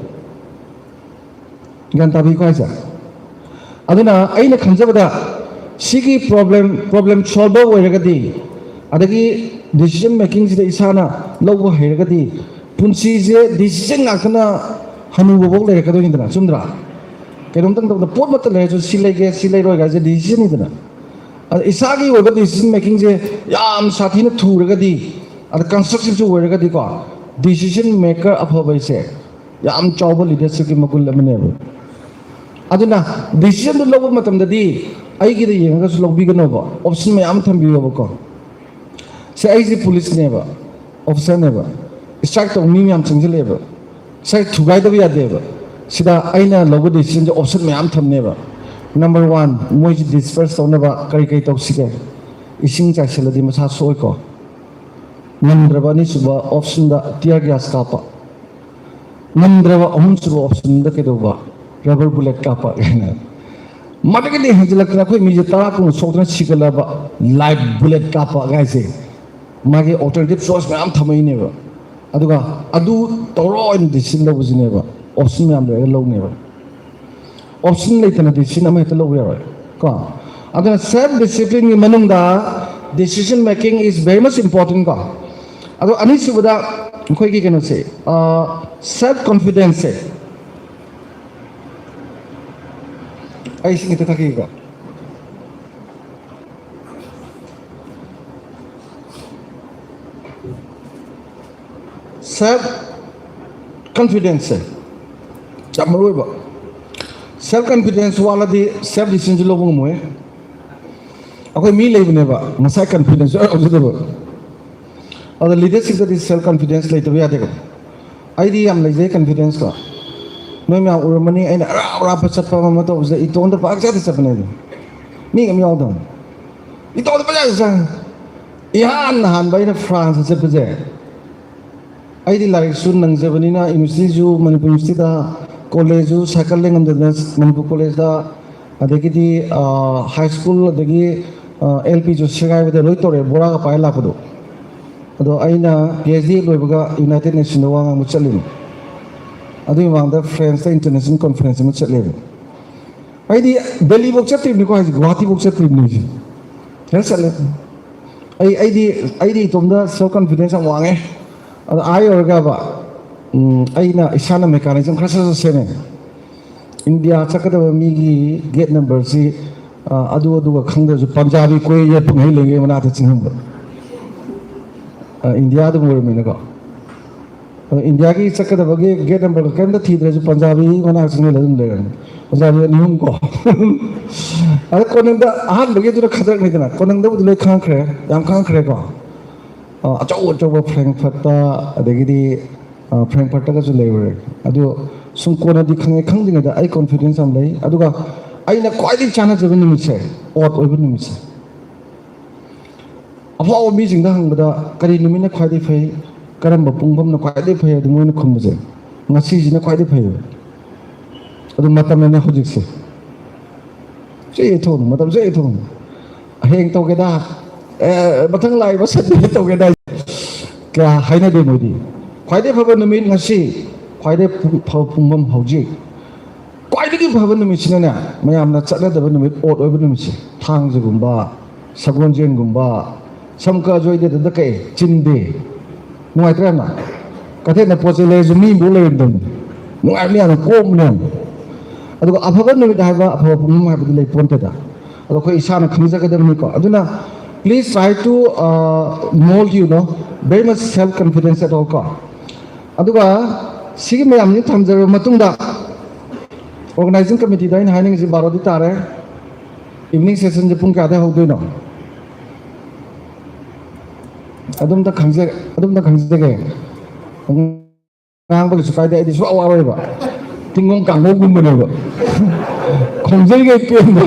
ꯒ꯭ꯌꯥꯟ ꯇꯥꯕꯤꯀꯣ ꯍꯥꯏꯁꯦ? ꯑꯗꯨꯅ ꯑꯩꯅ ꯈꯟꯖꯕꯗ, ꯁꯤꯒꯤ problem, problem solver ꯑꯣꯏꯔꯒꯗꯤ, ꯑꯗꯒꯤ decision making ꯁꯤꯗ ꯏꯁꯥꯅ ꯂꯧꯕ ꯍꯩꯔꯒꯗꯤ, ꯄꯨꯟꯁꯤꯁꯦ decision ꯉꯥꯛꯇꯅ ꯍꯅꯨꯕꯐꯥꯎ ꯂꯩꯔꯛꯀꯗꯣꯏꯅꯤꯗꯅ, ꯆꯨꯝꯗ꯭ꯔꯥ? ꯀꯩꯅꯣꯝꯇꯪ ꯇꯧꯕꯗ, ꯄꯣꯠ ꯑꯃꯠꯇ ꯂꯩꯔꯁꯨ, ꯁꯤ ꯂꯩꯒꯦ, ꯁꯤ ꯂꯩꯔꯣꯏ ꯍꯥꯏꯁꯦ decision ꯅꯤꯗꯅ꯫ ꯑꯗ ꯏꯁꯥꯒꯤ ꯑꯣꯏꯕ decision making ꯁꯦ ꯌꯥꯝ ꯁꯥꯊꯤꯅ ꯊꯨꯔꯒꯗꯤ, ꯑꯗ constructive ꯁꯨ ꯑꯣꯏꯔꯒꯗꯤꯀꯣ, decision maker ꯑꯐꯕ ꯍꯥꯏꯁꯦ ꯌꯥꯝ ꯆꯥꯎꯕ leadership ꯀꯤ ꯃꯒꯨꯟ ꯑꯃꯅꯦꯕ꯫ ꯑꯗꯨꯅ decision ꯗꯨ ꯂꯧꯕ ꯃꯇꯝꯗꯗꯤ ꯑꯩꯒꯤꯗ ꯌꯦꯡꯉꯒꯁꯨ ꯂꯧꯕꯤꯒꯅꯣꯕ, option ꯃꯌꯥꯝ ꯊꯝꯕꯤꯌꯣꯕꯀꯣ꯫ ꯁꯦ, ꯑꯩꯁꯦ police ꯅꯦꯕ, officer ꯅꯦꯕ, strike ꯇꯧꯕ ꯃꯤ ꯃꯌꯥꯝ ꯆꯪꯁꯤꯜꯂꯛꯑꯦꯕ, ꯉꯁꯥꯏ ꯊꯨꯒꯥꯏꯗꯕ ꯌꯥꯗꯦꯕ꯫ ꯁꯤꯗ ꯑꯩꯅ ꯂꯧꯕ decision ꯁꯦ option ꯃꯌꯥꯝ ꯊꯝꯅꯦꯕ꯫ Number one, ꯃꯣꯏꯁꯤ disperse ꯇꯧꯅꯕ ꯀꯔꯤ ꯀꯔꯤ ꯇꯧꯁꯤꯒꯦ? ꯏꯁꯤꯡ ꯆꯥꯏꯁꯤꯜꯂꯗꯤ ꯃꯁꯥ ꯁꯣꯛꯏꯀꯣ꯫ ꯉꯝꯗ꯭ꯔꯕ ꯑꯅꯤꯁꯨꯕ option ꯗ tear gas ꯀꯥꯞꯄ꯫ ꯉꯝꯗ꯭ꯔꯕ ꯑꯍꯨꯝꯁꯨꯕ option ꯗ ꯀꯩꯗꯧꯕ? Rubber bullet ꯀꯥꯞꯄ ꯀꯥꯏꯅ꯫ ꯃꯗꯨꯒꯤꯗꯤ ꯍꯦꯟꯖꯤꯜꯂꯛꯇꯅ ꯑꯩꯈꯣꯏ ꯃꯤꯁꯦ ꯇꯔꯥ ꯀꯨꯟ ꯁꯣꯛꯇꯅ ꯁꯤꯒꯠꯂꯕ, live bullet ꯀꯥꯞꯄ ꯀꯥꯏꯁꯦ꯫ ꯃꯥꯒꯤ alternative choice ꯃꯌꯥꯝ ꯊꯝꯃꯛꯏꯅꯦꯕ꯫ ꯑꯗꯨꯒ ꯑꯗꯨ ꯇꯧꯔꯣ ꯍꯥꯏꯅ decision ꯂꯧꯕꯁꯤꯅꯦꯕ, option ꯃꯌꯥꯝ ꯂꯩꯔꯒ ꯂꯧꯅꯦꯕ꯫ Option ꯂꯩꯇꯅ decision ꯑꯃ ꯍꯦꯛꯇ ꯂꯧꯕ ꯌꯥꯔꯣꯏ ꯀꯣ꯫ ꯑꯗꯨꯅ self discipline ꯒꯤ ꯃꯅꯨꯡꯗ decision making is very much important ꯀꯣ꯫ ꯑꯗꯣ ꯑꯅꯤꯁꯨꯕꯗ ꯑꯩꯈꯣꯏꯒꯤ ꯀꯩꯅꯣꯁꯦ, ꯁꯦꯜꯐ ꯀꯟꯐꯤꯗꯦꯟꯁꯁꯦ, ꯑꯩ ꯏꯁꯤꯡ ꯈꯤꯇ ꯊꯛꯈꯤꯒꯦꯀꯣ꯫ ꯁꯦꯜꯐ ꯀꯟꯐꯤꯗꯦꯟꯁꯁꯦ ꯌꯥꯝ ꯃꯔꯨ ꯑꯣꯏꯕ꯫ ꯁꯦꯜꯐ ꯀꯟꯐꯤꯗꯦꯟꯁ ꯋꯥꯠꯂꯗꯤ ꯁꯦꯜꯐ ꯗꯤꯁꯤꯖꯟꯁꯨ ꯂꯧꯕ ꯉꯝꯃꯣꯏ꯫ ꯑꯩꯈꯣꯏ ꯃꯤ ꯂꯩꯕꯅꯦꯕ ꯃꯁꯥ ꯀꯟꯐꯤꯗꯦꯟꯁ ꯌꯥꯎꯖꯗꯕ꯫ ꯑꯗ ꯂꯤꯗꯔꯁꯤꯞꯇꯗꯤ ꯁꯦꯜꯐ ꯀꯟꯐꯤꯗꯦꯟꯁ ꯂꯩꯇꯕ ꯌꯥꯗꯦꯀꯣ꯫ ꯑꯩꯗꯤ ꯌꯥꯝ ꯂꯩꯖꯩ ꯀꯟꯐꯤꯗꯦꯟꯁꯀꯣ꯫ ꯅꯣꯏ ꯃꯌꯥꯝ ꯎꯔꯝꯃꯅꯤ, ꯑꯩꯅ ꯑꯔꯥꯞ ꯑꯔꯥꯞꯄ ꯆꯠꯄ ꯑꯃ ꯑꯃ ꯇꯧꯕꯁꯦ ꯏꯇꯣꯝꯇ ꯄꯥꯛꯆꯠꯇ ꯆꯠꯄꯅꯦ ꯑꯩꯗꯤ꯫ ꯃꯤ ꯑꯃ ꯌꯥꯎꯗꯕꯅꯤ꯫ ꯏꯇꯣꯝꯇ ꯄꯥꯛꯆꯠꯇ ꯆꯠꯄꯅꯦ꯫ ꯏꯍꯥꯟ ꯍꯥꯟꯕ ꯑꯩꯅ ꯐ꯭ꯔꯥꯟꯁꯇ ꯆꯠꯄꯁꯦ, ꯑꯩꯗꯤ ꯂꯥꯏꯔꯤꯛꯁꯨ ꯅꯪꯖꯕꯅꯤꯅ ꯌꯨꯅꯤꯚꯔꯁꯤꯇꯤꯁꯨ ꯃꯅꯤꯄꯨꯔ ꯌꯨꯅꯤꯚꯔꯁꯤꯇꯤꯗ, ꯀꯣꯂꯦꯖꯁꯨ ꯁꯥꯏꯀꯜ ꯂꯦꯡꯉꯝꯗꯗꯅ ꯃꯅꯤꯄꯨꯔ ꯀꯣꯂꯦꯖꯇ, ꯑꯗꯒꯤꯗꯤ ꯍꯥꯏ ꯁ꯭ꯀꯨꯜ, ꯑꯗꯒꯤ ꯑꯦꯜ ꯄꯤꯁꯨ ꯁꯦꯒꯥꯏꯕꯗ ꯂꯣꯏ ꯇꯧꯔꯛꯑꯦ, ꯕꯣꯔꯥꯒ ꯄꯥꯏꯔ ꯂꯥꯛꯄꯗꯣ꯫ ꯑꯗꯣ ꯑꯩꯅ ꯄꯤ ꯑꯩꯆ ꯗꯤ ꯂꯣꯏꯕꯒ ꯌꯨꯅꯥꯏꯇꯦꯠ ꯅꯦꯁꯟꯗ ꯋꯥ ꯉꯥꯡꯕ ꯆꯠꯂꯤꯅꯤ꯫ ꯑꯗꯨꯒꯤ ꯃꯃꯥꯡꯗ ꯐ꯭ꯔꯦꯟꯁꯇ ꯏꯟꯇꯔꯅꯦꯁꯅꯦꯜ ꯀꯟꯐ꯭ꯔꯦꯟꯁ ꯑꯃ ꯆꯠꯂꯦꯕ꯫ ꯑꯩꯗꯤ ꯗꯦꯜꯂꯤꯐꯧ ꯆꯠꯇ꯭ꯔꯤꯕꯅꯤꯀꯣ ꯍꯥꯏꯁꯦ, ꯒꯨꯋꯥꯍꯥꯇꯤꯐꯧ ꯆꯠꯇ꯭ꯔꯤꯕꯅꯤ ꯑꯩꯁꯦ꯫ ꯐꯖꯅ ꯆꯠꯂꯦ꯫ ꯑꯩ, ꯑꯩꯗꯤ, ꯑꯩꯗꯤ ꯏꯇꯣꯝꯗ ꯁꯦꯜꯐ ꯀꯟꯐꯤꯗꯦꯟꯁ ꯌꯥꯝ ꯋꯥꯡꯉꯦ꯫ ꯑꯗꯣ ꯑꯥ ꯌꯧꯔꯒꯕ, ꯎꯝ, ꯑꯩꯅ ꯏꯁꯥꯅ ꯃꯦꯀꯥꯅꯤꯖꯝ ꯈꯔ ꯁꯠ ꯁꯠ ꯁꯦꯝꯃꯦ꯫ ꯏꯟꯗꯤꯌꯥ ꯆꯠꯀꯗꯕ ꯃꯤꯒꯤ ꯒꯦꯠ ꯅꯝꯕꯔꯁꯤ, ꯑ, ꯑꯗꯨ ꯑꯗꯨꯒ ꯈꯪꯗ꯭ꯔꯁꯨ ꯄꯟꯖꯥꯕꯤ ꯀꯣꯏ ꯌꯦꯠꯄꯉꯩ ꯂꯩꯉꯩ ꯃꯅꯥꯛꯇ ꯆꯤꯡꯍꯟꯕ꯫ ꯑ, ꯏꯟꯗꯤꯌꯥ ꯑꯗꯨꯝ ꯑꯣꯏꯔꯝꯃꯤꯅꯀꯣ꯫ ꯑꯗꯣ ꯏꯟꯗꯤꯌꯥꯒꯤ ꯆꯠꯀꯗꯕꯒꯤ ꯒꯦꯠ ꯅꯝꯕꯔꯒ ꯀꯔꯤꯝꯇ ꯊꯤꯗ꯭ꯔꯁꯨ ꯄꯟꯖꯥꯕꯤ ꯃꯅꯥꯛ ꯆꯤꯡꯍꯜꯂ ꯑꯗꯨꯝ ꯂꯩꯔꯝꯃꯤ꯫ ꯄꯟꯖꯥꯕꯤ ꯑꯅꯤ ꯑꯍꯨꯝ ꯀꯣ꯫ ꯑꯗ ꯀꯣꯅꯨꯡꯗ ꯑꯍꯥꯟꯕꯒꯤ ꯑꯗꯨꯅ ꯈꯗ꯭ꯔꯛꯅꯤꯗꯅ, ꯀꯣꯅꯨꯡꯗꯕꯨꯗꯤ ꯂꯣꯏ ꯈꯪꯈ꯭ꯔꯦ, ꯌꯥꯝ ꯈꯪꯈ꯭ꯔꯦꯀꯣ꯫ ꯑ, ꯑꯆꯧ ꯑꯆꯧꯕ ꯐ꯭ꯔꯦꯡꯛꯐꯔꯠꯇ, ꯑꯗꯒꯤꯗꯤ, ꯑ, ꯐ꯭ꯔꯦꯡꯛꯐꯔꯠꯇꯒꯁꯨ ꯂꯩꯔꯨꯔꯦ꯫ ꯑꯗꯣ ꯁꯨꯝ ꯀꯣꯟꯅꯗꯤ ꯈꯪꯉꯦ, ꯈꯪꯗ꯭ꯔꯤꯉꯩꯗ ꯑꯩ ꯀꯣꯟꯐꯤꯗꯦꯟꯁ ꯌꯥꯝ ꯂꯩ꯫ ꯑꯗꯨꯒ ꯑꯩꯅ ꯈ꯭ꯋꯥꯏꯗꯒꯤ ꯆꯥꯟꯅꯖꯕ ꯅꯨꯃꯤꯠꯁꯦ ꯑꯣꯗ ꯑꯣꯏꯕ ꯅꯨꯃꯤꯠꯁꯦ꯫ ꯑꯐꯥꯎꯕ ꯃꯤꯁꯤꯡꯗ ꯍꯪꯕꯗ ꯀꯔꯤ ꯅꯨꯃꯤꯠꯅ ꯈ꯭ꯋꯥꯏꯗꯒꯤ ꯐꯩ, ꯀꯔꯝꯕ ꯄꯨꯡꯐꯝꯅ ꯈ꯭ꯋꯥꯏꯗꯒꯤ ꯐꯩ ꯍꯥꯏꯗꯤ ꯃꯣꯏꯅ ꯈꯨꯝꯕꯁꯦ ꯉꯁꯤꯁꯤꯅ ꯈ꯭ꯋꯥꯏꯗꯒꯤ ꯐꯩꯌꯦꯕ꯫ ꯑꯗꯨ ꯃꯇꯝꯅꯅꯦ ꯍꯧꯖꯤꯛꯁꯦ꯫ ꯆꯦ ꯊꯣꯡ, ꯃꯇꯝ ꯆꯦ ꯊꯣꯡ꯫ ꯍꯌꯦꯡ ꯇꯧꯒꯦꯗ, ꯑꯦ, ꯃꯊꯪ ꯂꯥꯛꯏꯕ ꯁꯟꯗꯦꯗ ꯇꯧꯒꯦꯗ꯫ ꯀꯌꯥ ꯍꯥꯏꯅꯗꯦ ꯃꯣꯏꯗꯤ꯫ ꯈ꯭ꯋꯥꯏꯗꯒꯤ ꯐꯕ ꯅꯨꯃꯤꯠ ꯉꯁꯤ, ꯈ꯭ꯋꯥꯏꯗꯒꯤ ꯐꯕ ꯄꯨꯡꯐꯝ ꯍꯧꯖꯤꯛ꯫ ꯈ꯭ꯋꯥꯏꯗꯒꯤ ꯐꯕ ꯅꯨꯃꯤꯠꯁꯤꯅꯅꯦ, ꯃꯌꯥꯝꯅ ꯆꯠꯅꯗꯕ ꯅꯨꯃꯤꯠ, ꯑꯣꯗ ꯑꯣꯏꯕ ꯅꯨꯃꯤꯠꯁꯦ, ꯊꯥꯡꯖꯒꯨꯝꯕ, ꯁꯒꯣꯜꯁꯦꯟꯒꯨꯝꯕ, ꯁꯝꯀ ꯑꯖꯣꯏꯗꯦꯗ ꯀꯩ ꯆꯤꯟꯗꯦ꯫ ꯅꯨꯡꯉꯥꯏꯇ꯭ꯔꯥ ꯌꯥꯝꯅ? ꯀꯩꯊꯦꯜꯗ ꯄꯣꯠ ꯆꯩ ꯂꯩꯔꯁꯨ ꯃꯤ ꯑꯃꯐꯥꯎ ꯂꯩꯔꯝꯗꯕꯅꯤ꯫ ꯅꯨꯡꯉꯥꯏꯕꯅꯤ, ꯌꯥꯝꯅ ꯀꯣꯝꯕꯅꯦ ꯌꯥꯝꯅ꯫ ꯑꯗꯨꯒ ꯑꯐꯕ ꯅꯨꯃꯤꯠ ꯍꯥꯏꯕ, ꯑꯐꯕ ꯄꯨꯡꯐꯝ ꯍꯥꯏꯕꯗꯤ ꯂꯩ ꯄꯣꯟꯇꯦꯗ꯫ ꯑꯗꯣ ꯑꯩꯈꯣꯏ ꯏꯁꯥꯅ ꯈꯪꯖꯒꯗꯕꯅꯤꯀꯣ꯫ ꯑꯗꯨꯅ please try to mold, you know, very much self confidence at all ꯀꯣ꯫ ꯑꯗꯨꯒ ꯁꯤꯒꯤ ꯃꯌꯥꯝꯁꯤ ꯊꯝꯖꯔꯕ ꯃꯇꯨꯡꯗ organizing committeeꯗ ꯑꯩꯅ ꯍꯥꯏꯅꯤꯡꯉꯤꯁꯤ ꯕꯥꯔꯣꯗꯤ ꯇꯥꯔꯦ꯫ Evening sessionꯁꯦ ꯄꯨꯡ ꯀꯌꯥꯗ ꯍꯧꯗꯣꯏꯅꯣ? ꯑꯗꯨꯝꯇ ꯈꯪꯖ-, ꯑꯗꯨꯝꯇ ꯈꯪꯖꯒꯦ꯫ ꯉꯥꯡꯕ ꯀꯩꯁꯨ ꯀꯥꯏꯗꯦ, ꯑꯩꯗꯤ ꯁꯨꯡꯋꯥ ꯋꯥꯔꯣꯏꯕ꯫ ꯇꯤꯡꯒꯣꯡ ꯀꯥꯡꯒꯣꯡꯒꯨꯝꯕꯅꯦꯕ꯫ ꯈꯣꯡꯖꯩꯒꯩ ꯄꯦꯟꯕ꯫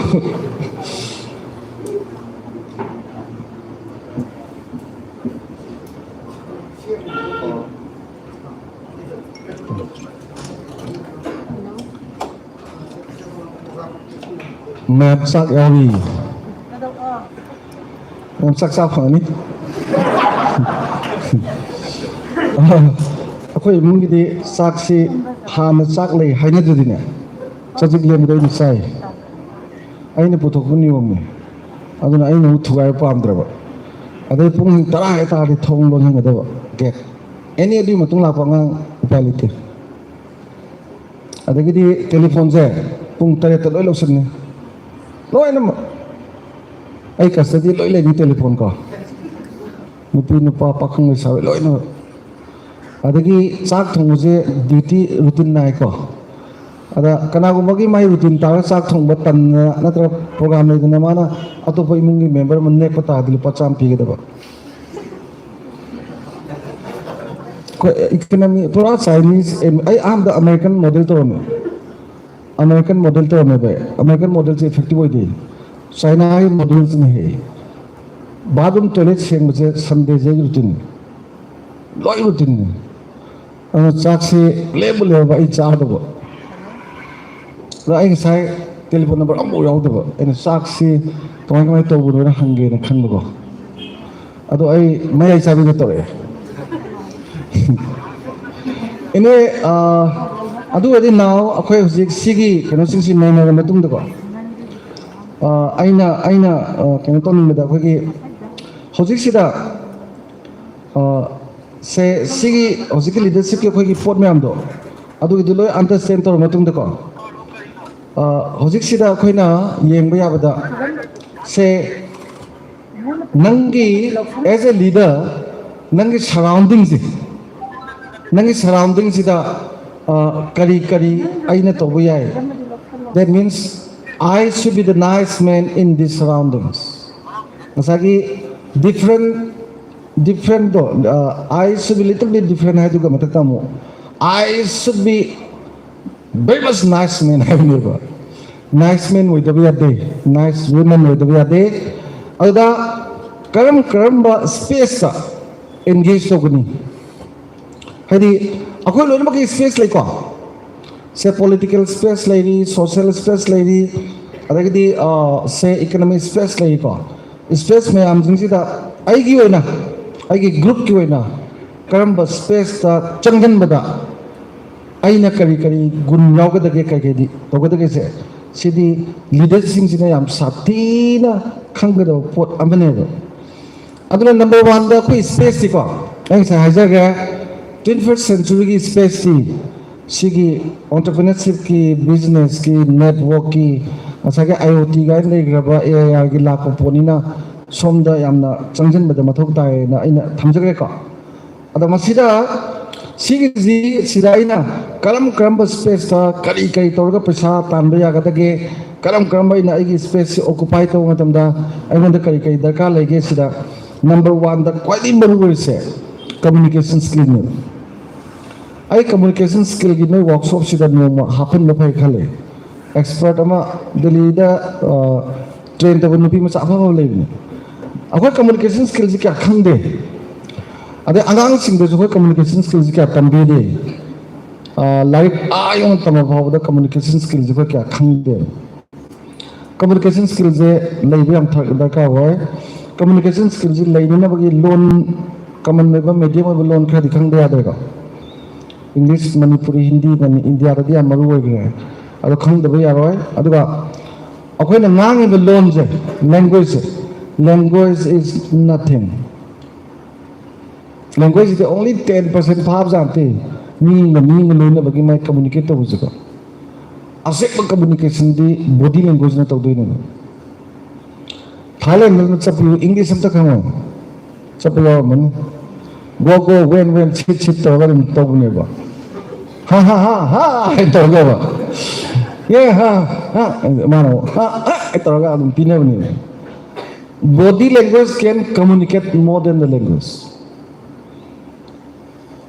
ꯃꯦꯝ, ꯆꯥꯛ ꯌꯥꯎꯔꯤ꯫ ꯃꯦꯝ, ꯆꯥꯛ ꯆꯥ ꯐꯪꯉꯅꯤ꯫ ꯑꯩꯈꯣꯏ ꯏꯃꯨꯡꯒꯤꯗꯤ ꯆꯥꯛꯁꯤ ꯍꯥꯟꯅ ꯆꯥꯛ ꯂꯩ ꯍꯥꯏꯅꯗ꯭ꯔꯗꯤꯅꯦ, ꯆꯖꯤꯛ ꯂꯦꯝꯕꯗ ꯑꯩꯅ ꯆꯥꯏ꯫ ꯑꯩꯅ ꯄꯨꯊꯣꯛꯄ ꯅꯤꯌꯣꯝꯅꯤ꯫ ꯑꯗꯨꯅ ꯑꯩꯅ ꯑꯃꯨꯛ ꯊꯨꯒꯥꯏꯕ ꯄꯥꯝꯗ꯭ꯔꯕ꯫ ꯑꯗꯩ ꯄꯨꯡ ꯇꯔꯥ ꯍꯦꯛ ꯇꯥꯔꯗꯤ ꯊꯣꯡ ꯂꯣꯟꯁꯤꯟꯒꯗꯕ꯫ ꯒꯦꯠ꯫ ꯑꯦꯅꯤ ꯑꯗꯨꯒꯤ ꯃꯇꯨꯡ ꯂꯥꯛꯄ ꯑꯉꯥꯡ ꯎꯄꯥꯏ ꯂꯩꯇꯦ꯫ ꯑꯗꯒꯤꯗꯤ ꯇꯦꯂꯤꯐꯣꯟꯁꯦ ꯄꯨꯡ ꯇꯔꯦꯠꯇ ꯂꯣꯏ ꯂꯧꯁꯤꯟꯅꯤ꯫ ꯂꯣꯏꯅꯃꯛ꯫ ꯑꯩ custody ꯂꯣꯏ ꯂꯩꯅꯤ ꯇꯦꯂꯤꯐꯣꯟ ꯀꯣ꯫ ꯅꯨꯄꯤ, ꯅꯨꯄꯥ, ꯄꯥꯈꯪ, ꯂꯩꯁꯥꯕꯤ ꯂꯣꯏꯅꯃꯛ꯫ ꯑꯗꯒꯤ ꯆꯥꯛ ꯊꯣꯡꯕꯁꯦ duty routine ꯅꯥꯏꯀꯣ꯫ ꯑꯗ ꯀꯅꯥꯒꯨꯝꯕꯒꯤ ꯃꯥꯏ routine ꯇꯥꯔꯒ ꯆꯥꯛ ꯊꯣꯡꯕ ꯇꯟꯗꯅ ꯅꯠꯇ꯭ꯔꯒ program ꯂꯩꯗꯅ ꯃꯥꯅ ꯑꯇꯣꯞꯄ ꯏꯃꯨꯡꯒꯤ member ꯑꯃ ꯅꯦꯛꯄ ꯇꯥꯔꯗꯤ ꯂꯨꯄꯥ ꯆꯥꯝꯃ ꯄꯤꯒꯗꯕ꯫ ꯑꯩꯈꯣꯏ economy ꯄꯨꯔꯥ Chinese, ꯑꯩ ꯑꯍꯥꯟꯕꯗ American model ꯇꯧꯔꯝꯃꯦ꯫ American model ꯇꯧꯔꯝꯃꯦꯕ ꯑꯩ꯫ American modelꯁꯦ effective ꯑꯣꯏꯗꯦ꯫ Chinaꯒꯤ modelꯁꯤꯅ ꯍꯦꯛ bathroom toilet ꯁꯦꯡꯕꯁꯦ Sundayꯁꯦ routine꯫ ꯂꯣꯏ routineꯅꯤ꯫ ꯑꯗꯨꯅ ꯆꯥꯛꯁꯤ ꯂꯦꯝꯕꯨ ꯂꯦꯝꯃꯕ ꯑꯩ ꯆꯥꯗꯕ꯫ ꯑꯗꯣ ꯑꯩ ꯉꯁꯥꯏ ꯇꯦꯂꯤꯐꯣꯟ ꯅꯝꯕꯔ ꯑꯃꯐꯥꯎ ꯌꯥꯎꯗꯕ꯫ ꯑꯩꯅ ꯆꯥꯛꯁꯤ ꯀꯃꯥꯏ ꯀꯃꯥꯏꯅ ꯇꯧꯕꯅꯣꯅ ꯍꯪꯒꯦꯅ ꯈꯟꯕꯀꯣ꯫ ꯑꯗꯣ ꯑꯩ ꯃꯌꯥꯏ ꯆꯥꯕꯤꯗ ꯇꯧꯔꯛꯑꯦ꯫ Anyway, ꯑꯥ, ꯑꯗꯨ ꯑꯣꯏꯔꯗꯤ now ꯑꯩꯈꯣꯏ ꯍꯧꯖꯤꯛ ꯁꯤꯒꯤ ꯀꯩꯅꯣꯁꯤꯡꯁꯤ ꯅꯩꯅꯔ ꯃꯇꯨꯡꯗꯀꯣ, ꯑꯥ, ꯑꯩꯅ, ꯑꯩꯅ, ꯑꯥ, ꯀꯩꯅꯣ ꯇꯧꯅꯤꯡꯕꯗ ꯑꯩꯈꯣꯏꯒꯤ ꯍꯧꯖꯤꯛꯁꯤꯗ, ꯑꯥ, ꯁꯦ, ꯁꯤꯒꯤ ꯍꯧꯖꯤꯛꯀꯤ ꯂꯤꯗꯔꯁꯤꯞꯀꯤ ꯑꯩꯈꯣꯏꯒꯤ ꯄꯣꯠ ꯃꯌꯥꯝꯗꯣ, ꯑꯗꯨꯒꯤꯗꯨ ꯂꯣꯏ ꯑꯟꯗꯔꯁꯇꯦꯟ ꯇꯧꯔ ꯃꯇꯨꯡꯗꯀꯣ, ꯑ, ꯍꯧꯖꯤꯛꯁꯤꯗ ꯑꯩꯈꯣꯏꯅ ꯌꯦꯡꯕ ꯌꯥꯕꯗ, ꯁꯦ, ꯅꯪꯒꯤ, as a leader, ꯅꯪꯒꯤ ꯁꯔꯥꯎꯟꯗꯤꯡꯁꯦ, ꯅꯪꯒꯤ ꯁꯔꯥꯎꯟꯗꯤꯡꯁꯤꯗ, ꯑ, ꯀꯔꯤ ꯀꯔꯤ ꯑꯩꯅ ꯇꯧꯕ ꯌꯥꯏ? That means I should be the nice man in these surroundings. ꯉꯁꯥꯏꯒꯤ ꯗꯤꯐ꯭ꯔꯦꯟ ꯗꯤꯐ꯭ꯔꯦꯟꯗꯣ, ꯑ, "I should be little bit different" ꯍꯥꯏꯗꯨꯒ ꯃꯊꯛꯇ ꯑꯃꯨꯛ "I should be very much nice man" ꯍꯥꯏꯕꯅꯦꯕ꯫ Nice man ꯑꯣꯏꯗꯕ ꯌꯥꯗꯦ, nice woman ꯑꯣꯏꯗꯕ ꯌꯥꯗꯦ꯫ ꯑꯗꯨꯗ ꯀꯔꯝ ꯀꯔꯝꯕ ꯁ꯭ꯄꯦꯁꯇ ꯑꯦꯡꯒꯦꯖ ꯇꯧꯒꯅꯤ? ꯍꯥꯏꯗꯤ ꯑꯩꯈꯣꯏ ꯂꯣꯏꯅꯃꯛꯀꯤ ꯁ꯭ꯄꯦꯁ ꯂꯩꯀꯣ꯫ ꯁꯦ, ꯄꯣꯂꯤꯇꯤꯀꯦꯜ ꯁ꯭ꯄꯦꯁ ꯂꯩꯔꯤ, ꯁꯣꯁꯤꯌꯦꯜ ꯁ꯭ꯄꯦꯁ ꯂꯩꯔꯤ, ꯑꯗꯒꯤꯗꯤ, ꯑ, ꯁꯦ, ꯏꯀꯣꯅꯣꯃꯤꯛ ꯁ꯭ꯄꯦꯁ ꯂꯩꯔꯤꯀꯣ꯫ ꯁ꯭ꯄꯦꯁ ꯃꯌꯥꯝꯁꯤꯡꯁꯤꯗ ꯑꯩꯒꯤ ꯑꯣꯏꯅ, ꯑꯩꯒꯤ ꯒ꯭ꯔꯨꯞꯀꯤ ꯑꯣꯏꯅ ꯀꯔꯝꯕ ꯁ꯭ꯄꯦꯁꯇ ꯆꯪꯁꯤꯟꯕꯗ ꯑꯩꯅ ꯀꯔꯤ ꯀꯔꯤ ꯒꯨꯟ ꯌꯥꯎꯒꯗꯒꯦ, ꯀꯔꯤ ꯀꯔꯤꯗꯤ ꯇꯧꯒꯗꯒꯦꯁꯦ, ꯁꯤꯗꯤ ꯂꯤꯗꯔꯁꯤꯡꯁꯤꯅ ꯌꯥꯝ ꯁꯥꯊꯤꯅ ꯈꯪꯒꯗꯕ ꯄꯣꯠ ꯑꯃꯅꯦꯕ꯫ ꯑꯗꯨꯅ ꯅꯝꯕꯔ ꯋꯥꯟꯗ ꯑꯩꯈꯣꯏ ꯁ꯭ꯄꯦꯁꯁꯤꯀꯣ, ꯑꯩ ꯉꯁꯥꯏ ꯍꯥꯏꯖꯈ꯭ꯔꯦ, ꯇ꯭ꯋꯦꯟꯇꯤ ꯐꯥꯔꯁ ꯁꯦꯟꯆꯨꯔꯤꯒꯤ ꯁ꯭ꯄꯦꯁꯁꯤ ꯁꯤꯒꯤ ꯑꯣꯟꯇꯔꯄ꯭ꯔꯤꯅꯔꯁꯤꯞꯀꯤ, ꯕꯤꯖꯤꯅꯦꯁꯀꯤ, ꯅꯦꯠꯋꯥꯔꯛꯀꯤ, ꯉꯁꯥꯏꯒꯤ IoT ꯀꯥꯏꯅ ꯂꯩꯈ꯭ꯔꯕ AI ꯒꯤ ꯂꯥꯛꯄ ꯄꯣꯠꯅꯤꯅ ꯁꯣꯝꯗ ꯌꯥꯝꯅ ꯆꯪꯁꯤꯟꯕꯗ ꯃꯊꯧ ꯇꯥꯏꯌꯦꯅ ꯑꯩꯅ ꯊꯝꯖꯈ꯭ꯔꯦꯀꯣ꯫ ꯑꯗꯣ ꯃꯁꯤꯗ ꯁꯤꯒꯤꯁꯤ ꯁꯤꯗ ꯑꯩꯅ ꯀꯔꯝ ꯀꯔꯝꯕ ꯁ꯭ꯄꯦꯁꯇ ꯀꯔꯤ ꯀꯔꯤ ꯇꯧꯔꯒ ꯄꯩꯁꯥ ꯇꯥꯟꯕ ꯌꯥꯒꯗꯒꯦ, ꯀꯔꯝ ꯀꯔꯝꯕ ꯑꯩꯅ ꯑꯩꯒꯤ ꯁ꯭ꯄꯦꯁꯁꯤ ꯑꯣꯀꯨꯄꯥꯏ ꯇꯧꯕ ꯃꯇꯝꯗ ꯑꯩꯉꯣꯟꯗ ꯀꯔꯤ ꯀꯔꯤ ꯗꯔꯀꯥꯔ ꯂꯩꯒꯦ, ꯁꯤꯗ ꯅꯝꯕꯔ ꯋꯥꯟꯗ ꯈ꯭ꯋꯥꯏꯗꯒꯤ ꯃꯔꯨ ꯑꯣꯏꯔꯤꯁꯦ ꯀꯝꯃꯨꯅꯤꯀꯦꯁꯟ ꯁ꯭ꯀꯤꯜꯅꯤ꯫ ꯑꯩ ꯀꯝꯃꯨꯅꯤꯀꯦꯁꯟ ꯁ꯭ꯀꯤꯜꯒꯤ ꯅꯣꯏ ꯋꯥꯔꯛꯁꯣꯞꯁꯤꯗ ꯅꯣꯡꯃ ꯍꯥꯞꯍꯟꯕ ꯐꯩ ꯈꯜꯂꯦ꯫ ꯑꯦꯛꯁꯄꯔꯠ ꯑꯃ ꯗꯦꯜꯂꯤꯗ, ꯑ, ꯇ꯭ꯔꯦꯟ ꯇꯧꯕ ꯅꯨꯄꯤ ꯃꯆꯥ ꯑꯐꯕ ꯑꯃ ꯂꯩꯕꯅꯤ꯫ ꯑꯩꯈꯣꯏ ꯀꯝꯃꯨꯅꯤꯀꯦꯁꯟ ꯁ꯭ꯀꯤꯜꯁꯤ ꯀꯌꯥ ꯈꯪꯗꯦ꯫ ꯑꯗꯩ ꯑꯉꯥꯡꯁꯤꯡꯗꯁꯨ ꯑꯩꯈꯣꯏ ꯀꯝꯃꯨꯅꯤꯀꯦꯁꯟ ꯁ꯭ꯀꯤꯜꯁꯤ ꯀꯌꯥ ꯇꯝꯕꯤꯗꯦ꯫ ꯑ, ꯂꯥꯏꯔꯤꯛ ꯑꯥ ꯌꯧꯅ ꯇꯝꯕ ꯐꯥꯎꯕꯗ ꯀꯝꯃꯨꯅꯤꯀꯦꯁꯟ ꯁ꯭ꯀꯤꯜꯁꯤ ꯑꯩꯈꯣꯏ ꯀꯌꯥ ꯈꯪꯗꯦ꯫ ꯀꯝꯃꯨꯅꯤꯀꯦꯁꯟ ꯁ꯭ꯀꯤꯜꯁꯦ ꯂꯩꯕ ꯌꯥꯝ ꯊ-, ꯗꯔꯀꯥꯔ ꯑꯣꯏ꯫ ꯀꯝꯃꯨꯅꯤꯀꯦꯁꯟ ꯁ꯭ꯀꯤꯜꯁꯤ ꯂꯩꯅꯅꯕꯒꯤ ꯂꯣꯟ, ꯀꯃꯟ ꯑꯣꯏꯕ, ꯃꯦꯗꯤꯌꯝ ꯑꯣꯏꯕ ꯂꯣꯟ ꯈꯔꯗꯤ ꯈꯪꯗ ꯌꯥꯗ꯭ꯔꯦꯀꯣ꯫ ꯏꯪꯂꯤꯁ, ꯃꯅꯤꯄꯨꯔꯤ, ꯍꯤꯟꯗꯤ, ꯃꯅꯤ-, ꯏꯟꯗꯤꯌꯥꯗꯗꯤ ꯌꯥꯝ ꯃꯔꯨ ꯑꯣꯏꯈ꯭ꯔꯦ꯫ ꯑꯗꯣ ꯈꯪꯗꯕ ꯌꯥꯔꯣꯏ꯫ ꯑꯗꯨꯒ ꯑꯩꯈꯣꯏꯅ ꯉꯥꯡꯉꯤꯕ ꯂꯣꯟꯁꯦ, language say, language is nothing. Language CD only ten percent ꯐꯥꯕꯖꯥꯠ ꯅꯠꯇꯦ꯫ ꯃꯤꯒ ꯃꯤꯒ ꯂꯣꯏꯅꯕꯒꯤ ꯃꯥꯏ communicate ꯇꯧꯕꯁꯦꯀꯣ꯫ ꯑꯁꯦꯡꯕ communication ꯗꯤ body language ꯅ ꯇꯧꯗꯣꯏꯅꯦꯕ꯫ ꯊꯥꯏꯂꯦꯟꯗ ꯆꯠꯄꯤꯌꯨ, English ꯑꯝꯇ ꯈꯪꯉꯣ꯫ ꯆꯠꯄ ꯌꯥꯎꯔꯝꯃꯅꯤ꯫ Go go, when when, sit sit ꯇꯧꯔꯒ ꯑꯗꯨꯝ ꯇꯧꯕꯅꯦꯕ꯫ ꯍꯥ ꯍꯥ ꯍꯥ ꯍꯥ ꯍꯥꯏꯅ ꯇꯧꯔꯒꯕ꯫ ꯑꯦ ꯍꯥ ꯍꯥ, ꯃꯥꯅ ꯍꯥ ꯍꯥ ꯇꯧꯔꯒ ꯑꯗꯨꯝ ꯄꯤꯅꯕꯅꯦꯕ꯫ Body language can communicate more than the language.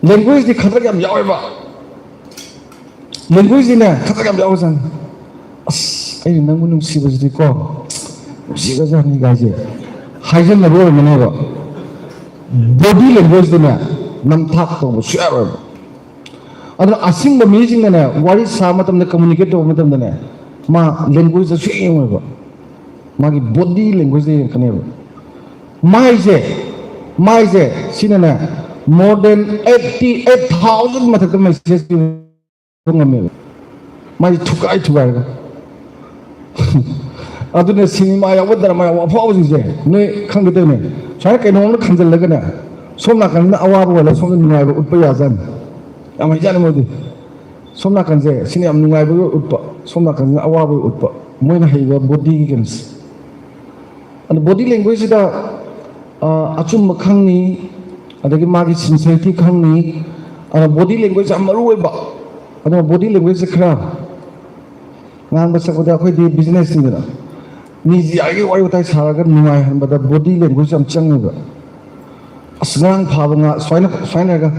Language ꯗꯤ ꯈꯗ꯭ꯔꯛ ꯌꯥꯝ ꯌꯥꯎꯋꯦꯕ꯫ Language ꯗꯤꯅꯦ ꯈꯗ꯭ꯔꯛ ꯌꯥꯝ ꯌꯥꯎꯕꯖꯥꯠꯅꯤ꯫ "ꯑꯁ, ꯑꯩꯅ ꯅꯪꯕꯨ ꯅꯨꯡꯁꯤꯕꯁꯤꯗꯤꯀꯣ, ꯅꯨꯡꯁꯤꯈ꯭ꯔꯖꯥꯠꯅꯤ" ꯀꯥꯏꯁꯦ ꯍꯥꯏꯖꯟꯅꯕ ꯑꯣꯏꯔꯝꯒꯅꯦꯕ꯫ Body language ꯗꯤꯅꯦ ꯅꯝꯊꯥꯛ ꯇꯧꯕ ꯁꯨꯡꯌꯥ ꯌꯥꯔꯣꯏꯕ꯫ ꯑꯗꯨꯅ ꯑꯁꯤꯡꯕ ꯃꯤꯁꯤꯡꯅꯅꯦ ꯋꯥꯔꯤ ꯁꯥꯕ ꯃꯇꯝꯗ, communicate ꯇꯧꯕ ꯃꯇꯝꯗꯅꯦ, ꯃꯥ language ꯗ ꯁꯨꯡꯌꯦꯡ ꯌꯦꯡꯉꯣꯏꯕ꯫ ꯃꯥꯒꯤ body language ꯗ ꯌꯦꯡꯉꯛꯀꯅꯦꯕ꯫ ꯃꯥꯏꯁꯦ, ꯃꯥꯏꯁꯦ ꯁꯤꯅꯅꯦ more than eighty eight thousand ꯃꯊꯛꯇ message ꯄꯤꯕ ꯉꯝꯃꯦꯕ꯫ ꯃꯥꯏꯁꯦ ꯊꯨꯒꯥꯏ ꯊꯨꯒꯥꯏꯔꯒ꯫ ꯑꯗꯨꯅ ꯁꯤꯅꯦꯃꯥ ꯌꯥꯎꯕ, ꯗ꯭ꯔꯃꯥ ꯌꯥꯎꯕ ꯑꯐꯥꯎꯕꯁꯤꯡꯁꯦ ꯅꯣꯏ ꯈꯪꯒꯗꯕꯅꯦ꯫ ꯁꯨꯃꯥꯏꯅ ꯀꯩꯅꯣꯝꯅ ꯈꯟꯖꯜꯂꯒꯅꯦ, ꯁꯣꯝ ꯅꯥꯀꯟꯗ ꯑꯋꯥꯕ ꯑꯣꯏꯔꯒ ꯁꯣꯝꯗ ꯅꯨꯡꯉꯥꯏꯕ ꯎꯠꯄ ꯌꯥꯖꯥꯠꯅꯤ꯫ ꯌꯥꯝ ꯍꯩꯖꯥꯠꯅꯤ ꯃꯣꯏꯗꯤ꯫ ꯁꯣꯝ ꯅꯥꯀꯟꯁꯦ ꯁꯤꯅ ꯌꯥꯝ ꯅꯨꯡꯉꯥꯏꯕꯒꯤ ꯎꯠꯄ, ꯁꯣꯝ ꯅꯥꯀꯟꯁꯤꯅ ꯑꯋꯥꯕꯒꯤ ꯎꯠꯄ, ꯃꯣꯏꯅ ꯍꯩꯕ body ꯒꯤ ꯀꯩꯅꯣꯁꯦ꯫ ꯑꯗꯣ body language ꯁꯤꯗ, ꯑ, ꯑꯆꯨꯝꯕ ꯈꯪꯅꯤ, ꯑꯗꯒꯤ ꯃꯥꯒꯤ sincerity ꯈꯪꯅꯤ꯫ ꯑꯗꯣ body language ꯌꯥꯝ ꯃꯔꯨ ꯑꯣꯏꯕ꯫ ꯑꯗꯨꯅ body language ꯁꯦ ꯈꯔ ꯉꯥꯡꯕ ꯁꯛꯄꯗ ꯑꯩꯈꯣꯏꯗꯤ business ꯅꯤꯗꯅ, ꯃꯤꯁꯤ ꯌꯥꯔꯤꯒꯩ ꯋꯥꯔꯤ ꯋꯥꯇꯥꯏ ꯁꯥꯔꯒ ꯅꯨꯡꯉꯥꯏꯍꯟꯕꯗ body language ꯌꯥꯝ ꯆꯪꯉꯦꯕ꯫ "ꯑꯁ, ꯉꯔꯥꯡ ꯐꯥꯕ ꯉꯥ", ꯁꯨꯃꯥꯏꯅ, ꯁꯨꯃꯥꯏꯅ ꯍꯥꯏꯔꯒ,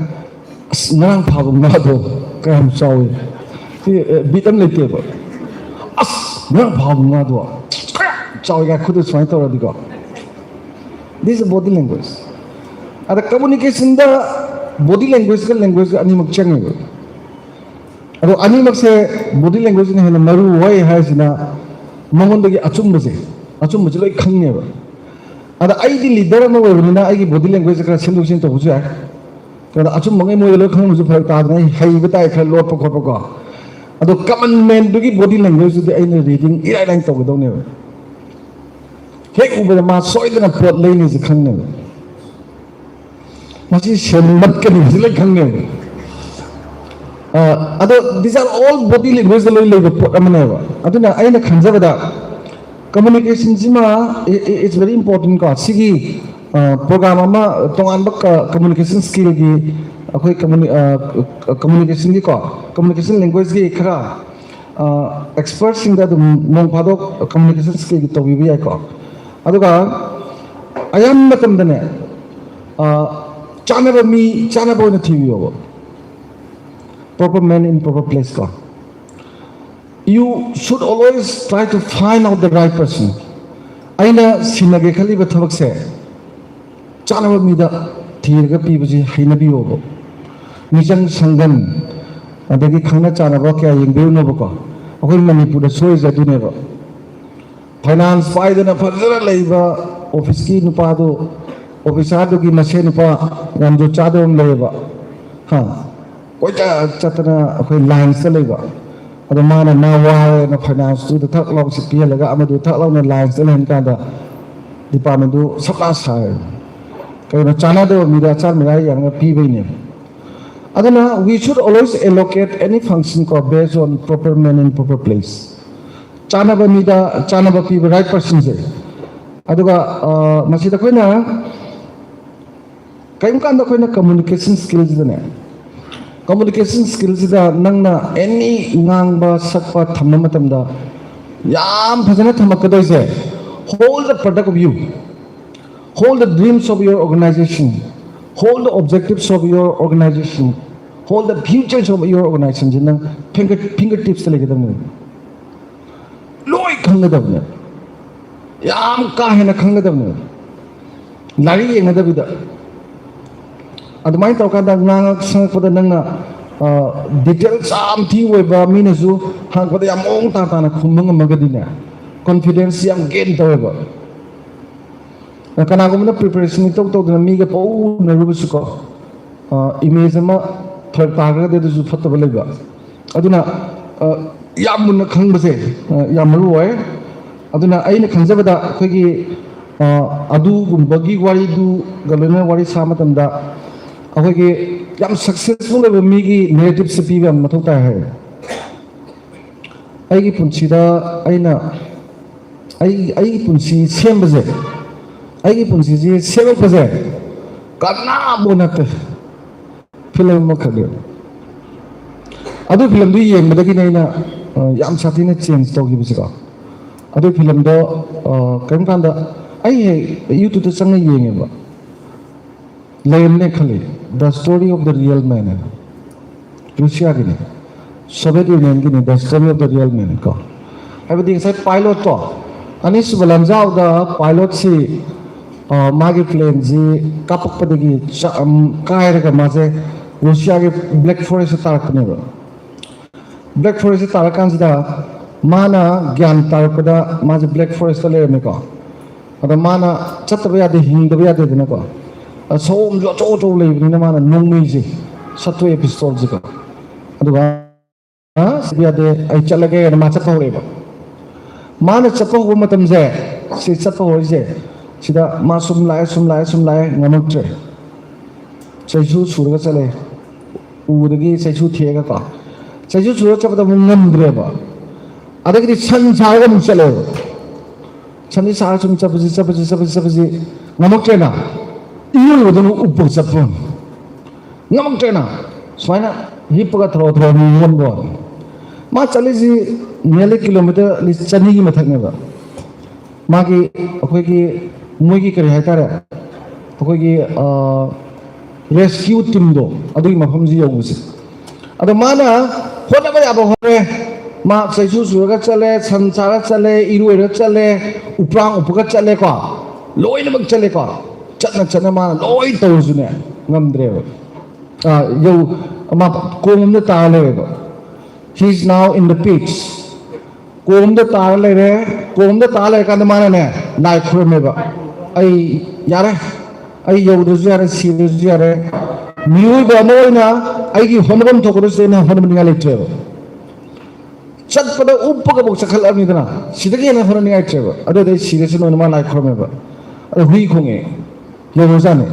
"ꯑꯁ, ꯉꯔꯥꯡ ꯐꯥꯕ ꯉꯥꯗꯣ ꯀꯌꯥꯝ ꯆꯥꯎꯏ?" ꯁꯤ, ꯑꯦ, beat ꯑꯃ ꯂꯩꯇꯦꯕ꯫ "ꯑꯁ, ꯉꯔꯥꯡ ꯐꯥꯕ ꯉꯥꯗꯣ ꯀꯌꯥꯝ ꯆꯥꯎꯏ" ꯀꯥꯏ ꯈꯨꯠꯇ ꯁꯨꯃꯥꯏꯅ ꯇꯧꯔꯗꯤꯀꯣ꯫ This is body language. ꯑꯗ communication ꯗ body language ꯀ language ꯀ ꯑꯅꯤꯃꯛ ꯆꯪꯉꯦꯕ꯫ ꯑꯗꯣ ꯑꯅꯤꯃꯛꯁꯦ body language ꯅ ꯍꯦꯟꯅ ꯃꯔꯨ ꯑꯣꯏ ꯍꯥꯏꯁꯤꯅ ꯃꯉꯣꯟꯗꯒꯤ ꯑꯆꯨꯝꯕꯁꯦ, ꯑꯆꯨꯝꯕꯁꯦ ꯂꯣꯏ ꯈꯪꯉꯦꯕ꯫ ꯑꯗ ꯑꯩꯗꯤ leader ꯑꯃ ꯑꯣꯏꯕꯅꯤꯅ ꯑꯩꯒꯤ body language ꯈꯔ ꯁꯦꯝꯗꯣꯛ ꯁꯦꯝꯖꯤꯟ ꯇꯧꯕꯁꯨ ꯌꯥꯏ꯫ ꯑꯗ ꯑꯆꯨꯝꯕꯉꯩ ꯃꯣꯏꯗ ꯂꯣꯏ ꯈꯪꯕꯁꯨ ꯐꯔꯛ ꯇꯥꯗꯅ ꯑꯩ ꯍꯩꯕ ꯇꯥꯏ ꯈꯔ ꯂꯣꯠꯄ ꯈꯣꯠꯄꯀꯣ꯫ ꯑꯗꯣ common man ꯗꯨꯒꯤ body language ꯇꯨꯗꯤ ꯑꯩꯅ reading ꯏꯔꯥꯏ ꯂꯥꯏꯅ ꯇꯧꯒꯗꯧꯅꯦꯕ꯫ ꯍꯦꯛ ꯎꯕꯗ ꯃꯥ ꯁꯣꯏꯗꯅ ꯄꯣꯠ ꯂꯩꯅꯤꯁꯦ ꯈꯪꯅꯦꯕ꯫ ꯃꯁꯤ ꯁꯦꯝꯃꯠꯀꯅꯤ, ꯁꯤ ꯂꯣꯏ ꯈꯪꯉꯦꯕ꯫ ꯑ, ꯑꯗꯣ these are all body language ꯗ ꯂꯣꯏ ꯂꯩꯕ ꯄꯣꯠ ꯑꯃꯅꯦꯕ꯫ ꯑꯗꯨꯅ ꯑꯩꯅ ꯈꯟꯖꯕꯗ communication ꯁꯤꯃ i- i- it's very important ꯀꯣ꯫ ꯁꯤꯒꯤ, ꯑ, program ꯑꯃ ꯇꯣꯉꯥꯟꯕ ꯀ- communication skill ꯒꯤ, ꯑꯩꯈꯣꯏ communi- ꯑ, communication ꯒꯤ ꯀꯣ, communication language ꯒꯤ ꯈꯔ, ꯑ, expert ꯁꯤꯡꯗ ꯑꯗꯨꯝ ꯅꯣꯡ ꯐꯥꯗꯣꯛ communication skill ꯒꯤ ꯇꯧꯕꯤꯕ ꯌꯥꯏꯀꯣ꯫ ꯑꯗꯨꯒ ꯑꯌꯥꯝꯕ ꯃꯇꯝꯗꯅꯦ, ꯑ, ꯆꯥꯅꯕ ꯃꯤ ꯆꯥꯅꯕ ꯑꯣꯏꯅ ꯊꯤꯕꯤꯌꯣꯕ꯫ Proper man in proper place ꯀꯣ꯫ You should always try to find out the right person. ꯑꯩꯅ ꯁꯤꯟꯅꯒꯦ ꯈꯜꯂꯤꯕ ꯊꯕꯛꯁꯦ ꯆꯥꯅꯕ ꯃꯤꯗ ꯊꯤꯔꯒ ꯄꯤꯕꯁꯤ ꯍꯩꯅꯕꯤꯌꯣꯕ꯫ ꯃꯤꯆꯪ ꯁꯪꯒꯟ, ꯑꯗꯒꯤ ꯈꯪꯅ ꯆꯥꯅꯕ ꯀꯌꯥ ꯌꯦꯡꯕꯤꯔꯨꯅꯣꯕꯀꯣ꯫ ꯑꯩꯈꯣꯏ ꯃꯅꯤꯄꯨꯔꯗ ꯁꯣꯏꯔꯤꯁꯦ ꯑꯗꯨꯅꯦꯕ꯫ Finance ꯄꯥꯏꯗꯅ ꯐꯖꯅ ꯂꯩꯕ office ꯀꯤ ꯅꯨꯄꯥꯗꯨ, officer ꯗꯨꯒꯤ ꯃꯁꯦꯟ ꯅꯨꯄꯥ ꯌꯥꯝ ꯖꯨꯠ ꯆꯥꯗꯕ ꯑꯃ ꯂꯩꯌꯦꯕ꯫ ꯍꯥ? ꯀꯣꯏꯆꯠ ꯆꯠꯇꯅ ꯑꯩꯈꯣꯏ lines ꯇ ꯂꯩꯕ꯫ ꯑꯗꯣ ꯃꯥꯅ ꯃꯥ ꯋꯥꯔꯦꯅ finance ꯇꯨꯗ ꯊꯛ ꯂꯥꯎ ꯁꯤꯠ ꯄꯤꯍꯜꯂꯒ ꯑꯃꯗꯨ ꯊꯛ ꯂꯥꯎꯅ lines ꯇ ꯂꯩꯍꯟ ꯀꯥꯟꯗ department ꯗꯨ ꯁꯞ ꯂꯥꯁ ꯁꯥꯔꯦ꯫ ꯀꯩꯅꯣ, ꯆꯥꯟꯅꯗꯕ ꯃꯤꯗ ꯑꯆꯥꯟ ꯃꯤꯔꯥꯏ ꯌꯦꯡꯉꯒ ꯄꯤꯕꯩꯅꯦꯕ꯫ ꯑꯗꯨꯅ we should always allocate any function ꯀꯣ, based on proper man in proper place. ꯆꯥꯅꯕ ꯃꯤꯗ ꯆꯥꯅꯕ ꯄꯤꯕ, right person ꯁꯦ꯫ ꯑꯗꯨꯒ, ꯑ, ꯃꯁꯤꯗ ꯑꯩꯈꯣꯏꯅ ꯀꯔꯤꯒꯨꯝꯕ ꯀꯥꯟꯗ ꯑꯩꯈꯣꯏꯅ communication skill ꯁꯤꯗꯅꯦ, communication skill ꯁꯤꯗ ꯅꯪꯅ any ꯉꯥꯡꯕ ꯁꯛꯄ ꯊꯝꯕ ꯃꯇꯝꯗ ꯌꯥꯝ ꯐꯖꯅ ꯊꯝꯃꯛꯀꯗꯣꯏꯁꯦ, hold the product of you, hold the dreams of your organization, hold the objectives of your organization, hold the futures of your organization ꯁꯤ ꯅꯪ finger, finger tips ꯇ ꯂꯩꯒꯗꯕꯅꯦ꯫ ꯂꯣꯏ ꯈꯪꯒꯗꯕꯅꯦ꯫ ꯌꯥꯝ ꯀꯥ ꯍꯦꯟꯅ ꯈꯪꯒꯗꯕꯅꯦ꯫ ꯂꯥꯏꯔꯤꯛ ꯌꯦꯡꯅꯗꯕꯤꯗ꯫ ꯑꯗꯨꯃꯥꯏꯅ ꯇꯧꯔꯀꯥꯟꯗ ꯉꯥꯡꯉꯛ ꯁꯉꯛꯄꯗ ꯅꯪꯅ, ꯑ, details ꯌꯥꯝ ꯊꯤ ꯑꯣꯏꯕ, ꯃꯤꯅꯁꯨ ꯍꯪꯉꯛꯄꯗ ꯌꯥꯝ ꯃꯑꯣꯡ ꯇꯥ ꯇꯥꯅ ꯈꯨꯝꯕ ꯉꯝꯃꯒꯗꯤꯅꯦ, confidence ꯌꯥꯝ gain ꯇꯧꯋꯦꯕ꯫ ꯀꯅꯥꯒꯨꯝꯕꯅ preparation ꯏꯇꯧ ꯇꯧꯗꯅ ꯃꯤꯒ ꯄꯥꯎ ꯎꯅꯔꯨꯕꯁꯨꯀꯣ, ꯑ, image ꯑꯃ ꯐꯔꯛ ꯇꯥꯈ꯭ꯔꯒꯗꯤ ꯑꯗꯨꯁꯨ ꯐꯠꯇꯕ ꯂꯩꯕ꯫ ꯑꯗꯨꯅ, ꯑ, ꯌꯥꯝ ꯃꯨꯟꯅ ꯈꯪꯕꯁꯦ, ꯑ, ꯌꯥꯝ ꯃꯔꯨ ꯑꯣꯏ꯫ ꯑꯗꯨꯅ ꯑꯩꯅ ꯈꯟꯖꯕꯗ ꯑꯩꯈꯣꯏꯒꯤ ꯑ, ꯑꯗꯨꯒꯨꯝꯕꯒꯤ ꯋꯥꯔꯤꯗꯨꯒ ꯂꯣꯏꯅꯅ ꯋꯥꯔꯤ ꯁꯥꯕ ꯃꯇꯝꯗ ꯑꯩꯈꯣꯏꯒꯤ ꯌꯥꯝ ꯁꯛꯁꯦꯁꯐꯨꯜ ꯑꯣꯏꯕ ꯃꯤꯒꯤ ꯅꯦꯔꯦꯇꯤꯞꯁꯦ ꯄꯤꯕ ꯌꯥꯝ ꯃꯊꯧ ꯇꯥꯏ ꯍꯥꯏ꯫ ꯑꯩꯒꯤ ꯄꯨꯟꯁꯤꯗ ꯑꯩꯅ ꯑꯩ ꯑꯩꯒꯤ ꯄꯨꯟꯁꯤ ꯁꯦꯝꯕꯁꯦ, ꯑꯩꯒꯤ ꯄꯨꯟꯁꯤꯁꯤ ꯁꯦꯝꯃꯛꯄꯁꯦ ꯀꯅꯥꯕꯨ ꯅꯠꯇꯦ, ꯐꯤꯂꯝ ꯑꯃꯈꯛꯅꯦ꯫ ꯑꯗꯨ ꯐꯤꯂꯝꯗꯨ ꯌꯦꯡꯕꯗꯒꯤꯅꯦ ꯑꯩꯅ, ꯑ, ꯌꯥꯝ ꯁꯥꯊꯤꯅ ꯆꯦꯟꯖ ꯇꯧꯈꯤꯕꯁꯦꯀꯣ꯫ ꯑꯗꯨ ꯐꯤꯂꯝꯗꯣ, ꯑ, ꯀꯔꯤꯒꯨꯝꯕ ꯀꯥꯟꯗ ꯑꯩ ꯍꯦꯛ ꯌꯨꯇ꯭ꯌꯨꯕꯇ ꯆꯪꯉ ꯌꯦꯡꯉꯦꯕ, ꯂꯩꯔꯝꯅꯦ ꯈꯜꯂꯤ, The Story of the Real Man ꯍꯥꯏꯅ, ꯔꯨꯁꯤꯌꯥꯒꯤꯅꯤ, Soviet ꯌꯨꯅꯤꯌꯟꯒꯤꯅꯤ, The Story of the Real Man ꯀꯣ꯫ ꯍꯥꯏꯕꯗꯤ ꯉꯁꯥꯏ ꯄꯥꯏꯂꯣꯠꯇꯣ, ꯑꯅꯤꯁꯨꯕ ꯂꯥꯟꯖꯥꯎꯗ ꯄꯥꯏꯂꯣꯠꯁꯤ, ꯑ, ꯃꯥꯒꯤ ꯄ꯭ꯂꯦꯟꯁꯤ ꯀꯥꯞꯄꯛꯄꯗꯒꯤ ꯆ-, ꯑꯝ, ꯀꯥꯏꯔꯒ ꯃꯥꯁꯦ ꯔꯨꯁꯤꯌꯥꯒꯤ ꯕ꯭ꯂꯦꯛ ꯐꯣꯔꯦꯁꯇ ꯇꯥꯔꯛꯄꯅꯦꯕ꯫ ꯕ꯭ꯂꯦꯛ ꯐꯣꯔꯦꯁꯇ ꯇꯥꯔꯀꯥꯟꯁꯤꯗ ꯃꯥꯅ ꯒ꯭ꯌꯥꯟ ꯇꯥꯔꯛꯄꯗ ꯃꯥꯁꯦ ꯕ꯭ꯂꯦꯛ ꯐꯣꯔꯦꯁꯇ ꯂꯩꯔꯝꯃꯦꯀꯣ꯫ ꯑꯗ ꯃꯥꯅ ꯆꯠꯇꯕ ꯌꯥꯗꯦ, ꯍꯤꯡꯗꯕ ꯌꯥꯗꯦꯗꯅꯀꯣ꯫ ꯑ, ꯁꯑꯣꯝꯁꯨ ꯑꯆꯧ ꯑꯆꯧ ꯂꯩꯕꯅꯤꯅ ꯃꯥꯅ ꯅꯣꯡꯃꯩꯁꯦ ꯁꯠꯇꯣꯛꯑꯦ, ꯄꯤꯁꯇꯣꯜꯁꯤꯀꯣ꯫ ꯑꯗꯨꯒ, "ꯑ, ꯁꯤꯕ ꯌꯥꯗꯦ, ꯑꯩ ꯆꯠꯂꯒꯦꯅ" ꯃꯥ ꯆꯠꯄ ꯍꯧꯔꯛꯑꯦꯕ꯫ ꯃꯥꯅ ꯆꯠꯄ ꯍꯧꯕ ꯃꯇꯝꯁꯦ, ꯁꯤ ꯆꯠꯄ ꯍꯧꯔꯛꯏꯁꯦ, ꯁꯤꯗ ꯃꯥ ꯁꯨꯝ ꯂꯥꯛꯑꯦ, ꯁꯨꯝ ꯂꯥꯛꯑꯦ, ꯁꯨꯝ ꯂꯥꯛꯑꯦ, ꯉꯝꯃꯛꯇ꯭ꯔꯦ꯫ ꯆꯩꯁꯨ ꯁꯨꯔꯒ ꯆꯠꯂꯦ꯫ ꯎꯗꯒꯤ ꯆꯩꯁꯨ ꯊꯦꯛꯑꯒꯀꯣ꯫ ꯆꯩꯁꯨ ꯁꯨꯔꯒ ꯆꯠꯄꯗ ꯑꯃꯨꯛ ꯉꯝꯗ꯭ꯔꯦꯕ꯫ ꯑꯗꯒꯤꯗꯤ ꯁꯟ ꯁꯥꯔꯒ ꯑꯃꯨꯛ ꯆꯠꯂꯦꯕ꯫ ꯁꯟꯁꯤ ꯁꯥꯔꯒ ꯁꯨꯝ ꯆꯠꯄꯁꯤ, ꯆꯠꯄꯁꯤ, ꯆꯠꯄꯁꯤ ꯉꯝꯃꯛꯇ꯭ꯔꯦꯅ꯫ ꯏꯔꯣꯏꯕꯗ ꯑꯃꯨꯛ ꯎꯞꯄꯒ ꯆꯠꯄ ꯉꯝꯃꯛꯇ꯭ꯔꯦꯅ꯫ ꯁꯨꯃꯥꯏꯅ ꯍꯤꯞꯄꯒ ꯊꯔꯣ ꯊꯔꯣ ꯅꯣꯝꯕ ꯋꯥꯅꯤ꯫ ꯃꯥ ꯆꯠꯂꯤꯁꯤ nearly kilometre ꯆꯅꯤꯒꯤ ꯃꯊꯛꯅꯦꯕ꯫ ꯃꯥꯒꯤ, ꯑꯩꯈꯣꯏꯒꯤ, ꯃꯣꯏꯒꯤ ꯀꯔꯤ ꯍꯥꯏꯇꯥꯔꯦ, ꯑꯩꯈꯣꯏꯒꯤ, ꯑ, rescue teamꯗꯣ, ꯑꯗꯨꯒꯤ ꯃꯐꯝꯁꯤ ꯌꯧꯕꯁꯦ꯫ ꯑꯗꯣ ꯃꯥꯅ ꯍꯣꯠꯅꯕ ꯌꯥꯕ ꯍꯣꯠꯅꯔꯦ꯫ ꯃꯥ ꯆꯩꯁꯨ ꯆꯨꯔꯒ ꯆꯠꯂꯦ, ꯁꯟ ꯆꯥꯔ ꯆꯠꯂꯦ, ꯏꯔꯣꯏꯔ ꯆꯠꯂꯦ, ꯎꯄ꯭ꯔꯥꯡ ꯎꯞꯄꯒ ꯆꯠꯂꯦꯀꯣ, ꯂꯣꯏꯅꯃꯛ ꯆꯠꯂꯦꯀꯣ꯫ ꯆꯠꯅ ꯆꯠꯅ ꯃꯥꯅ ꯂꯣꯏ ꯇꯧꯔꯁꯨꯅꯦ, ꯉꯝꯗ꯭ꯔꯦꯕ꯫ ꯑ, ꯌꯧ-, ꯃꯥ ꯀꯣꯝ ꯑꯃꯗ ꯇꯥꯔ ꯂꯩꯔꯦꯕ꯫ He is now in the pits. ꯀꯣꯝꯗ ꯇꯥꯔ ꯂꯩꯔꯦ꯫ ꯀꯣꯝꯗ ꯇꯥꯔ ꯂꯩꯔꯀꯥꯟꯗ ꯃꯥꯅꯅꯦ, ꯂꯥꯏ ꯈꯨꯔꯝꯃꯦꯕ, "ꯑꯩ ꯌꯥꯔꯦ, ꯑꯩ ꯌꯧꯗ꯭ꯔꯁꯨ ꯌꯥꯔꯦ, ꯁꯤꯗ꯭ꯔꯁꯨ ꯌꯥꯔꯦ, ꯃꯤꯑꯣꯏꯕ ꯑꯃ ꯑꯣꯏꯅ ꯑꯩꯒꯤ ꯍꯣꯠꯅꯐꯝ ꯊꯣꯛꯄꯗꯁꯨ ꯑꯩꯅ ꯍꯣꯠꯅꯅꯤꯡꯉꯥꯏ ꯂꯩꯇ꯭ꯔꯦꯕ"꯫ ꯆꯠꯄꯗ ꯎꯞꯄꯒꯐꯥꯎ ꯆꯠꯈꯠꯂꯛꯑꯕꯅꯤꯗꯅ, ꯁꯤꯗꯒꯤ ꯍꯦꯟꯅ ꯍꯣꯠꯅꯅꯤꯡꯉꯥꯏ ꯂꯩꯇ꯭ꯔꯦꯕ꯫ ꯑꯗꯨꯗꯩ ꯁꯤꯔꯁꯅꯨꯅ ꯃꯥ ꯂꯥꯏ ꯈꯨꯔꯝꯃꯦꯕ꯫ ꯑꯗ ꯍꯨꯏ ꯈꯣꯡꯉꯛꯑꯦ, ꯌꯧꯔꯖꯥꯠꯅꯤ꯫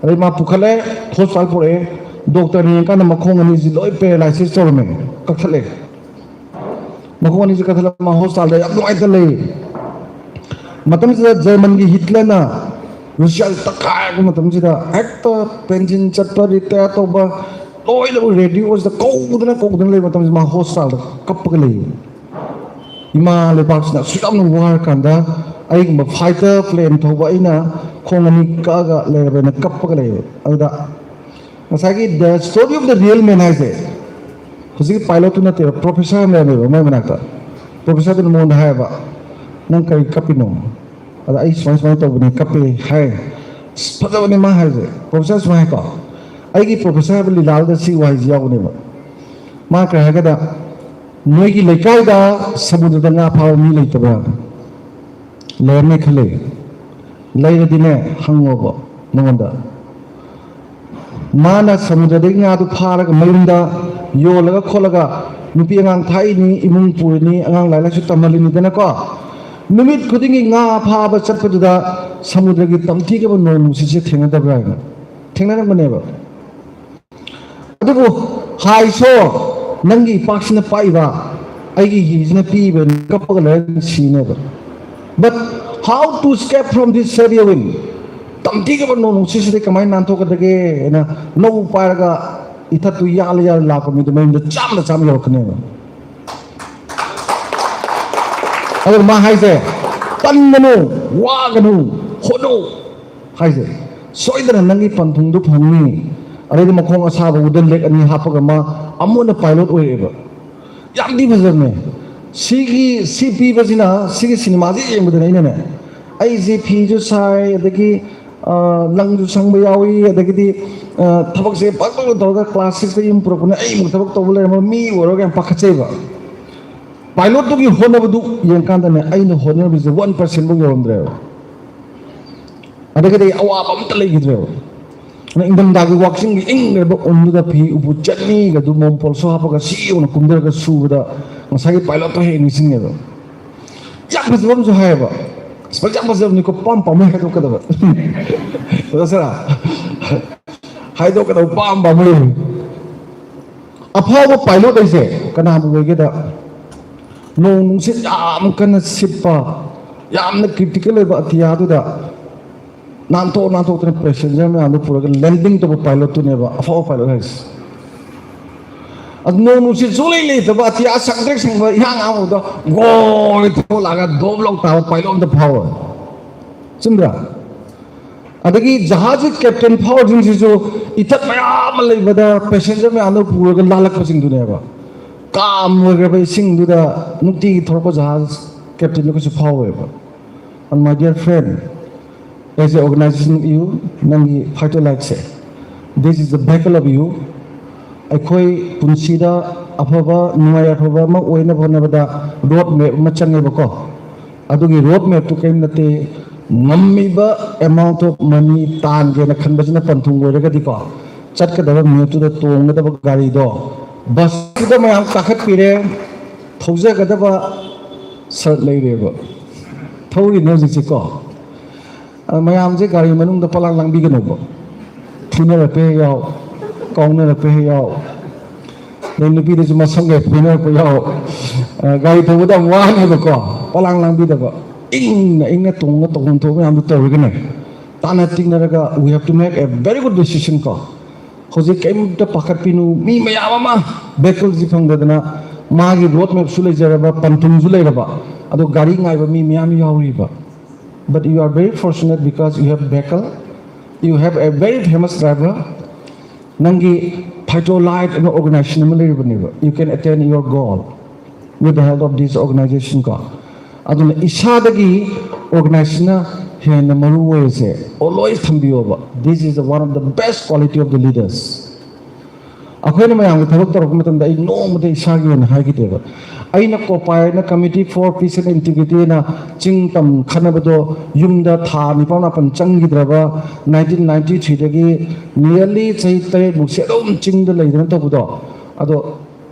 ꯑꯗꯩ ꯃꯥ ꯄꯨꯈꯠꯂꯦ, ꯍꯣꯁꯄꯤꯇꯥꯜ ꯄꯨꯔꯛꯑꯦ꯫ ꯗꯣꯛꯇꯔꯅ ꯌꯦꯡꯀꯥꯟꯗ ꯃꯈꯣꯡ ꯑꯅꯤꯁꯤ ꯂꯣꯏ ꯄꯦꯔꯥꯂꯥꯏꯁꯤꯁ ꯇꯧꯔꯝꯃꯦ, ꯀꯛꯊꯠꯂꯦ꯫ ꯃꯈꯣꯡ ꯑꯅꯤꯁꯤ ꯀꯛꯊꯠꯂ ꯃꯥ ꯍꯣꯁꯄꯤꯇꯥꯜꯗ ꯌꯥꯝ ꯅꯨꯡꯉꯥꯏꯇ ꯂꯩ꯫ ꯃꯇꯝꯁꯤꯗ ꯖꯔꯃꯟꯒꯤ ꯍꯤꯠꯂꯔꯅ ꯔꯨꯁꯤꯌꯥꯁꯤ ꯇꯛꯈꯥꯏꯔꯛꯄ ꯃꯇꯝꯁꯤꯗ, ꯍꯦꯛꯇ ꯄꯦꯟꯁꯤꯟ ꯆꯠꯄ, ꯔꯤꯇꯥꯌꯔ ꯇꯧꯕ, ꯂꯣꯏꯅꯃꯛ ꯔꯦꯗꯤꯑꯣꯁꯤꯗ ꯀꯧꯗꯅ ꯀꯧꯗꯅ ꯂꯩꯕ ꯃꯇꯝꯁꯤꯗ ꯃꯥ ꯍꯣꯁꯄꯤꯇꯥꯜꯗ ꯀꯞꯄꯒ ꯂꯩꯌꯦ꯫ ꯏꯃꯥ ꯂꯩꯕꯥꯛꯁꯤꯅ ꯑꯁꯨꯛ ꯌꯥꯝꯅ ꯋꯥꯔꯀꯥꯟꯗ, ꯑꯩꯒꯨꯝꯕ ꯐꯥꯏꯇꯔ ꯄ꯭ꯂꯦꯟ ꯊꯧꯕ ꯑꯩꯅ ꯈꯣꯡ ꯑꯅꯤ ꯀꯛꯑꯒ ꯂꯩꯔꯕꯅ ꯀꯞꯄꯒ ꯂꯩꯌꯦ꯫ ꯑꯗꯨꯗ ꯉꯁꯥꯏꯒꯤ The Story of the Real Man ꯍꯥꯏꯁꯦ, ꯍꯧꯖꯤꯛꯀꯤ ꯄꯥꯏꯂꯣꯠꯇꯨ ꯅꯠꯇꯦꯕ, ꯄ꯭ꯔꯣꯐꯦꯁꯔ ꯑꯃ ꯂꯩꯔꯝꯃꯦꯕ ꯃꯣꯏ ꯃꯅꯥꯛꯇ꯫ ꯄ꯭ꯔꯣꯐꯦꯁꯔꯗꯨꯅ ꯃꯉꯣꯟꯗ ꯍꯥꯏꯌꯦꯕ, "ꯅꯪ ꯀꯔꯤ ꯀꯞꯄꯤꯅꯣ?" ꯑꯗ "ꯑꯩ ꯁꯨꯃꯥꯏ ꯁꯨꯃꯥꯏꯅ ꯇꯧꯕꯅꯤ, ꯀꯞꯄꯦ" ꯍꯥꯏ꯫ ꯑꯁ, ꯐꯖꯕꯅꯦ ꯃꯥ ꯍꯥꯏꯁꯦ꯫ ꯄ꯭ꯔꯣꯐꯦꯁꯔ ꯁꯨꯃꯥꯏ ꯍꯥꯏꯀꯣ, ꯑꯩꯒꯤ ꯄ꯭ꯔꯣꯐꯦꯁꯔ ꯍꯥꯏꯕ ꯂꯤꯂꯥꯗꯨꯗ ꯁꯤ ꯋꯥꯍꯩꯁꯤ ꯌꯥꯎꯕꯅꯦꯕ꯫ ꯃꯥ ꯀꯔꯤ ꯍꯥꯏꯒꯦꯗ, "ꯅꯣꯏꯒꯤ ꯂꯩꯀꯥꯏꯗ ꯁꯃꯨꯗ꯭ꯔꯗ ꯉꯥ ꯐꯥꯕ ꯃꯤ ꯂꯩꯇꯕ꯭ꯔꯥ?" ꯂꯩꯔꯝꯃꯦ ꯈꯜꯂꯦ꯫ ꯂꯩꯔꯗꯤꯅꯦ, ꯍꯪꯉꯣꯕ ꯃꯉꯣꯟꯗ꯫ ꯃꯥꯅ ꯁꯃꯨꯗ꯭ꯔꯗꯒꯤ ꯉꯥꯗꯨ ꯐꯥꯔꯒ ꯃꯌꯨꯝꯗ ꯌꯣꯜꯂꯒ ꯈꯣꯠꯂꯒ ꯅꯨꯄꯤ ꯑꯉꯥꯡ ꯊꯥꯛꯏꯅꯤ, ꯏꯃꯨꯡ ꯄꯨꯔꯤꯅꯤ, ꯑꯉꯥꯡ ꯂꯥꯏꯔꯤꯛ ꯂꯥꯏꯁꯨ ꯇꯝꯍꯜꯂꯤꯅꯤꯗꯅꯀꯣ꯫ ꯅꯨꯃꯤꯠ ꯈꯨꯗꯤꯡꯒꯤ ꯉꯥ ꯐꯥꯕ ꯆꯠꯄꯗꯨꯗ ꯁꯃꯨꯗ꯭ꯔꯒꯤ ꯇꯝꯊꯤꯒꯕ ꯅꯣꯡ ꯅꯨꯡꯁꯤꯠꯁꯦ ꯊꯦꯡꯅꯗꯕ꯭ꯔꯥ ꯍꯥꯏꯅ ꯊꯦꯡꯅꯔꯝꯕꯅꯦꯕ꯫ ꯑꯗꯨꯕꯨ ꯍꯥꯏꯁꯣ, ꯅꯪꯒꯤ ꯏꯄꯥꯛꯁꯤꯅ ꯄꯥꯛꯏꯕ, ꯑꯩꯒꯤ ꯍꯤꯁꯤꯅ ꯄꯤꯛꯏꯕ, ꯀꯞꯄꯒ ꯂꯩꯔꯒ ꯁꯤꯅꯦꯕ꯫ But how to escape from this surreal wind? ꯇꯝꯊꯤꯒꯕ ꯅꯣꯡ ꯅꯨꯡꯁꯤꯠꯁꯤꯗꯤ ꯀꯃꯥꯏꯅ ꯅꯥꯟꯊꯣꯛꯀꯗꯒꯦ ꯍꯥꯏꯅ ꯅꯧ ꯄꯥꯏꯔꯒ ꯏꯊꯠꯇꯨ ꯌꯥꯜꯂ ꯌꯥꯜꯂ ꯂꯥꯛꯄ ꯃꯤꯗꯨ ꯃꯌꯨꯝꯗ ꯆꯥꯝꯗ ꯆꯥꯝ ꯌꯧꯔꯛꯀꯅꯦꯕ꯫ ꯑꯗꯨ ꯃꯥ ꯍꯥꯏꯁꯦ, ꯇꯟꯒꯅꯨ, ꯋꯥꯒꯅꯨ, ꯍꯣꯠꯅꯧ ꯍꯥꯏꯁꯦ꯫ ꯁꯣꯏꯗꯅ ꯅꯪꯒꯤ ꯄꯟꯊꯨꯡꯗꯨ ꯐꯪꯅꯤ꯫ ꯑꯗꯩꯗꯤ ꯃꯈꯣꯡ ꯑꯁꯥꯕ ꯋꯨꯗꯟ ꯂꯦꯛ ꯑꯅꯤ ꯍꯥꯞꯄꯒ ꯃꯥ ꯑꯃꯨꯛ ꯍꯟꯅ ꯄꯥꯏꯂꯣꯠ ꯑꯣꯏꯔꯛꯑꯦꯕ꯫ ꯌꯥꯝꯗꯤ ꯐꯖꯕꯅꯦ꯫ ꯁꯤꯒꯤ, ꯁꯤ ꯄꯤꯕꯁꯤꯅ, ꯁꯤꯒꯤ ꯁꯤꯅꯦꯃꯥꯁꯤ ꯌꯦꯡꯕꯗꯅꯦ ꯑꯩꯅꯅꯦ, ꯑꯩꯁꯦ ꯐꯤꯁꯨ ꯁꯥꯏ, ꯑꯗꯒꯤ, ꯑ, ꯂꯪꯁꯨ ꯁꯪꯕ ꯌꯥꯎꯏ, ꯑꯗꯒꯤꯗꯤ, ꯑ, ꯊꯕꯛꯁꯦ ꯄꯪꯇꯧꯗ ꯇꯧꯔꯒ ꯀ꯭ꯂꯥꯁ ꯁꯤꯛꯁꯇ ꯌꯨꯝ ꯄꯨꯔꯛꯄꯅ ꯑꯩꯃꯨꯛ ꯊꯕꯛ ꯇꯧꯕ ꯂꯩꯔꯝꯃꯒ ꯃꯤ ꯑꯣꯏꯔꯒ ꯌꯥꯝ ꯄꯥꯈꯠꯆꯩꯕ꯫ ꯄꯥꯏꯂꯣꯠꯇꯨꯒꯤ ꯍꯣꯠꯅꯕꯗꯨ ꯌꯦꯡꯀꯥꯟꯗꯅꯦ, ꯑꯩꯅ ꯍꯣꯠꯅꯔꯝꯃꯤꯁꯦ ꯋꯥꯟ ꯄꯥꯔꯁꯦꯟꯐꯥꯎ ꯌꯧꯔꯝꯗ꯭ꯔꯦꯕ꯫ ꯑꯗꯒꯤꯗꯤ ꯑꯋꯥꯕ ꯑꯝꯇ ꯂꯩꯈꯤꯗ꯭ꯔꯦꯕ꯫ ꯅꯪ ꯏꯪꯊꯝꯊꯥꯒꯤ ꯋꯥꯛꯆꯤꯡꯒꯤ ꯏꯪꯈ꯭ꯔꯕ ꯎꯟꯗꯨꯗ ꯐꯤ ꯎꯄꯨ ꯆꯠꯅꯤꯒ ꯑꯗꯨ ꯃꯣꯝꯄꯣꯜꯁꯨ ꯍꯥꯞꯄꯒ ꯁꯤ ꯌꯧꯅ ꯀꯨꯝꯊꯔꯒ ꯁꯨꯕꯗ ꯉꯁꯥꯏꯒꯤ ꯄꯥꯏꯂꯣꯠꯇꯣ ꯍꯦꯛ ꯅꯤꯡꯁꯤꯡꯉꯦꯕ꯫ ꯌꯥꯝ ꯐꯖꯕ ꯑꯃꯁꯨ ꯍꯥꯏꯌꯦꯕ, ꯑꯁ, ꯌꯥꯝ ꯐꯖꯕꯅꯤꯀꯣ, ꯄꯥꯝ ꯄꯥꯝꯃꯩ ꯍꯥꯏꯗꯣꯛꯀꯗꯕ꯫ ꯐꯖꯁꯤꯔꯥ? ꯍꯥꯏꯗꯣꯛꯀꯗꯕ ꯄꯥꯝ ꯄꯥꯝꯃꯩ꯫ ꯑꯐꯥꯎꯕ ꯄꯥꯏꯂꯣꯠ ꯍꯥꯏꯁꯦ ꯀꯅꯥꯕꯨ ꯑꯣꯏꯒꯦꯗ, ꯅꯣꯡ ꯅꯨꯡꯁꯤꯠ ꯌꯥꯝ ꯀꯟꯅ ꯁꯤꯠꯄ, ꯌꯥꯝꯅ ꯀ꯭ꯔꯤꯇꯤꯀꯦꯜ ꯑꯣꯏꯕ ꯑꯇꯤꯌꯥꯗꯨꯗ ꯅꯥꯟꯊꯣꯛ ꯅꯥꯟꯊꯣꯛꯇꯅ ꯄꯦꯁꯦꯟꯖꯔ ꯃꯌꯥꯝꯗꯨ ꯄꯨꯔꯒ ꯂꯦꯟꯗꯤꯡ ꯇꯧꯕ ꯄꯥꯏꯂꯣꯠꯇꯨꯅꯦꯕ ꯑꯐꯥꯎꯕ ꯄꯥꯏꯂꯣꯠ ꯍꯥꯏꯁꯦ꯫ ꯑꯗꯨ ꯅꯣꯡ ꯅꯨꯡꯁꯤꯠ ꯁꯨꯡꯂꯩ ꯂꯩꯇꯕ ꯑꯇꯤꯌꯥ ꯁꯪꯇ꯭ꯔꯤꯛ ꯁꯪꯕ ꯏꯍꯥꯡ ꯍꯥꯡꯕꯗ ꯒꯣꯜ ꯊꯣꯛꯂꯛꯑꯒ ꯗꯣꯞ ꯂꯧ ꯇꯥꯕ ꯄꯥꯏꯂꯣꯠ ꯑꯝꯇ ꯐꯥꯎꯔꯣꯏ꯫ ꯆꯨꯝꯗ꯭ꯔꯥ? ꯑꯗꯒꯤ ꯖꯍꯥꯖꯀꯤ ꯀꯦꯞꯇꯦꯟ ꯐꯥꯎꯔꯤꯁꯤꯡꯁꯤꯁꯨ ꯏꯊꯠ ꯃꯌꯥꯝ ꯑꯃ ꯂꯩꯕꯗ ꯄꯦꯁꯦꯟꯖꯔ ꯃꯌꯥꯝꯗꯣ ꯄꯨꯔꯒ ꯂꯥꯜꯂꯛꯄꯁꯤꯡꯗꯨꯅꯦꯕ꯫ ꯀꯥꯝ ꯑꯣꯏꯈ꯭ꯔꯕ ꯏꯁꯤꯡꯗꯨꯗ ꯅꯨꯡꯇꯤꯒꯤ ꯊꯧꯔꯛꯄ ꯖꯍꯥꯖ ꯀꯦꯞꯇꯦꯟꯗꯨ ꯀꯩꯁꯨ ꯐꯥꯎꯔꯣꯏꯕ꯫ And my dear friend, as a organization, you, ꯅꯪꯒꯤ ꯐꯥꯏꯇꯣ ꯂꯥꯏꯠꯁꯦ, this is the vehicle of you. ꯑꯩꯈꯣꯏ ꯄꯨꯟꯁꯤꯗ ꯑꯐꯕ ꯅꯨꯡꯉꯥꯏ ꯑꯐꯕ ꯑꯃ ꯑꯣꯏꯅꯕ ꯍꯣꯠꯅꯕꯗ ꯔꯣꯗ ꯃꯦꯞ ꯑꯃ ꯆꯪꯉꯦꯕꯀꯣ꯫ ꯑꯗꯨꯒꯤ ꯔꯣꯗ ꯃꯦꯞꯇꯨ ꯀꯔꯤꯝ ꯅꯠꯇꯦ, ꯉꯝꯃꯤꯕ amount of money ꯇꯥꯟꯒꯦꯅ ꯈꯟꯕꯁꯤꯅ ꯄꯟꯊꯨꯡ ꯑꯣꯏꯔꯒꯗꯤꯀꯣ, ꯆꯠꯀꯗꯕ ꯃꯦꯞꯇꯨꯗ ꯇꯣꯡꯒꯗꯕ ꯒꯥꯔꯤꯗꯣ, ꯕꯁꯇꯨꯗ ꯃꯌꯥꯝ ꯀꯥꯈꯠꯄꯤꯔꯦ, ꯊꯧꯖꯒꯗꯕ ꯁꯔꯠ ꯂꯩꯔꯦꯕ, ꯊꯧꯔꯤꯅꯦ ꯍꯧꯖꯤꯛꯁꯦꯀꯣ꯫ ꯑ, ꯃꯌꯥꯝꯁꯦ ꯒꯥꯔꯤ ꯃꯅꯨꯡꯗ ꯄꯣꯂꯥꯡ ꯂꯥꯡꯕꯤꯒꯅꯣꯕ꯫ ꯐꯨꯅꯔꯛꯄ ꯍꯦꯛ ꯌꯥꯎ, ꯀꯥꯎꯅꯔꯛꯄ ꯍꯦꯛ ꯌꯥꯎ, ꯑꯗꯩ ꯅꯨꯄꯤꯗꯁꯨ ꯃꯁꯝꯒ ꯐꯨꯅꯔꯛꯄ ꯌꯥꯎ꯫ ꯑ, ꯒꯥꯔꯤ ꯊꯧꯕꯗ ꯌꯥꯝ ꯋꯥꯅꯦꯕꯀꯣ, ꯄꯣꯂꯥꯡ ꯂꯥꯡꯕꯤꯗꯕ꯫ ꯏꯪꯅ ꯏꯪꯅ ꯇꯣꯡꯉ ꯇꯧꯐꯝ ꯊꯣꯛꯄ ꯃꯌꯥꯝꯗꯨ ꯇꯧꯔꯒꯅꯦ, ꯇꯥꯟꯅ ꯇꯤꯡꯅꯔꯒ we have to make a very good decision ꯀꯣ꯫ ꯍꯧꯖꯤꯛ ꯀꯔꯤꯝꯇ ꯄꯥꯈꯠꯄꯤꯅꯨ, ꯃꯤ ꯃꯌꯥꯝ ꯑꯃ ꯚꯦꯍꯤꯀꯜꯁꯤ ꯐꯪꯗꯗꯅ ꯃꯥꯒꯤ ꯔꯣꯗ ꯃꯦꯞꯁꯨ ꯂꯩꯖꯔꯕ, ꯄꯟꯊꯨꯡꯁꯨ ꯂꯩꯔꯕ, ꯑꯗꯣ ꯒꯥꯔꯤ ꯉꯥꯏꯕ ꯃꯤ ꯃꯌꯥꯝ ꯌꯥꯎꯔꯤꯕ꯫ But you are very fortunate because you have vehicle, you have a very famous driver. ꯅꯪꯒꯤ ꯐꯥꯏꯇꯣ ꯂꯥꯏꯠ ꯑꯃ ꯑꯣꯔꯒꯅꯥꯏꯖꯦꯁꯟ ꯑꯃ ꯂꯩꯔꯤꯕꯅꯦꯕ, you can attain your goal with the help of this organization ꯀꯣ꯫ ꯑꯗꯨꯅ ꯏꯁꯥꯗꯒꯤ ꯑꯣꯔꯒꯅꯥꯏꯖꯦꯁꯟꯅ ꯍꯦꯟꯅ ꯃꯔꯨ ꯑꯣꯏꯔꯤꯁꯦ always ꯊꯝꯕꯤꯌꯣꯕ꯫ This is the one of the best quality of the leaders. ꯑꯩꯈꯣꯏꯅ ꯃꯌꯥꯝꯒꯤ ꯊꯕꯛ ꯇꯧꯔꯛꯄ ꯃꯇꯝꯗ ꯑꯩ ꯅꯣꯡꯃꯗ ꯏꯁꯥꯒꯤ ꯑꯣꯏꯅ ꯍꯥꯏꯈꯤꯗꯦꯕ, ꯑꯩꯅ ꯀꯣꯄꯥꯏꯅ Committee for Peace and Integrity ꯅ ꯆꯤꯡ ꯇꯝ ꯈꯟꯅꯕꯗꯣ ꯌꯨꯝꯗ ꯊꯥ ꯅꯤꯄꯥꯜ ꯃꯥꯄꯜ ꯆꯪꯈꯤꯗ꯭ꯔꯕ, ꯅꯥꯏꯟꯇꯤꯟ ꯅꯥꯏꯟꯇꯤ ꯊ꯭ꯔꯤꯗꯒꯤ nearly ꯆꯍꯤ ꯇꯔꯦꯠꯃꯨꯛꯁꯦ ꯑꯗꯨꯝ ꯆꯤꯡꯗ ꯂꯩꯗꯅ ꯇꯧꯕꯗꯣ, ꯑꯗꯣ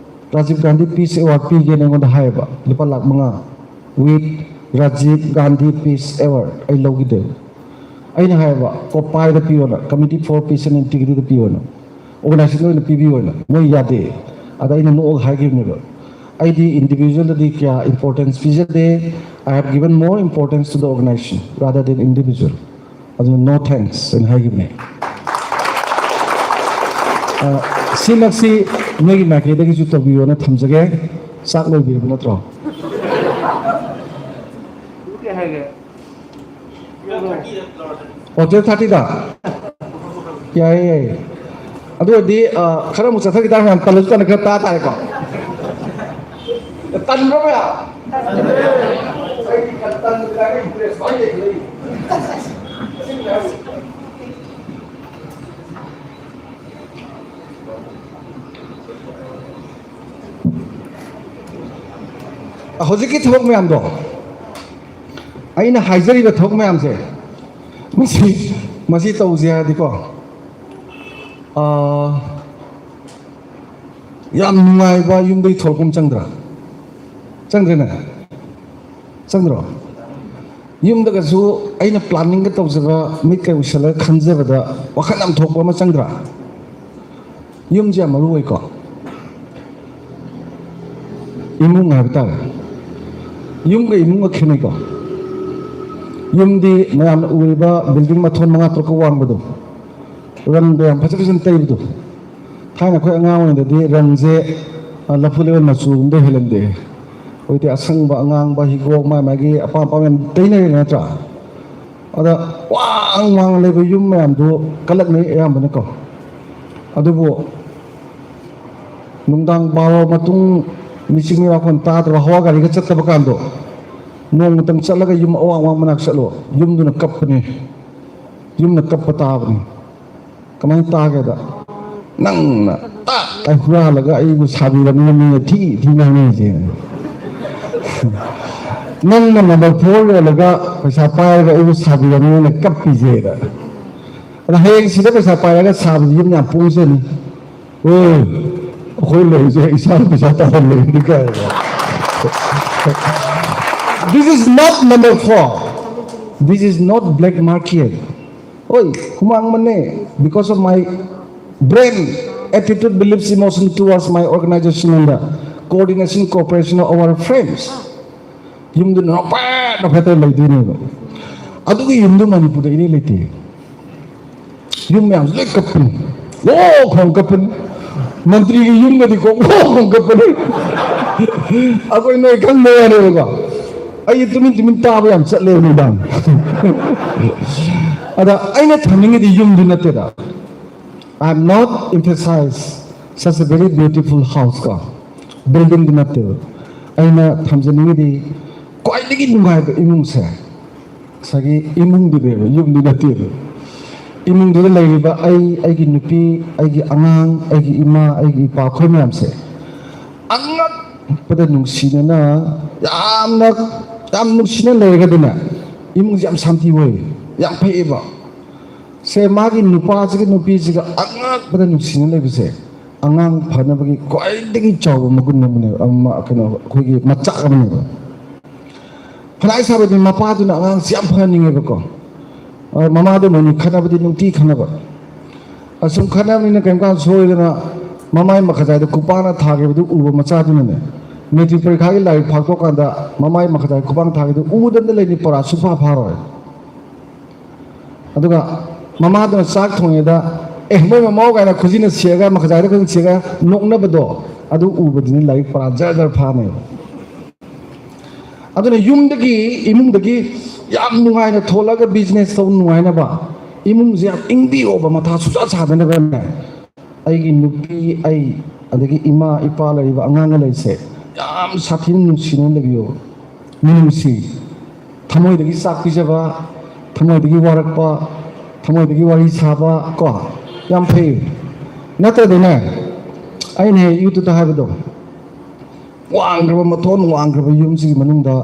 ꯔꯥꯖꯤꯕ ꯒꯥꯟꯙꯤ Peace Award ꯄꯤꯒꯦꯅ ꯑꯩꯉꯣꯟꯗ ꯍꯥꯏꯌꯦꯕ, ꯂꯨꯄꯥ ꯂꯥꯈ ꯃꯉꯥ꯫ With Rajiv Gandhi Peace Award ꯑꯩ ꯂꯧꯈꯤꯗꯦꯕ꯫ ꯑꯩꯅ ꯍꯥꯏꯌꯦꯕ, ꯀꯣꯄꯥꯏꯗ ꯄꯤꯌꯣꯅ, Committee for Peace and Integrity the ꯄꯤꯌꯣꯅ, organization ꯗ ꯑꯣꯏꯅ ꯄꯤꯕꯤꯌꯣꯅ꯫ ꯃꯣꯏ ꯌꯥꯗꯦ꯫ ꯑꯗ ꯑꯩꯅ ꯅꯣꯛꯑꯒ ꯍꯥꯏꯈꯤꯕꯅꯦꯕ, "ꯑꯩꯗꯤ individual ꯗꯗꯤ ꯀꯌꯥ importance ꯄꯤꯖꯗꯦ, I have given more importance to the organization rather than individual." ꯑꯗꯨꯅ "No thanks" ꯑꯩꯅ ꯍꯥꯏꯈꯤꯕꯅꯦ꯫ ꯑ, ꯁꯤꯃꯛꯁꯤ ꯅꯣꯏꯒꯤ ꯃꯥꯏꯀꯩꯗꯒꯤꯁꯨ ꯇꯧꯕꯤꯌꯣꯅ ꯊꯝꯖꯒꯦ꯫ ꯆꯥꯛ ꯂꯣꯏꯕꯤꯔꯕ ꯅꯠꯇ꯭ꯔꯣ? ꯑꯣ, twelve thirty ꯗ? ꯌꯥꯏꯌꯦ, ꯌꯥꯏꯌꯦ꯫ ꯑꯗꯨ ꯑꯣꯏꯔꯗꯤ, ꯑ, ꯈꯔ ꯑꯃꯨꯛ ꯆꯠꯊꯈꯤ ꯇꯥꯔꯦ, ꯃꯌꯥꯝ ꯇꯜꯂꯁꯨ ꯇꯟꯅ ꯈꯔ ꯇꯥ ꯇꯥꯔꯦꯀꯣ꯫ ꯇꯟꯕ꯭ꯔꯣ ꯃꯌꯥꯝ? ꯑꯩꯗꯤ ꯇꯟꯕ ꯀꯥꯏꯅ interest ꯈ꯭ꯋꯥꯏ ꯂꯩꯇꯦ꯫ ꯍꯧꯖꯤꯛꯀꯤ ꯊꯕꯛ ꯃꯌꯥꯝꯗꯣ, ꯑꯩꯅ ꯍꯥꯏꯖꯔꯤꯕ ꯊꯕꯛ ꯃꯌꯥꯝꯁꯦ, ꯃꯁꯤ, ꯃꯁꯤ ꯇꯧꯁꯦ ꯍꯥꯏꯔꯗꯤꯀꯣ, ꯑꯥ, ꯌꯥꯝ ꯅꯨꯡꯉꯥꯏꯕ ꯌꯨꯝꯗꯒꯤ ꯊꯣꯛꯂꯛꯄ ꯑꯃ ꯆꯪꯗ꯭ꯔꯥ? ꯆꯪꯗ꯭ꯔꯦꯅꯦ? ꯆꯪꯗ꯭ꯔꯣ? ꯌꯨꯝꯗꯒꯁꯨ ꯑꯩꯅ planning ꯒ ꯇꯧꯖꯕ, ꯃꯤꯠꯀ ꯎꯏꯁꯜꯂꯒ ꯈꯟꯖꯕꯗ ꯋꯥꯈꯜ ꯌꯥꯝ ꯊꯣꯛꯄ ꯑꯃ ꯆꯪꯗ꯭ꯔꯥ? ꯌꯨꯝꯁꯦ ꯌꯥꯝ ꯃꯔꯨ ꯑꯣꯏꯀꯣ꯫ ꯏꯃꯨꯡ ꯍꯥꯏꯕ ꯇꯥꯔꯦ꯫ ꯌꯨꯝꯒ ꯏꯃꯨꯡꯒ ꯈꯦꯠꯅꯩꯀꯣ꯫ ꯌꯨꯝꯗꯤ ꯃꯌꯥꯝꯅ ꯎꯔꯤꯕ building ꯃꯊꯣꯟ ꯃꯉꯥ ꯇꯔꯨꯛꯀ ꯋꯥꯡꯕꯗꯣ, ꯔꯪꯗꯣ ꯌꯥꯝ ꯐꯖ ꯐꯖꯅ ꯇꯩꯕꯗꯣ꯫ ꯊꯥꯏꯅ ꯑꯩꯈꯣꯏ ꯑꯉꯥꯡ ꯑꯣꯏꯔꯤꯉꯩꯗꯗꯤ ꯔꯪꯁꯦ, ꯑ, ꯂꯐꯨ ꯂꯩꯋꯦꯟ ꯃꯆꯨꯒꯨꯝꯕꯗ ꯍꯦꯜꯍꯟꯗꯦ꯫ ꯍꯧꯖꯤꯛꯇꯤ ꯑꯁꯪꯕ, ꯑꯉꯥꯡꯕ, ꯍꯤꯒꯣꯛ, ꯃꯥꯏ ꯃꯥꯒꯤ ꯑꯄꯥꯝ ꯑꯄꯥꯝꯕ ꯌꯥꯝ ꯇꯩꯅꯔꯦ ꯅꯠꯇ꯭ꯔꯥ? ꯑꯗ ꯋꯥꯡ ꯋꯥꯡ ꯂꯩꯕ ꯌꯨꯝ ꯃꯌꯥꯝꯗꯨ ꯀꯜꯂꯛꯅꯩ ꯑꯌꯥꯝꯕꯅꯀꯣ꯫ ꯑꯗꯨꯕꯨ ꯅꯨꯡꯗꯥꯡ ꯕꯥꯔꯣ ꯃꯇꯨꯡ ꯃꯤꯆꯤꯛ ꯃꯤꯔꯥꯎꯈꯣꯟ ꯇꯥꯗ꯭ꯔꯕ, ꯍꯋꯥ ꯒꯥꯔꯤꯒ ꯆꯠꯇꯕ ꯀꯥꯟꯗꯣ, ꯅꯣꯡꯃꯇꯪ ꯆꯠꯂꯒ ꯌꯨꯝ ꯑꯋꯥꯡ ꯑꯋꯥꯡ ꯃꯅꯥꯛ ꯆꯠꯂꯣ, ꯌꯨꯝꯗꯨꯅ ꯀꯞꯄꯅꯤ, ꯌꯨꯝꯅ ꯀꯞꯄ ꯇꯥꯕꯅꯤ꯫ ꯀꯃꯥꯏꯅ ꯇꯥꯒꯦꯗ, ꯅꯪꯅ ꯇꯥꯛ ꯇꯥꯏ ꯍꯨꯔꯥꯜꯂꯒ ꯑꯩꯕꯨ ꯁꯥꯕꯤꯔꯕꯅꯤꯅ ꯃꯤꯅ ꯊꯤ ꯊꯤ ꯉꯥꯡꯅꯩꯁꯦ꯫ ꯅꯪꯅ ꯅꯝꯕꯔ ꯐꯣꯔ ꯌꯣꯜꯂꯒ ꯄꯩꯁꯥ ꯄꯥꯏꯔꯒ ꯑꯩꯕꯨ ꯁꯥꯕꯤꯔꯕꯅꯤꯅ ꯀꯞꯄꯤꯁꯦꯅ꯫ ꯑꯗ ꯍꯌꯦꯡ ꯁꯤꯗ ꯄꯩꯁꯥ ꯄꯥꯏꯔꯒ ꯁꯥꯕꯁꯤ ꯌꯨꯝ ꯌꯥꯝ ꯄꯣꯡꯖꯅꯤ꯫ ꯑꯣ, ꯑꯩꯈꯣꯏ ꯂꯩꯔꯤꯁꯦ ꯏꯁꯥꯅ ꯄꯩꯁꯥ ꯇꯥꯍꯜꯂꯦꯅꯤ ꯀꯥꯏꯅ꯫ This is not number four. This is not black market. ꯍꯣꯏ, ꯍꯨꯃꯥꯡ ꯃꯟꯅꯦ, because of my brain, attitude, beliefs, emotion towards my organization and the coordination, cooperation of our friends. ꯌꯨꯝꯗꯨꯅ ꯅꯣꯛꯐꯦꯠ ꯅꯣꯛꯐꯦꯠꯇ ꯂꯩꯗꯣꯏꯅꯦꯕ꯫ ꯑꯗꯨꯒꯤ ꯌꯨꯝꯗꯨ ꯃꯅꯤꯄꯨꯔꯗ ꯏꯔꯩ ꯂꯩꯇꯦ꯫ ꯌꯨꯝ ꯃꯌꯥꯝꯁꯨ ꯂꯣꯏ ꯀꯞꯄꯅꯤ꯫ ꯂꯣꯛ ꯈꯣꯡ ꯀꯞꯄꯅꯤ꯫ ꯃꯟꯇ꯭ꯔꯤꯒꯤ ꯌꯨꯝꯒꯗꯤ ꯀꯣꯛ ꯂꯣꯛ ꯈꯣꯡ ꯀꯞꯄꯅꯤ꯫ ꯑꯩꯈꯣꯏ ꯅꯣꯏ ꯈꯪꯕ ꯌꯥꯔꯦꯕꯀꯣ꯫ ꯑꯩ ꯇꯨꯃꯤꯟ ꯇꯨꯃꯤꯟ ꯇꯥꯕ ꯌꯥꯝ ꯆꯠꯂꯦꯕ ꯅꯨꯡꯗꯥꯡ꯫ ꯑꯗ ꯑꯩꯅ ꯊꯝꯅꯤꯡꯉꯤꯗꯤ ꯌꯨꯝꯗꯨ ꯅꯠꯇꯦꯗ꯫ I am not emphasize such a very beautiful house ꯀꯣ, building ꯗꯨ ꯅꯠꯇꯦꯕ꯫ ꯑꯩꯅ ꯊꯝꯖꯅꯤꯡꯉꯤꯗꯤ ꯈ꯭ꯋꯥꯏꯗꯒꯤ ꯅꯨꯡꯉꯥꯏꯕ ꯏꯃꯨꯡꯁꯦ ꯉꯁꯥꯏꯒꯤ ꯏꯃꯨꯡꯗꯨꯅꯦꯕ, ꯌꯨꯝꯗꯨ ꯅꯠꯇꯦꯕ꯫ ꯏꯃꯨꯡꯗꯨꯗ ꯂꯩꯔꯤꯕ ꯑꯩ, ꯑꯩꯒꯤ ꯅꯨꯄꯤ, ꯑꯩꯒꯤ ꯑꯉꯥꯡ, ꯑꯩꯒꯤ ꯏꯃꯥ, ꯑꯩꯒꯤ ꯏꯄꯥ, ꯑꯩꯈꯣꯏ ꯃꯌꯥꯝꯁꯦ ꯑꯉꯛꯄꯗ ꯅꯨꯡꯁꯤꯅꯅ, ꯌꯥꯝꯅ, ꯌꯥꯝ ꯅꯨꯡꯁꯤꯅ ꯂꯩꯔꯒꯗꯤꯅꯦ, ꯏꯃꯨꯡꯁꯦ ꯌꯥꯝ ꯁꯥꯟꯇꯤ ꯑꯣꯏ, ꯌꯥꯝ ꯐꯩꯌꯦꯕ꯫ ꯁꯦ, ꯃꯥꯒꯤ ꯅꯨꯄꯥꯁꯤꯒ ꯅꯨꯄꯤꯁꯤꯒ ꯑꯉꯛꯄꯗ ꯅꯨꯡꯁꯤꯅ ꯂꯩꯕꯁꯦ ꯑꯉꯥꯡ ꯐꯅꯕꯒꯤ ꯈ꯭ꯋꯥꯏꯗꯒꯤ ꯆꯥꯎꯕ ꯃꯒꯨꯟ ꯑꯃꯅꯦꯕ, ꯑꯃ, ꯀꯩꯅꯣ, ꯑꯩꯈꯣꯏꯒꯤ ꯃꯆꯥꯛ ꯑꯃꯅꯦꯕ꯫ ꯐꯅꯥꯏ ꯁꯥꯕꯗꯤ ꯃꯄꯥꯗꯨꯅ ꯑꯉꯥꯡꯁꯤ ꯌꯥꯝ ꯐꯍꯟꯅꯤꯡꯉꯦꯕꯀꯣ꯫ ꯑ, ꯃꯃꯥꯗꯨ ꯃꯣꯏꯅꯤ ꯈꯠꯅꯕꯗꯤ ꯅꯨꯡꯇꯤ ꯈꯠꯅꯕ꯫ ꯑꯁꯨꯝ ꯈꯠꯅꯕꯅꯤꯅ ꯀꯔꯤꯝ ꯀꯥꯟ ꯁꯣꯏꯗꯅ ꯃꯃꯥꯏ ꯃꯈꯖꯥꯏꯗ ꯈꯨꯄꯥꯛꯅ ꯊꯥꯈꯤꯕꯗꯨ ꯎꯕ ꯃꯆꯥꯗꯨꯅꯅꯦ, ꯃꯦꯇ꯭ꯔꯤꯛ ꯄꯔꯤꯈꯥꯒꯤ ꯂꯥꯏꯔꯤꯛ ꯐꯥꯛꯇꯣꯛꯀꯥꯟꯗ ꯃꯃꯥꯏ ꯃꯈꯖꯥꯏ ꯈꯨꯄꯥꯛꯅ ꯊꯥꯈꯤꯕꯗꯨ ꯎꯗꯅ ꯂꯩꯅꯤ, ꯄꯔꯥ ꯁꯨꯡꯐꯥ ꯐꯥꯔꯣꯏ꯫ ꯑꯗꯨꯒ ꯃꯃꯥꯗꯨꯅ ꯆꯥꯛ ꯊꯣꯡꯉꯤꯉꯩꯗ, "ꯑꯦ, ꯃꯣꯏ ꯃꯃꯥꯎ" ꯀꯥꯏꯅ ꯈꯨꯖꯤꯟꯅ ꯁꯤꯛꯑꯒ, ꯃꯈꯖꯥꯏꯗ ꯈꯨꯖꯤꯟ ꯁꯤꯛꯑꯒ ꯅꯣꯛꯅꯕꯗꯣ, ꯑꯗꯨ ꯎꯕꯗꯨꯅꯤ ꯂꯥꯏꯔꯤꯛ ꯄꯔꯥ ꯖꯔ ꯖꯔ ꯐꯥꯅꯦꯕ꯫ ꯑꯗꯨꯅ ꯌꯨꯝꯗꯒꯤ, ꯏꯃꯨꯡꯗꯒꯤ ꯌꯥꯝ ꯅꯨꯡꯉꯥꯏꯅ ꯊꯣꯛꯂꯒ business ꯇꯧ ꯅꯨꯡꯉꯥꯏꯅꯕ, ꯏꯃꯨꯡꯁꯦ ꯌꯥꯝ ꯏꯪꯕꯤꯌꯣꯕ, ꯃꯊꯥ ꯁꯨꯡꯁꯥ ꯁꯥꯗꯅꯕꯅꯦ꯫ ꯑꯩꯒꯤ ꯅꯨꯄꯤ, ꯑꯩ, ꯑꯗꯒꯤ ꯏꯃꯥ, ꯏꯄꯥ ꯂꯩꯔꯤꯕ ꯑꯉꯥꯡꯒ ꯂꯩꯔꯤꯁꯦ ꯌꯥꯝ ꯁꯥꯊꯤꯅ ꯅꯨꯡꯁꯤꯅ ꯂꯩꯕꯤꯌꯣꯕ꯫ ꯃꯤꯅꯨꯡꯁꯤ, ꯊꯃꯣꯏꯗꯒꯤ ꯆꯥꯛ ꯄꯤꯖꯕ, ꯊꯃꯣꯏꯗꯒꯤ ꯋꯥꯔꯛꯄ, ꯊꯃꯣꯏꯗꯒꯤ ꯋꯥꯔꯤ ꯁꯥꯕ ꯀꯣ, ꯌꯥꯝ ꯐꯩ꯫ ꯅꯠꯇ꯭ꯔꯗꯤꯅꯦ, ꯑꯩꯅ ꯍꯦꯛ ꯌꯨꯇꯨꯕꯇ ꯍꯥꯏꯕꯗꯣ, ꯋꯥꯡꯈ꯭ꯔꯕ, ꯃꯊꯣꯟ ꯋꯥꯡꯈ꯭ꯔꯕ ꯌꯨꯝꯁꯤꯒꯤ ꯃꯅꯨꯡꯗ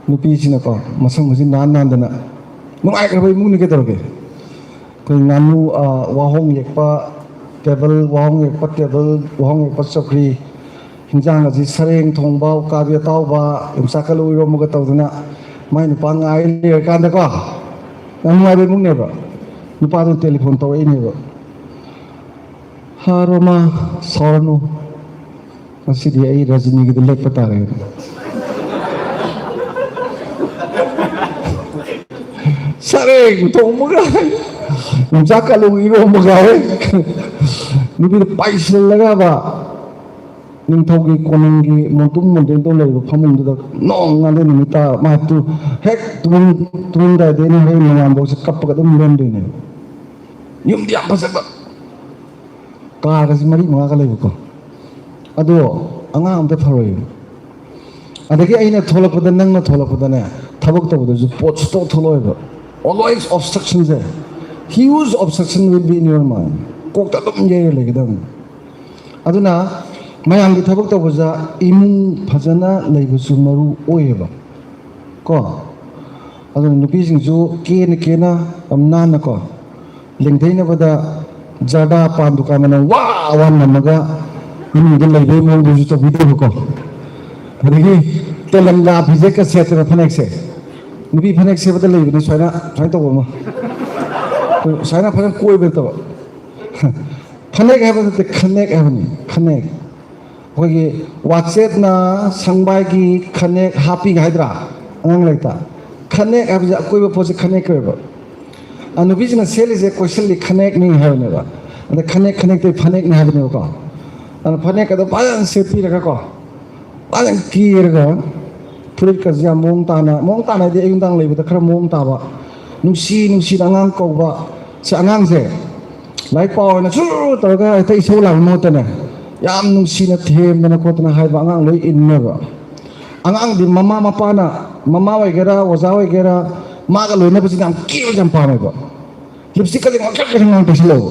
ꯅꯨꯄꯤꯁꯤꯅꯀꯣ, ꯃꯁꯝꯒꯁꯤ ꯅꯥꯟ ꯅꯥꯟꯗꯅ ꯅꯨꯡꯉꯥꯏꯈ꯭ꯔꯕ ꯏꯃꯨꯡꯅꯤ ꯀꯩꯗꯧꯔꯒꯦ? ꯑꯩꯈꯣꯏ ꯉꯥꯅꯨ, ꯑ, ꯋꯥꯍꯣꯡ ꯌꯦꯛꯄ ꯇꯦꯕꯜ, ꯋꯥꯍꯣꯡ ꯌꯦꯛꯄ ꯇꯦꯕꯜ, ꯋꯥꯍꯣꯡ ꯌꯦꯛꯄ ꯆꯧꯀ꯭ꯔꯤ, ꯍꯤꯟꯖꯥꯡ ꯑꯁꯤ ꯁꯔꯦꯡ ꯊꯣꯡꯕ, ꯎꯀꯥꯕꯤ ꯑꯇꯥꯎꯕ, ꯌꯣꯡꯆꯥꯛ ꯀꯂꯨ ꯏꯔꯣꯝꯕꯒ ꯇꯧꯗꯅ ꯃꯥꯏ ꯅꯨꯄꯥ ꯉꯥꯏ ꯂꯩꯔꯀꯥꯟꯗꯀꯣ, ꯌꯥꯝ ꯅꯨꯡꯉꯥꯏꯕ ꯏꯃꯨꯡꯅꯦꯕ꯫ ꯅꯨꯄꯥꯗꯨꯅ ꯇꯦꯂꯤꯐꯣꯟ ꯇꯧꯔꯛꯏꯅꯦꯕ, "ꯍꯥ ꯔꯣꯃꯥ, ꯁꯥꯎꯔꯅꯨ, ꯉꯁꯤꯗꯤ ꯑꯩ ꯔꯖꯅꯤꯒꯤꯗ ꯂꯦꯞꯄ ꯇꯥꯔꯦ꯫ ꯁꯔꯦꯡ ꯊꯣꯡꯕꯒ ꯌꯣꯡꯆꯥꯛ ꯀꯂꯨ ꯏꯔꯣꯝꯕꯒ ꯍꯦꯛ ꯅꯨꯄꯤꯗ ꯄꯥꯏꯁꯤꯜꯂꯒꯕ, ꯅꯤꯡꯊꯧꯒꯤ ꯀꯣꯅꯨꯡꯒꯤ ꯃꯣꯟꯇꯨꯝ ꯃꯣꯟꯇꯦꯝꯗ ꯂꯩꯕ ꯐꯃꯨꯡꯗꯨꯗ ꯅꯣꯡꯉꯥꯟꯗꯩ ꯅꯨꯃꯤꯠ ꯇꯥ ꯃꯥ ꯇꯨ-, ꯍꯦꯛ ꯇꯨꯝ-, ꯇꯨꯝꯂꯝꯗꯥꯏꯗꯩꯅ ꯍꯣꯔꯦꯟ ꯅꯣꯡꯉꯥꯟꯕꯧꯁꯦ ꯀꯞꯄꯒ ꯑꯗꯨꯝ ꯂꯦꯟꯗꯣꯏꯅꯦꯕ꯫ ꯌꯨꯝꯗꯤ ꯌꯥꯝ ꯐꯖꯕ, ꯀꯥꯔꯒꯁꯤ ꯃꯔꯤ ꯃꯉꯥꯒ ꯂꯩꯕꯀꯣ꯫ ꯑꯗꯣ ꯑꯉꯥꯡ ꯑꯝꯇ ꯐꯔꯣꯏꯕ꯫ ꯑꯗꯒꯤ ꯑꯩꯅ ꯊꯣꯛꯂꯛꯄꯗ, ꯅꯪꯅ ꯊꯣꯛꯂꯛꯄꯗꯅꯦ, ꯊꯕꯛ ꯇꯧꯕꯗꯁꯨ ꯄꯣꯠ ꯁꯨꯡꯊꯣꯛ ꯊꯣꯛꯂꯛꯑꯣꯏꯕ꯫ Always obstruction say, huge obstruction will be in your mind꯫ ꯀꯣꯛꯇ ꯑꯗꯨꯝ ꯌꯩꯔ ꯂꯩꯒꯗꯕꯅꯤ꯫ ꯑꯗꯨꯅ ꯃꯌꯥꯝꯒꯤ ꯊꯕꯛ ꯇꯧꯕꯗ ꯏꯃꯨꯡ ꯐꯖꯅ ꯂꯩꯕꯁꯨ ꯃꯔꯨ ꯑꯣꯏꯌꯦꯕ ꯀꯣ꯫ ꯑꯗꯨꯅ ꯅꯨꯄꯤꯁꯤꯡꯁꯨ ꯀꯦꯅ ꯀꯦꯅ ꯌꯥꯝ ꯅꯥꯟꯅꯀꯣ, ꯂꯦꯡꯊꯩꯅꯕꯗ ꯖꯔꯗꯥ ꯄꯥꯟ ꯗꯨꯀꯥꯟ ꯃꯅꯨꯡ ꯋꯥ ꯋꯥ ꯅꯝꯃꯒ ꯏꯃꯨꯡꯗ ꯂꯩꯕꯒꯤ ꯃꯑꯣꯡꯗꯨꯁꯨ ꯇꯧꯕꯤꯗꯦꯕꯀꯣ꯫ ꯑꯗꯒꯤ ꯇꯦꯂꯪꯒꯥ ꯐꯤꯖꯦꯠꯀ ꯁꯦꯠꯇꯅ ꯐꯅꯦꯛꯁꯦ, ꯅꯨꯄꯤ ꯐꯅꯦꯛ ꯁꯦꯠꯄꯗ ꯂꯩꯕꯅꯤ ꯁꯨꯃꯥꯏꯅ, ꯁꯨꯃꯥꯏꯅ ꯇꯧꯕ ꯑꯃ, ꯁꯨꯃꯥꯏꯅ ꯐꯖꯅ ꯀꯣꯏꯕ ꯅꯠꯇꯕ꯫ ꯐꯅꯦꯛ ꯍꯥꯏꯕ ꯅꯠꯇꯦ, ꯈꯅꯦꯛ ꯍꯥꯏꯕꯅꯤ, ꯈꯅꯦꯛ꯫ ꯑꯩꯈꯣꯏꯒꯤ ꯋꯥꯆꯦꯠꯅ ꯁꯪꯕꯥꯏꯒꯤ ꯈꯅꯦꯛ ꯍꯥꯞꯄꯤꯒ ꯍꯥꯏꯗ꯭ꯔꯥ ꯑꯉꯥꯡ ꯂꯥꯏꯔꯤꯛꯇ? ꯈꯅꯦꯛ ꯍꯥꯏꯕꯁꯦ ꯑꯀꯣꯏꯕ ꯄꯣꯠꯁꯦ ꯈꯅꯦꯛ ꯀꯧꯋꯦꯕ꯫ ꯑ, ꯅꯨꯄꯤꯁꯤꯡꯅ ꯁꯦꯠꯂꯤꯁꯦ ꯀꯣꯏꯁꯜꯂꯤ ꯈꯅꯦꯛꯅꯤ ꯍꯥꯏꯕꯅꯦꯕ꯫ ꯑꯗ ꯈꯅꯦꯛ, ꯈꯅꯦꯛꯇꯩ ꯐꯅꯦꯛꯅꯤ ꯍꯥꯏꯕꯅꯦꯕꯀꯣ꯫ ꯑꯗ ꯐꯅꯦꯛꯀꯗꯣ ꯐꯖꯅ ꯁꯦꯠꯄꯤꯔꯒꯀꯣ, ꯐꯖꯅ ꯀꯦꯔꯒ, ꯐꯨꯔꯤꯠꯀꯁꯦ ꯌꯥꯝ ꯃꯑꯣꯡ ꯇꯥꯅ, ꯃꯑꯣꯡ ꯇꯥꯅ ꯍꯥꯏꯗꯤ ꯑꯌꯨꯛ ꯅꯨꯡꯗꯥꯡ ꯂꯩꯕꯗ ꯈꯔ ꯃꯑꯣꯡ ꯇꯥꯕ, ꯅꯨꯡꯁꯤ ꯅꯨꯡꯁꯤꯅ ꯑꯉꯥꯡ ꯀꯧꯕ꯫ ꯁꯤ ꯑꯉꯥꯡꯁꯦ ꯂꯥꯏꯔꯤꯛ ꯄꯥꯎ ꯍꯥꯏꯅ ꯁꯨꯔ ꯇꯧꯔꯒ ꯍꯦꯛꯇ ꯏꯁꯧ ꯂꯥꯡꯕ ꯃꯍꯨꯠꯇꯅꯦ, ꯌꯥꯝ ꯅꯨꯡꯁꯤꯅ ꯊꯦꯝꯗꯅ ꯈꯣꯠꯇꯅ ꯍꯥꯏꯕ ꯑꯉꯥꯡ ꯂꯣꯏ ꯏꯟꯅꯦꯕ꯫ ꯑꯉꯥꯡꯗꯤ ꯃꯃꯥ ꯃꯄꯥꯅ, ꯃꯃꯥ ꯑꯣꯏꯒꯦꯔꯥ, ꯑꯣꯖꯥ ꯑꯣꯏꯒꯦꯔꯥ, ꯃꯥꯒ ꯂꯣꯏꯅꯕꯁꯤꯅ ꯌꯥꯝ ꯀꯦꯕꯁꯦ ꯌꯥꯝ ꯄꯥꯝꯃꯦꯕ꯫ ꯂꯤꯞꯁꯇꯤꯛꯀꯁꯦ ꯉꯥꯡꯁꯪ ꯉꯥꯡꯁꯪ ꯉꯥꯡ ꯇꯩꯁꯜꯂꯛꯑꯣ꯫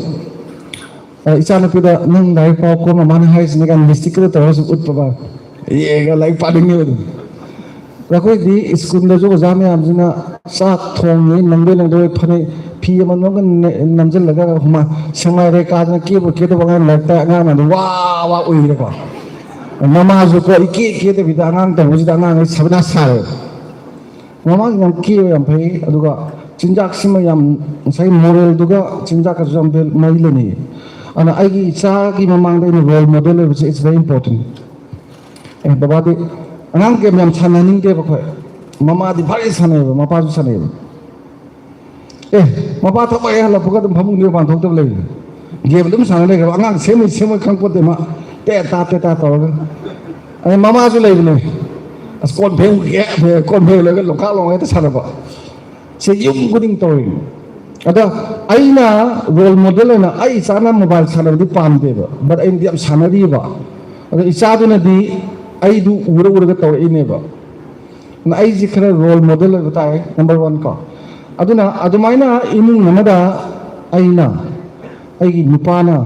ꯑ, ꯏꯆꯥꯅꯨꯄꯤꯗ "ꯅꯪ ꯂꯥꯏꯔꯤꯛ ꯄꯥꯎ ꯀꯣ, ꯃꯃꯥꯅ ꯍꯥꯏꯔꯤꯁꯤꯅꯦ" ꯀꯥꯏꯅ ꯂꯤꯁꯇꯤꯛꯀꯗ ꯇꯧꯔꯒꯁꯨ ꯎꯠꯄ ꯃꯥ꯫ ꯌꯦꯡꯉꯒ ꯂꯥꯏꯔꯤꯛ ꯄꯥꯅꯤꯡꯉꯦꯕ ꯑꯗꯨꯝ꯫ ꯑꯩꯈꯣꯏꯗꯤ ꯁ꯭ꯀꯨꯜꯗꯁꯨ ꯑꯣꯖꯥ ꯃꯌꯥꯝꯁꯤꯅ ꯆꯥꯛ ꯊꯣꯡꯉꯤ, ꯅꯪꯗꯣꯏ ꯅꯪꯗꯣꯏ ꯐꯅꯦꯛ ꯐꯤ ꯑꯃꯃꯝꯒ ꯅꯦ-, ꯅꯝꯁꯤꯜꯂꯒ ꯍꯨꯃꯥꯡ ꯁꯦꯛꯃꯥꯏꯗ ꯀꯥꯗꯅ ꯀꯦꯕ ꯀꯦꯗꯕ ꯑꯉꯥꯡ ꯂꯥꯏꯔꯤꯛꯇ ꯑꯉꯥꯡ ꯑꯗꯨꯝ ꯋꯥ ꯋꯥ ꯎꯏꯔꯦꯀꯣ꯫ ꯃꯃꯥꯁꯨ ꯀꯣ ꯏꯀꯦ ꯀꯦꯗꯕꯤꯗ ꯑꯉꯥꯡ ꯇꯧꯕꯁꯤꯗ ꯑꯉꯥꯡꯈꯩ ꯁꯕꯅꯥ ꯁꯥꯔꯦ꯫ ꯃꯃꯥꯁꯤ ꯌꯥꯝ ꯀꯦꯕ ꯌꯥꯝ ꯐꯩ, ꯑꯗꯨꯒ ꯆꯤꯟꯖꯥꯛꯁꯤꯃ ꯌꯥꯝ ꯉꯁꯥꯏ ꯃꯣꯔꯦꯜꯗꯨꯒ ꯆꯤꯟꯖꯥꯛꯀꯁꯨ ꯌꯥꯝ ꯃꯔꯤ ꯂꯩꯅꯩ꯫ ꯑꯗꯨꯅ ꯑꯩꯒꯤ ꯏꯆꯥꯒꯤ ꯃꯃꯥꯡꯗ ꯑꯩꯅ ꯔꯣꯜ ꯃꯣꯗꯦꯜ ꯑꯣꯏꯕꯁꯦ it's very important꯫ ꯑꯦ, ꯕꯕꯥꯗꯤ ꯑꯉꯥꯡ ꯒꯦꯝ ꯌꯥꯝ ꯁꯥꯟꯅꯍꯟꯅꯤꯡꯗꯦꯕ ꯑꯩꯈꯣꯏ꯫ ꯃꯃꯥꯗꯤ ꯐꯖꯅ ꯁꯥꯟꯅꯩꯑꯕ, ꯃꯄꯥꯁꯨ ꯁꯥꯟꯅꯩꯑꯕ꯫ ꯑꯦ, ꯃꯄꯥ ꯊꯕꯛ ꯍꯦꯛ ꯍꯜꯂꯛꯄꯒ ꯑꯗꯨꯝ ꯐꯃꯨꯡꯗꯒꯤ ꯃꯄꯥꯟ ꯊꯣꯛꯇꯕ ꯂꯩꯕꯅꯦ꯫ ꯒꯦꯝ ꯑꯗꯨꯝ ꯁꯥꯟꯅ ꯂꯩꯈ꯭ꯔꯕ꯫ ꯑꯉꯥꯡ ꯁꯦꯝꯃꯤ ꯁꯦꯝꯃꯣꯏ ꯈꯪꯄꯣꯠꯇꯦ ꯃꯥ꯫ ꯇꯦ ꯇꯥ ꯇꯦ ꯇꯥ ꯇꯧꯔꯒ꯫ ꯑꯗꯩ ꯃꯃꯥꯁꯨ ꯂꯩꯕꯅꯦ꯫ ꯑꯁ, ꯀꯣꯟ ꯐꯦꯡꯒꯦ, ꯀꯣꯟ ꯐꯦꯡꯂꯒ ꯂꯣꯡꯈꯥꯛ ꯂꯣꯡ ꯍꯦꯛꯇ ꯁꯥꯟꯅꯕ꯫ ꯁꯤ ꯌꯨꯝ ꯈꯨꯗꯤꯡ ꯇꯧꯔꯤꯅꯤ꯫ ꯑꯗ ꯑꯩꯅ ꯔꯣꯜ ꯃꯣꯗꯦꯜ ꯑꯣꯏꯅ ꯑꯩ ꯏꯆꯥꯅ ꯃꯣꯕꯥꯏꯜ ꯁꯥꯟꯅꯕꯗꯤ ꯄꯥꯝꯗꯦꯕ, ꯕꯠ ꯑꯩꯅꯗꯤ ꯌꯥꯝ ꯁꯥꯟꯅꯔꯤꯕ꯫ ꯑꯗꯣ ꯏꯆꯥꯗꯨꯅꯗꯤ ꯑꯩꯗꯨ ꯎꯔ ꯎꯔꯒ ꯇꯧꯔꯛꯏꯅꯦꯕ꯫ ꯑꯗꯨꯅ ꯑꯩꯁꯦ ꯈꯔ ꯔꯣꯜ ꯃꯣꯗꯦꯜ ꯑꯣꯏꯕ ꯇꯥꯔꯦ, ꯅꯝꯕꯔ ꯋꯥꯟ ꯀꯣ꯫ ꯑꯗꯨꯅ ꯑꯗꯨꯃꯥꯏꯅ ꯏꯃꯨꯡ ꯑꯃꯗ ꯑꯩꯅ, ꯑꯩꯒꯤ ꯅꯨꯄꯥꯅ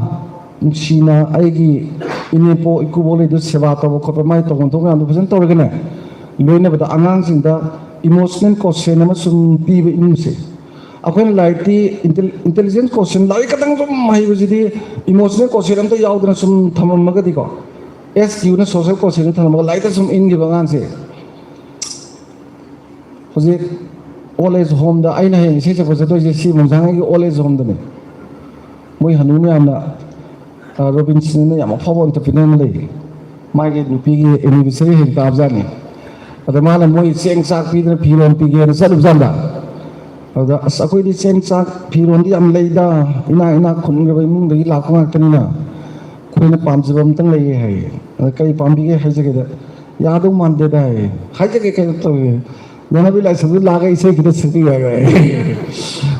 ꯅꯨꯡꯁꯤꯅ ꯑꯩꯒꯤ ꯏꯅꯦꯄꯣꯛ ꯏꯀꯨꯕꯣꯛ ꯂꯩꯗꯨ ꯁꯦꯕꯥ ꯇꯧꯕ ꯈꯣꯠꯄ, ꯃꯥꯏ ꯇꯧꯐꯝ ꯊꯣꯛꯄ ꯃꯌꯥꯝꯗꯣ ꯐꯖꯅ ꯇꯧꯔꯒꯅꯦ, ꯂꯣꯏꯅꯕꯗ ꯑꯉꯥꯡꯁꯤꯡꯗ ꯏꯃꯣꯁꯅꯦꯜ ꯀꯣꯁꯦꯟ ꯑꯃ ꯁꯨꯝ ꯄꯤꯕ ꯏꯃꯨꯡꯁꯦ꯫ ꯑꯩꯈꯣꯏꯅ ꯂꯥꯏꯔꯤꯛꯇꯤ ꯏꯟꯇꯦꯂꯤꯖꯦꯟꯁ ꯀꯣꯁꯦꯟ, ꯂꯥꯏꯔꯤꯛ ꯈꯛꯇꯪ ꯁꯨꯝ ꯍꯩꯕꯁꯤꯗꯤ ꯏꯃꯣꯁꯅꯦꯜ ꯀꯣꯁꯦꯟ ꯑꯝꯇ ꯌꯥꯎꯗꯅ ꯁꯨꯝ ꯊꯝꯃꯝꯃꯒꯗꯤꯀꯣ, ꯑꯦꯁ ꯀ꯭ꯌꯨꯅ ꯁꯣꯁꯦꯜ ꯀꯣꯁꯦꯟꯗ ꯊꯝꯃꯒ ꯂꯥꯏꯔꯤꯛꯇ ꯁꯨꯝ ꯏꯟꯈꯤꯕ ꯑꯉꯥꯡꯁꯦ ꯍꯧꯖꯤꯛ ꯑꯣꯜ ꯑꯦꯖ ꯍꯣꯝꯗ ꯑꯩꯅ ꯍꯌꯦꯡ ꯏꯁꯩ ꯁꯛꯄ ꯆꯠꯇꯣꯏꯁꯦ ꯁꯤ ꯃꯣꯟꯁꯥꯡꯉꯩꯒꯤ ꯑꯣꯜ ꯑꯦꯖ ꯍꯣꯝꯗꯅꯤ꯫ ꯃꯣꯏ ꯍꯅꯨ ꯃꯌꯥꯝꯅ, ꯑ, ꯔꯣꯕꯤꯟꯁꯟꯅ ꯌꯥꯝ ꯑꯐꯥꯎꯕ ꯑꯣꯟꯇꯔꯄ꯭ꯔꯤꯅꯔ ꯑꯃ ꯂꯩ꯫ ꯃꯥꯒꯤ ꯅꯨꯄꯤꯒꯤ ꯑꯦꯅꯤꯚꯔꯁꯔꯤ ꯍꯦꯛ ꯇꯥꯕꯖꯥꯠꯅꯤ꯫ ꯑꯗ ꯃꯥꯅ ꯃꯣꯏ ꯆꯦꯡ ꯆꯥꯛ ꯄꯤꯗꯅ ꯐꯤꯔꯣꯜ ꯄꯤꯒꯦꯅ ꯆꯠꯂꯨꯕꯖꯥꯠꯅꯤ꯫ ꯑꯗꯨꯗ "ꯑꯁ, ꯑꯩꯈꯣꯏꯗꯤ ꯆꯦꯡ ꯆꯥꯛ ꯐꯤꯔꯣꯜꯗꯤ ꯌꯥꯝ ꯂꯩꯗ, ꯏꯅꯥꯛ ꯏꯅꯥꯛ ꯈꯨꯟꯈ꯭ꯔꯕ ꯏꯃꯨꯡꯗꯒꯤ ꯂꯥꯛꯄ ꯉꯥꯛꯇꯅꯤꯅ ꯑꯩꯈꯣꯏꯅ ꯄꯥꯝꯖꯕ ꯑꯝꯇꯪ ꯂꯩꯌꯦ" ꯍꯥꯏꯌꯦ꯫ ꯑꯗ "ꯀꯔꯤ ꯄꯥꯝꯕꯤꯒꯦ?" ꯍꯥꯏꯖꯒꯦꯗ, "ꯌꯥꯗꯧ ꯃꯥꯟꯗꯦꯗ" ꯍꯥꯏꯌꯦ꯫ "ꯍꯥꯏꯖꯒꯦ, ꯀꯩꯅꯣ ꯇꯧꯋꯦ, ꯙꯅꯕꯤꯔ ꯂꯥꯏꯁ꯭ꯔꯝꯗꯨ ꯂꯥꯛꯑꯒ ꯏꯁꯩ ꯈꯤꯇ ꯁꯛꯄꯤꯌꯨ" ꯍꯥꯏꯕ꯫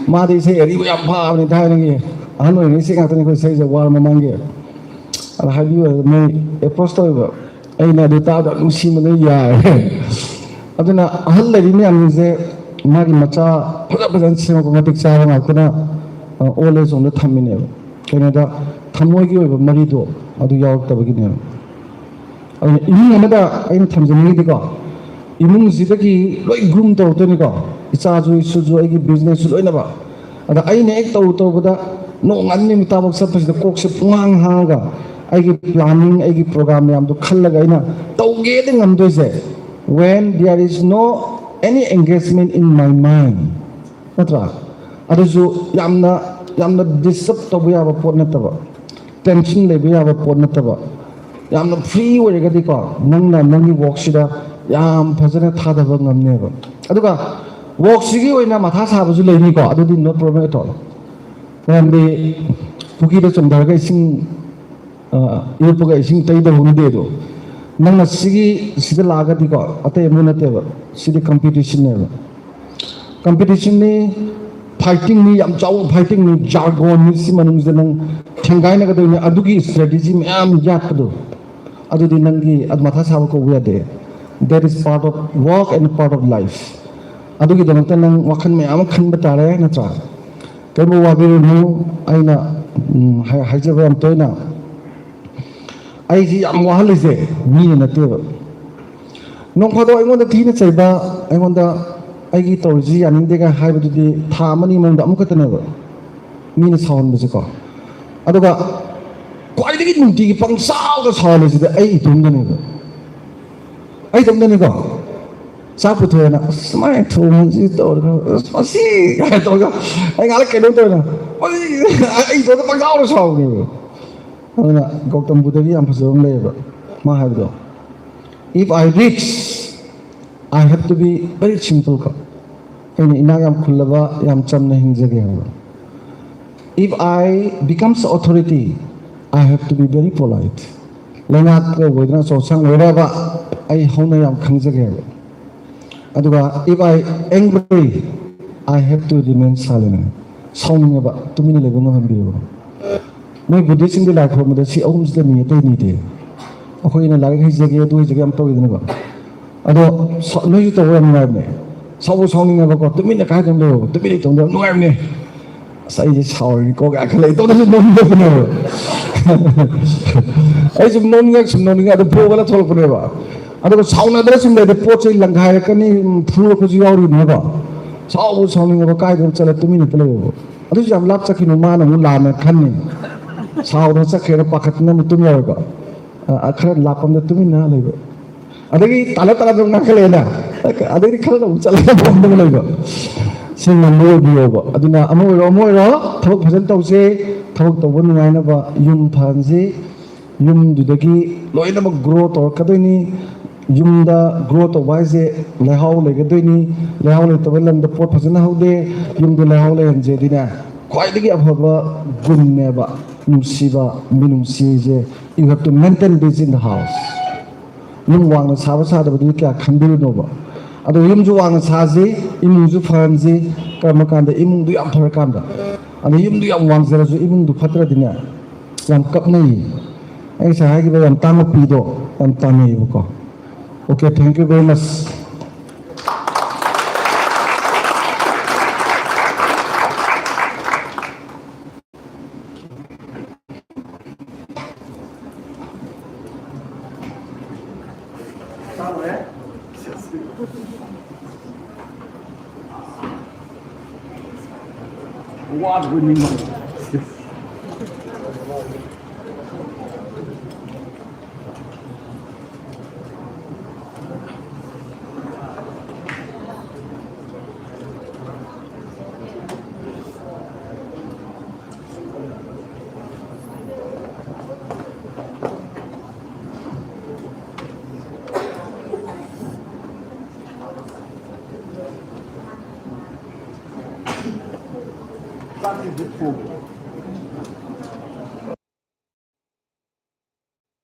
ꯃꯥꯗꯤ ꯏꯁꯩ ꯑꯔꯤꯕ ꯌꯥꯝ ꯐꯥꯕꯅꯤ, ꯊꯥꯏꯅꯒꯤ ꯑꯍꯜ ꯑꯣꯏꯔꯤꯉꯩ ꯏꯁꯩ ꯉꯥꯛꯇꯅꯤ ꯑꯩꯈꯣꯏ ꯁꯛꯏꯁꯦ, ꯋꯥꯔ ꯃꯃꯥꯡꯒꯤ꯫ ꯑꯗ ꯍꯥꯏꯕꯤꯌꯨ ꯍꯥꯏꯕꯗ ꯃꯣꯏ ꯑꯦꯄ꯭ꯔꯣꯁ ꯇꯧꯋꯦꯕ꯫ ꯑꯩꯅ ꯑꯗꯨ ꯇꯥꯕꯗ ꯌꯥꯝ ꯅꯨꯡꯁꯤꯃꯟꯗꯅ ꯌꯥꯔꯦ꯫ ꯑꯗꯨꯅ ꯑꯍꯜ ꯂꯩꯔꯤ ꯃꯌꯥꯝꯁꯦ ꯃꯥꯒꯤ ꯃꯆꯥ ꯐꯖ ꯐꯖꯅ ꯁꯦꯝꯃꯛꯄ, ꯃꯇꯤꯛ ꯆꯥꯕ ꯉꯥꯛꯇꯅ, ꯑ, ꯑꯣꯜ ꯑꯦꯖ ꯍꯣꯝꯗ ꯊꯝꯃꯤꯅꯦꯕ꯫ ꯀꯩꯅꯣꯗ ꯊꯃꯣꯏꯒꯤ ꯑꯣꯏꯕ ꯃꯔꯤꯗꯣ ꯑꯗꯨ ꯌꯥꯎꯔꯛꯇꯕꯒꯤꯅꯦꯕ꯫ ꯑꯗꯨꯅ ꯏꯃꯨꯡ ꯑꯃꯗ ꯑꯩꯅ ꯊꯝꯖꯅꯤꯡꯉꯤꯗꯤꯀꯣ, ꯏꯃꯨꯡꯁꯤꯗꯒꯤ ꯂꯣꯏ ꯒ꯭ꯔꯨꯝ ꯇꯧꯔꯛꯇꯣꯏꯅꯤꯀꯣ꯫ ꯏꯆꯥꯁꯨ, ꯏꯁꯨꯁꯨ, ꯑꯩꯒꯤ ꯕꯤꯖꯤꯅꯦꯁꯁꯨ ꯂꯣꯏꯅꯃꯛ꯫ ꯑꯗ ꯑꯩꯅ ꯍꯦꯛ ꯇꯧꯔꯨ ꯇꯧꯕꯗ ꯅꯣꯡꯉꯥꯟ ꯅꯨꯃꯤꯠ ꯇꯥꯕꯛ ꯆꯠꯄꯁꯤꯗ ꯀꯣꯛꯁꯦ ꯄꯨꯡꯍꯥꯡ ꯍꯥꯡꯉꯒ ꯑꯩꯒꯤ ꯄ꯭ꯂꯥꯅꯤꯡ, ꯑꯩꯒꯤ ꯄ꯭ꯔꯣꯒ꯭ꯔꯥꯝ ꯃꯌꯥꯝꯗꯣ ꯈꯜꯂꯒ ꯑꯩꯅ ꯇꯧꯒꯦꯗꯤ ꯉꯝꯗꯣꯏꯁꯦ, when there is no any engagement in my mind, ꯅꯠꯇ꯭ꯔꯥ? ꯑꯗꯨꯁꯨ ꯌꯥꯝꯅ, ꯌꯥꯝꯅ ꯗꯤꯁꯇꯔꯕ ꯇꯧꯕ ꯌꯥꯕ ꯄꯣꯠ ꯅꯠꯇꯕ, ꯇꯦꯟꯁꯟ ꯂꯩꯕ ꯌꯥꯕ ꯄꯣꯠ ꯅꯠꯇꯕ, ꯌꯥꯝꯅ ꯐ꯭ꯔꯤ ꯑꯣꯏꯔꯒꯗꯤꯀꯣ, ꯅꯪꯅ ꯅꯪꯒꯤ ꯋꯥꯛꯁꯤꯗ ꯌꯥꯝ ꯐꯖꯅ ꯊꯥꯗꯕ ꯉꯝꯅꯦꯕ꯫ ꯑꯗꯨꯒ ꯋꯥꯛꯁꯤꯒꯤ ꯑꯣꯏꯅ ꯃꯊꯥ ꯁꯥꯕꯁꯨ ꯂꯩꯅꯤꯀꯣ, ꯑꯗꯨꯗꯤ no problem at all꯫ ꯃꯔꯝꯗꯤ ꯄꯨꯈ꯭ꯔꯤꯗ ꯆꯣꯡꯊꯔꯒ ꯏꯁꯤꯡ, ꯑ, ꯏꯔꯨꯞꯄꯒ ꯏꯁꯤꯡ ꯇꯩꯗꯧ ꯍꯧꯅꯗꯦ꯫ ꯑꯗꯣ ꯅꯪꯅ ꯁꯤꯒꯤ, ꯁꯤꯗ ꯂꯥꯛꯑꯒꯗꯤꯀꯣ, ꯑꯇꯩ ꯑꯃ ꯅꯠꯇꯦꯕ, ꯁꯤꯗꯤ ꯀꯝꯄꯤꯇꯤꯁꯟꯅꯦꯕ꯫ ꯀꯝꯄꯤꯇꯤꯁꯟꯅꯤ, ꯐꯥꯏꯇꯤꯡꯅꯤ, ꯌꯥꯝ ꯆꯥꯎꯕ ꯐꯥꯏꯇꯤꯡꯅꯤ, ꯖꯥꯔꯒꯣꯟꯅꯤ꯫ ꯁꯤ ꯃꯅꯨꯡꯁꯤꯗ ꯅꯪ ꯊꯦꯡꯒꯥꯏꯅꯒꯗꯣꯏꯅꯤ꯫ ꯑꯗꯨꯒꯤ ꯁ꯭ꯇ꯭ꯔꯦꯇꯦꯖꯤ ꯃꯌꯥꯝ ꯌꯥꯠꯄꯗꯣ, ꯑꯗꯨꯗꯤ ꯅꯪꯒꯤ, ꯑꯗꯨ ꯃꯊꯥ ꯁꯥꯕ ꯀꯧꯕ ꯌꯥꯗꯦ꯫ That is part of work and part of life꯫ ꯑꯗꯨꯒꯤꯗꯃꯛꯇ ꯅꯪ ꯋꯥꯈꯜ ꯃꯌꯥꯝ ꯑꯃ ꯈꯟꯕ ꯇꯥꯔꯦ, ꯅꯠꯇ꯭ꯔꯥ? ꯀꯔꯤꯝꯕ ꯋꯥꯕꯤꯔꯨꯅꯨ꯫ ꯑꯩꯅ, ꯎꯝ, ꯍꯥꯏ-, ꯍꯥꯏꯖꯕ ꯌꯥꯝ ꯇꯣꯏꯅ, ꯑꯩꯁꯤ ꯌꯥꯝ ꯋꯥꯍꯜꯂꯤꯁꯦ ꯃꯤꯅ ꯅꯠꯇꯦꯕ꯫ ꯅꯣꯡ ꯐꯥꯗꯣꯛ ꯑꯩꯉꯣꯟꯗ ꯊꯤꯅ ꯆꯩꯕ, ꯑꯩꯉꯣꯟꯗ ꯑꯩꯒꯤ ꯇꯧꯔꯤꯁꯤ ꯌꯥꯅꯤꯡꯗꯦꯒ ꯍꯥꯏꯕꯗꯨꯗꯤ ꯊꯥ ꯑꯃꯅꯤ ꯃꯅꯨꯡꯗ ꯑꯃꯨꯛꯈꯛꯇꯅꯦꯕ ꯃꯤꯅ ꯁꯥꯎꯍꯟꯕꯁꯦꯀꯣ꯫ ꯑꯗꯨꯒ ꯈ꯭ꯋꯥꯏꯗꯒꯤ ꯅꯨꯡꯇꯤꯒꯤ ꯄꯪꯁꯥꯎꯗ ꯁꯥꯎꯍꯜꯂꯤꯁꯤꯗꯤ ꯑꯩ ꯏꯇꯣꯝꯗꯅꯦꯕ꯫ ꯑꯩ ꯏꯇꯣꯝꯗꯅꯤꯀꯣ꯫ ꯆꯥꯛ ꯄꯨꯊꯣꯛꯑꯦꯅ, "ꯑꯁ, ꯁꯨꯃꯥꯏꯅ ꯊꯣꯡꯉꯁꯤ ꯇꯧꯔꯒ, ꯑꯁ, ꯃꯁꯤ," ꯀꯥꯏꯅ ꯇꯧꯔꯒ ꯑꯩ ꯉꯥꯏꯍꯥꯛ ꯀꯩꯅꯣꯝ ꯇꯧꯔꯦꯅ, ꯑꯩ, ꯑꯩ ꯏꯇꯣꯝꯗ ꯄꯪꯁꯥꯎꯗ ꯁꯥꯎꯕꯅꯦꯕ꯫ ꯑꯗꯨꯅ ꯒꯧꯇꯝ ꯕꯨꯙꯒꯤ ꯌꯥꯝ ꯐꯖꯕ ꯑꯃ ꯂꯩꯌꯦꯕ, ꯃꯥ ꯍꯥꯏꯕꯗꯣ, "If I rich, I have to be very simple" ꯀꯣ꯫ ꯑꯩꯅ ꯏꯅꯥꯛ ꯌꯥꯝ ꯈꯨꯜꯂꯕ, ꯌꯥꯝ ꯆꯝꯅ ꯍꯤꯡꯖꯒꯦ ꯍꯥꯏꯕ꯫ "If I becomes authority, I have to be very polite." ꯂꯩꯉꯥꯛ ꯑꯣꯏꯗꯅ ꯑꯆꯧ ꯑꯁꯥꯡ ꯑꯣꯏꯔꯕ ꯑꯩ ꯍꯧꯅ ꯌꯥꯝ ꯈꯪꯖꯒꯦ ꯍꯥꯏꯕ꯫ ꯑꯗꯨꯒ "If I angry, I have to remain silent." ꯁꯥꯎꯅꯤꯡꯉꯕ ꯇꯨꯃꯤꯟꯅ ꯂꯩꯕ ꯉꯝꯍꯟꯕꯤꯌꯨ꯫ ꯃꯣꯏ ꯕꯨꯙꯤꯁꯁꯤꯡꯗꯤ ꯂꯥꯏ ꯈꯨꯔꯨꯝꯕꯗ ꯁꯤ ꯑꯍꯨꯝꯁꯤꯗꯅꯤ, ꯑꯇꯩꯅꯤꯗꯦ꯫ ꯑꯩꯈꯣꯏꯅ ꯂꯥꯏꯔꯤꯛ ꯍꯩꯖꯒꯦ, ꯑꯗꯨ ꯍꯩꯖꯒꯦ ꯌꯥꯝ ꯇꯧꯋꯤꯗꯅꯀꯣ꯫ ꯑꯗꯣ ꯁ-, ꯅꯣꯏꯁꯨ ꯇꯧꯕ ꯌꯥꯝ ꯅꯨꯡꯉꯥꯏꯕꯅꯦ꯫ ꯁꯥꯎꯕ ꯁꯥꯎꯅꯤꯡꯉꯕꯀꯣ, ꯇꯨꯃꯤꯟꯅ ꯀꯥꯏꯗꯅ ꯂꯩꯌꯣ, ꯇꯨꯃꯤꯟꯅ ꯏꯇꯣꯝꯗ ꯌꯥꯝ ꯅꯨꯡꯉꯥꯏꯕꯅꯦ꯫ "ꯑꯁ, ꯑꯩꯁꯦ ꯁꯥꯎꯔꯤꯅꯤꯀꯣ" ꯀꯥꯏꯅ ꯈꯜꯂꯦ, ꯏꯇꯣꯝꯇ ꯁꯨꯝ ꯅꯣꯛꯅꯤꯡꯉꯛꯄꯅꯦꯕ꯫ ꯑꯩ ꯁꯨꯝ ꯅꯣꯛꯅꯤꯡꯉꯛ ꯁꯨꯝ ꯅꯣꯛꯅꯤꯡꯉꯛ ꯑꯗꯨꯝ ꯐꯣꯒꯠꯂ ꯊꯣꯛꯂꯛꯄꯅꯦꯕ꯫ ꯑꯗꯨꯒ ꯁꯥꯎꯅꯗꯅ ꯁꯨꯝ ꯂꯩꯔꯗꯤ ꯄꯣꯠ ꯆꯩ ꯂꯪꯈꯥꯏꯔꯛꯀꯅꯤ, ꯎꯝ, ꯐꯨꯔꯛꯄꯁꯨ ꯌꯥꯎꯔꯤꯅꯦꯕ꯫ ꯁꯥꯎꯕ ꯁꯥꯎꯅꯤꯡꯉꯕ ꯀꯥꯏꯗꯅ ꯆꯠꯂ ꯇꯨꯃꯤꯟꯅ ꯍꯦꯛꯇ ꯂꯩꯕ꯫ ꯑꯗꯨꯁꯨ ꯌꯥꯝ ꯂꯥꯞ ꯆꯠꯈꯤꯅꯨ, ꯃꯥꯅ ꯑꯃꯨꯛ ꯂꯥꯟꯅ ꯈꯟꯅꯤ꯫ ꯁꯥꯎꯗꯅ ꯆꯠꯈ꯭ꯔꯦꯅ ꯄꯥꯈꯠꯇꯅ ꯑꯃꯨꯛ ꯇꯨꯝ ꯌꯥꯎꯋꯦꯕ꯫ ꯑ, ꯈꯔ ꯂꯥꯞꯄ ꯑꯃꯗ ꯇꯨꯃꯤꯟꯅ ꯂꯩꯕ꯫ ꯑꯗꯒꯤ ꯇꯥꯂ ꯇꯥꯂ ꯑꯗꯨꯝ ꯉꯥꯡꯈꯠꯂꯛꯑꯦꯅ꯫ ꯑꯗꯩꯗꯤ ꯈꯔ ꯑꯃꯨꯛ ꯆꯠꯂꯒ ꯐꯝꯗꯅ ꯂꯩꯕ꯫ ꯁꯤ ꯉꯝꯕ ꯑꯣꯏꯕꯤꯌꯣꯕ꯫ ꯑꯗꯨꯅ ꯑꯃ ꯑꯣꯏꯔꯣ, ꯑꯃ ꯑꯣꯏꯔꯣ, ꯊꯕꯛ ꯐꯖꯅ ꯇꯧꯁꯦ꯫ ꯊꯕꯛ ꯇꯧꯕ ꯅꯨꯡꯉꯥꯏꯅꯕ ꯌꯨꯝ ꯐꯍꯟꯁꯤ꯫ ꯌꯨꯝꯗꯨꯗꯒꯤ ꯂꯣꯏꯅꯃꯛ ꯒ꯭ꯔꯣ ꯇꯧꯔꯛꯀꯗꯣꯏꯅꯤ꯫ ꯌꯨꯝꯗ ꯒ꯭ꯔꯣ ꯇꯧꯕ ꯍꯥꯏꯁꯦ ꯂꯩꯍꯥꯎ ꯂꯩꯒꯗꯣꯏꯅꯤ꯫ ꯂꯩꯍꯥꯎ ꯂꯩꯇꯕ ꯂꯝꯗ ꯄꯣꯠ ꯐꯖꯅ ꯍꯧꯗꯦ꯫ ꯌꯨꯝꯗ ꯂꯩꯍꯥꯎ ꯂꯩꯍꯟꯁꯦꯗꯤꯅꯦ, ꯈ꯭ꯋꯥꯏꯗꯒꯤ ꯑꯐꯕ ꯒꯨꯟꯅꯦꯕ ꯅꯨꯡꯁꯤꯕ, ꯃꯤꯅꯨꯡꯁꯤ ꯍꯥꯏꯁꯦ꯫ You have to maintain this in the house. ꯌꯨꯝ ꯋꯥꯡꯅ ꯁꯥꯕ ꯁꯥꯗꯕꯗꯨꯗꯤ ꯀꯌꯥ ꯈꯟꯕꯤꯔꯨꯅꯣꯕ꯫ ꯑꯗꯣ ꯌꯨꯝꯁꯨ ꯋꯥꯡꯅ ꯁꯥꯁꯤ, ꯏꯃꯨꯡꯁꯨ ꯐꯍꯟꯁꯤ꯫ ꯀꯔꯝꯕ ꯀꯥꯟꯗ? ꯏꯃꯨꯡꯗꯨ ꯌꯥꯝ ꯐꯔꯀꯥꯟꯗ꯫ ꯑꯗꯣ ꯌꯨꯝꯗꯨ ꯌꯥꯝ ꯋꯥꯡꯖꯔꯁꯨ ꯏꯃꯨꯡꯗꯨ ꯐꯠꯇ꯭ꯔꯗꯤꯅꯦ, ꯌꯥꯝ ꯀꯞꯅꯩꯌꯦ꯫ ꯑꯩ ꯉꯁꯥꯏ ꯍꯥꯏꯈꯤꯕ ꯌꯥꯝ ꯇꯥꯡꯕ ꯄꯤꯗꯣ ꯌꯥꯝ ꯇꯥꯟꯅꯩꯌꯦꯕꯀꯣ꯫ Okay, thank you very much.